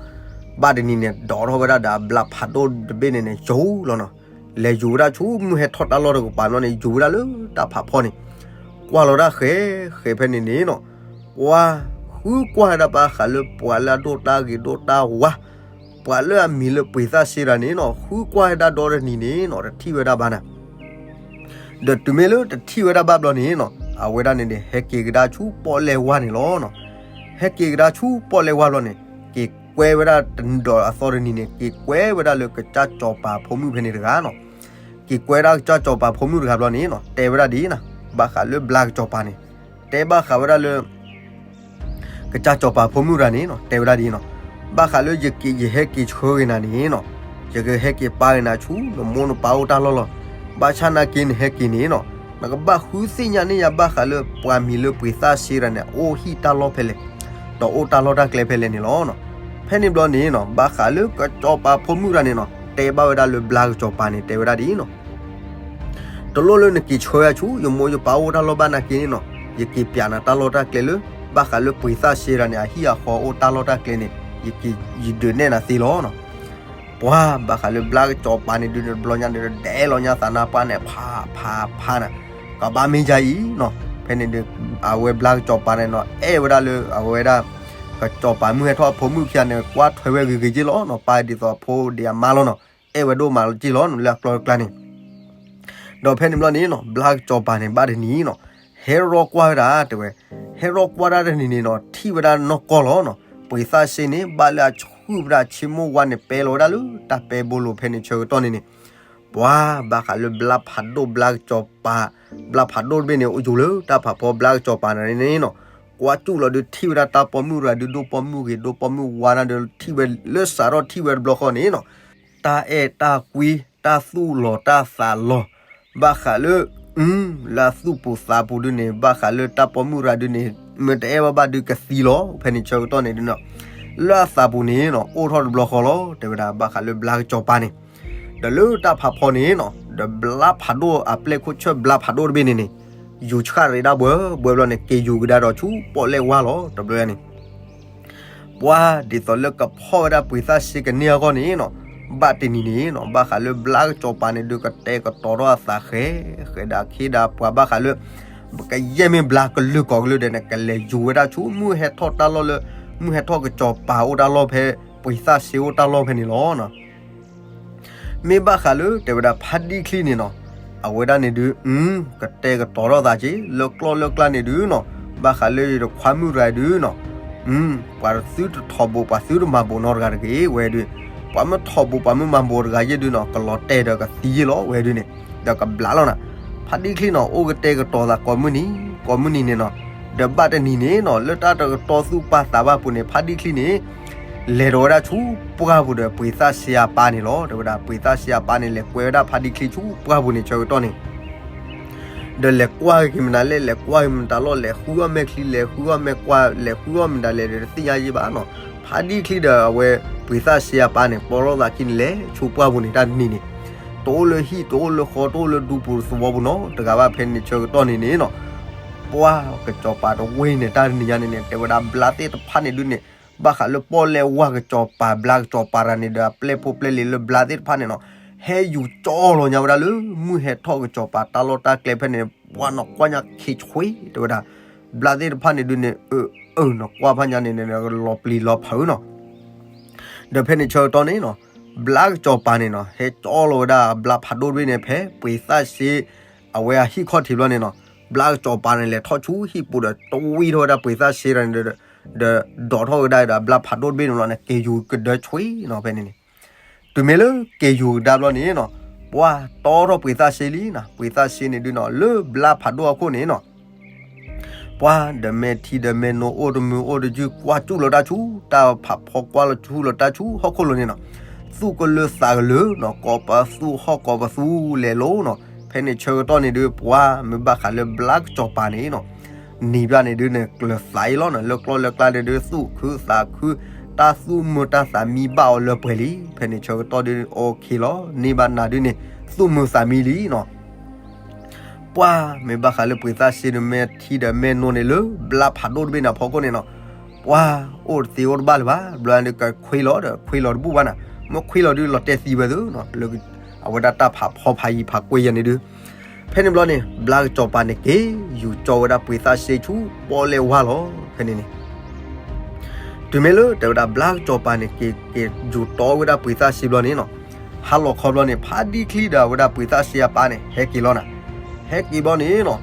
ဘၣ်တနံၤန့ၣ် ဒိးထီၣ်ဝဲဒၣ်ဒီးအဘျါဖးဒိၣ်တဘ့ၣ်န့ၣ်န့ၣ် ယူၤလီၤနီၤ. လဲၤယူၤဝဲဒၣ်ဆူမုၢ်ဟဲထီၣ်တၢ်လီၢ်တကပၤဘျီန့ၣ် ယူၤဝဲဒၣ်လၢတၢ်ဖးဖီန့ၣ် ကွၢ်လီၤတၢ်ဃဲၤဃဲၤဖဲန့ၣ်န့ၣ်နီၤ. ပှၤဃုကွၢ်ဝဲဒၣ်ဘၣ်ဃးလၢပှၤလၢအဒိၣ်တၢ်ဂ့ၤဒိၣ်တၢ်ဝါ ပှၤလၢအမံၤလၢပှ့ၤသၣ်စ့တဂၤန့ၣ်နီၤ ဃုကွၢ်ဝဲဒၣ်ဒီတနံၤန့ၣ်နီၤ တထံၣ်ဝဲဒၣ်ဘၣ်နၤ. ဒီးတုၤမ့ၢ်လၢတထံၣ်ဝဲဒၣ်ဘၣ်ဘျီန့ၣ်နီၤ အဝဲဒၣ်န့ၣ်န့ၣ် ဟဲက့ၤကဒါဆူပီၣ်လဲၣ်ဝါန့ၣ်လီၤနီၤ. ဟဲက့ၤကဒါဆူပီၣ်လဲၣ်ဝါဘျီန့ၣ် က့ၤကွဲဝဲဒၣ်တနံၤဒီးအသီတနံၤန့ၣ် က့ၤကွဲဝဲဒၣ်လၢကစၢ်စီၤပၤဖိမုၣ်ဖဲန့ၣ်တဂၤနီၤ. က့ၤကွဲဒၣ်ကစၢ်စီၤပၤဖိမုၣ်တဂၤဘျီန့ၣ်နီၤ တဲဝဲဒၣ်ဒ်အံၤနၤ ဘၣ်ဃးလၢဘျါကစီၤပၤန့ၣ် တဲဘၣ်ဃးဝဲဒၣ်လၢ ကစၢ်စီၤပၤဖိမုၣ်တဂၤန့ၣ်နီၤ တဲဝဲဒၣ်ဒ်အံၤနီၤ ဘၣ်ဃးလၢယက့ၤ ယဟဲက့ၤဆှၢက့ၤနၤန့ၣ်နီၤ ယကဟဲက့ၤပာ်က့ၤနၤဆူနမိၢ်နပၢ်အိၣ်တၢ်လီၢ်လီၤ. ဘၣ်ဆၣ်နာ်က့နဟဲက့ၤန့ၣ်နီၤ နကဘၣ်ဃုသ့ၣ်ညါန့ၢ်ယၤဘၣ်ဃးလၢပှၤမံၤလၢပှ့ၤသၣ်စ့တဂၤန့ၣ် အအိၣ်ဟံၣ်တၢ်လီၢ်ဖဲလဲၣ် ဒီးအိၣ်တၢ်လီၢ်တၢ်ကျဲဖဲလဲၣ်န့ၣ်လီၤ. ဖဲန့ၣ်ဘျီန့ၣ်နီၤ ဘၣ်ဃးလၢကစၢ်စီၤပၤဖိမုၣ်တဂၤန့ၣ်နီၤ တဲဘၣ်ဝဲဒၣ်လၢဘျါကစီၤပၤန့ၣ် တဲဝဲဒၣ်ဒ်အံၤနီၤ တလိၣ်လၢနက့ၤဆှၢယၤဆူယမိၢ်ယပၢ်အိၣ်တၢ်လီၢ်ဘၣ်နာ်က့န့ၣ်နီၤ ယက့ၤပျးနၤတၢ်လီၢ်တၢ်ကျဲလၢ ဘၣ်ဃးလၢပှ့ၤသၣ်စ့တဂၤန့ၣ် အဟံၣ်အဃီအိၣ်တၢ်လီၢ်တၢ်ကျဲန့ၣ် ယက့ၤ ယဒုးနဲၣ်နၤသ့လီၤနီၤ. ပှၤဘၣ်ဃးလၢဘျါကစီၤပၤန့ၣ်ဒုးန့ၣ် တဘျီညါန့ၣ် ဒဲလီၤညါသးနါပှၢ်န့ၣ် ဖးဖးဖးနၤ ကဘၣ်မ့ၢ်ယၤအံၤနီၤ ဖဲန့ၣ်ဒုး အဝဲဘျါကစီၤပၤန့ၣ်နီၤ အဲၣ်ဝဲဒၣ်လၢအဝဲဒၣ် ကစီၤပၤမုၢ်ဟဲထီၣ်အဖိမုၣ်ခံဂၤန့ၣ် ကွၢ်ထွဲဝဲဂ့ၤဂ့ၤက့လီၤနီၤ ပၢ်ဒ်သိးအဖိဒ်အမါလီၤနီၤ အဲၣ်ဝဲဒိၣ်မးလီၤက့လီၤနီၤ လၢအကျိၤအကျါန့ၣ် ဒီးဖဲန့ၣ်ဘျီန့ၣ်နီၤ ဘျါကစီၤပၤန့ၣ် ဘၣ်တနံၤနီၤ ဟဲရီကွၢ်ဝဲဒၣ် တဲဝဲ, ဟဲရီကွၢ်တၢ်တနံၤန့ၣ်နီၤ ထံၣ်ဝဲဒၣ်နီၢ်ကီၢ်လီၤနီၤ. ပှ့ၤသၣ်စ့န့ၣ် ဘၣ်လၢအဆှုၣ်ဝဲဒၣ်ဆ့မိၢ်ဝါန့ၣ် ပဲလီၤဝဲဒၣ်လၢတၢ်ပဲဘိလိၤဖဲန့ၣ်ဆၢကတီၢ်န့ၣ်န့ၣ်, ပှၤဘၣ်ဃးလၢဘျါဖးဒိၣ်ဘျါကစီၤပၤ, ဘျါဖးဒိၣ်တဘ့ၣ်န့ၣ် အိၣ်ယူၤလၢတၢ်ဖးဖီဘျါကစီၤပၤန့ၣ်န့ၣ်နီၤ, ကွၢ်ကၠူၣ်လီၤဒုးထံၣ်ဝဲဒၣ်တၢ်ပိာ်မုၣ်ရၤဒုး ဒိၣ်ပိာ်မုၣ်ဂ့ၤ ဒိၣ်ပိာ်မုၣ်ဝါဒၣ်ဒုး ထံၣ်ဝဲလၢစးထီၣ်ထံၣ်ဝဲတဘျီဃီန့ၣ်နီၤ, တၢ်အဲၣ်တၢ်ကွံ တၢ်သူၣ်လီၤတၢ်သးလီၤ, ဘၣ်ဃးလၢ လၢအသူၣ်ပူၤသးပူၤဒုန့ၣ် ဘၣ်ဃးလၢတၢ်ပိာ်မုၣ်ရၤဒုန့ၣ် မ့ၢ်တအဲၣ်ဘၣ်ဘၣ်ဒုကသံလီၤ. ဖဲန့ၣ်ဆၢကတီၢ်န့ၣ်ဒုနီၤ, လၢအသးပူၤန့ၣ်နီၤ အိၣ်ထီၣ်တဘျီဃီလီၤ တဲဝဲဒၣ် ဘၣ်ဃးလၢဘျါကစီၤပၤန့ၣ်, ဒီးလၢတၢ်ဖးဖီန့ၣ်နီၤ ဒီးဘျါဖးဒိၣ်အပျဲၢ်ခိၣ်ဆၢဘျါဖးဒိၣ်တဘ့ၣ်န့ၣ်န့ၣ်, ယူၤဆှၣ်ရ့ဒၣ်ဘှဲဘှဲဘျီန့ၣ် က့ၤယူၤကဒါဒီးဆူပီၣ်လဲၣ်ဝါလီၤ တဘျီန့ၣ် ပှၤဒ်သိးလၢကဖီၣ်ဝဲဒၣ်ပှ့ၤသၣ်စ့ကန့ၢ်အဂီၢ်န့ၣ်နီၤ, ဘၣ်တနံၤန့ၣ်နီၤ ဘၣ်ဃးလၢဘျါကစီၤပၤန့ၣ်ဒုး ကတဲာ်ကတီၤထီၣ်အသးဃဲ, ဃဲဒၣ်ခ့ဒၣ်ပှၤဘၣ်ဃးလၢ ပကယဲၢ်မ့ၢ်ဘျါကလုာ်ကီၢ်ကလုာ်ဒဲးန့ၣ် ကလဲၤယူၤဝဲဒၣ်ဆူမုၢ်ဟဲထီၣ်တၢ်လီၢ်လၢ မုၢ်ဟဲထီၣ်ကစီၤပၤအိၣ်တၢ်လီၢ်ဖဲ ပှ့ၤသၣ်စ့အိၣ်တၢ်လီၢ်ဖဲန့ၣ်လီၤ. မ့ၢ်ဘၣ်ဃးလၢတဲဝဲဒၣ်ဖါဒံချံန့ၣ်နီၤ, အဝဲဒၣ်န့ၣ်ဒုး ကတဲာ်ကတီၤထီၣ်သးက့ၤ လၢကျီၢ်လၢကျါန့ၣ်ဒုနီၤ, ဘၣ်ဃးလၢယတခွါမုၣ်ရၤဒုနီၤ, ပှၤသုတထီၣ်ဘိး ပှၤသုတမၤဘိးနီတဂၤတဂ့ၤ ဝဲဒုး, ပှၤမ့ၢ်ထီၣ်ဘိး ပှၤမ့ၢ်မၤဘိးတဂၤယဲၢ်ဒုနီၤ ကလီၤတဲာ်ဒီးကသံယဲၢ်လီၤ ဝဲဒုန့ၣ်, ဒီးကဘျးလီၤနၤ. ဖါဒံချံနီၤ အိၣ်ကတဲာ်ကတီၤသးကိးမုၢ်နံၤ ကိးမုၢ်နံၤန့ၣ်နီၤ, ဒီးဘၣ်တနံၤန့ၣ်နီၤ လၢတၢ်တကတီၢ်သူၣ်ပာ်သးဘၣ်ပူၤန့ၣ် ဖါဒံချံန့ၣ် လဲၤဒီးဝဲဒၣ်ဆူပှၢ်ပူၤဒီး ပှ့ၤသၣ်စ့အပၢ်န့ၣ်လီၤ. တဲဝဲဒၣ် ပှ့ၤသၣ်စ့အပၢ်န့ၣ် လဲၤကွဲဝဲဒၣ်ဖါဒံချံဆူပှၢ်ပူၤန့ၣ် ဆၢကတီၢ်န့ၣ် ဒီးလဲၤကွၢ်က့ၤမနုၤလဲၣ် လဲၤကွၢ်က့ၤမတၤလီၢ် လဲၤဃုအီၣ်မဲာ်ချံ လဲၤဃုအီၣ်မဲာ်ကွၢ် လဲၤဃုအီၣ်မနုၤလဲၣ်ဒီး တသ့ၣ်ညါယဲၢ်ဘၣ်နီၤ. ဖါဒံချံဒီးအဝဲ ပှ့ၤသၣ်စ့အပၢ်န့ၣ် ပီၢ်ထီၣ်သးခံန့ၣ် လဲၤဆူပှၢ်ပူၤန့ၣ် တၢ်တနံၤန့ၣ် တအိၣ်လၢဟံၣ် တအိၣ်လၢဃီ တအိၣ်လၢဒူပူၤသဝီပူၤနီတဂၤဘၣ် ဖဲန့ၣ်ဆၢကတီၢ်န့ၣ်န့ၣ်နီၤ ပှၢ်ကစီၤပၤတဝ့ၢ်န့ၣ် တၢ်တနံၤညါန့ၣ်န့ၣ် တဲဝဲဒၣ်ဘျါသ့ၣ်တဖၣ်န့ၣ်ဒုန့ၣ် ဘၣ်ဃးလၢပီၣ်လဲၣ်ဝါကစီၤပၤ ဘျါကစီၤပၤတဂၤန့ၣ်ဒီး အပျဲၢ်ဖိပျဲၢ်လံၤလၢဘျါသ့ၣ်တဖၣ်န့ၣ်နီၤ ဟဲယူၤကၠီလီၤညါဝဲဒၣ်လၢ မုၢ်ဟဲထီၣ်ကစီၤပၤတၢ်လီၢ်တၢ်ကျဲဖဲန့ၣ် ပှၢ်နီၣ်ကွၢ်ညါခ့ဆွ့ တဲဝဲဒၣ် ဘျါသ့ၣ်တဖၣ်န့ၣ်ဒုန့ၣ် အၢ အၢ နီၣ်ကွၢ်ဖးညါန့ၣ်န့ၣ် လီၤပျံၤလီၤဖုးနီၤ ဒီးဖဲန့ၣ်ဆၢကတီၢ်န့ၣ်နီၤ ဘျါကစီၤပၤန့ၣ်နီၤ ဟဲကၠီလီၤဝဲဒၣ်ဘျါဖးဒိၣ်တဘ့ၣ်န့ၣ် ဖဲပှ့ၤသၣ်စ့ အဝဲအဟံၣ်ခီၣ်ထံးဘျီန့ၣ်နီၤ ဘျါကစီၤပၤန့ၣ် လဲၤထီၣ်ဆူဟံၣ်ပူၤဒီး တဝံထီၣ်ဝဲဒၣ်ပှ့ၤသၣ်စ့တဂၤန့ၣ်ဒီး ဒီးဒိးထီၣ်ဝဲဒၣ်ဒီးဘျါဖးဒိၣ်တဘ့ၣ်န့ၣ်ဘျီန့ၣ် က့ၤယူၤကဒါဆွ့နီၤ ဖဲန့ၣ်န့ၣ် တုၤမ့ၢ်လၢက့ၤယူၤကဒါဘျီန့ၣ်နီၤ ပှၢ်တီထီၣ်ပှ့ၤသၣ်စ့လံနီၤ ပှ့ၤသၣ်စ့န့ၣ်ဒုနီၤ လၢဘျါဖးဒိၣ်အခိၣ်န့ၣ်နီၤ ပှၢ်ဒီးမဲာ်ထံဒီးမဲာ်နိ အိၣ်တမုာ်အိၣ်တယုၢ် ကွၢ်ကၠူၣ်လီၤတၢ်ဆူ တၢ်ဖးဖီ ကွၢ်လီၤဆူလီၤတၢ်ဆူဟီၣ်ခိၣ်လိၤန့ၣ်နီၤ သူၣ်ကလၢသးကလၢနီၤ ကိးပသူဟီၣ်ကိးပသူလဲၤလိၤနီၤ ဖဲန့ၣ်ဆၢကတီၢ်န့ၣ်ဒု ပှၢ်မ့ၢ်ဘၣ်ဃးလၢဘျါကစီၤပၤန့ၣ်နီၤ နံၤဘျီန့ၣ်ဒုန့ၣ် ကျၢၤသးအံၤလီၤနီၤ လၢကျီၢ်လၢကျါန့ၣ်ဒု သူၣ်ခုသးခု တၢ်သူၣ်မုာ်တၢ်သးမံဘၣ်အီၤလၢပှဲၤလံ ဖဲန့ၣ်ဆၢကတီၢ်ဒု အိၣ်ခ့လီၤ န့ၢ်ဘၣ်နၤဒုန့ၣ် သူၣ်မုာ်သးမံလံနီၤ ပှၢ်မ့ၢ်ဘၣ်ဃးလၢပှ့ၤသၣ်စ့ဒီးမဲာ်ထံဒီးမဲာ်နိန့ၣ်လၢဘျါဖးဒိၣ်တဘ့ၣ်န့ၣ်အဖီခိၣ်န့ၣ်နီၤ ပှၢ်အိၣ်တသ့အိၣ်တဘၣ်လၢၤဘၣ် ဘျီန့ၣ်ကခွ့လီၤဒီးခွ့လီၤတဘူၣ်ဘၣ်နၤ မ့ၢ်ခွ့လီၤဒုလီၤတဲာ်သံဝဲသုနီၤ လၢအဝဲဒၣ်တၢ်ဖးဖီဖးယံၤဖးကွ့ယဲၢ်န့ၣ်ဒု ဖဲန့ၣ်ဘျီန့ၣ် ဘျါကစီၤပၤန့ၣ်က့ၤယူၤကၠီဝဲဒၣ်ပှ့ၤသၣ်စ့ဆူပီၣ်လဲၣ်ဝါလီၤ ဖဲန့ၣ်န့ၣ် တုၤမ့ၢ်လၢတဲဝဲဒၣ်ဘျါကစီၤပၤန့ၣ် က့ၤက့ၤယူၤတီဝဲဒၣ်ပှ့ၤသၣ်စ့ဘျီန့ၣ်နီၤ ဟါလီၤခီဘျီန့ၣ် ဖါဒံချံဒီးအဝဲဒၣ်ပှ့ၤသၣ်စ့အပၢ်န့ၣ် ဟဲက့ၤလီၤနၤ ဟဲက့ၤဘျီန့ၣ်နီၤ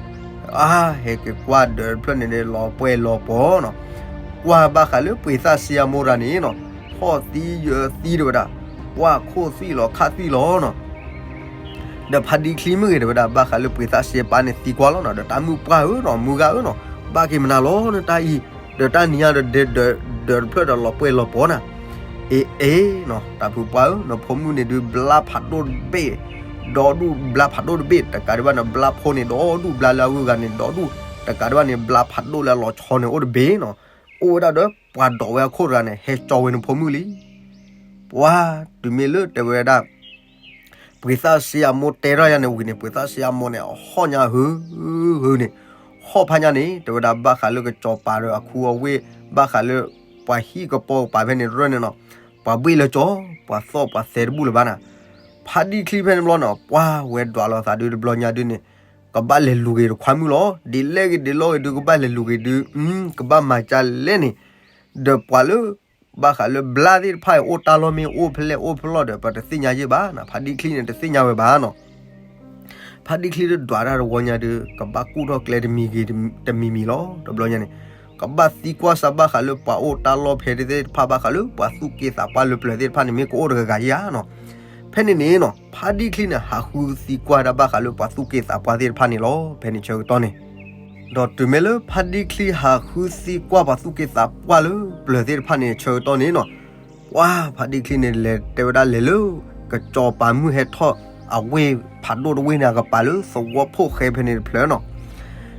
အါ ဟဲက့ၤကွၢ်ဒီးတဖျၢၣ်န့ၣ်န့ၣ် လီၤပှဲၤလီၤပီၤနီၤ ကွၢ်ဘၣ်ဃးလၢပှ့ၤသၣ်စ့အမိၢ်တဂၤန့ၣ်နီၤ ဟီၣ်သံယၢၤသံတဲဝဲဒၣ် ပှၢ်ခိၣ်သွံၣ်လီၤခၣ်သွံၣ်လီၤနီၤ ဒီးဖါဒံချံမ့ၢ်ဂ့ၤတဲဝဲဒၣ် ဘၣ်ဃးလၢပှ့ၤသၣ်စ့အပၢ်န့ၣ်သံကွၢ်လီၤနီၤ ဒီးတၢ်မုၣ်ပှၢ်ဧၢနီၤ မုၢ်ဂၤဧၢနီၤ ဘၣ်က့ၤမနုၤလီၤနတၢ်အံၤ ဒီးတၢ်နံၤညါဒီး ဒီးတဖျၢၣ်ဒီးလီၤပှဲၤလီၤပီၤနၤ အ့ အ့နီၤ တၢ်ဖုပှၢ်ဧၢ နဖိမုၣ်န့ၣ်ဒုးဘျါဖးဒိၣ်တဘ့ၣ် ဒီဒူၣ်ဘျါဖးဒိၣ်တဘ့ၣ် တကးဒံးဘၣ်န့ၣ် ဘျါဖိန့ၣ် ဒီဒူၣ်ဘျါလၢအဂုၤအဂၤန့ၣ် ဒီဒူၣ် တကးဒံးဘၣ်န့ၣ် ဘျါဖးဒိၣ်လၢအလီၤဆီန့ၣ်အိၣ်တဘ့ၣ်နီၤ အိၣ်ဝဲဒၣ်ဒီးပှၤဒိးဝဲအခိၣ်တဂၤန့ၣ် ဟဲကၠီဝဲနဖိမုၣ်လံ ပှၢ်တုၤမ့ၢ်လၢတဲဝဲဒၣ် ပှ့ၤသၣ်စ့အမိၢ်တဲထီၣ်ယါန့ၣ်ဝံၤန့ၣ် ပှ့ၤသၣ်စ့အမိၢ်န့ၣ် ဟီၣ်ညါဟုဟုန့ၣ် ဟီၣ်ဖးညါန့ၣ် တဲဝဲဒၣ်ဘၣ်ဃးလၢကစီၤပၤဒီးအခူအဝ့ၢ် ဘၣ်ဃးလၢ ပှၤဟံၣ်ကပီၤကပၤဖဲန့ၣ်ရၢၢ်န့ၣ်နီၤ ပှၤဘှ့ၣ်လၢကၠီ ပှၤသီၣ်ပှၤသဲတဘူၣ်လၢၤဘၣ်နၤ ဖါဒံချံဖဲန့ၣ်ဘျီနီၤ ပှၢ်ဝဲဒွးလီၤသးဒုးတဘျီညါဒုန့ၣ် ကဘၣ်လဲၤလူၤက့ၤတခွါမုၣ်လီၤ ဒ်လဲၣ်ဂ့ၤဒ်လဲၣ်ဂ့ၤဒုးကဘၣ်လဲၤလူၤက့ၤဒုး ကဘၣ်မၤကလဲၣ်န့ၣ် ဒီးပှၤလၢ ဘၣ်ဃးလၢဘျါသ့ၣ်တဖၣ်အံၤ အိၣ်တၢ်လီၢ်မ့ၢ်အိၣ်ဖဲလဲၣ်အိၣ်ဖဲလဲၣ်ဒီး ပတသ့ၣ်ညါယဲၢ်ဘၣ်နၤ ဖါဒံချံန့ၣ် တသ့ၣ်ညါဝဲဘၣ်နီၤ ဖါတံၢ်ချံတဒွးတၢ်တဝီညါဒီး ကဘၣ်ကူၣ်ထီၣ်ကျဲတမံၤဂ့ၤတမံၤမံၤလီၤ. တဘျီညါန့ၣ် ကဘၣ်သံကွၢ်စၢ်ဘၣ်ဃးလၢပှၤအိၣ်တၢ်လီၢ်ဖဲသ့ၣ်တဖၣ် ဘၣ်ဃးလၢပှၤသူၣ်က့သးပှၢ်လၢပျၢၤသ့ၣ်တဖၣ်န့ၣ် မ့ၢ်ကအိၣ်တဂၤဂၤဧါနီၤ. ဖဲန့ၣ်န့ၣ်နီၤ ဖါတံၢ်ချံန့ၣ် ဟးဃုသံကွၢ်ဒၣ်ဘၣ်ဃးလၢပှၤသူၣ်က့သးပှၢ်သ့ၣ်တဖၣ်န့ၣ်လီၤ. ဖဲန့ၣ်ဆၢကတီၢ်န့ၣ် ဒီးတုၤမ့ၢ်လၢဖါတံၢ်ချံဟးဃုသံကွၢ်ပှၤသူၣ်က့သးပှၢ်လၢပျၢၤသ့ၣ်တဖၣ်န့ၣ် ဆၢကတီၢ်န့ၣ်နီၤ ပှၤဖါတံၢ်ချံန့ၣ် လဲၤတဲဝဲဒၣ်လဲၤလၢ ကစီၤပၤမုၢ်ဟဲထီၣ်အဝ့ၢ်ဖးဒိၣ်တဝ့ၢ်န့ၣ် အကပၤလၢသဝီဖိဃဲဖဲန့ၣ်တဖျၢၣ်နီၤ.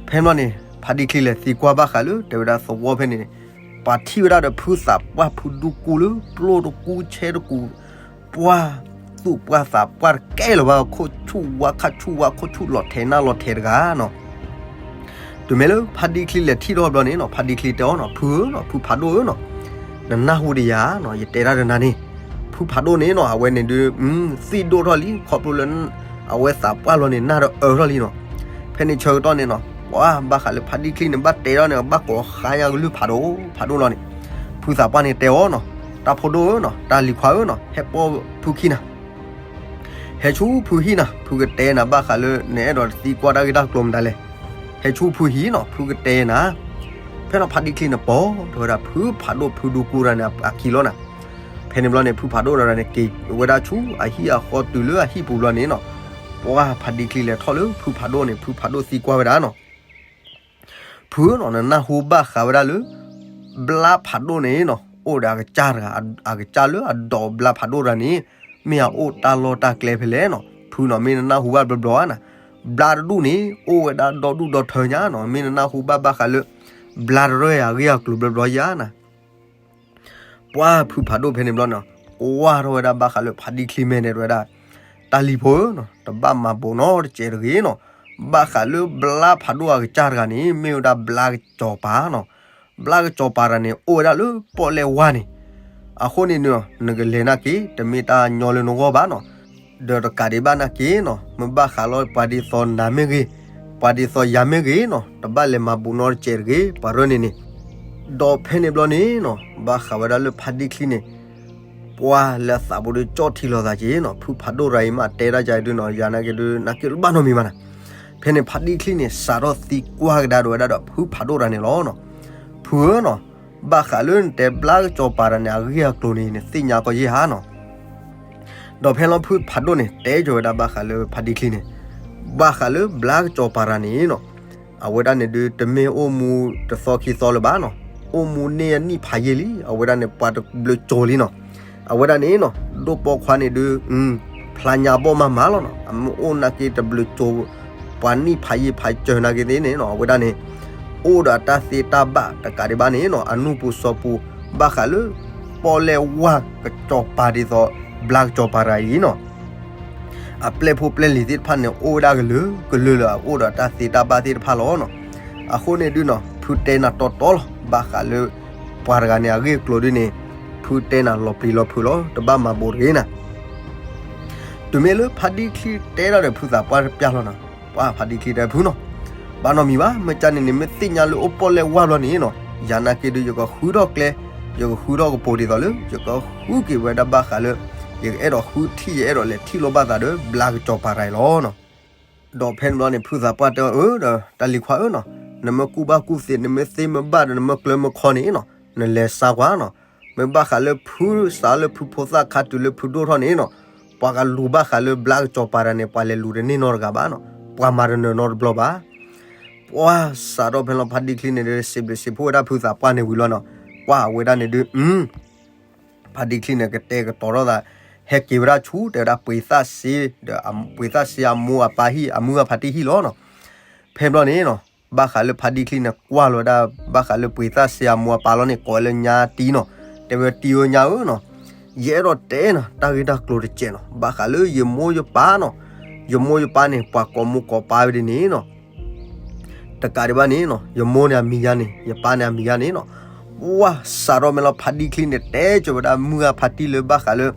ဖဲန့ၣ်ဘျီန့ၣ် ဖါတံၢ်ချံလဲၤသံကွၢ်ဘၣ်ဃးလၢ တဲဝဲဒၣ်သဝီဖဲန့ၣ် ပှၤထံၣ်ဝဲဒၣ်ဒီးဖုသးပှၢ်ဖုဒူကူလၢ ပျိၢ်တကူဆဲတကူ ပှၤသူၣ်ပှၢ်သးပှၢ်တကဲလၢၤဘၣ် ခိၣ်ဆူၣ်ဝါခါဆူၣ်ဝါ ခိၣ်ဆူၣ်လီၤထဲးနၢ်လီၤထဲးတဂၤနီၤ. တုၤမ့ၢ်လၢဖါတံၢ်ချံလဲၤထံၣ်ထီၣ်ဘျီန့ၣ်နီၤ ဖါတံၢ်ချံတဲအီၤနီၤ ဖုဧၢနီၤ ဖုဖးဒိၣ်ဧၢနီၤ နနၢ်ဟူတယၤနီၤ ယတဲတၢ်ဒီးနၤန့ၣ် ဖုဖးဒိၣ်န့ၣ်နီၤ အဝဲန့ၣ်ဒုး သံၣ်ဒိၣ်ထီၣ်လံ ခီဖျိလၢ အဝဲသးပှၢ်လီၤန့ၣ် နၢ်တအၢထီၣ်လံနီၤ. ဖဲန့ၣ်ဆၢကတီၢ်န့ၣ်နီၤ ပှၤဘၣ်ဃးလၢဖါတံၢ်ချံန့ၣ် ဘၣ်တဲထီၣ်န့ၣ် ဘၣ်ကိးဃါညါကလုၢ်ဖးဒိၣ်ဖးဒိၣ်လီၤန့ၣ် ဖုသးပှၢ်န့ၣ်တဲအီၤနီၤ တၢ်ဖိဒိၣ်ဧၢနီၤ တၢ်လံၤခွါဧၢနီၤ ဟဲပိာ်ဖုခံနၤ ဟဲဆူဖုဟံၣ်နၤ ဖုကတဲနၤဘၣ်ဃးလၢ နအဲၣ်ဒိးသံကွၢ်တၢ်ဂ့ၢ်တၢ်ကျိၤမတၤလဲၣ်. ဟဲဆူဖုဟံၣ်နီၤ ဖုကတဲနၤ ဖဲန့ၣ်ဖါတံၢ်ချံန့ၣ်ပိာ်ထီၣ်ဝဲဒၣ် ဖုဖးဒိၣ်ဖုဒူကူတဂၤန့ၣ် အခံလီၤနၤ. ဖဲန့ၣ်ဘျီန့ၣ် ဖုဖးဒိၣ်တဂၤန့ၣ် က့ၤဝဲဒၣ်ဆူအဟံၣ်အဃီတုၤလၢအဟံၣ်ပူၤဘျီန့ၣ်နီၤ ပှၤဖါတံၢ်ချံလဲၤထီၣ်လၢဖုဖးဒိၣ်န့ၣ် ဖုဖးဒိၣ်သံကွၢ်ဝဲဒၣ်နီၤ ဖုနီၤ နနၢ်ဟူဘၣ်ဃးဝဲဒၣ်လၢ ဘျါဖးဒိၣ်န့ၣ်နီၤ အိၣ်ဒီးအကစၢ်တဂၤ အကစၢ်လၢအဒိးဘျါဖးဒိၣ်တဂၤန့ၣ် မ့ၢ်အအိၣ်တၢ်လီၢ်တၢ်ကျဲဖဲလဲၣ်နီၤ. ဖုနီၤ မ့ၢ်နနၢ်ဟူဘၣ်ဘျီဘျီဧါနၤ. ဘျါတဒူၣ်န့ၣ် အိၣ်ဝဲဒၣ်ဒီဒူၣ်ဒီထၢညါနီၤ. မ့ၢ်နနၢ်ဟူဘၣ်ဘၣ်ဃးလၢ ဘျါတရၢၢ်အဂ့ၢ်အကျိၤဘျီဘျီဧါနၤ. ပှၤဖုဖးဒိၣ်ဖဲန့ၣ်ဘျီနီၤ ကွၢ်ထီၣ်ဝဲဒၣ်ဘၣ်ဃးလၢဖါတံၢ်ချံမဲာ်န့ၣ် တဲဝဲဒၣ် တၢ်လံၤဖိဧၢနီၤ တဘၣ်မၤဘူးနီတစဲးတဂ့ၤနီၤ. ဘၣ်ဃးလၢဘျါဖးဒိၣ်အကစၢ်တဂၤန့ၣ် မ့ၢ်ဝဲဒၣ်ဘျါကစီၤပၤနီၤ. ဘျါကစီၤပၤတဂၤန့ၣ် အိၣ်ဝဲဒၣ်လၢပီၣ်လဲၣ်ဝါန့ၣ် အဃိန့ၣ်နီၤ နကလဲၤနာ်က့ တမ့ၢ်တၢ်ညီလၢနဂီၢ်ဘၣ်နီၤ. ဒီးတကးဒံးဘၣ်နာ်က့နီၤ မ့ၢ်ဘၣ်ဃးလီၤပှၤဒ်သိးနၤမ့ၢ်ဂ့ၤ, ပှၤဒ်သိးယၤမ့ၢ်ဂ့ၤနီၤ တဘၣ်လဲၤမၤဘူးနီတစဲးတဂ့ၤ ပှၤရၢၢ်န့ၣ်န့ၣ်. ဒီးဖဲန့ၣ်ဘျီန့ၣ်နီၤ ဘၣ်ဃးဝဲဒၣ်လၢဖါတံၢ်ချံန့ၣ် ပှၤလၢအသးပူၤဒီးကၠီၣ်ထံလီၤသးက့ၤနီၤ ဖုဖးဒိၣ်တဂၤအံၤမ့ၢ်တဲတၢ်ယၤဒုနီၤ ယၤနာ်က့ဒု နာ်က့လၢဘၣ်နီတမံၤဘၣ်နၤ. ဖဲန့ၣ်ဖါတံၢ်ချံန့ၣ် စးထီၣ်သံကွၢ်ကဒါဒီးဝဲဒၣ်ဒီးဖုဖးဒိၣ်တဂၤန့ၣ်လီၤနီၤ. ဖုဧၢနီၤ ဘၣ်ဃးလၢနတဲဘျါကစီၤပၤတဂၤန့ၣ် အဂ့ၢ်အကျိၤန့ၣ် နသ့ၣ်ညါကီးယဲၢ်ဧါနီၤ. ဒီးဖဲလီၤဖုဖးဒိၣ်န့ၣ် တဲကၠီၤဝဲဒၣ်ဘၣ်ဃးလၢဖါတံၢ်ချံန့ၣ် ဘၣ်ဃးလၢဘျါကစီၤပၤတဂၤန့ၣ်နီၤ အဝဲဒၣ်န့ၣ်ဒု တမ့ၢ်အိၣ်မူတသီခံသီလၢၤဘၣ်နီၤ, အိၣ်မူန့ၢ်အနံၣ်ဖးယံာ်လံ, အဝဲဒၣ်န့ၣ် ပှၤတဘျုးကၠိၤလံနီၤ, အဝဲဒၣ်န့ၣ်နီၤ ဒိၣ်ပိာ်ခွါန့ၣ်ဒု ဖျါညါဘီၣ်မးမးလီၤနီၤ, အမ့ၢ်အိၣ်နာ်က့တဘျုးကၠိၤ ပှၤနံၣ်ဖးယံာ်ဖးစၢၤနာ်က့သ့ၣ်န့ၣ်နီၤ, အဝဲဒၣ်န့ၣ် အိၣ်ဒီးတၢ်သ့တၢ်ဘၣ်တကးဒံးဘၣ်န့ၣ်နီၤ, အနူၢ်ပူၤစီၤပူၤ ဘၣ်ဃးလၢ ပီၣ်လဲၣ်ဝါကစီၤပၤဒ်သိး ဘျါကစီၤပၤတဂၤအံၤနီၤ အပျဲၢ်ဖိပျဲၢ်လံၤသ့ၣ်တဖၣ်န့ၣ် အိၣ်ဝဲဒၣ်ကလုာ်ကလုာ်လၢအအိၣ်ဒီးတၢ်သ့တၢ်ဘၣ်သ့ၣ်တဖၣ်လီၤနီၤ. အဃိန့ၣ်ဒုနီၤ ဖုတဲနၤတီတီလီၤ, ဘၣ်ဃးလၢ ပှၤတဂၤန့ၣ် အဂ့ၢ်အကျိၤဒုန့ၣ် ဖုတဲနၤလီၤပျံၤလီၤဖုးလီၤ, တဘၣ်မၤဘူးတဂ့ၤနၤ. တုၤမ့ၢ်လၢဖါတံၢ်ချံတဲဒၣ်ဒီးဖုသးပှၢ်တပျၢ်လီၤနီၤ, ပှၤဖါတံၢ်ချံတဲဖုနီၤ, ဘၣ်နီတမံၤဘၣ်, မ့ၢ်ကန့ၣ်န့ၣ် မ့ၢ်သ့ၣ်ညါလၢအိၣ်ပီၣ်လဲၣ်ဝါဘျီန့ၣ်နီၤ, ယၤနာ်က့ဒု ယကဃုထီၣ်ကျဲ, ယကဃုထီၣ်ကပိၤဒ်သိးလၢ ယကဃုက့ၤဝဲဒၣ်ဘၣ်ဃးလၢ ယကအဲၣ်ဒိးဃုထံၣ် ယအဲၣ်ဒိးလဲၤထံၣ်လိာ်ဘၣ်သးဒီး ဘျါကစီၤပၤတဂၤအံၤလီၤနီၤ. ဒီးဖဲန့ၣ်ဘျီန့ၣ် ဖုသးပှၢ်တဲအီၤ အၢ ဒီးတၢ်လံၤခွါဧၢနီၤ, နမ့ၢ်ကူၣ်ဘၣ်ကူၣ်သ့ နမ့ၢ်သ့မ့ၢ်ဘၣ်ဒီး နမ့ၢ်ကျၢၤမ့ၢ်ခီန့ၣ်နီၤ, နလဲၤစါကွၢ်နီၤ. မ့ၢ်ဘၣ်ဃးလၢဖုစးလၢဖုဖိသၣ်ခါတုၤလၢဖုဒိၣ်ထီၣ်န့ၣ်နီၤ, ပှၤကလူၤဘၣ်ဃးလၢဘျါကစီၤပၤတဂၤန့ၣ် ပှၤလဲၤလူၤတန့ၢ်နီတဂၤဘၣ်နီၤ, ပှၤမၤတနၢၤနီတဘျီဘၣ်. ပှၤစးထီၣ်ဖဲလီၤဖါတံၢ်ချံန့ၣ်ဒီး စံးဘျုးစံးဖှိၣ်ဝဲဒၣ်ဖုသးပှၢ်န့ၣ်ဝံၤလီၤနီၤ, ပှၤအဝဲဒၣ်န့ၣ်ဒု ဖါတံၢ်ချံန့ၣ် ကတဲာ်ကတီၤထီၣ်သး, ဟဲက့ၤဝဲဒၣ်ဆူ တဲဝဲဒၣ်ပှ့ၤသၣ်စ့, ဒီးပှ့ၤသၣ်စ့အမိၢ်အပၢ်ဟံၣ် အမုၢ်အဖါတံၢ်ဟံၣ်လီၤနီၤ. ဖဲဘျီန့ၣ်နီၤ, ဘၣ်ဃးလၢဖါတံၢ်ချံန့ၣ် ကွၢ်လီၤဝဲဒၣ် ဘၣ်ဃးလၢပှ့ၤသၣ်စ့အမိၢ်အပၢ်လီၤန့ၣ် ကိးဝဲလၢညါတံၢ်နီၤ, တဲဝဲတံၢ်ဧၢညါဧၢနီၤ, ယအဲၣ်ဒိးတဲနီၤ တၢ်ဂ့ၢ်တၢ်ကျိၤတစဲးနီၤ, ဘၣ်ဃးလၢယမိၢ်ယပၢ်နီၤ, ယမိၢ်ယပၢ်န့ၣ် ပှၤကိးမိၢ်ကိးပၢ်ဝဲဒ်န့ၣ်နီၤ. တကးဒံးဘၣ်န့ၣ်နီၤ, ယမိၢ်န့ၣ်အမံၤယါန့ၣ်, ယပၢ်န့ၣ်အမံၤယါန့ၣ်နီၤ. ပှၤစးထီၣ်မ့ၢ်လီၤဖါတံၢ်ချံန့ၣ် တဲကၠီၤဝဲဒၣ်မုၢ်ဂၤဖါတံၢ်လၢဘၣ်ဃးလၢ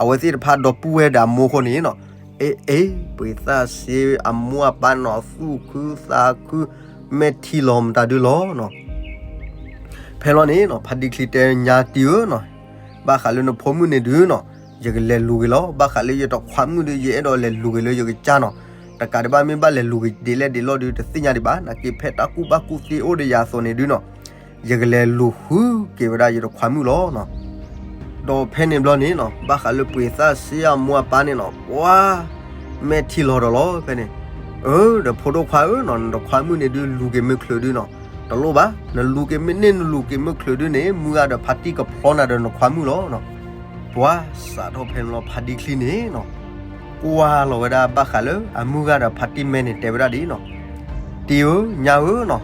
အဝဲသ့ၣ်တဖၣ်ဒီပုၢ်ဝဲၢ်ဒီးအမိၢ်အဃိန့ၣ်နီၤ, အ့ အ့ ပှ့ၤသၣ်စ့အမိၢ်အပၢ်နီၤ သူၣ်ခုသးခု မဲာ်ထံလီၤမတၤဒုလီၤနီၤ. ဖဲလီၤန့ၣ်နီၤ, ဖါတံၢ်ချံတဲညါတံၢ်ဧၢနီၤ, ဘၣ်ဃးလၢနဖိမုၣ်န့ၣ်ဒုနီၤ, ယကလဲၤလူၤက့ၤလီၤ, ဘၣ်ဃးလၢယတခွါမုၣ်ဒီး ယအဲၣ်ဒိးလဲၤလူၤက့ၤလၢယကစၢ်နီၤ, တကးဒံးဘၣ်မ့ၢ်ဘၣ်လဲၤလူၤက့ၤဒ်လဲၣ်ဒ်လဲၣ်ဒုး တသ့ၣ်ညါဒံးဘၣ်, နာ်က့ဖဲတၢ်ကူၣ်ဘၣ်ကူၣ်သ့အိၣ်ဒီးယၤအသိးန့ၣ်ဒုးနီၤ, ယကလဲၤလူၤဃုက့ၤဝဲဒၣ်ယတခွါမုၣ်လီၤနီၤ. ဒီးဖဲန့ၣ်ဘျီန့ၣ်နီၤ ဘၣ်ဃးလၢပှ့ၤသၣ်စ့ၢ်အမိၢ်အပၢ်န့ၣ်နီၤ ပှၤ မဲာ်ထံလီၤဒီးလီၤဖဲန့ၣ်, အၢ ဒီးဖိဒိၣ်ခွါဧၢနီၤ နတခွါမုၣ်န့ၣ်ဒုးလူၤက့ၤမ့ၢ်ချုးဒုးနီၤ, တလိၣ်ဘၣ်, နလူၤက့ၤမ့ၢ်န့ၢ်နလူၤက့ၤမ့ၢ်ချုးဒုးန့ၣ် မုၢ်ဂၤဒီးဖါတံၢ်ကဖျီနၤဒီးနခွါမုၣ်လီၤနီၤ. ပှၤစးထီၣ်ဖဲန့ၣ်လီၤ ဖါဒံချံန့ၣ်နီၤ ကွၢ်လီၤဝဲဒၣ်ဘၣ်ဃးလၢအမုၢ်ဂၤဒီးဖါတံၢ်မဲာ်န့ၣ် တဲဝဲဒၣ်ဒ်နီၤ, တံၢ်ဧၢ ညါဧၢနီၤ,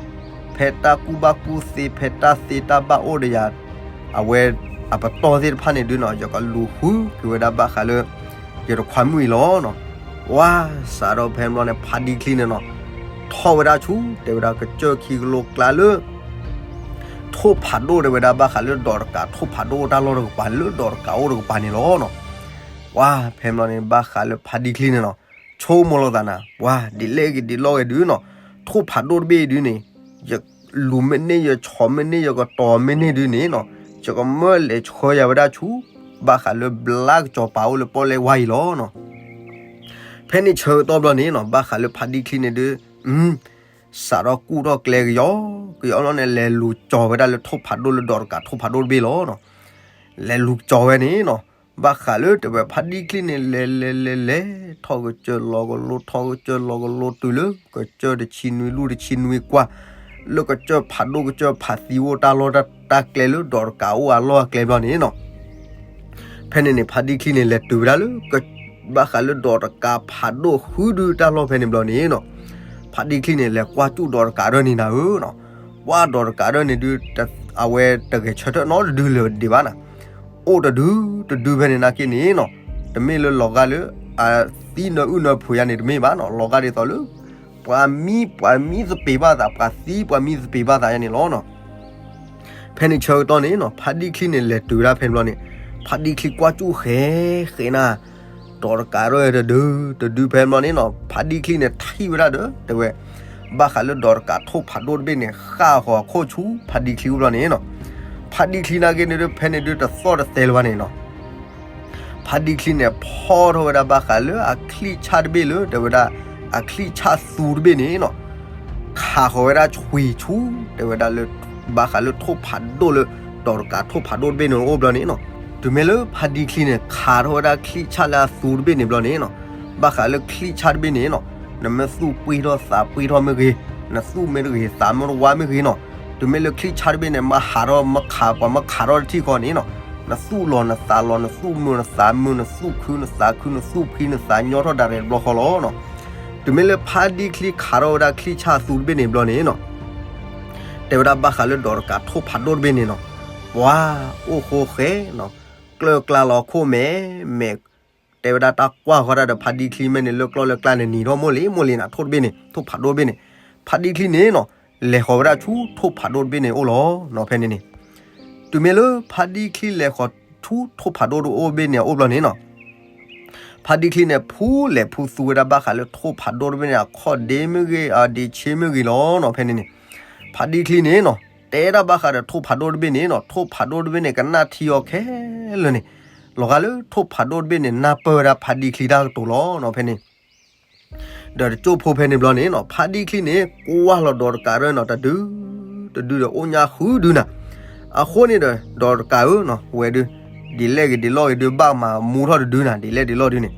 ဖဲတၢ်ကူၣ်ဘၣ်ကူၣ်သ့ ဖဲတၢ်သ့တၢ်ဘၣ်အိၣ်ဒီးယၤ အဝဲအပတီၢ်သ့ၣ်တဖၣ်န့ၣ်ဒုးနီၤ ယကလူၤဃုက့ၤဝဲဒၣ်ဘၣ်ဃးလၢ ယတခွါမုၣ်အံၤလီၤနီၤ. ပှၤစးထီၣ်ဖဲန့ၣ်ဘျီန့ၣ် ဖါဒံချံန့ၣ်နီၤ ထီၣ်ဝဲဒၣ်ဆူ တဲဝဲဒၣ်ကစၢၢ်ခံကလိကျါလၢ ထိၣ်ဖးဒိၣ်တဲဝဲဒၣ်ဘၣ်ဃးလၢဒီးတကးထိၣ်ဖးဒိၣ်အိၣ်တၢ်လီၢ်တကပၤ လၢဒီးတကးအိၣ်တကပၤန့ၣ်လီၤနီၤ. ပှၤဖဲန့ၣ်ဘျီန့ၣ် ဘၣ်ဃးလၢဖါဒံချံန့ၣ်နီၤ ဆိကမိၣ်လိာ်သးနၤ ပှၤဒ်လဲၣ်ဂ့ၤဒ်လဲၣ်ဂ့ၤဒုးနီၤ ထိၣ်ဖးဒိၣ်တဘ့ၣ်အံၤဒုးန့ၣ် ယလူၤမ့ၢ်န့ၢ် ယဆီၣ်မ့ၢ်န့ၢ် ယကတီၤမ့ၢ်န့ၢ်ဒုးန့ၣ်နီၤ ယကမၢလဲၤဆှၢယၤဝဲဒၣ်ဆူ ဘၣ်ဃးလၢဘျါကစီၤပၤအိၣ်လၢပီၣ်လဲၣ်ဝါအံၤလီၤနီၤ. ဖဲန့ၣ်ဆၢကတီၢ်ဘျီန့ၣ်နီၤ ဘၣ်ဃးလၢဖါဒံချံန့ၣ်ဒုး စးထီၣ်ကူၣ်ထီၣ်ကျဲကယီကယီလီၤန့ၣ် လဲၤလူၤကၠီၤဝဲဒၣ်လၢထိၣ်ဖးဒိၣ်လၢဒီးတကးထိၣ်ဖးဒိၣ်တဘ့ၣ်လီၤနီၤ. လဲၤလူၤကၠီၤဝဲန့ၣ်နီၤ ဘၣ်ဃးလၢတဲဝဲဖါဒံချံန့ၣ် လဲၤလဲၤလဲၤလဲၤ ထီၣ်ကစၢၢ်လီၤကလိ ထီၣ်ကစၢၢ်လီၤကလိတုၤလၢ ကစၢၢ်တဆံနွံလူၢ်တဆံနွံကွၢ် လၢကစၢၢ်ဖးဒိၣ်ကစၢၢ်ဖးသံအိၣ်တၢ်လီၢ်တၢ်ကျဲလၢဒီးတကးအိၣ်အလီၢ်အကျဲဘျီန့ၣ်နီၤ ဖဲန့ၣ်န့ၣ် ဖါဒံချံန့ၣ် လဲၤတုၤဝဲဒၣ်လၢ ဘၣ်ဃးလၢဒီးတကးဖးဒိၣ်ဃုဒုတၢ်လီၢ်ဖဲန့ၣ်ဘျီန့ၣ်နီၤ ဖါဒံချံန့ၣ် လဲၤကွၢ်စူၣ်ဒီးတကးဒၢန့ၣ်နၤဧၢနီၤ ပှၤဒီးတကးဒၢန့ၣ်ဒုး အဝဲတဂဲၤဆၢထၢၣ်နီတဒုလၢၤဒံးဘၣ်နၤ အိၣ်တဒုတဒုဖဲန့ၣ်နာ်က့န့ၣ်နီၤ တမ့ၢ်လၢလီၤဂာ်လၢ အသံနၢအုၣ်နၢဖုးယါန့ၣ်တမ့ၢ်ဘၣ်နီၤ လီၤဂာ်ဒ်သိးလၢ ပှၤမံ ပှၤမံသပ့ၤဘၣ်သး ပှၤသံ ပှၤမံသပ့ၤဘၣ်သးယါန့ၣ်လီၤနီၤ ဖဲန့ၣ်ဆၢကတီၢ်န့ၣ်နီၤ ဖါဒံချံန့ၣ် လဲၤတုၤဝဲဒၣ်ဖဲန့ၣ်ဘျီန့ၣ် ဖါဒံချံကွၢ်စူၣ်ဃဲၤဃဲၤနၤ ဒီးတကးဒၢတဒုတဒုဖဲန့ၣ်ဘျီန့ၣ်နီၤ ဖါဒံချံန့ၣ်ထံၣ်ဝဲဒၣ်ဒီး တဲဝဲ ဘၣ်ဃးလၢဒီးတကးထိၣ်ဖးဒိၣ်တဘ့ၣ်န့ၣ် ဃၣ်ဃီၤခိၣ်ဆူဖါဒံချံအိၣ်ဘျီန့ၣ်နီၤ ဖါဒံချံနာ်က့န့ၣ်ဒုး ဖဲန့ၣ်ဒုးတသီၣ်တသဲလၢၤဘၣ်န့ၣ်နီၤ ဖါဒံချံန့ၣ် ဖီၣ်ထီၣ်ဝဲဒၣ်ဘၣ်ဃးလၢအချံၣ်ဆၣ်တဘ့ၣ်လၢ တဲဝဲဒၣ် အချံၣ်ဆၣ်သူတဘ့ၣ်န့ၣ်နီၤ ခးဃီၤဝဲဒၣ်ဆွံဆူ တဲဝဲဒၣ်လၢ ဘၣ်ဃးလၢထိၣ်ဖးဒိၣ်လၢ ဒီးတကးထိၣ်ဖးဒိၣ်တဘ့ၣ်န့ၣ်အိၣ်ဘျီန့ၣ်နီၤ တုၤမ့ၢ်လၢဖါဒံချံန့ၣ် ခးထီၣ်ဝဲဒၣ်ချံၣ်ဆၣ်လၢအသူတဘ့ၣ်န့ၣ်ဘျီန့ၣ်နီၤ ဘၣ်ဃးလၢချံၣ်ဆၣ်တဘ့ၣ်န့ၣ်နီၤ နမ့ၢ်သူၣ်ပှံၢ်ထီၣ်သးပှံၢ်ထီၣ်မ့ၢ်ဂ့ၤ, နသူၣ်မ့ၢ်တဂ့ၤသးမ့ၢ်တဝါမ့ၢ်ဂ့ၤနီၤ, တုၤမ့ၢ်လၢချံၣ်ဆၣ်တဘ့ၣ်န့ၣ် မ့ၢ်ဟးထီၣ်မ့ၢ်ခး ပှၤမ့ၢ်ခးထီၣ်တထံၣ်ဃီန့ၣ်နီၤ, နသူၣ်လီၤနသးလီၤ နသူၣ်မုာ်နသးမုာ် နသူၣ်ခုနသးခု နသူၣ်ဖှံနသးညီထီၣ်ဒၣ်ရဲၣ်တဘျီဃီလီၤနီၤ. တုၤမ့ၢ်လၢဖါဒံချံခးထီၣ်ဝဲဒၣ်ချံၣ်ဆၣ်အသူတဘ့ၣ်န့ၣ်ဘျီန့ၣ်နီၤ တဲဝဲဒၣ်ဘၣ်ဃးလၢဒီးတကးထိၣ်ဖးဒိၣ်တဘ့ၣ်န့ၣ်နီၤ, ပှၤအိၣ်ဃိဃဲနီၤ, ကျၢၢ်ကျါလီၤခိၣ်မဲာ်မဲာ်, တဲဝဲဒၣ်တၢ်ကွၢ်ဃီတၢ်ဒီးဖါဒံချံမဲာ်န့ၣ် လၢကျီၢ်လၢကျါန့ၣ် နံၤထီၣ်မိၢ်လံမိၢ်လံနၤ ထိၣ်တဘ့ၣ်န့ၣ် ထိၣ်ဖးဒိၣ်တဘ့ၣ်န့ၣ်, ဖါဒံချံန့ၣ်နီၤ လဲၤဃီၤဝဲဒၣ်ဆူထိၣ်ဖးဒိၣ်တဘ့ၣ်န့ၣ်အိၣ်လီၤနီၤ ဖဲန့ၣ်န့ၣ်. တုၤမ့ၢ်လၢဖါဒံချံလဲၤဃီၤဆူထိၣ်ဖးဒိၣ်တအိၣ်ဘ့ၣ်န့ၣ်အအိၣ်ဘျီန့ၣ်နီၤ ဖါဒံချံန့ၣ်ဖူလဲၤဖူသူဝဲဒၣ်ဘၣ်ဃးလၢထိၣ်ဖးဒိၣ်တဘ့ၣ်န့ၣ် အခီၣ်ဒ့မ့ၢ်ဂ့ၤ အဒ့ဆ့မ့ၢ်ဂ့ၤလီၤနီၤ ဖဲန့ၣ်န့ၣ်. ဖါဒံချံန့ၣ်နီၤ တဲဒၣ်ဘၣ်ဃးဒီးထိၣ်ဖးဒိၣ်တဘ့ၣ်န့ၣ်နီၤ ထိၣ်ဖးဒိၣ်တဘ့ၣ်န့ၣ် ကနၣ်ထံအီၤခဲလၢာ်န့ၣ်, လီၤဂာ်လၢထိၣ်ဖးဒိၣ်တဘ့ၣ်န့ၣ် နၢ်ပၢၢ်ဝဲဒၣ်ဖါဒံချံတၢ်ကတိၤလီၤနီၤ ဖဲန့ၣ် ဒီးတကၠိၢ်ဖိဖဲန့ၣ်ဘျီန့ၣ်နီၤ ဖါဒံချံန့ၣ် ကွၢ်လီၤဒီးတကးရဲၣ်နီၤ တဒု တဒုဒီးအိၣ်ညါဃုဒုနၤ, အဃိန့ၣ်ဒီး ဒီးတကးဧၢနီၤ ဝဲဒု ဒ်လဲၣ်ဂ့ၤဒ်လဲၣ်ဂ့ၤဒု ဘၣ်မၤမူထီၣ်တဒုနၤ ဒ်လဲၣ်ဒ်လဲၣ်ဒုန့ၣ်.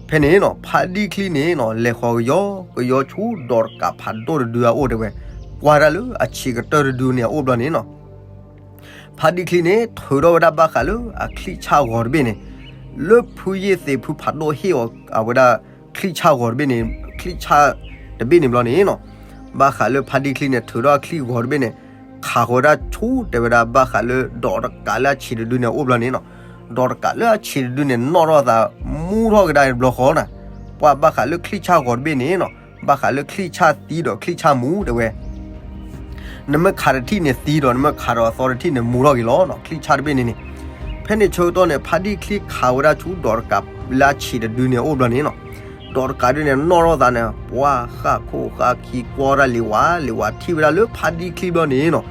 ဖဲန့ၣ်နီၤ ဖါဒံချံန့ၣ်နီၤ လဲၤဃီၤကယီကယီဆူဒီးတကးဖးဒိၣ်တဒုအအိၣ်တဲဝဲ, ကွၢ်ဒၣ်လၢအဆံးကတၢၢ်တဒုန့ၣ်အအိၣ်ဘျီန့ၣ်နီၤ ဖါဒံချံန့ၣ် ထုးထီၣ်ဝဲဒၣ်ဘၣ်ဃးလၢအချံၣ်ဆၣ်ဂီၤတဘ့ၣ်န့ၣ်, လၢဖုယ့ၢ်သ့ၣ်ဖုဖးဒိၣ်ဟ့ၣ်အီၤအဝဲဒၣ် ချံၣ်ဆၣ်ဂီၤတဘ့ၣ်န့ၣ်, ချံၣ်ဆၣ်တဘ့ၣ်န့ၣ်ဘျီန့ၣ်နီၤ, ဘၣ်ဃးလၢဖါဒံချံန့ၣ် ထုးထီၣ်အချံၣ်ဂီၤတဘ့ၣ်န့ၣ်, ခးဃီၤဝဲဒၣ်ဆူတဲဝဲဒၣ်ဘၣ်ဃးလၢဒီးတကးလၢအဆံးတဒုန့ၣ်အအိၣ်ဘျီန့ၣ်နီၤ, ဒီးတကးလၢအဆံးတဒုန့ၣ် နီၣ်ထီၣ်သးမူထီၣ်ကဒါတဘျီဃီနီၤ, ပှၤဘၣ်ဃးလၢချံၣ်ဆၣ်ဂီၤတဘ့ၣ်န့ၣ်နီၤ ဘၣ်ဃးလၢချံၣ်ဆၣ်သံဒီးချံၣ်ဆၣ်မူတဲဝဲ နမ့ၢ်ခးတထံၣ်န့ၣ်သံဒီး နမ့ၢ်ခးဒီးအသီတထံၣ်န့ၣ် မူထီၣ်က့ၤလီၤနီၤ ချံၣ်ဆၣ်တဘ့ၣ်န့ၣ်န့ၣ်. ဖဲန့ၣ်ဆၢကတီၢ်န့ၣ် ဖါဒံချံခးဝဲဒၣ်ဆူဒီးတကးလၢအဆံးတဒုန့ၣ်အအိၣ်ဘျီန့ၣ်နီၤ, ဒီးတကးဒုန့ၣ် နီၣ်ထီၣ်သးန့ၣ် ပှၤဃၣ်ခိၣ်ဃၣ်ခံကွၢ်ဒၣ်လံဝဲ လံဝဲထံၣ်ဝဲဒၣ်လၢဖါဒံချံဘျီန့ၣ်နီၤ,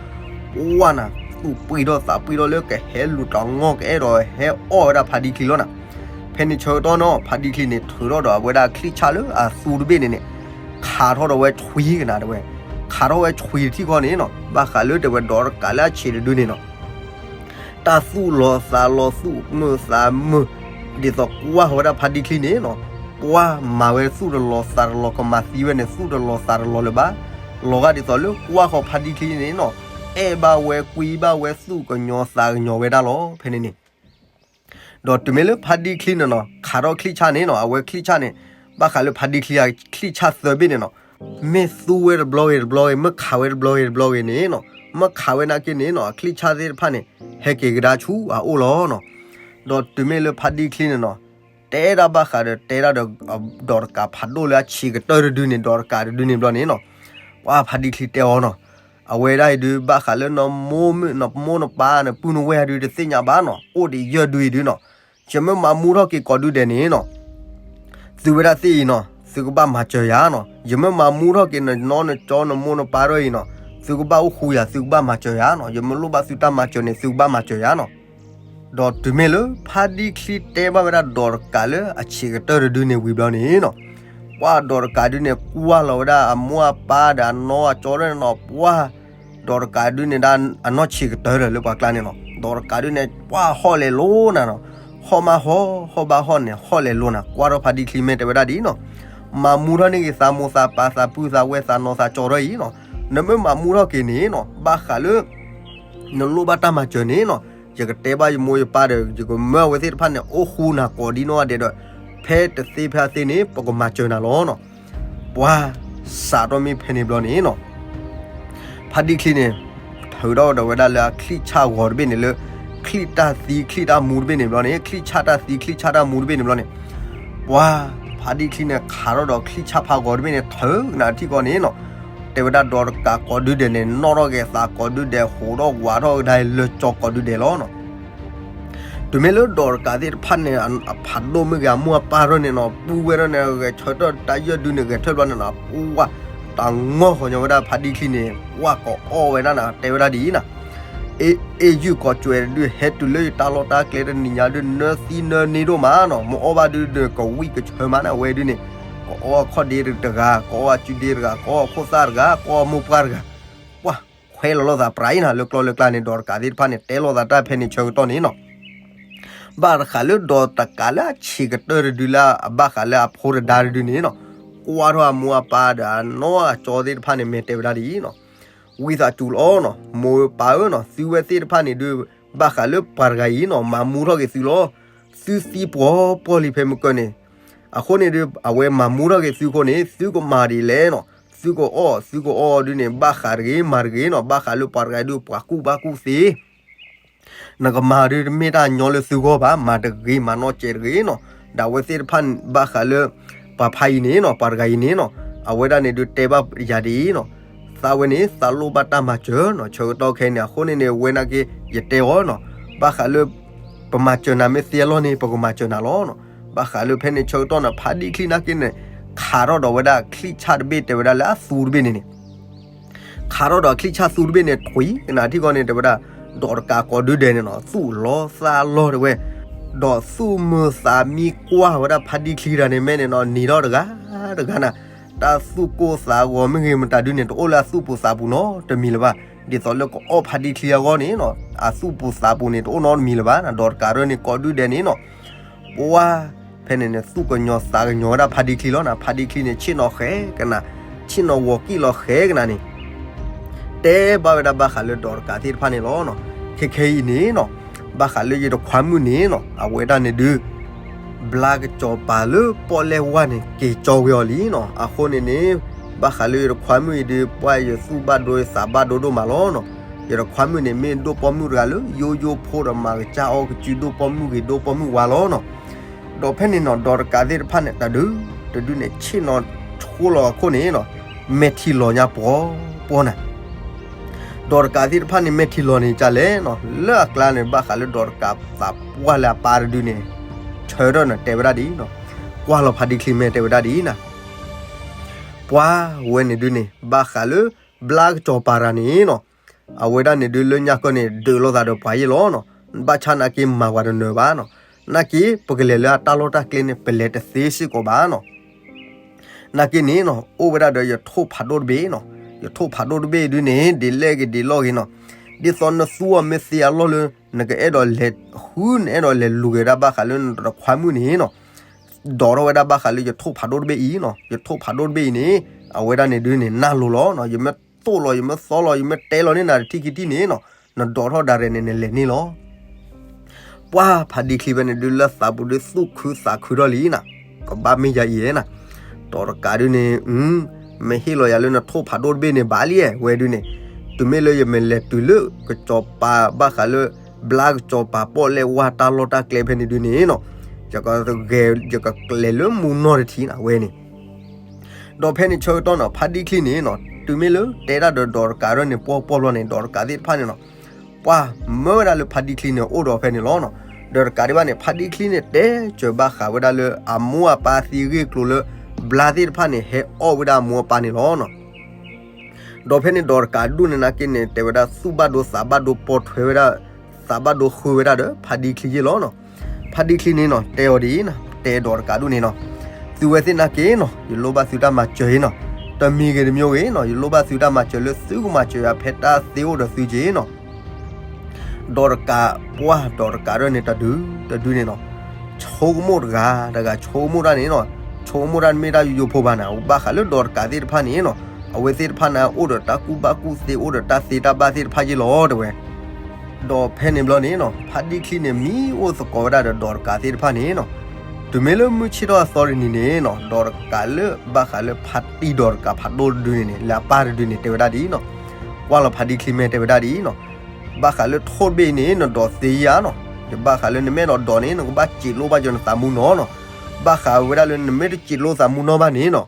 ပှၤနၤ သူၣ်ပှံၢ်ထီၣ်သးပှံၢ်ထီၣ်လၢကဟဲလူၤတၢ်ငီၢ် ကအဲၣ်ဒိးဟဲအီၣ်ဝဲဒၣ်ဖါဒံချံလီၤနၤ. ဖဲ ဖဲန့ၣ်ဆၢကတီၢ်နီၤ ဖါတံၢ်ချံန့ၣ် ထုးထီၣ်ဒီးအဝဲဒၣ်ချံၣ်ဆၣ်လၢအသူတဘ့ၣ်န့ၣ်န့ၣ် ခးထီၣ်ဒီးဝဲဆွံကနၤတဲဝဲ, ခးထီၣ်ဝဲဆွံတထံၣ်ဃီန့ၣ်နီၤ ဘၣ်ဃးလၢတဲဝဲဒီးတကးလၢအဆံးတဒုန့ၣ်နီၤ တၢ်သူၣ်လီၤသးလီၤ သူၣ်မုာ်သးမုာ်, ဒ်သိးကွၢ်ဃီၤဝဲဒၣ်ဖါတံၢ်ချံန့ၣ်နီၤ, ပှၢ်မၤဝဲသူၣ်တလီၤသးတလီၤ ကမၤသံဝဲန့ၣ် သူၣ်တလီၤသးတလီၤလၢၤဘၣ်, လီၤဂာ်ဒ်သိးလၢကွၢ်ဃီၤဖါတံၢ်ချံန့ၣ်နီၤ, အဲၣ်ဘၣ်ဝဲကွံဘၣ်ဝဲသူၣ်ကညီၤသးကညီၤဝဲဒၣ်လီၤ ဖဲန့ၣ်န့ၣ် ဒီးတုၤမ့ၢ်လၢဖါတံၢ်ချံန့ၣ်နီၤ ခးထီၣ်ချံၣ်ဆၣ်န့ၣ်နီၤ အဝဲချံၣ်ဆၣ်န့ၣ် ဘၣ်ဃးလၢဖါတံၢ်ချံအချံၣ်ဆၣ်သၢဘ့ၣ်န့ၣ်နီၤ, မ့ၢ်သူဝဲတဘျီဂ့ၤတဘျီဂ့ၤ မ့ၢ်ခးဝဲတဘျီဂ့ၤတဘျီဂ့ၤန့ၣ်နီၤ, မ့ၢ်ခးဝဲနာ်က့န့ၣ်နီၤ အချံၣ်ဆၣ်သ့ၣ်တဖၣ်န့ၣ် ဟဲက့ၤကဒါဆူအအိၣ်လီၤနီၤ, ဒီးတုၤမ့ၢ်လၢဖါတံၢ်ချံန့ၣ်နီၤ, တဲဒၣ်ဘၣ်ဃးဒီးတဲဒၣ်ဒီး ဒီးတကးဖးဒိၣ်လၢအဆံးကတၢၢ်တဒုန့ၣ် ဒီးတကးတဒုန့ၣ်ဘျီန့ၣ်နီၤ, ပှၢ်ဖါတံၢ်ချံတဲအီၤနီၤ အဝဲဒၣ်အံၤဒုး ဘၣ်ဃးလၢနမိၢ်မုၣ်နမိၢ်နပၢ်နပုၢ်နဝဲၢ်ဒုးတသ့ၣ်ညါဘၣ်နီၤ, အိၣ်ဒံးယဲၢ်ဒုအံၤဒုနီၤ, ယမ့ၢ်မၤမူထီၣ်က့ၤကိးဒုဒဲးန့ၣ်နီၤ, သုဝဲဒၣ်သ့ၣ်အံၤနီၤ သုကဘၣ်မၤစၢၤယၤနီၤ, ယမ့ၢ်မၤမူထီၣ်က့ၤနနီနကၠီနမိၢ်နပၢ်ထီၣ်အံၤနီၤ, သုကဘၣ်အိၣ်ဃူယၤ သုကဘၣ်မၤစၢၤယၤနီၤ, ယမ့ၢ်လိၣ်ဘၣ်သုတၢ်မၤစၢၤန့ၣ် သုကဘၣ်မၤစၢၤယၤနီၤ. ဒီးတုၤမ့ၢ်လၢဖါတံၢ်ချံတဲဘၣ်ဝဲဒၣ်ဒီးတကးလၢအဆံးကတၢၢ်တဒုန့ၣ်ဝံၤဘျီန့ၣ်နီၤ, ပှၢ်ဒီးတကးဒုန့ၣ် ကွၢ်လီၤဝဲဒၣ်အမိၢ်အပၢ်ဒီးအနီအကၠီထီၣ်န့ၣ်နီၤ, ပှၢ်ဒီးတကးဒုန့ၣ်ဒၣ်အနီၢ်ဆံးကတၢၢ်ဒီးလၢပှၤကျါန့ၣ်နီၤ, ဒီးတကးဒုန့ၣ် ပှၢ်ဟီၣ်လဲၤလိၤနၤနီၤ, ဟီၣ်မးဟီၣ် ဟီၣ်ဘၣ်ဟီၣ်န့ၣ် ဟီၣ်လဲၤလိၤနၤ, ကွၢ်ထီၣ်ဖါတံၢ်ချံမ့ၢ်တဲဝဲဒၣ်ဒ်နီၤ, မၤမူထီၣ်န့ၢ်က့ၤသးမိၢ်သးပၢ်သးပုၢ်သးဝဲၢ်သးနီၢ်သးကၠီထီၣ်အံၤနီၤ, နမ့ၢ်မၤမူထီၣ်က့ၤန့ၣ်နီၤ ဘၣ်ဃးလၢ နလိၣ်ဘၣ်တၢ်မၤစၢၤန့ၣ်နီၤ, ယကတဲဘၣ်ယမိၢ်ယပၢ်ဒီး ယကမၢအဝဲသ့ၣ်တဖၣ်န့ၣ် အိၣ်ဃူနၤကိးဒ်နီၢ်ဂၤဒဲးဒီး ဖဲတသ့ဖဲအသ့န့ၣ် ပကမၤစၢၤနၤလီၤနီၤ. ပှၤစးထီၣ်မ့ၢ်ဖဲန့ၣ်ဘျီန့ၣ်နီၤ ဖါတံၢ်ချံန့ၣ် ထုးထီၣ်ဒီးဝဲဒၣ်လၢအချံၣ်ဆၣ်ဂီၤတဘ့ၣ်န့ၣ်လၢ ချံၣ်တၢ်သံချံၣ်တၢ်မူတဘ့ၣ်န့ၣ်ဘျီန့ၣ် ချံၣ်ဆၣ်တၢ်သံချံၣ်ဆၣ်တၢ်မူတဘ့ၣ်န့ၣ်ဘျီန့ၣ် ပှၤဖါတံၢ်ချံန့ၣ် ခးထီၣ်ဒီးချံၣ်ဆၣ်ဖးဂီၤတဘ့ၣ်န့ၣ် ထုးကနၣ်ထံၣ်ကီန့ၣ်နီၤ, တဲဝဲဒၣ်ဒီးတကးကိးဒုဒဲးန့ၣ် နီၣ်ထီၣ်က့ၤသးကိးဒုဒဲး ဟူးထီၣ်ဝးထီၣ်ကဒါလၢကၠီကိးဒုဒဲးလီၤနီၤ. တုၤမ့ၢ်လၢဒီးတကးသ့ၣ်တဖၣ်န့ၣ် အဖးဒိၣ်မ့ၢ်ဂ့ၤ အမိၢ်အပၢ်ထီၣ်န့ၣ်နီၤ ပုၢ်ဝဲၢ်ထီၣ်န့ၣ် ဂဲၤဆၢထၢၣ်တၢ်ယဲၢ်ဒုန့ၣ် ဂဲၤဆၢထၢၣ်ဘျီန့ၣ်နီၤ ပှၤတၢ်ငီၢ်ဃီညီဝဲဒၣ်ဖါတံၢ်ချံန့ၣ် ပှၤကအီၣ်ဝဲဒၣ်နၤ တဲဝဲဒၣ်ဒ်အံၤနီၤ အ့ၣ် ယုၢ်ကိးကွဲးတဒု ဟဲတုၤလၢယတၢ်လီၢ်တၢ်ကျဲတနံၤညါဒု နၢသံနၢန့ၢ်ဒိၣ်မးနီၤ မ့ၢ်အီၣ်ဘၣ်ဒုဒီး ကဝံၣ်ကဆၢမးန့ၣ် အဝဲဒုန့ၣ် ကအီၣ်အခီၣ်ဒ့တဂၤ ကအီၣ်အစုဒ့တဂၤ ကအီၣ်အခိၣ်သၣ်တဂၤ ကအီၣ်အမိၢ်ပှၢ်တဂၤ ပှၤခွဲးလီၤလိာ်သးပြးအံၤနီၤ လၢကျီလၢကျါန့ၣ် ဒီးတကးသ့ၣ်တဖၣ်န့ၣ် တဲလိာ်သးတၢ်ဖဲန့ၣ်ဆၢကတီၢ်န့ၣ်နီၤ ဘၣ်တဃးလၢဒီးတကးလၢအဆံးကတၢၢ်တဒုလၢအဘၣ်ဃးလၢအဖိတဒါတဒုန့ၣ်နီၤ ကွၢ်ထီၣ်အမိၢ်အပၢ်ဒီးအနီၢ်အကၠီသ့ၣ်တဖၣ်န့ၣ် မ့ၢ်တဲဝဲဒၣ်ဒ်အံၤနီၤ ဝံသးစူၤလီၤနီၤ မိၢ်ပၢ်ဧၢနီၤ သုဝဲသ့ၣ်တဖၣ်န့ၣ်ဒုး ဘၣ်ဃးလၢပှၤတဂၤအံၤနီၤ မၤမူထီၣ်က့ၤသုလီၤ သုသံပှီၤပှီၢ်လံဖဲမုၢ်ကၢၢ်န့ၣ် အဃိန့ၣ်ဒုး အဝဲမၤမူထီၣ်က့ၤသုအဃိန့ၣ် သုကမၤဒ်လဲၣ်နီၤ သုကအီၣ် သုကအီဒုန့ၣ် ဘၣ်ဃးတဂ့ၤ မၤတဂ့ၤနီၤ ဘၣ်ဃးလၢပှၤတဂၤအံၤဒုး ပှၤကူၣ်ဘၣ်ကူၣ်သ့ နကမၤဒုးတမ့ၢ်တၢ်ညီလၢသုဂီၢ်ဘၣ် မၤတဂ့ၤ မၤနီၢ်ကဲးတဂ့ၤနီၤ ဒီးအဝဲသ့ၣ်တဖၣ်ဘၣ်ဃးလၢ ပှၤဖးအံၤန့ၣ်နီၤ ပှၤတဂၤအံၤန့ၣ်နီၤ အဝဲဒၣ်န့ၣ်ဒုးတဲဘၣ်ယၤဒ်အံၤနီၤ သးဝဲန့ၣ် သးလိၣ်ဘၣ်တၢ်မၤစၢၤနီၤ ဆၢကတီၢ်ခဲအံၤန့ၣ် အဃိန့ၣ်န့ၣ် ဝဲနာ်က့ ယတဲအီၤနီၤ ဘၣ်ဃးလၢ ပမၤစၢၤနၤမ့ၢ်သ့အလီၢ်န့ၣ် ပကမၤစၢၤနၤလီၤနီၤ ဘၣ်ဃးလၢဖဲန့ၣ်ဆၢကတီၢ်န့ၣ် ဖါဒံၣ်ချံနာ်က့န့ၣ် ခးထီၣ်ဒီးဝဲဒၣ်ချံၣ်ဆၣ်တဘ့ၣ်တဲဝဲဒၣ်လၢအသူတဘ့ၣ်န့ၣ်န့ၣ် ခးထီၣ်ဒီးချံၣ်ဆၣ်သူတဘ့ၣ်န့ၣ် ထွံၣ်ကနၣ်ထံၣ်ကီန့ၣ် တဲဝဲဒၣ် ဒီးတကးကိးဒုဒဲးန့ၣ်နီၤ သူၣ်လီၤသးလီၤတဲဝဲ ဒီးသူၣ်မုာ်သးမံကွၢ်ဝဲဒၣ်ဖါဒံၣ်ချံတဂၤန့ၣ် မ့ၢ်န့ၣ်နီၤ နံၤထီၣ်တဂၤတဂၤနၤ တၢ်သူၣ်ကိၢ်သးဂီၤမ့ၢ်ဂ့ၤမတၤဒုန့ၣ် တအိၣ်လၢအသူၣ်ပူၤသးပူၤနီတမံၤလၢၤဘၣ် ဒ်သိးလၢကအီၣ်ဖါဒံၣ်ချံအဂီၢ်န့ၣ်နီၤ အသူၣ်ပူၤသးပူၤန့ၣ် တအိၣ်နီတမံၤလၢၤဘၣ် ဒီးတကးဒၣ်န့ၣ် ကိးဒုဒဲးန့ၣ်နီၤ ပှၤ ဖဲန့ၣ်န့ၣ် သူၣ်ကညီၤသးကညီၤဝဲဒၣ်ဖါဒံၣ်ချံလီၤနၤ ဖါဒံၣ်ချံန့ၣ် ဆ့ၣ်နီၤဃဲကနၤ ဆ့ၣ်နီၤဂီၤကံၣ်လီၤဃဲကနၤန့ၣ် တဲဘၣ်ဝဲဒၣ်ဘၣ်ဃးလၢဒီးတကးသ့ၣ်တဖၣ်န့ၣ်လီၤနီၤ ခဲခဲအံၤန့ၣ်နီၤ ဘၣ်ဃးလၢယတခွါမုၣ်န့ၣ်နီၤ အဝဲဒၣ်န့ၣ်ဒုး ဘျါကစီၤပၤလၢပီၣ်လဲၣ်ဝါန့ၣ် က့ၤကၠီဝဲအီၤလံနီၤ အဃိန့ၣ်န့ၣ် ဘၣ်ဃးလၢယတခွါမုၣ်အံၤဒုး ပှၤယသူၣ်ဘၣ်ဒိယသးဘၣ်ဒိဒိၣ်မးလီၤနီၤ ယတခွါမုၣ်န့ၣ် မ့ၢ်ဒိၣ်ပိာ်မုၣ်တဂၤလၢ ယိယိဖိဒီးမၤကစၢ်အီၣ်ကစုဒိၣ်ပိာ်မုၣ်ဂ့ၤဒိၣ်ပိာ်မုၣ်ဝါလီၤနီၤ ဒီးဖဲန့ၣ်နီၤ ဒီးတကးသ့ၣ်တဖၣ်န့ၣ် တဒု တဒုန့ၣ် ဆ့ၣ်နီၤဆိလီၤအခိၣ်န့ၣ်နီၤ မဲာ်ထံလီၤညါပှီၤပှီၤနၤ ဒီးတကးသ့ၣ်တဖၣ်န့ၣ်မဲာ်ထံလီၤန့ၣ်ကလဲၣ်နီၤ လၢအကျါန့ၣ် ဘၣ်ဃးလၢဒီးတကးသးပှၢ်လၢအပၢ်တဒုန့ၣ် ဆၢထၢၣ်န့ၣ်တဲဝဲဒၣ်ဒ်အံၤနီၤ ကွၢ်လီၤဖါဒံၣ်ချံမဲာ်တဲဝဲဒၣ်ဒ်အံၤနၤ ပှၤဝဲန့ၣ်ဒုန့ၣ် ဘၣ်ဃးလၢ ဘျါကစီၤပၤတဂၤန့ၣ်နီၤ အဝဲဒၣ်န့ၣ်ဒုးလၢညါကီၢ်န့ၣ် ဒုးလိာ်သးဒီးပှၤယ့ၢ်လီၤနီၤ ဘၣ်ဆၣ်နာ်က့မၤဝဲတနၢၤဘၣ်နီၤ နာ်က့ ပကလဲၤလၢအတၢ်လီၢ်တၢ်ကျဲန့ၣ် ပလဲၤတသ့စ့ၢ်ကီးဘၣ်နီၤ. နာ်က့န့ၣ်နီၤ အိၣ်ဝဲဒၣ်ဒီးယထိၣ်ဖးဒိၣ်တဘ့ၣ်နီၤ. ယထိၣ်ဖးဒိၣ်တဘ့ၣ်ဒုန့ၣ် ဒ်လဲၣ်ဂ့ၤဒ်လဲၣ်ဂ့ၤနီၤ, ဒ်သိးနသူအီၤမ့ၢ်သ့အလီၢ်လၢ နကအဲၣ်ဒိးလဲၤဃု နအဲၣ်ဒိးလဲၤလူၤက့ၤဝဲဒၣ်ဘၣ်ဃးလၢနတခွါမုၣ်န့ၣ်နီၤ, ဒိးထီၣ်ဝဲဒၣ်ဘၣ်ဃးလၢယထိၣ်ဖးဒိၣ်တဘ့ၣ်အံၤနီၤ. ယထိၣ်ဖးဒိၣ်တဘ့ၣ်အံၤန့ၣ် အဝဲဒၣ်န့ၣ်ဒုန့ၣ် နၢ်လိၤလီၤနီၤ. ယမ့ၢ်သိၣ်လီၤ ယမ့ၢ်သီလီၤ ယမ့ၢ်တဲလီၤန့ၢ်နၤတထံၣ်ခံထံၣ်န့ၣ်နီၤ, နဒိးထီၣ်ဒၣ်ရဲၣ်န့ၣ် နလဲၤန့ၢ်လီၤ. ပှၢ်ဖးဒံချံဖဲန့ၣ်ဒု လၢသးပူၤဒု သူၣ်ခုသးခုထီၣ်လံနီၤ, ကဘၣ်မ့ၢ်ယၤအံၤနီၤ. ဒီးတကးဒုန့ၣ် မ့ၢ်ဟ့ၣ်လီၤယၤလၢနထိၣ်ဖးဒိၣ်တဘ့ၣ်န့ၣ် ဘၣ်လံဝဲဒုန့ၣ်, တုၤမ့ၢ်လၢယမ့ၢ်လဲၤတုၤလၢကစီၤပၤဘၣ်ဃးလၢ ဘျါကစီၤပၤပီၣ်လဲၣ်ဝါတၢ်လီၢ်တၢ်ကျဲဖဲန့ၣ်ဒုန့ၣ်နီၤ, ယကဂဲၤ ယကလဲၤလၢမူနီၢ်တထံၣ်နီၤဝဲန့ၣ်. ဒီးဖဲန့ၣ်ဆၢကတီၢ်နီၤ ဖးဒံချံန့ၣ်နီၤ တုၤမ့ၢ်လၢတဲဒၣ်ဒီးဒီးတကးဒုန့ၣ် ပှီၢ်ပှီၢ်ဘျီန့ၣ် ဒီးတကးသ့ၣ်တဖၣ်န့ၣ်နီၤ ပှၢ်မၢဝဲဒၣ်လၢဖးဒံချံန့ၣ် အိၣ်ဒီးဖဲန့ၣ်လီၤနီၤ. ဒီးတကးဒံးဘၣ်န့ၣ် ဖးဒံချံန့ၣ် တဲစၢၤဘၣ်ဃးဝဲဒၣ်လၢအမိၢ်အပၢ်သံဂ့ၢ်ကျိၤလၢ ဘျါသ့ၣ်တဖၣ်န့ၣ် ဟဲအီၣ်ဝဲဒၣ်အမိၢ်အပၢ်န့ၣ်လီၤနီၤ. ဒီးဖဲန့ၣ်ဒီးတကးဒုန့ၣ်နာ်က့န့ၣ် တဲဝဲဒၣ်သူၣ်ဘၣ်ဒိသးဘၣ်ဒိပိာ်ထွဲဝဲဒၣ် သးဘၣ်ဒိဃုဝဲဒၣ်ဒီး ဖးဒံချံယ့ၢ်လီၤနီၤ. ဖးဒံချံန့ၣ်နီၤ တဲအီၤဒ်အံၤနီၤ တဲဒီးတကးဒုန့ၣ်နီၤ သုဝဲသ့ၣ်နာ်က့နီၤ ယလိၣ်ဘၣ်သုတၢ်မၤစၢၤအံၤနီၤ. တမံၤဂ့ၤတမံၤဂ့ၤနီၤ ယလိၣ်ဘၣ်သုတၢ်မၤစၢၤလၢသုကမၤစၢၤယၤဖဲတၢ်သ့အိၣ်ဒီးသုက့နီၤ. ဒီးတကးပှၢ်ဒီးတကးဒုန့ၣ် တဒု တဒုန့ၣ်နီၤ ဆိကမိၣ်တဂၤ တဂၤဆိကမိၣ်တၢ်န့ၣ်နီၤ ဆိကမိၣ်တၢ်မ့ၢ်တၢ်ယိယိဖိဘၣ်န့ၣ် ဘၣ်ဃးလၢဒီးတကးသ့ၣ်တဖၣ်န့ၣ်နီၤ အဝဲသ့ၣ်တဖၣ်န့ၣ် အိၣ်ဒီးတၢ်ကူၣ်ဘၣ်ကူၣ်သ့ အိၣ်ဒီးတၢ်သ့တၢ်ဘၣ်သ့ၣ်တဖၣ်ယ့ၢ်လီၤတဲဝဲ. ဒီးဖဲန့ၣ်ဘျီန့ၣ်နီၤ ဖးဒံချံန့ၣ် မံအိၣ်သကိးဝဲဒၣ်ဒီးဒီးတကးသ့ၣ်တဖၣ်န့ၣ်နီၤ တုၤမ့ၢ်လၢမုၢ်ဆ့ၣ်ထီၣ်အသီတနံၤန့ၣ်နီၤ ဒီးတကးလၢဘၣ်ဃးလၢဖါတံၢ်ဒီးတကးဖးဒိၣ်တဒုန့ၣ်န့ၣ် လၢအပၢ်တဒုန့ၣ် တဲဝဲဒၣ်ဒ်အံၤနီၤ ကွၢ်လီၤဖးဒံချံမဲာ်တဲဝဲဒၣ်ဒ်အံၤနီၤ ဘၣ်ဃးလၢထိၣ်တဘ့ၣ်အံၤန့ၣ် နဒိးသ့ဧါနီၤ ယဘၣ်ဃးလၢနမ့ၢ်အဲၣ်ဒိးဒိးန့ၣ် နကဘၣ်စံးလိဘၣ်ယၤနသးမူနီၤနီၤ ဘၣ်ဃးဝဲဒၣ်လၢနမ့ၢ်တစံးလိသးမူနီၤဘၣ်န့ၣ်နီၤ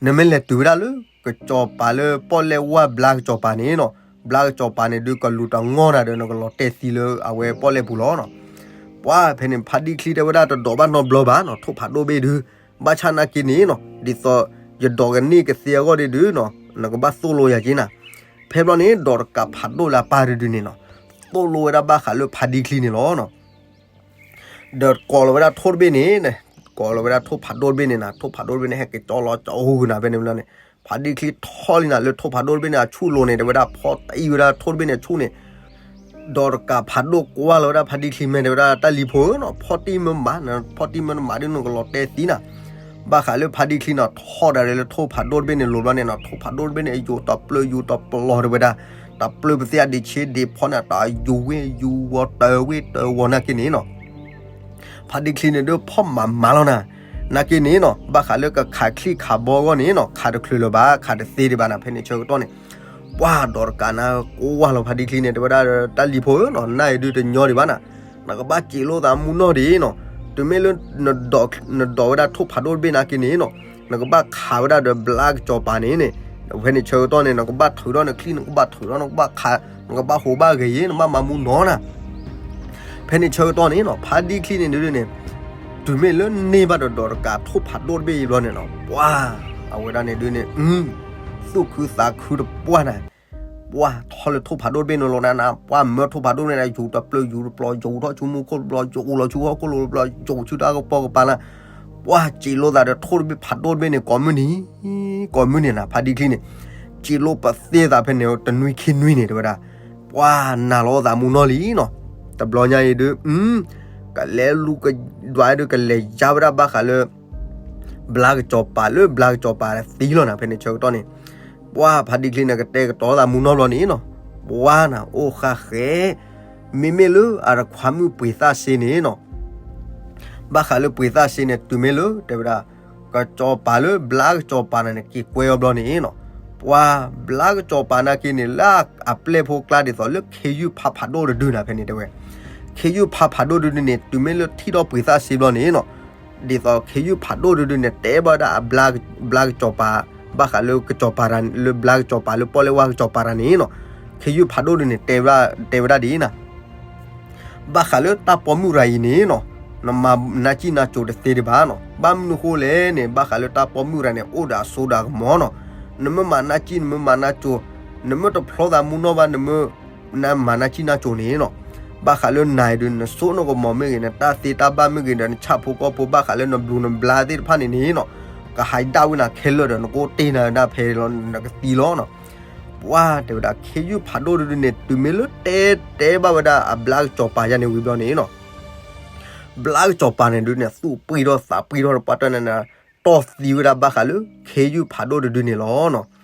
နမ့ၢ်လဲၤတုၤဝဲဒၣ်လၢ ကစီၤပၤလၢပီၣ်လဲၣ်ဝါ ဘျါကစီၤပၤန့ၣ်နီၤ ဘျါကစီၤပၤန့ၣ်ဒုး ကလူၤတငီၢ်နၤဒီး နကလီၤတဲာ်သံလၢအဝဲပီၣ်လဲၣ်ပူၤလီၤနီၤ. ပှၢ်ဖဲန့ၣ် ဖးဒံချံတဲဝဲဒၣ်တဒိးဘၣ်နီတဘျီဘၣ်နီၤ ထိၣ်ဖးဒိၣ်တဘ့ၣ်ဒုး ဘၣ်ဆၣ်နာ်က့န့ၣ်နီၤ ဒ်သိးယဒိးကန့ၢ်ကသ့အဂီၢ်ဒုးနီၤ နကဘၣ်သိၣ်လိယၤက့နၤ. ဖဲဘျီန့ၣ် ဒီးတကးဖးဒိၣ်လၢအပၢ်တဒုန့ၣ်နီၤ သိၣ်လိဝဲဒၣ်ဘၣ်ဃးလၢဖးဒံချံန့ၣ်လီၤနီၤ ဒီးကိးလီၤဝဲဒၣ်ထိၣ်တဘ့ၣ်န့ၣ် ကိးလီၤဝဲဒၣ်ထိၣ်ဖးဒိၣ်တဘ့ၣ်န့ၣ်နၤ ထိၣ်ဖးဒိၣ်တဘ့ၣ်န့ၣ် ဟဲက့ၤကၠီလီၤကၠီဂုာ်နၤဖဲန့ၣ်ဘျီန့ၣ် ဖးဒံချံထီၣ်လံနၤလၢထိၣ်ဖးဒိၣ်တဘ့ၣ်န့ၣ် အဆူၣ်လိၤန့ၣ် တဲဝဲဒၣ်ဖီၣ်တံၢ်ဝဲဒၣ်ထိၣ်တဘ့ၣ်န့ၣ်အဆူၣ်န့ၣ် ဒီးတကးဖးဒိၣ်ကွၢ်လီၤဝဲဒၣ်ဖးဒံချံမဲာ် တဲဝဲဒၣ်တၢ်လံၤဖိဧၢနီၤ ဖီၣ်တံၢ်မ့ၢ်မး ဖီၣ်တံၢ်မ့ၢ်တမးဒုး နကလီၤတဲာ်သံနၤ ဘၣ်ဃးလၢဖးဒံချံနီၤ ထီၣ်ဒၣ်လဲာ်လၢထိၣ်ဖးဒိၣ်တဘ့ၣ်န့ၣ်လိၤဘျီန့ၣ်နီၤ ထိၣ်ဖးဒိၣ်တဘ့ၣ်န့ၣ် ယူၤတပျၢၢ်ယူၤတပျီၤတဲဝဲဒၣ် တပျၢၢ်ပသ့ၣ်အဒံးဆ့ဒံးဖီန့ၣ် တယူၤဝ့ယူၤဝီၤတၢၤဝ့တၢၤဝီၤနာ်က့န့ၣ်နီၤ ဖးဒံချံန့ၣ်ဒုးဖီၣ်မးမးလီၤနၤ နာ်က့န့ၣ်နီၤ ဘၣ်ဃးလၢကခးချံၣ်ခးဘီအဂီၢ်န့ၣ်နီၤ ခးတချုးလၢၤဘၣ် ခးတသ့ဒံးဘၣ်နၤ ဖဲန့ၣ်ဆၢကတီၢ်န့ၣ် ပှၢ်ဒီးတကးနၤ ကွၢ်လီၤဖးဒံချံန့ၣ် တဲဝဲဒၣ်တၢ်လံၤဖိဧၢနီၤ နၢ်အံၤဒုးတညီဒံးဘၣ်နၤ နကဘၣ်စံးလိသးမူနီၢ်ဒံးနီၤ တုၤမ့ၢ်လၢ နဒိးဝဲဒၣ်ထိၣ်ဖးဒိၣ်တဘ့ၣ်နာ်က့န့ၣ်နီၤ နကဘၣ်ခးဝဲဒၣ်ဒီးဘျါကစီၤပၤန့ၣ်န့ၣ် ဖဲန့ၣ်ဆၢကတီၢ်န့ၣ် နကဘၣ်ထုးထီၣ်နချံၣ် နကဘၣ်ထုးထီၣ် နကဘၣ်ခး နကဘၣ်ဟိးဘၣ်ဂဲၤယ့ၢ် နဘၣ်မၤမူနီၢ်နၤ ဖဲန့ၣ်ဆၢကတီၢ်န့ၣ်နီၤ ဖးဒံချံန့ၣ်ဒုးန့ၣ် တုၤမ့ၢ်လၢန့ၢ်ဘၣ်ဒီးဒီးတကးထိၣ်ဖးဒိၣ်တဘ့ၣ်အံၤဘျီန့ၣ်နီၤ ပှၢ် အဝဲဒၣ်န့ၣ်ဒုးန့ၣ် သူၣ်ခုသးခုတပှၢ်နၤ ပှၢ်ထီၣ်လၢထိၣ်ဖးဒိၣ်တဘ့ၣ်န့ၣ်လီၤနၤ ပှၢ်မၢထိၣ်ဖးဒိၣ်တဘ့ၣ်န့ၣ် ယူၤတပျၢၢ်ယူၤတပျီၤ ယူၤထီၣ်ဆူမူခိၣ်တဘျီ ယူၤလီၤဆူဟီၣ်ခိၣ်လိၤတဘျီ ယူၤဆူတၢ်ကပီၤကပၤလၢ ပှၢ်စံးလိသးဒီးထိၣ်တဘ့ၣ်ဖးဒိၣ်တဘ့ၣ်န့ၣ် ကိးမုၢ်နံၤ ကိးမုၢ်နံၤနၤ ဖးဒံချံန့ၣ် စံးလိပသ့သးဖဲန့ၣ် တနွံခံနွံန့ၣ် တဲဝဲဒၣ် ပှၢ်နာ်လီၤသးမူနီၢ်လံနီၤ တဘျီညါအံၤဒုး ကလဲၤလူၤကဒွးဒုး ကလဲၤယါဝဲဒၣ်ဘၣ်ဃးလၢ ဘျါကစီၤပၤလၢဘျါကစီၤပၤသံလီၤနၤ ဖဲန့ၣ်ဆၢကတီၢ်န့ၣ် ပှၢ်ဖးဒံချံန့ၣ်ကတဲာ်ကတီၤသးမူနီၢ်ဘျီန့ၣ်နီၤ ပှၢ်နၤ အိၣ်ဃာ်ဃဲ မ့မ့ၢ်လၢအတခွါမုၣ်ပှ့ၤသၣ်စ့န့ၣ်နီၤ ဘၣ်ဃးလၢပှ့ၤသၣ်စ့န့ၣ် တုၤမ့ၢ်လၢ တဲဝဲဒၣ် ကစီၤပၤလၢဘျါကစီၤပၤနၤန့ၣ် က့ၤကွဲအီၤဘျီန့ၣ်နီၤ ပှၢ်ဘျါကစီၤပၤနာ်က့န့ၣ် လၢအပျဲၢ်ဖိကျါဒ်သိးလၢခ့ယုၢ်ဖးဖးဒိၣ်တဒုနၤ ဖဲန့ၣ်တဲဝဲ ခ့ယုၢ်ဖးဖးဒိၣ်တဒုန့ၣ် တုၤမ့ၢ်လၢထံၣ်ထီၣ်ပှ့ၤသၣ်စ့ဘျီန့ၣ်နီၤ ဒ်သိးခ့ယုၢ်ဖးဒိၣ်တဒုန့ၣ် တဲဘၣ်ဝဲဒၣ်အဘျါ ဘျါကစီၤပၤ ဘၣ်ဃးလၢကစီၤပၤ လၢဘျါကစီၤပၤလၢပီၣ်လဲၣ်ဝါကစီၤပၤတၢ်န့ၣ်နီၤ ခ့ယုၢ်ဖးဒိၣ်တဒုန့ၣ် တဲဝဲဒၣ်ဒ်အံၤနၤ ဘၣ်ဃးလၢတၢ်ပိာ်မုၣ်ရၤအံၤန့ၣ်နီၤ နမၤနါစံၣ်နါစိၤတသ့ဒံးဘၣ်နီၤ ဘၣ်မနုၤဃိလဲၣ်န့ၣ် ဘၣ်ဃးလၢတၢ်ပိာ်မုၣ်ရၤန့ၣ် အိၣ်ဒီးအစိဒီးအကမီၤနီၤ နမ့ၢ်မၤနါစံၣ် နမ့ၢ်မၤနါစိၤ နမ့ၢ်တဖျီသးမူနီၢ်ဘၣ် နမ့ၢ်နမၤနါစံၣ်နါစိၤန့ၣ်နီၤ ဘၣ်ဃးလၢနၤအံၤဒုး နစိနကမီၤမ့ၢ်ဂ့ၤ နတၢ်သ့တၢ်ဘၣ်မ့ၢ်ဂ့ၤဒီး နဆၣ်ဖိကီၢ်ဖိ ဘၣ်ဃးလၢနဘျုးနဘျါသ့ၣ်တဖၣ်န့ၣ်န့ၣ်နီၤ, ကဟးဒၣ်ဝဲနၤခဲလၢာ်ဒီး နကအိၣ်တ့ၢ်နၤဒၣ်ဖဲလီၤ နကသံလီၤနီၤ. ပှၤတဲဝဲဒၣ် ခ့ယုၢ်ဖးဒိၣ်တဒုန့ၣ် တုၤမ့ၢ်လၢတဲတဲဘၣ်ဝဲဒၣ်အဘျါကစီၤပၤယါန့ၣ်ဝံၤဘျီန့ၣ်နီၤ, ဘျါကစီၤပၤန့ၣ်ဒုးန့ၣ် သူၣ်ပှံၢ်ထီၣ်သးပှံၢ်ထီၣ်ဒီး ပှၤတၢၢ်န့ၣ် တီၢ်သံဝဲဒၣ်ဘၣ်ဃးလၢ ခ့ယုၢ်ဖးဒိၣ်တဒုန့ၣ်လီၤနီၤ.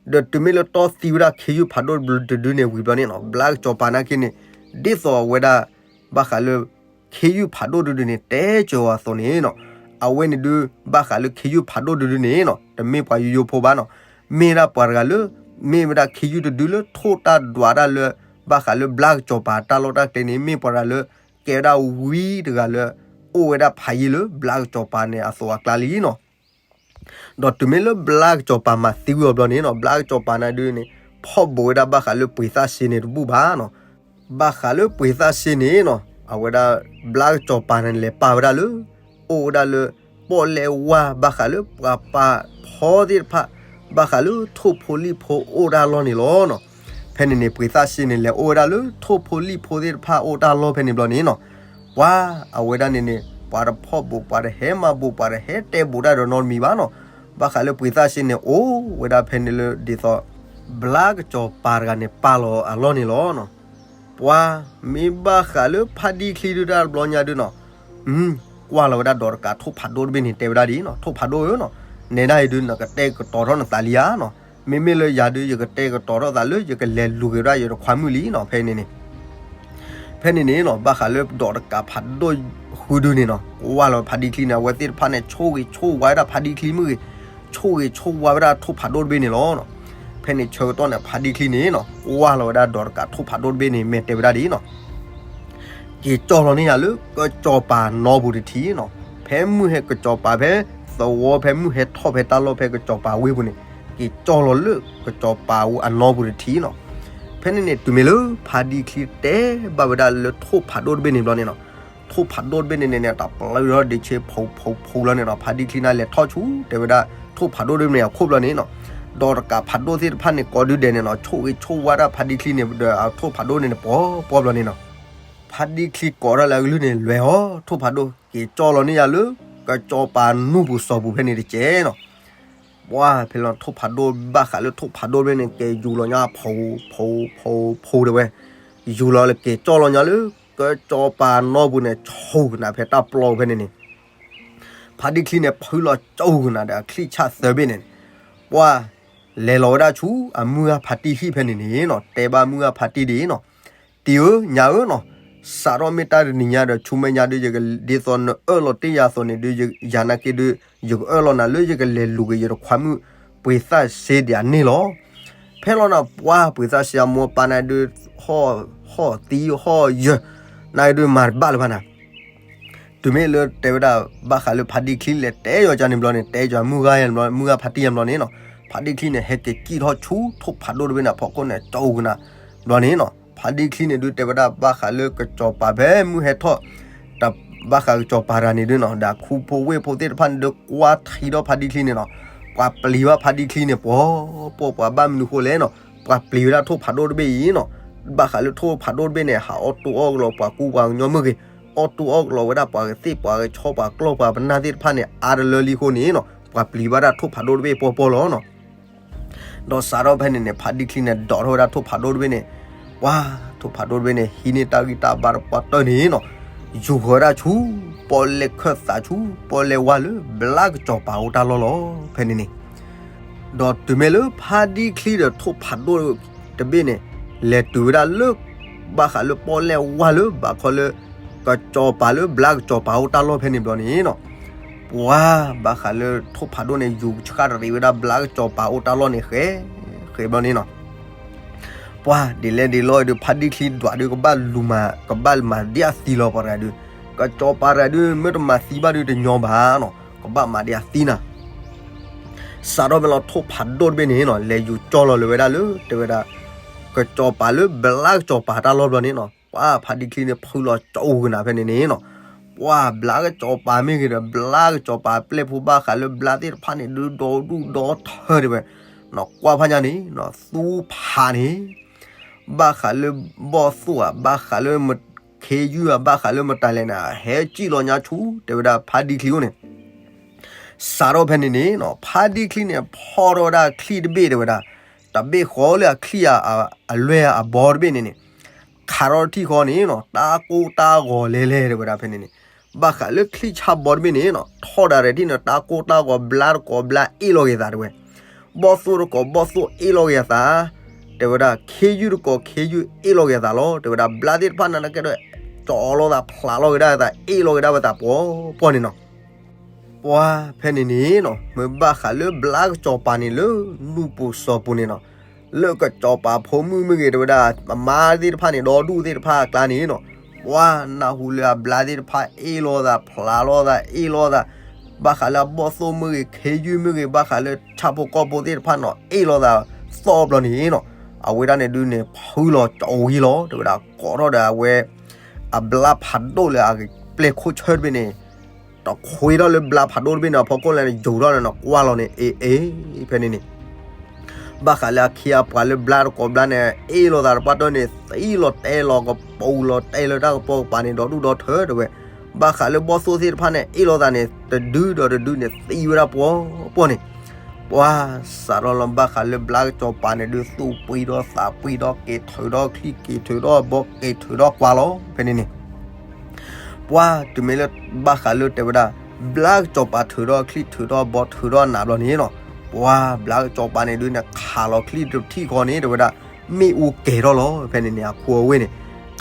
ဒီးတုၤမ့ၢ်လၢတီၢ်သံဝဲဒၣ်ခ့ယုၢ်ဖးဒိၣ်တဒုန့ၣ်ဝံၤဘျီန့ၣ်နီၤ, ဘျါကစီၤပၤနာ်က့န့ၣ် ဒ်သိးအဝဲဒၣ် ဘၣ်ဃးလၢ ခ့ယုၢ်ဖးဒိၣ်တဒုန့ၣ် တဲစၢၤဝဲအသိးန့ၣ်နီၤ, အဝဲန့ၣ်ဒုး ဘၣ်ဃးလၢခ့ယုၢ်ဖးဒိၣ်တဒုန့ၣ်နီၤ တမ့ၢ်ပှၤယိယိဖိဘၣ်နီၤ, မ့ၢ်ဒၣ်ပှၤတဂၤလၢ မ့ၢ်ဝဲဒၣ်ခ့ယုၢ်တဒုလၢထိၣ်တၢ်ဒွးတၢ်လၢ ဘၣ်ဃးလၢဘျါကစီၤပၤတၢ်လီၢ်တၢ်ကျဲန့ၣ် မ့ၢ်ပှၤတဂၤလၢ ကဲဝဲဒၣ်ဝံတဂၤလၢ အိၣ်ဝဲဒၣ်ဖးယံာ်လၢဘျါကစီၤပၤန့ၣ်အသိးအကျါလံနီၤ. ဒီးတုၤမ့ၢ်လၢဘျါကစီၤပၤမၤသံဝံၤအီၤဘျီန့ၣ်နီၤ, ဘျါကစီၤပၤန့ၣ်ဒုးန့ၣ် ဖီၣ်ဘိးဝဲဒၣ်ဘၣ်ဃးလၢပှ့ၤသၣ်စ့န့ၣ်တဘူၣ်ဘၣ်နီၤ. ဘၣ်ဃးလၢပှ့ၤသၣ်စ့န့ၣ်နီၤ, အဝဲဒၣ်ဘျါကစီၤပၤန့ၣ်လဲၤပာ်ဝဲဒၣ်လၢ အိၣ်ဝဲဒၣ်လၢ ပီၣ်လဲၣ်ဝါဘၣ်ဃးလၢပှၤပာ်ဖီသ့ၣ်တဖၣ် ဘၣ်ဃးလၢထိၣ်ဖိလံၣ်ဖိအိၣ်တၢ်လီၢ်န့ၣ်လီၤနီၤ. ဖဲန့ၣ်န့ၣ် ပှ့ၤသၣ်စ့န့ၣ် လဲၤအိၣ်ဝဲဒၣ်လၢထိၣ်ဖိလံၣ်ဖိသ့ၣ်တဖၣ်အိၣ်တၢ်လီၢ်ဖဲန့ၣ်ဘျီန့ၣ်နီၤ, ပှၤအဝဲဒၣ်န့ၣ်န့ၣ် ပှၤတဖီၣ်ဘိး ပှၤတဟဲမၤဘိး ပှၤတဟဲတဲဘိးတၢ်ဒီးနီတမံၤဘၣ်နီၤ. ဘၣ်ဃးလၢပှ့ၤသၣ်စ့န့ၣ် အိၣ်ဝဲဒၣ်ဖဲန့ၣ်လၢဒ်သိး ဘျါကစီၤပၤတဂၤန့ၣ် ပာ်လီၤအလီၢ်န့ၣ်လီၤနီၤ. ပှၤမ့ၢ်ဘၣ်ဃးလၢဖါဒံချံဒုးတၢ်တဘျီညါဒုးနီၤ, ကွၢ်လီၤဝဲဒၣ်ဒီးတကးထိၣ်ဖးဒိၣ်တဘ့ၣ်န့ၣ် တဲဝဲဒၣ်ဒ်နီၤ, ထိၣ်ဖးဒိၣ်ဧၢနီၤ, နဲဒၣ်အံၤဒုး နကတဲကတီၤထီၣ်နသးလံဧါနီၤ, မ့မ့ၢ်လၢယၤဒုး ယကတဲကတီၤထီၣ်သးလၢ ယကလဲၤလူၤက့ၤဝဲဒၣ်ယတခွါမုၣ်လံနီၤ, ဖဲန့ၣ်န့ၣ် ဖဲန့ၣ်န့ၣ်နီၤ ဘၣ်ဃးလၢဒီးတကးဖးဒိၣ်ဃုဒုန့ၣ်နီၤ, ကွၢ်လီၤဖါဒံချံန့ၣ် အဝဲသ့ၣ်တဖၣ်န့ၣ် ဆိၣ်ဂ့ၤဆိၣ်ဝါဝဲဒၣ်ဖါဒံချံမုၢ်ဂ့ၤ, ဆိၣ်ဂ့ၤဆိၣ်ဝါဝဲဒၣ်ထိၣ်ဖးဒိၣ်တဘ့ၣ်န့ၣ်လီၤ. ဖဲန့ၣ်ဆၢကတီၢ်န့ၣ် ဖါဒံချံန့ၣ်နီၤ ကွၢ်လီၤဝဲဒၣ်ဒီးတကးထိၣ်ဖးဒိၣ်တဘ့ၣ်န့ၣ် မ့ၢ်တဲဝဲဒၣ်ဒ်နီၤ, က့ၤကၠီၣ်လီၤန့ၢ်ယၤလၢ ကစီၤပၤနီပူၤတထံးနီၤ, ဖဲမုၢ်ဟဲကစီၤပၤဖဲ သဝီဖဲမုၢ်ဟဲထီၣ်ဖဲတၢ်လီၢ်ဖဲကစီၤပၤဝ့ၢ်ပူၤန့ၣ် က့ၤကၠီၣ်လီၤလၢကစီၤပၤအနီပူၤတထံးနီၤ. ဖဲန့ၣ်န့ၣ် တုၤမ့ၢ်လၢဖါဒံချံတဲဘၣ်ဝဲဒၣ်လၢထိၣ်ဖးဒိၣ်တဘ့ၣ်န့ၣ်ဘျီန့ၣ်နီၤ, ထိၣ်ဖးဒိၣ်တဘ့ၣ်န့ၣ်န့ၣ် တၢ်ပျၢ်ဒီးဒ့ဆ့ဖိဖိဖိလီၤန့ၣ်နီၤ, ဖါဒံချံန့ၣ်လဲၤထီၣ်ဆူ တဲဝဲဒၣ် ထိၣ်ဖးဒိၣ်တဘ့ၣ်န့ၣ်အခိၣ်ဘျီန့ၣ်နီၤ, ဒီးတကးဖးဒိၣ်သ့ၣ်တဖၣ်န့ၣ် ကိးဒုဒဲးန့ၣ်နီၤ ဆိၣ်ဂ့ၤဆိၣ်ဝါဒၣ်ဖါဒံချံန့ၣ် ဒီးအထိၣ်ဖးဒိၣ်န့ၣ်န့ၣ် ပှီၤပှီၤဘျီန့ၣ်နီၤ. ဖါဒံချံကိးထီၣ်လၢအကလုၢ်န့ၣ် လဲၤအီၤ ထိၣ်ဖးဒိၣ် က့ၤကၠီၣ်လီၤန့ၢ်ယၤလၢ ကစီၤပၤနူပူၤစီၤပူၤဖဲန့ၣ်တက့ၢ်နီၤ. ပှၤဖဲလီၤထိၣ်ဖးဒိၣ် ဘၣ်ဃးလၢထိၣ်ဖးဒိၣ်တဘ့ၣ်န့ၣ် က့ၤယူၤလီၤညါ ဖိ ဖိ ဖိ ဖိ တဲဝဲ, ယူၤလီၤလၢက့ၤကၠီၣ်လီၤညါလၢ ကစီၤပၤနီပူၤန့ၣ် ဆိၣ်ကနၣ်ဖဲတၢ်ပျီဖဲန့ၣ်န့ၣ် ဖါဒံချံန့ၣ် ဖုလီၤကၠိကနၣ်ဒီးအချံၣ်ဆၣ်သၢဘ့ၣ်န့ၣ်, ပှၤလဲၤလီၤဝဲဒၣ်ဆူအမုၢ်ဂၤဖါတံၢ်ဟံၣ်ဖဲန့ၣ်န့ၣ်နီၤ, တဲဘၣ်မုၢ်ဂၤဖါတံၢ်ဒ်အံၤနီၤ, တံၢ်ဧၢ ညါဧၢနီၤ, စးထီၣ်မ့ၢ်တၢ်တနံၤညါဒီး ဆူမဲာ်ညါဒုး ယကဒ်သိးနအၢၣ်လီၤတ့ၢ်ယၤအသိးန့ၣ်ဒုး ယၤနာ်က့ဒုး ယကအၢၣ်လီၤနၤလၢယကလဲၤလူၤက့ၤ ယတခွါမုၣ်ပှ့ၤသၣ်စ့ဒံးအန့ၣ်လီၤ. ဖဲလီၤနၤ ပှၤပှ့ၤသၣ်စ့အမိၢ်အပၢ်န့ၣ်ဒုး ဟီၣ်သံဟီၣ်ယၢၤ နာ်က့ဒုးမၤတဘၣ်လၢၤဘၣ်နၤ တုၤမ့ၢ်လၢတဲဝဲဒၣ် ဘၣ်ဃးလၢဖါဒံချံလဲၤတဲယီၤကန့ၣ်ဘျီန့ၣ် တဲယီၤမုၢ်ဂၤယၤဘျီ မုၢ်ဂၤဖါတံၢ်ယၤဘျီန့ၣ်နီၤ, ဖါဒံချံန့ၣ် ဟဲက့ၤကံၣ်ထီၣ်ဆူထိၣ်ဖးဒိၣ်တဘ့ၣ်န့ၣ် အဖီခိၣ်န့ၣ် ကၠိကနၣ်ဘျီန့ၣ်နီၤ, ဖါဒံချံန့ၣ်ဒုးတဲဝဲဒၣ် ဘၣ်ဃးလၢကစီၤပၤဖဲမုၢ်ဟဲထီၣ် တၢ်ဘၣ်ဃးကစီၤပၤတဂၤန့ၣ်ဒုးနီၤ ဒီးခူဖိဝ့ၢ်ဖိသ့ၣ်တဖၣ်န့ၣ်ဒုး ကွၢ်ထံဒီးဖါဒံချံန့ၣ်နီၤ, ပှၤပျံၤဘၣ်ဖါဒံချံန့ၣ် ပှီၤ ပှီၤပှၤဘၣ်မနုၤဃိလဲၣ်နီၤ, ပှၤပျံၤဝဲဒၣ်ထိၣ်ဖးဒိၣ်တဘ့ၣ်အံၤနီၤ, ဘၣ်ဃးလၢထိၣ်ဖးဒိၣ်တဘ့ၣ်န့ၣ် ဟးအီၣ်တူၢ်အီၣ်ကလီၤပှၤကူပှၤကညီမ့ၢ်ဂ့ၤ, အီၣ်တူၢ်အီၣ်ကလီၤဝဲဒၣ်ပှၤကသ့ၣ်ပှၤကဆီ ပှၤကျီၢ်ပှၤပနၢ်သ့ၣ်တဖၣ်န့ၣ် အါတလၢလံအဃိန့ၣ်နီၤ, ပှၤပျံၤဘၣ်ဒၣ်ထိၣ်ဖးဒိၣ်တဘ့ၣ်ပှီၤပှီၤလီၤနီၤ. ဒီးစးထီၣ်ဖဲန့ၣ်န့ၣ် ဖါဒံချံန့ၣ် ဒိးထီၣ်ဝဲဒၣ်ထိၣ်ဖးဒိၣ်တဘ့ၣ်န့ၣ်, ပှၤ ထိၣ်ဖးဒိၣ်တဘ့ၣ်န့ၣ် ဟံးန့ၢ်တၢ်ဂံၢ်တၢ်ဘါတပှၢ်တၢၢ်န့ၣ်နီၤ, ယူၤဃီၤဝဲဒၣ်ဆူ ပီၣ်လဲၣ်ခၢၣ်သးဆူ ပီၣ်လဲၣ်ဝါလၢ ဘျါကစီၤပၤအိၣ်တၢ်လီၢ်လီၤ ဖဲန့ၣ်န့ၣ်. ဒီးတုၤမ့ၢ်လၢဖါဒံချံဒီးထိၣ်ဖးဒိၣ်တဘ့ၣ်န့ၣ် လဲၤတုၤဝဲဒၣ်လၢ ဘၣ်ဃးလၢပီၣ်လဲၣ်ဝါလၢ ဘၣ်ခီလၢ ကစီၤပၤလၢဘျါကစီၤပၤအိၣ်တၢ်လီၢ်ဖဲန့ၣ်ဘျီန့ၣ်နီၤ, ပှၤဘၣ်ဃးလၢထိၣ်ဖးဒိၣ်န့ၣ် ယူၤဆှၣ်တရံးဝဲဒၣ်ဘျါကစီၤပၤအိၣ်တၢ်လီၢ်န့ၣ် ဃဲ ဃဲဘျီန့ၣ်နီၤ. ပှၤဒ်လဲၣ်ဒ်လဲၣ်ဒီး ဖါဒံချံဒွးဒုး ကဘၣ်လူၤမၤ ကဘၣ်မၤဒ်အသံလီၤပှၤတဂၤဒုး, ကစီၤပၤတဂၤဒုး မ့ၢ်တမၤသံဘၣ်ဒုးတညီဘၣ်နီၤ, ကဘၣ်မၤဒ်အသံနၤ. စးထီၣ်ဖဲလီၤထိၣ်ဖးဒိၣ်တဘ့ၣ်န့ၣ်နီၤ လဲၤယူၤကၠီလီၤလၢၤဝဲဒၣ်လၢ တဲဝဲဒၣ် ကစီၤပၤလၢဘျါကစီၤပၤတၢ်လီၢ်ဘျီန့ၣ်နီၤ, ပှၤဖါဒံချံန့ၣ် ဖုလီၤကၠိကနၣ်ဖဲန့ၣ်န့ၣ်နီၤ, ပှၤဘျါကစီၤပၤမ့ၢ်ဂ့ၤဒီး ဘျါကစီၤပၤပျဲၢ်ဖိဘၣ်ဃးလၢဘျါသ့ၣ်တဖၣ်န့ၣ် ဒုးဒီဒူၣ်ဒီထၢတဲဝဲ, ကွၢ်ဖးညါန့ၣ် သူဖးန့ၣ် ဘၣ်ဃးလၢဘီၣ်သိၣ်ဧါ ဘၣ်ဃးလၢမ ခ့ယုၢ်အဘၣ်ဃးလၢမတၤလဲၣ်န့ၣ် ဟဲစံၣ်လီၤညါဆူ တဲဝဲဒၣ်ဖါဒံချံအိၣ်န့ၣ် စးထီၣ်ဖဲန့ၣ်န့ၣ်နီၤ ဖါဒံချံန့ၣ် ဖီၣ်ထီၣ်ဝဲဒၣ်ချံၣ်တဘ့ၣ်တဲဝဲဒၣ်, တဘ့ၣ်ဃီလၢအချံၣ်အလွဲၢ်အဘီတဘ့ၣ်န့ၣ်န့ၣ်, ခးထီၣ်တထံၣ်ဃီန့ၣ်နီၤ တၢ်ကိၢ်တၢ်ဂီၤလဲၤလဲၤတဲဝဲဒၣ်ဖဲန့ၣ်န့ၣ်, ဘၣ်ဃးလၢချံၣ်ဆၣ်ဘီတဘ့ၣ်န့ၣ်နီၤ ထီၣ်ဒၣ်ရဲၣ်ထံၣ်န့ၣ် တၢ်ကိၢ်တၢ်ဂီၤ ဘျါတကိးဘျါအ့ၣ်လီၤက့ၤသးတဲဝဲ, ဘီၣ်သိၣ်တကိးဘီၣ်သိၣ်အ့ၣ်လီၤက့ၤအသး တဲဝဲဒၣ် ခ့ယုၢ်တကိးခ့ယုၢ်အ့ၣ်လီၤက့ၤအသးလီၤ တဲဝဲဒၣ် ဘျါသ့ၣ်တဖၣ်န့ၣ်ကဲဒီး ကၠီလီၤသးဖျးလီၤက့ၤဒၣ်အသး အ့ၣ်လီၤက့ၤဒၣ်ဝဲသးပှီၤပှီၤန့ၣ်နီၤ. ပှၤဖဲန့ၣ်န့ၣ်နီၤ မ့ၢ်ဘၣ်ဃးလၢဘျါကစီၤပၤန့ၣ်လၢ နူၢ်ပူၤစီၤပူၤန့ၣ်နီၤ, လၢကစီၤပၤဖိမုၣ်မ့ၢ်ဂ့ၤတဲဝဲဒၣ် အမါသ့ၣ်တဖၣ်န့ၣ် ဒီဒူၣ်သ့ၣ်တဖၣ်အကျါန့ၣ်နီၤ, ပှၤနၢ်ဟူလၢအဘျါသ့ၣ်တဖၣ်အ့ၣ်လီၤသးဖျးလီၤသးအ့ၣ်လီၤသး ဘၣ်ဃးလၢအဘီၣ်သိၣ်မ့ၢ်ဂ့ၤ ခ့ယုၢ်မ့ၢ်ဂ့ၤ ဘၣ်ဃးလၢဆၣ်ဖိကီၢ်ဖိသ့ၣ်တဖၣ်နီၤ အ့ၣ်လီၤသးသီဘျီန့ၣ်နီၤ, အဝဲဒၣ်န့ၣ်ဒုးန့ၣ် ဖုလီၤကၠီဝံၤလီၤ တဲဝဲဒၣ် ကိးထီၣ်ဒီးအဝဲ အဘျါဖးဒိၣ်လၢအပျဲၢ်ခိၣ်ဆၢတဘ့ၣ်န့ၣ် တခွ့ထီၣ်လၢဘျါဖးဒိၣ်တဘ့ၣ်န့ၣ် အဖီခိၣ်လဲၣ်န့ၣ် ယူာ်ထီၣ်န့ၣ်နီၤ ကွၢ်လီၤန့ၣ် အ့ၣ်အ့ၣ် ဖဲန့ၣ်န့ၣ် ဘၣ်ဃးလၢအခ့အပှၤလၢဘျါတကိးဘျါန့ၣ် အ့ၣ်လိာ်သးတပှၢ်တၢၢ်န့ၣ် သံလီၤတဲလီၤကပူၤလီၤတဲလၢတၢ်ကပိာ်ကပၤန့ၣ် ဒီဒူၣ်ဒီထၢတဲဝဲ, ဘၣ်ဃးလၢဘီၣ်သိၣ်သ့ၣ်တဖၣ်န့ၣ် အ့ၣ်လိာ်သးန့ၣ် တဒုဒီးတဒုန့ၣ် သံဝဲဒၣ်ပှီၤပှီၤန့ၣ်, ပှၤစးထီၣ်လီၤဘၣ်ဃးလၢဘျါကစီၤပၤန့ၣ်ဒုး သူၣ်ပှံၤဒီးသးပှံၤဒီး က့ၤထုးဒီးချံ က့ၤထုးဒီးဘီ က့ၤထုးဒီးကွၢ်လီၤဖဲန့ၣ်န့ၣ် ပှၤတုၤမ့ၢ်လၢဘၣ်ဃးလၢတဲဝဲဒၣ် ဘျါကစီၤပၤထုးထီၣ်ချံထုးထီၣ်ဘီထုးထီၣ်နးဘျီန့ၣ်နီၤ, ပှၤဘျါကစီၤပၤန့ၣ်ဒုးန့ၣ် ခးလီၤချံတထံၣ်ဃီန့ၣ် တဲဝဲဒၣ် မ့ၣ်အူကဲၤထီၣ်လီၤ ဖဲန့ၣ်န့ၣ် အခိအဝ့ၢ်န့ၣ်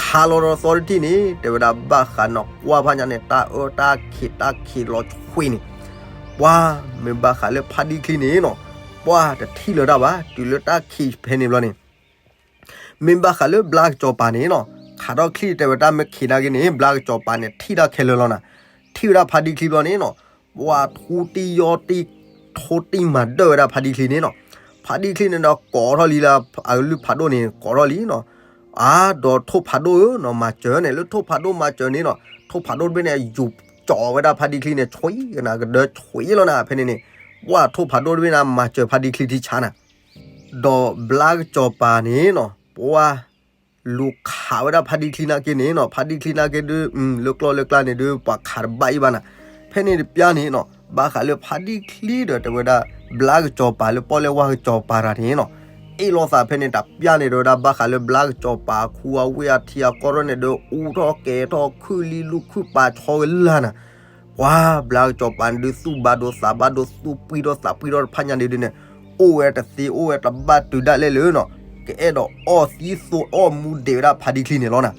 ခးလီၤဒီးသီတထံၣ်န့ၣ် တဲဝဲဒၣ်ဘၣ်ဃးနီၤ ကွၢ်ဖးညါန့ၣ် တၢ်အၢတၢ်ခံးတၢ်ခံးလီၤဆွံန့ၣ် ပှၤမ့ၢ်ဘၣ်ဃးလၢဖါဒံချံန့ၣ်နီၤ, ပှၤတထံၣ်လၢၤတၢ်ဘၣ် တုၤလၢတၢ်ခံးဖဲန့ၣ်ဘျီန့ၣ် မ့ၢ်ဘၣ်ဃးလၢဘျါကစီၤပၤန့ၣ်နီၤ, ခးထီၣ်ချံတဲဝဲတၢ်မ့ၢ်ခံးနာ်က့န့ၣ် ဘျါကစီၤပၤန့ၣ် ထံၣ်တၢ်ခဲလၢာ်လီၤနၤ, ထံၣ်ဝဲဒၣ်ဖါဒံချံဘျီန့ၣ်နီၤ, ပှၤထူတံၢ်ယီၢ်တံၢ် ထိတံၢ်မၤဒၢၣ်ဝဲဒၣ်ဖါဒံချံန့ၣ်နီၤ, ဖါဒံချံန့ၣ်ဒီးကိးထီၣ်လံလၢ အကလုၢ်ဖးဒိၣ်န့ၣ် ကိးထီၣ်လံနီၤ, အါ ဒီးထိၣ်ဖးဒိၣ်ဧၢနီၤ မၤစၢၤန့ၣ် လၢထိၣ်ဖးဒိၣ်မၤစၢၤန့ၣ်နီၤ, ထိၣ်ဖးဒိၣ်တဘ့ၣ်န့ၣ် ယူၤကၠီဝဲဒၣ်ဖါဒံချံန့ၣ် ဆွံကနၤ ကဒၢဆွံလီၤနၤ ဖဲန့ၣ်န့ၣ်, ပှၤထိၣ်ဖးဒိၣ်တဘ့ၣ်န့ၣ် မၤစၢၤဖါဒံချံထံဆါနၤ ဒီးဘျါကစီၤပၤန့ၣ်နီၤ ပှၤ လူၤခးဝဲဒၣ်ဖါဒံချံနာ်က့န့ၣ်နီၤ, ဖါဒံချံနာ်က့ဒုး လၢကျီၢ်လၢကျါန့ၣ်ဒုး ပှၤခးတဘၣ်အံၤဘၣ်နၤ, ဖဲန့ၣ်တပျၢ်န့ၣ်နီၤ ဘၣ်ဃးလၢဖါဒံချံဒီးတဲဝဲဒၣ် ဘျါကစီၤပၤလၢပီၣ်လဲၣ်ဝါကစီၤပၤတဂၤန့ၣ်နီၤ, အ့ၣ်လိာ်သးဖဲန့ၣ်တပျၢ်န့ၣ် တဲဝဲဒၣ်ဘၣ်ဃးလၢဘျါကစီၤပၤခူအဝ့ၢ်အထံအကီၢ်ထီၣ်န့ၣ်ဒုး အူထီၣ်ကဲၤထီၣ်ခုၣ်လံလူၢ်ခုၣ်ပာ်ဆီဝဲလၢ်နၤ ပှၤဘျါကစီၤပၤန့ၣ်ဒုး သူၣ်ဘၣ်ဒိသးဘၣ်ဒိ သူၣ်ပှံၢ်ထီၣ်သးပှံၢ်ထီၣ်တဖၣ်ညါန့ၣ်ဒုးန့ၣ်, အိၣ်ဝဲတသ့ အိၣ်ဝဲတဘၣ်တုၤဒၣ်လဲာ်လၢနီၤ, ကအဲၣ်ဒိးအီၣ်သံသိးအီၣ်မူဒံးဝဲဒၣ်ဖါဒံချံန့ၣ်လီၤနၤ.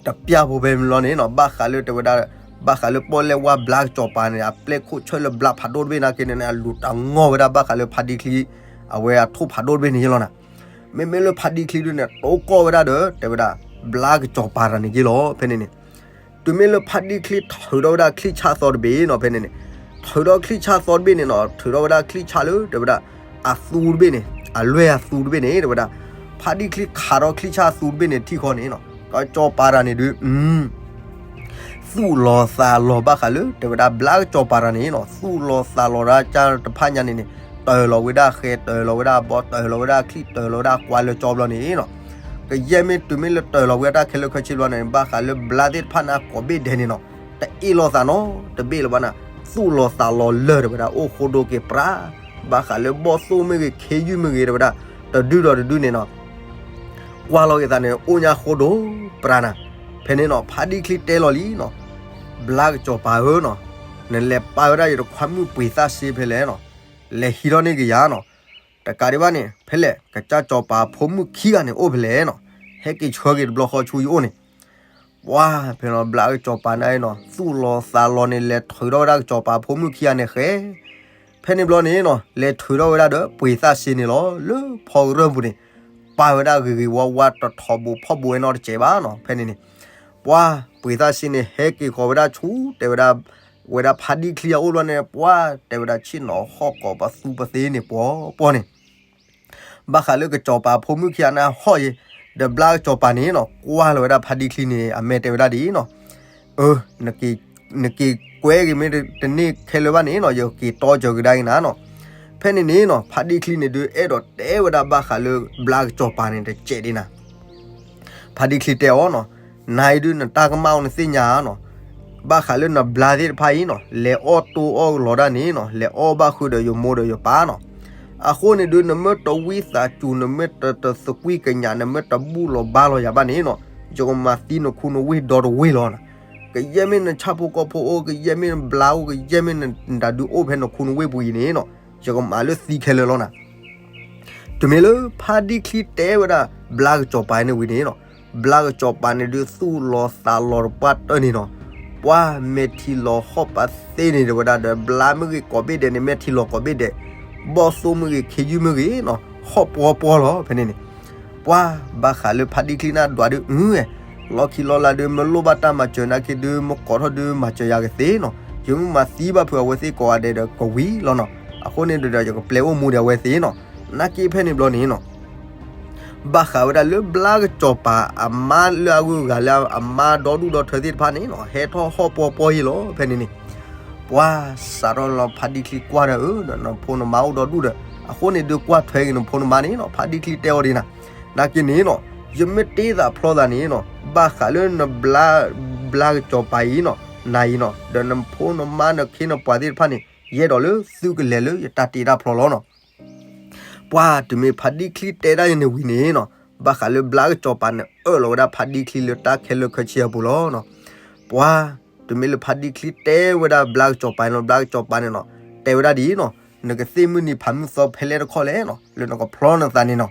တပျၢ်ဖိဖဲမ့ၢ်လီၤန့ၣ်နီၤ, ဘၣ်ဃးလၢတဲဝဲဒၣ် ဘၣ်ဃးလၢပီၣ်လဲၣ်ဝါဘျါကစီၤပၤန့ၣ် အပျဲၢ်ခိၣ်ဆၢလၢဘျါဖးဒိၣ်တဘ့ၣ်နာ်က့န့ၣ် အလူၤတၢ်ငီၢ်ဝဲဒၣ်ဘၣ်ဃးလၢဖါဒံချံ အဝဲအထိၣ်ဖးဒိၣ်တဘ့ၣ်န့ၣ်ယလီၤနၤ. မ့မ့ၢ်လၢဖါဒံချံဒုးန့ၣ် တိကီၢ်ဝဲဒၣ်ဒီး တဲဝဲဒၣ် ဘျါကစီၤပၤတဂၤန့ၣ်ယလီၤ ဖဲန့ၣ်န့ၣ်. တုၤမ့ၢ်လၢဖါဒံချံထုးထီၣ်ဝဲဒၣ်ချံၣ်ဆၣ်သီတဘ့ၣ်နီၤ ဖဲန့ၣ်န့ၣ်, ထုးထီၣ်ချံၣ်ဆၣ်သီတဘ့ၣ်န့ၣ်နီၤ ထုးထီၣ်ဝဲဒၣ်ချံၣ်ဆၣ်လၢ တဲဝဲဒၣ် အသူတဘ့ၣ်န့ၣ် အလွဲၢ်အသူတဘ့ၣ်န့ၣ် တဲဝဲဒၣ် ဖါဒံချံခးထီၣ်ချံၣ်ဆၣ်အသူတဘ့ၣ်န့ၣ်ထံၣ်ဃီန့ၣ်နီၤ ကစီၤပၤတဂၤန့ၣ်ဒုး သူၣ်လီၤသးလီၤဘၣ်ဃးလၢ တဲဝဲဒၣ်ဘျါကစီၤပၤတဂၤန့ၣ်နီၤ သူၣ်လီၤသးလီၤဒၣ်ကၢ်တဖၣ်ညါန့ၣ်န့ၣ် တၢၤလီၤဝဲဒၣ်ဃဲ တၢၤလီၤဝဲဒၣ်ဘီ တၢၤလီၤဝဲဒၣ်ချံၣ် တၢၤလီၤဝဲဒၣ်ကွၢ်လၢကၠီဘျီန့ၣ်နီၤ. ကယဲၢ်မ့ၢ်တုၤမ့ၢ်လၢတၢၤလီၤဝဲဒၣ်ခဲလၢာ်ခဲဆ့ဘျီန့ၣ် ဘၣ်ဃးလၢဘျါသ့ၣ်တဖၣ်န့ၣ် ကိးဘ့ၣ်ဒဲးန့ၣ်နီၤ တအ့ၣ်လိာ်သးနီတဘ့ၣ်လၢၤဘၣ်နၤ သူၣ်လီၤသးလီၤလၢာ် တဲဝဲဒၣ် အိၣ်ဃိဒိက့ၤပြး ဘၣ်ဃးလၢဘီၣ်သိၣ်မ့ၢ်ဂ့ၤ ခ့ယုၢ်မ့ၢ်ဂ့ၤ တဲဝဲဒၣ် တဒုဒီးတဒုန့ၣ်နီၤ ကွၢ်လီၤက့ၤသးန့ၣ် အိၣ်ညါဃိဒိပြးနၤ. ဖဲန့ၣ်နီၤ ဖါဒံချံတဲလီၤလံနီၤ ဘျါကစီၤပၤဧၢနီၤ နလဲၤပာ်ဝဲဒၣ်ယတခွါမုၣ်ပှ့ၤသၣ်စ့ဖဲလဲၣ်နီၤ လဲၤဟံးထီၣ်န့ၢ်က့ၤယၤနီၤ တကးဒံးဘၣ်န့ၣ် ဖဲလဲၣ် ကစၢ်စီၤပၤဖိမုၣ်ခံဂၤန့ၣ်အိၣ်ဖဲလဲၣ်နီၤ ဟဲက့ၤဆှၢက့ၤတဘျီဃီဆူယအိၣ်န့ၣ် ပှၤဖဲနီၤ ဘျါကစီၤပၤန့ၣ်နီၤ သူၣ်လီၤသးလီၤန့ၣ် လဲၤထုးထီၣ်ဝဲဒၣ်ကစီၤပၤဖိမုၣ်ခံဂၤန့ၣ်ဃဲ ဖဲန့ၣ်ဘျီန့ၣ်နီၤ လဲၤထုးထီၣ်ဝဲဒၣ်ဒီးပှ့ၤသၣ်စ့န့ၣ်လီၤ လၢဖီကရၢၢ်ပူၤန့ၣ် ပာ်ဝဲဒၣ်ဂ့ၤဂ့ၤဝါဝါ တထီၣ်ဘိးဖီၣ်ဘိးဝဲနီတစဲးဘၣ်နီၤ ဖဲန့ၣ်န့ၣ် ပှၤပှ့ၤသၣ်စ့န့ၣ် ဟဲက့ၤဃီၤဝဲဒၣ်ဆူ တဲဝဲဒၣ် ဝဲဒၣ်ဖါဒံချံအအိၣ်ဘျီန့ၣ် ပှၤတဲဝဲဒၣ်ဆ့ၣ်နီၤဟီၣ်ကီးပသူပသ့န့ၣ်ပှီၤပှီၤန့ၣ် ဘၣ်ဃးလၢကစီၤပၤဖိမုၣ်ခံဂၤန့ၣ်ဟီၣ်ယံၤ ဒီးဘျါကစီၤပၤန့ၣ်နီၤ ကွၢ်လီၤဝဲဒၣ်ဖါဒံချံန့ၣ် အမဲာ်တဲဝဲဒၣ်ဒ်အံၤနီၤ အၢ နက့ၤကွဲက့ၤမ့ၢ်တန့ၢ်ခဲလၢာ်ဘၣ်န့ၣ်နီၤ ယက့ၤတီစၢၤကဒါက့ၤနၤနီၤ ဖဲန့ၣ်န့ၣ်နီၤ ဖါဒံချံန့ၣ်ဒုးအဲၣ်ဒိးတဲဝဲဒၣ်ဘၣ်ဃးလၢဘျါကစီၤပၤန့ၣ်တစဲးဒ်နၤ ဖါဒံချံတဲအီၤနီၤ နၤအံၤဒုးနတၢ်ကမၣ်အိၣ်နသ့ၣ်ညါနီၤ, ဘၣ်ဃးလၢနဘျါသ့ၣ်တဖၣ်အံၤနီၤ လဲၤအီၣ်တိၢ်အီၣ်လီၤဒၣ်န့ၣ်နီၤ လဲၤအီၣ်ဘၣ်ဃုာ်ဒီးယမိၢ်ဒီးယပၢ်နီၤ. အဃိန့ၣ်ဒုး နမ့ၢ်တဝံသးစူၤ နမ့ၢ်တတသကွံာ်ကညး နမ့ၢ်တဘူၣ်လီၤဘါလီၤယၤဘၣ်န့ၣ်နီၤ ယကမၤသံနခူနဝ့ၢ်ဒီတဝ့ၢ်လီၤနီၤ. ကယဲၢ်မ့ၢ်နဆၣ်ဖိကီၢ်ဖိအိၣ် ကယဲၢ်မ့ၢ်နဘျါအိၣ် ကယဲၢ်မ့ၢ်နတၢ်ဒုးအိၣ်ဖဲနခူနဝ့ၢ်ပူၤအံၤန့ၣ်နီၤ ယကမၤလၢသံခဲလၢာ်လီၤနီၤ. တုၤမ့ၢ်လၢဖါဒံချံတဲဝဲဒၣ် ဘျါကစီၤပၤန့ၣ်ဝံၤန့ၣ်နီၤ, ဘျါကစီၤပၤန့ၣ်ဒုးသူၣ်လီၤသးလီၤတပှၢ်တၢၢ်န့ၣ်နီၤ, ပှၤမဲာ်ထံလီၤဟီၣ်ပာ်သ့န့ၣ်တဲဝဲဒၣ်ဒီး ဘျါမ့ၢ်ဂ့ၤကိးဘ့ၣ်ဒဲးန့ၣ် မဲာ်ထံလီၤကိးဘ့ၣ်ဒဲး, ဘီၣ်သိၣ်မ့ၢ်ဂ့ၤ ခ့ယုၢ်မ့ၢ်ဂ့ၤနီၤ ဟီၣ်ပှီၤပှီၤလီၤဖဲန့ၣ်န့ၣ်. ပှၤဘၣ်ဃးလၢဖါဒံချံန့ၣ်ဒွးဒုး အုအဲ လီၢ်ခံလီၢ်လၢ်ဒုး မ့ၢ်လိၣ်ဘၣ်တၢ်မၤစၢၤနာ်က့ဒုး မ့ၢ်ကိးထီၣ်ဒုးမၤစၢၤယၤကသ့နီၤ, ယမ့ၢ်မၤသံဘၣ်ဖုးအဝဲသ့ၣ်ကိးဂၤဒဲးဒီးကဝံၤလီၤနီၤ. အဃိန့ၣ်ဒီး ယကပျဲအိၣ်မူဒီးအဝဲသ့ၣ်နီၤ. နာ်က့ဖဲန့ၣ်ဘျီန့ၣ်နီၤ ဘၣ်ဃးဝဲဒၣ်လၢဘျါကစီၤပၤအမါလၢအဂုၤအဂၤလၢအမါဒီဒူၣ်ဒီထၢသ့ၣ်တဖၣ်န့ၣ်နီၤ ဟဲထီၣ်ဟီၣ်ပှီၤပှီၤယံၤလီၤဖဲန့ၣ်န့ၣ်. ပှၤစးထီၣ်လီၤဖါဒံချံကွၢ်ဒီး အၢ ဒီးနဖိနမါအိၣ်ဒီဒူၣ်ဒီး အဃိန့ၣ်ဒုးကွၢ်ထွဲက့ၤနဖိနမါန့ၣ်နီၤ ဖါဒံချံတဲအီၤဒ်နၤ. နာ်က့န့ၣ်နီၤ ယမ့ၢ်တ့သးဖျီသးန့ၣ်နီၤ ဘၣ်ဃးလၢနဘျါ ဘျါကစီၤပၤအံၤနီၤ နၤအံၤနီၤ ဒီးနဖိနမါနခ့နပှၤသ့ၣ်တဖၣ်န့ၣ် ယအဲၣ်ဒိးလၢသုကလဲၤလၢယတၢ်တ့တၢ်ဖျီလီၤနီၤ. ပှၤတုၤမ့ၢ်ဖါဒံချံတဲဒၣ်ယၤန့ၣ်ဝံၤန့ၣ်နီၤ ဘၣ်ဃးလၢဘျါကစီၤပၤန့ၣ် အၢၣ်လီၤဝဲဒၣ်ဖါဒံချံလၢတၢ်ခဲလၢာ်ခဲဆ့အပူၤလီၤနီၤ. ပှၤတုၤမ့ၢ်လၢဖါဒံချံတဲဝဲဒၣ်ဘျါကစီၤပၤန့ၣ်နီၤ ဘျါကစီၤပၤန့ၣ်နီၤ တဲဝဲဒၣ်ဒ်အံၤနီၤ နကသ့ၣ်မုၢ်နံၤဖးမုၢ်သီဖဲလဲၣ်တခီလဲၣ်နီၤ လၢနကဖျီနသးန့ၣ်နီၤ.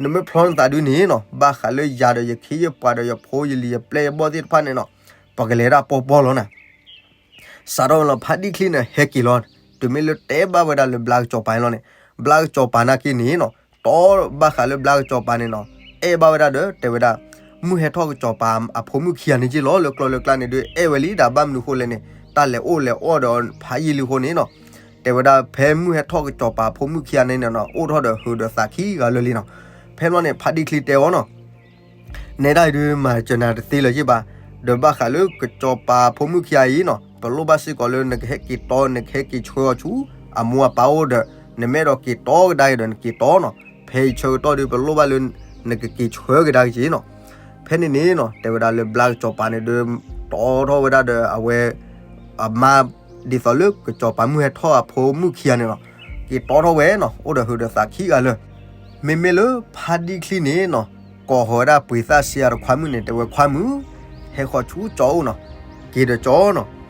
နမ့ၢ်ဖျီနသးဒုးန့ၣ်နီၤ ဘၣ်ဃးလၢယၤဒီးယခ့ယပှၤဒီးယဖိယလံၤယပျဲၢ်ယဘီၣ်သ့ၣ်တဖၣ်န့ၣ်နီၤ ပကလဲၤဒၣ်ပီပီလီၤနၤ. စးထီၣ်ဝဲလီၤဖါဒံချံန့ၣ် ဟဲက့ၤလီၤ. တုၤမ့ၢ်လၢတဲဘၣ်ဝဲဒၣ်လၢဘျါကစီၤပၤန့ၣ်လီၤန့ၣ် ဘျါကစီၤပၤနာ်က့န့ၣ်နီၤ တီဘၣ်ဃးလၢဘျါကစီၤပၤန့ၣ်နီၤ အဲၣ်ဘၣ်ဝဲဒၣ်ဒီး တဲဝဲဒၣ် မုၢ်ဟဲထီၣ်ကစီၤပၤအဖိမုၣ်ခံဂၤန့ၣ်က့လီၤ လၢကျီလၢကျါန့ၣ်ဒုး အဲၣ်ဝဲလံဒၣ် ဘၣ်မနုၤဃိလဲၣ်န့ၣ် တၢ်လဲၤအိၣ်လဲၤအီၣ်ဒီးဖးယံာ်လံအဃိန့ၣ်နီၤ တဲဝဲဒၣ်ဖဲမုၢ်ဟဲထီၣ်ကစီၤပၤအဖိမုၣ်ခံဂၤန့ၣ်နီၤ အိၣ်ထီၣ်ဒီးဟုးဒီးသးခံဂၤလၢာ်လံနီၤ. ဖဲလီၤန့ၣ် ဖါဒံချံတဲအီၤနီၤ နဲဒၣ်အံၤဒုးမၤစၢၤနၤတသ့လၢၤဘၣ်, ဒီးဘၣ်ဃးလၢကစီၤပၤဖိမုၣ်ခံဂၤအံၤနီၤ ပလိၣ်ဘၣ်စ့ၢ်ကီးလၢနကဟဲက့ၤတီ နကဟဲက့ၤဆှၢအီၤဆူ အမိၢ်အပၢ်အိၣ်ဒီး နမ့ၢ်အဲၣ်ဒိးက့ၤတီကဒါက့ၤဒီးနက့ၤတီနီၤ, ဖဲအံၤဆၢကတီၢ်ဒုး ပလိၣ်ဘၣ်လၢ နကက့ၤဆှၢကဒါက့ၤနီၤ. ဖဲန့ၣ်န့ၣ်နီၤ တဲဝဲဒၣ်လၢဘျါကစီၤပၤန့ၣ်ဒုး တီထီၣ်ဝဲဒၣ်ဒီးအဝဲ အမါ ဒ်သိးလၢကစီၤပၤမုၢ်ဟဲထီၣ်အဖိမုၣ်ခံဂၤန့ၣ်နီၤ, က့ၤတီထီၣ်ဝဲနီၤ အိၣ်ဒီးဟုးဒီးသးခံဂၤလၢာ်. မ့မ့ၢ်လၢဖါဒံချံန့ၣ်နီၤ ကိးဃီၤဝဲဒၣ်ပှ့ၤသၣ်စံယၤဒီးခွါမုၣ်န့ၣ် တဲဝဲခွါမုၣ် ဟဲဃီၤဆူကၠီအိၣ်နီၤ, က့ၤဒီးကၠီနီၤ.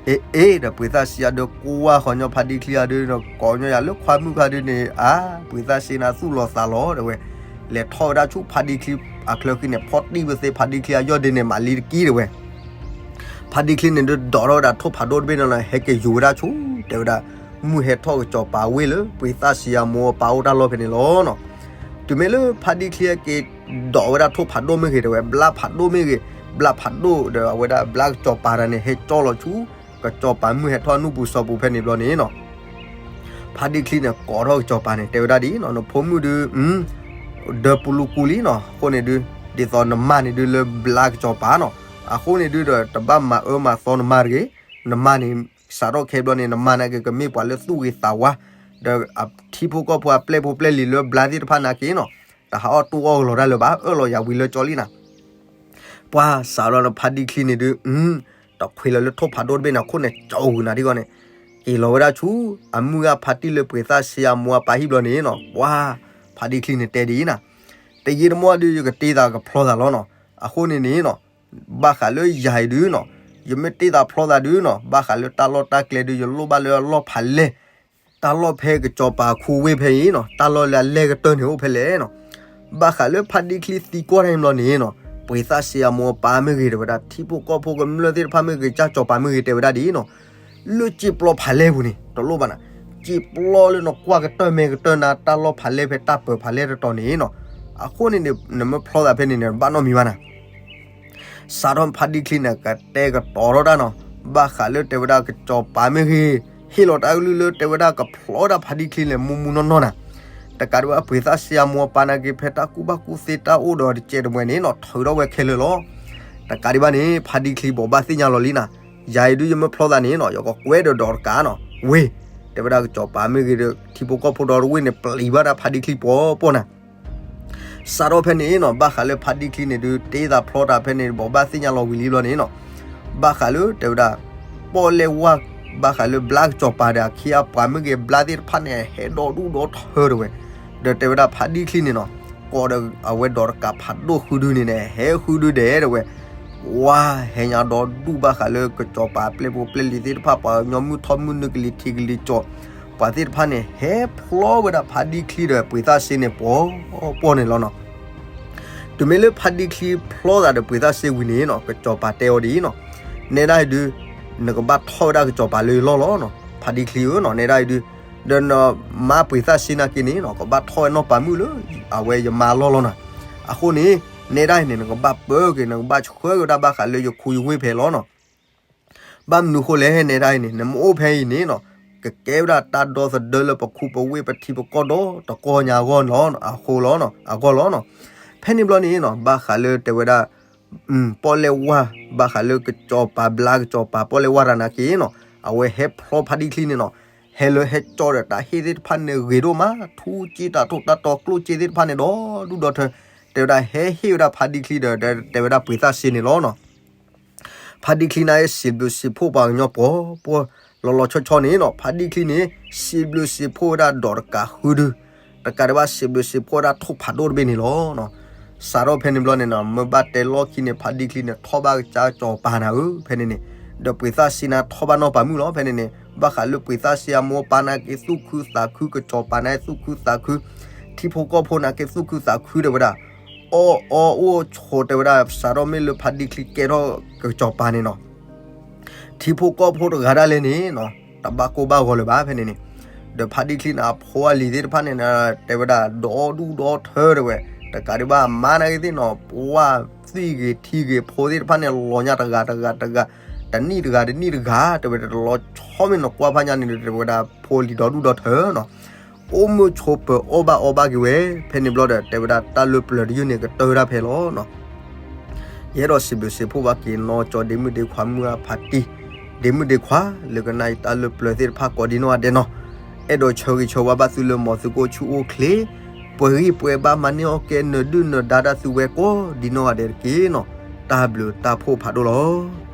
အ့ အ့ ဒီးပှ့ၤသၣ်စံယၤဒုး ကွၢ်ဃီၤညီဖါဒံချံအဒုးနီၤ ကိးညီယၤလၢခွါမုၣ်ခါဒုးန့ၣ် အါ ပှ့ၤသၣ်စံနၤသူၣ်လီၤသးလီၤ တဲဝဲ, လဲၤထီၣ်ဝဲဒၣ်ဆူဖါဒံချံအချၢဃံန့ၣ် ဖီၣ်တံၢ်ဝဲသ့ၣ်ဖါဒံချံအယီၢ်ဒ့န့ၣ် မၤလံတကံၢ်တဲဝဲ ဖါဒံချံန့ၣ်ဒုး ဒိးထီၣ်ဝဲဒၣ်ထိၣ်ဖးဒိၣ်တဘ့ၣ်န့ၣ်လီၤ ဟဲက့ၤယူၤဝဲဒၣ်ဆူ တဲဝဲဒၣ် မုၢ်ဟဲထီၣ်ကစီၤပၤဝ့ၢ်လၢ ပှ့ၤသၣ်စံယၤမိၢ်အပၢ်အိၣ်တၢ်လီၢ်ဖဲန့ၣ်လီၤနီၤ. တုၤမ့ၢ်လၢဖါဒံချံဟဲက့ၤဒိးဝဲဒၣ်ထိၣ်ဖးဒိၣ်မ့ၢ်ဂ့ၤ တဲဝဲ ဘျါဖးဒိၣ်မ့ၢ်ဂ့ၤ ဘျါဖးဒိၣ်ဒီးအဝဲဒၣ်ဘျါကစီၤပၤတၢ်န့ၣ် ဟဲကၠီလီၤဆူ ကစီၤပၤမုၢ်ဟဲထီၣ်နူၢ်ပူၤစီၤပူၤဖဲန့ၣ်ဘျီန့ၣ်နီၤ ဖါဒံချံန့ၣ် ကိးထီၣ်ကစီၤပၤန့ၣ် တဲဝဲဒၣ်ဒ်နီၤ နဖိမုၣ်ဒုး ဒၢပူၤလူၤကူလံနီၤ အဃိန့ၣ်ဒုး ဒ်သိးနမါန့ၣ်ဒုးလၢဘျါကစီၤပၤနီၤ အဃိန့ၣ်ဒုးဒီး တဘၣ်မၤအၢမၤသီနမါတဂ့ၤ, နမါန့ၣ် စးထီၣ်ခဲဘျီန့ၣ် နမါန့ၣ်က့ၤကမ့ၢ်ပှၤလၢသူၣ်ဂ့ၤသးဝါ, ဒီးအထံဖိကီၢ်ဖိအပျဲၢ်ဖိပျဲၢ်လံၤလၢဘျါသ့ၣ်တဖၣ်နာ်က့နီၤ တဟးအီၣ်တူၢ်အီၣ်ကလီၤတၢ်လၢၤဘၣ် အၢၣ်လီၤယၤဝံၤလၢကၠီလံနီၤ ပှၤစးထီၣ်လၢဖါဒံချံန့ၣ်ဒုး တခွ့လၢၤလၢထိၣ်ဖးဒိၣ်တဘ့ၣ်န့ၣ် အခိၣ်န့ၣ် ကၠီဂုာ်နၤဒ်ဂီၢ်န့ၣ် က့ၤလီၤဝဲဒၣ်ဆူ အမုၢ်ဂၤဖါတံၢ်လၢပှ့ၤသၣ်စံယၤမိၢ်အပၢ်ဟံၣ်ဘျီန့ၣ်နီၤ ပှၤ ဖါဒံချံန့ၣ်တဲဒ်အံၤနၤ တယံာ်တမီၢ်ဒုး ယကတ့သးကဖျီသးလီၤနီၤ အဃိန့ၣ်န့ၣ်နီၤ ဘၣ်ဃးလၢယၤအံၤဒုးနီၤ ယမ့ၢ်တ့သးဖျီသးဒုးနီၤ ဘၣ်ဃးလၢတၢ်လီၢ်တၢ်ကျဲဒုး ယလိၣ်ဘၣ်လၢအလီၢ်ဖးလဲၢ် တၢ်လီၢ်ဖဲကစီၤပၤခူဝ့ၢ်ဖဲအံၤနီၤ တၢ်လီၢ်လၢအလဲၢ်ကတၢၢ်န့ၣ်အိၣ်ဖဲလဲၣ်နီၤ ဘၣ်ဃးလၢဖါဒံချံသံကွၢ်တၢ်န့ၣ်ဘျီန့ၣ်နီၤ ပှ့ၤသၣ်စံယၤမိၢ်အပၢ်မ့ၢ်ဂ့ၤတဲဝဲဒၣ် ထံဖိကီၢ်ဖိကမျၢၢ်သ့ၣ်တဖၣ်မ့ၢ်ဂ့ၤ ကစၢ်ကစီၤပၤမ့ၢ်ဂ့ၤတဲဝဲဒၣ်ဒ်အံၤနီၤ လၢစံာ်ပျီဖးလဲၢ်ပူၤန့ၣ် တလိၣ်ဘၣ်နၤ စံာ်ပျီလၢနကွၢ်ကတၢၢ်မဲာ်ကတၢၢ်နၤ တၢ်လီၢ်ဖးလဲၢ်ဖဲတၢ်ပၢၤဖးလဲၢ်တတီၤန့ၣ်နီၤ အဃိန့ၣ်န့ၣ် နမ့ၢ်ဖျီသးဖဲန့ၣ်န့ၣ် ဘၣ်နီတမံၤဘၣ်နၤ စးထီၣ်ဖါဒံချံန့ၣ် ကတဲာ်ကတီၤထီၣ်တၢ်နီၤ ဘၣ်ဃးလၢတဲဝဲဒၣ်ကစီၤပၤမ့ၢ်ဂ့ၤ ဟ့ၣ်လီၤတၢ်ကလုၢ်လၢတဲဝဲဒၣ်ကဖျီဒၣ်ဖါဒံချံလဲၣ် မူမူနီၢ်နီၢ်နၤ တကးဒံးဘၣ်ပှ့ၤသၣ်စံယၤမိၢ်အပၢ်နာ်က့ ဖဲတၢ်ကူၣ်ဘၣ်ကူၣ်သ့တၢ်အိၣ်ဒီးတစဲးတမှဲၤန့ၣ်နီၤ ထုးထီၣ်ဝဲခဲလၢာ်လီၤ တကးဒံးဘၣ်န့ၣ် ဖါဒံချံဘိးဘၣ်သ့ၣ်ညါလီၤလံနၤ ယၤအံၤဒုးယမ့ၢ်ဖျီသးန့ၣ်နီၤ ယကကွဲးဒီးဒီးတကးနီၤ ဝ့ၢ် တဲဝဲဒၣ်ကစီၤပၤမ့ၢ်ဂ့ၤဒီး ထံဖိကီၢ်ဖိဒီတဝ့ၢ်န့ၣ် ပျံၤဘၣ်ဒၣ်ဖါဒံချံပှီၤပှီၤနၤ စးထီၣ်ဖဲန့ၣ်နီၤ ဘၣ်ဃးလၢဖါဒံချံန့ၣ်ဒုး တ့သးဖျီတၢ်ဖဲန့ၣ် ဘိးဘၣ်သ့ၣ်ညါလီၤဝံၤလံဘျီန့ၣ်နီၤ, ဘၣ်ဃးလၢတဲဝဲဒၣ် ပီၣ်လဲၣ်ဝါ ဘၣ်ဃးလၢဘျါကစီၤပၤဒီးအခ့အပှၤမုၢ်ဂ့ၤဘျါသ့ၣ်တဖၣ်န့ၣ် ဟဲဒီဒူၣ်ဒီထၢတဲဝဲ, ဒီးတဲဝဲဒၣ်ဖါဒံချံန့ၣ်နီၤ ကိးဒီးအဝဲဒိးတကးဖးဒိၣ်ဃုဒုန့ၣ်န့ၣ် ဟဲဃုဒုဒဲးတဲဝဲ, ဝါဟဲညါဒီဒူၣ်ဘၣ်ဃးလၢကစီၤပၤပျဲၢ်ဖိပျဲၢ်လံၤသ့ၣ်တဖၣ် ပှၤကညီမုၢ်ထီၣ်မုၢ်နုာ်ကလံၤထံးကလံၤကၠီၤ ပှၤသ့ၣ်တဖၣ်န့ၣ် ဟဲဖျီဝဲဒၣ်ဖါဒံချံဒီးပှ့ၤသၣ်စ့န့ၣ် ပှီၤပှီၤန့ၣ်လီၤနီၤ. တုၤမ့ၢ်လၢဖါဒံချံဖျီသးဒီးပှ့ၤသၣ်စ့ဝံၤန့ၣ်နီၤ ကစီၤပၤတဲအီၤဒ်အံၤနီၤ, နဲဒၣ်အံၤဒုး နကဘၣ်ထီၣ်ဝဲဒၣ်ကစီၤပၤလၢယလီၢ်လီၤနီၤ, ဖါဒံချံဧၢနီၤ နဲဒၣ်အံၤဒုး, ဒီးနမါပှ့ၤသၣ်စ့နာ်က့န့ၣ်နီၤ ကဘၣ်ထီၣ်ဝဲနီၢ်ပၤမုၣ်လၢ အဝဲယမါလီၢ်လီၤနီၤ. အဃိန့ၣ် နဲဒၣ်အံၤန့ၣ် နကဘၣ်ပၢက့ၤ နကဘၣ်ဆှၢက့ၤဝဲဒၣ်ဘၣ်ဃးလၢယခူယဝ့ၢ်ဖဲလီၤနီၤ. ဘၣ်မနုၤဃိလဲၣ် နဲဒၣ်အံၤန့ၣ် နမ့ၢ်အိၣ်ဖဲအံၤန့ၣ်နီၤ ကကဲဝဲဒၣ်တၢ်ဒီသဒၢလၢပခူပဝ့ၢ်ပထံပကီၢ်ဒီတကီၢ်ညါအဂီၢ်လီၤ အဃိလီၤနီၤ အဂီၢ်လီၤနီၤ. ဖဲန့ၣ်ဘျီန့ၣ်နီၤ ဘၣ်ဃးလၢတဲဝဲဒၣ် ပီၣ်လဲၣ်ဝါ ဘၣ်ဃးလၢကစီၤပၤဘျါကစီၤပၤပီၣ်လဲၣ်ဝါတၢ်နာ်က့နီၤ အဝဲဟဲဖျီဖါဒံချံန့ၣ်နီၤ ဟဲလၢဟဲကၠီဒီးတၢ်ဟ့ၣ်သ့ၣ်တဖၣ်န့ၣ်ဂ့ၤဒိၣ်မး ထူစ့တၢ်ထိၣ်တၢ်တီၤကျိၣ်စ့သ့ၣ်တဖၣ်န့ၣ်ဒီဒူၣ်ဒီထၢ တဲဝဲဒၣ်ဟဲဟ့ၣ်ဝဲဒၣ်ဖါဒံချံဒီး တဲဝဲဒၣ်ပှ့ၤသၣ်စ့န့ၣ်လီၤနီၤ. ဖါဒံချံန့ၣ် စံးဘျုးစံးဖှိၣ်ပှၤကညီပှီၤပှီၤ လီၤလီၤဆီဆီန့ၣ်နီၤ ဖါဒံချံန့ၣ် စံးဘျုးစံးဖှိၣ်ဝဲဒၣ်ဒိးတကးဃုဒု တကးဒံးဘၣ်စံးဘျုးစံးဖှိၣ်ဝဲဒၣ်ထိၣ်ဖးဒိၣ်တဘ့ၣ်န့ၣ်လီၤနီၤ. စးထီၣ်ဖဲန့ၣ်ဘျီန့ၣ်နီၤ မ့ၢ်ဘၣ်တဲလီၢ်ခံန့ၣ် ဖါဒံချံန့ၣ် ထီၣ်ဘၣ်ကစၢ်ကစီၤပၤနၤဧၢ ဖဲန့ၣ်န့ၣ် ဒီးပှ့ၤသၣ်စ့န့ၣ်ထီၣ်ဘၣ်နီၢ်ပၤမုၣ်လီၤ ဖဲန့ၣ်န့ၣ် ဘၣ်ဃးလၢပှ့ၤသၣ်စ့အမိၢ်အပၢ်နာ်က့သူၣ်ခုသးခု ကစီၤပၤနာ်က့သူၣ်ခုသးခု ထံဖိကီၢ်ဖိနာ်က့သူၣ်ခုသးခုတဲဝဲဒၣ် အီၣ်အီအိၣ်ဆိးတဲဝဲဒၣ် စးထီၣ်မ့ၢ်လၢဖါဒံချံကဲထီၣ်ကစီၤပၤန့ၣ်နီၤ ထံဖိကီၢ်ဖိတဂၤဒၣ်လဲာ်န့ၣ်နီၤ တဘၣ်ကိၢ်ဘၣ်ဂီၤလၢၤဘၣ်ဖဲန့ၣ်န့ၣ် ဒီးဖါဒံချံန့ၣ် အဖိအလံၤသ့ၣ်တဖၣ်န့ၣ် တဲဝဲဒၣ် ဒီဒူၣ်ဒီထၢတဲဝဲ တကးဒံးဘၣ်အမါနာ်က့သ့ၣ်နီၤ ပှၢ်သွံၣ်ဂ့ၤထံဂ့ၤဖိသ့ၣ်တဖၣ်န့ၣ် လီၤညါတဂၤတဂၤတဂၤ တနံၣ်တဂၤတနံၣ်တဂၤ တဲဝဲဒၣ်တလီၤဆီမ့ၢ်နီၤ ကွၢ်ဖးညါန့ၣ် တဲဝဲဒၣ် ဖိလံၤဒီဒူၣ်ဒီထၢနီၤ အိၣ်မုာ်ဆိးပၢၤအီၣ်ဘၣ်အီဘၣ်က့ၤဝဲ ဖဲန့ၣ်ဘျီဒီး တဲဝဲဒၣ်တၢ်လၢပျၢၤတယုၢ်န့ၣ် ကတၢၢ်ဝဲဒၣ်ဖဲလီၤနီၤ. ယအဲၣ်ဒိးစံးဘျုးစံးဖှိၣ်ဘၣ်က့ၤနီၤ ကၠီဒ့မုၣ်ဒ့ခွါမုၢ်အဖးတံၢ် ဒ့မုၣ်ဒ့ခွါ လၢကနၣ်အံၤတၢ်လၢပျၢၤသ့ၣ်တဖၣ်ကိးဒံနီၢ်ဂၤဒဲးနီၤ. အဲၣ်ဒိးဆၢဂ့ၤဆၢဝါဘၣ်သုလၢ မ်သုကအိၣ်ဆူၣ်အိၣ်ချ့ ပှဲၤဂံၢ်ပှဲၤဘါမၤန့ၢ်အီၣ်ကဲ နၢၤဒုၣ်နၢၤဒါတၢ်သုဝဲကိးဒံနီၢ်ဂၤဒဲးတက့ၢ်နီၤ. တၢ်ဘျုးတၢ်ဖှိၣ်ဖးဒိၣ်လီၤ.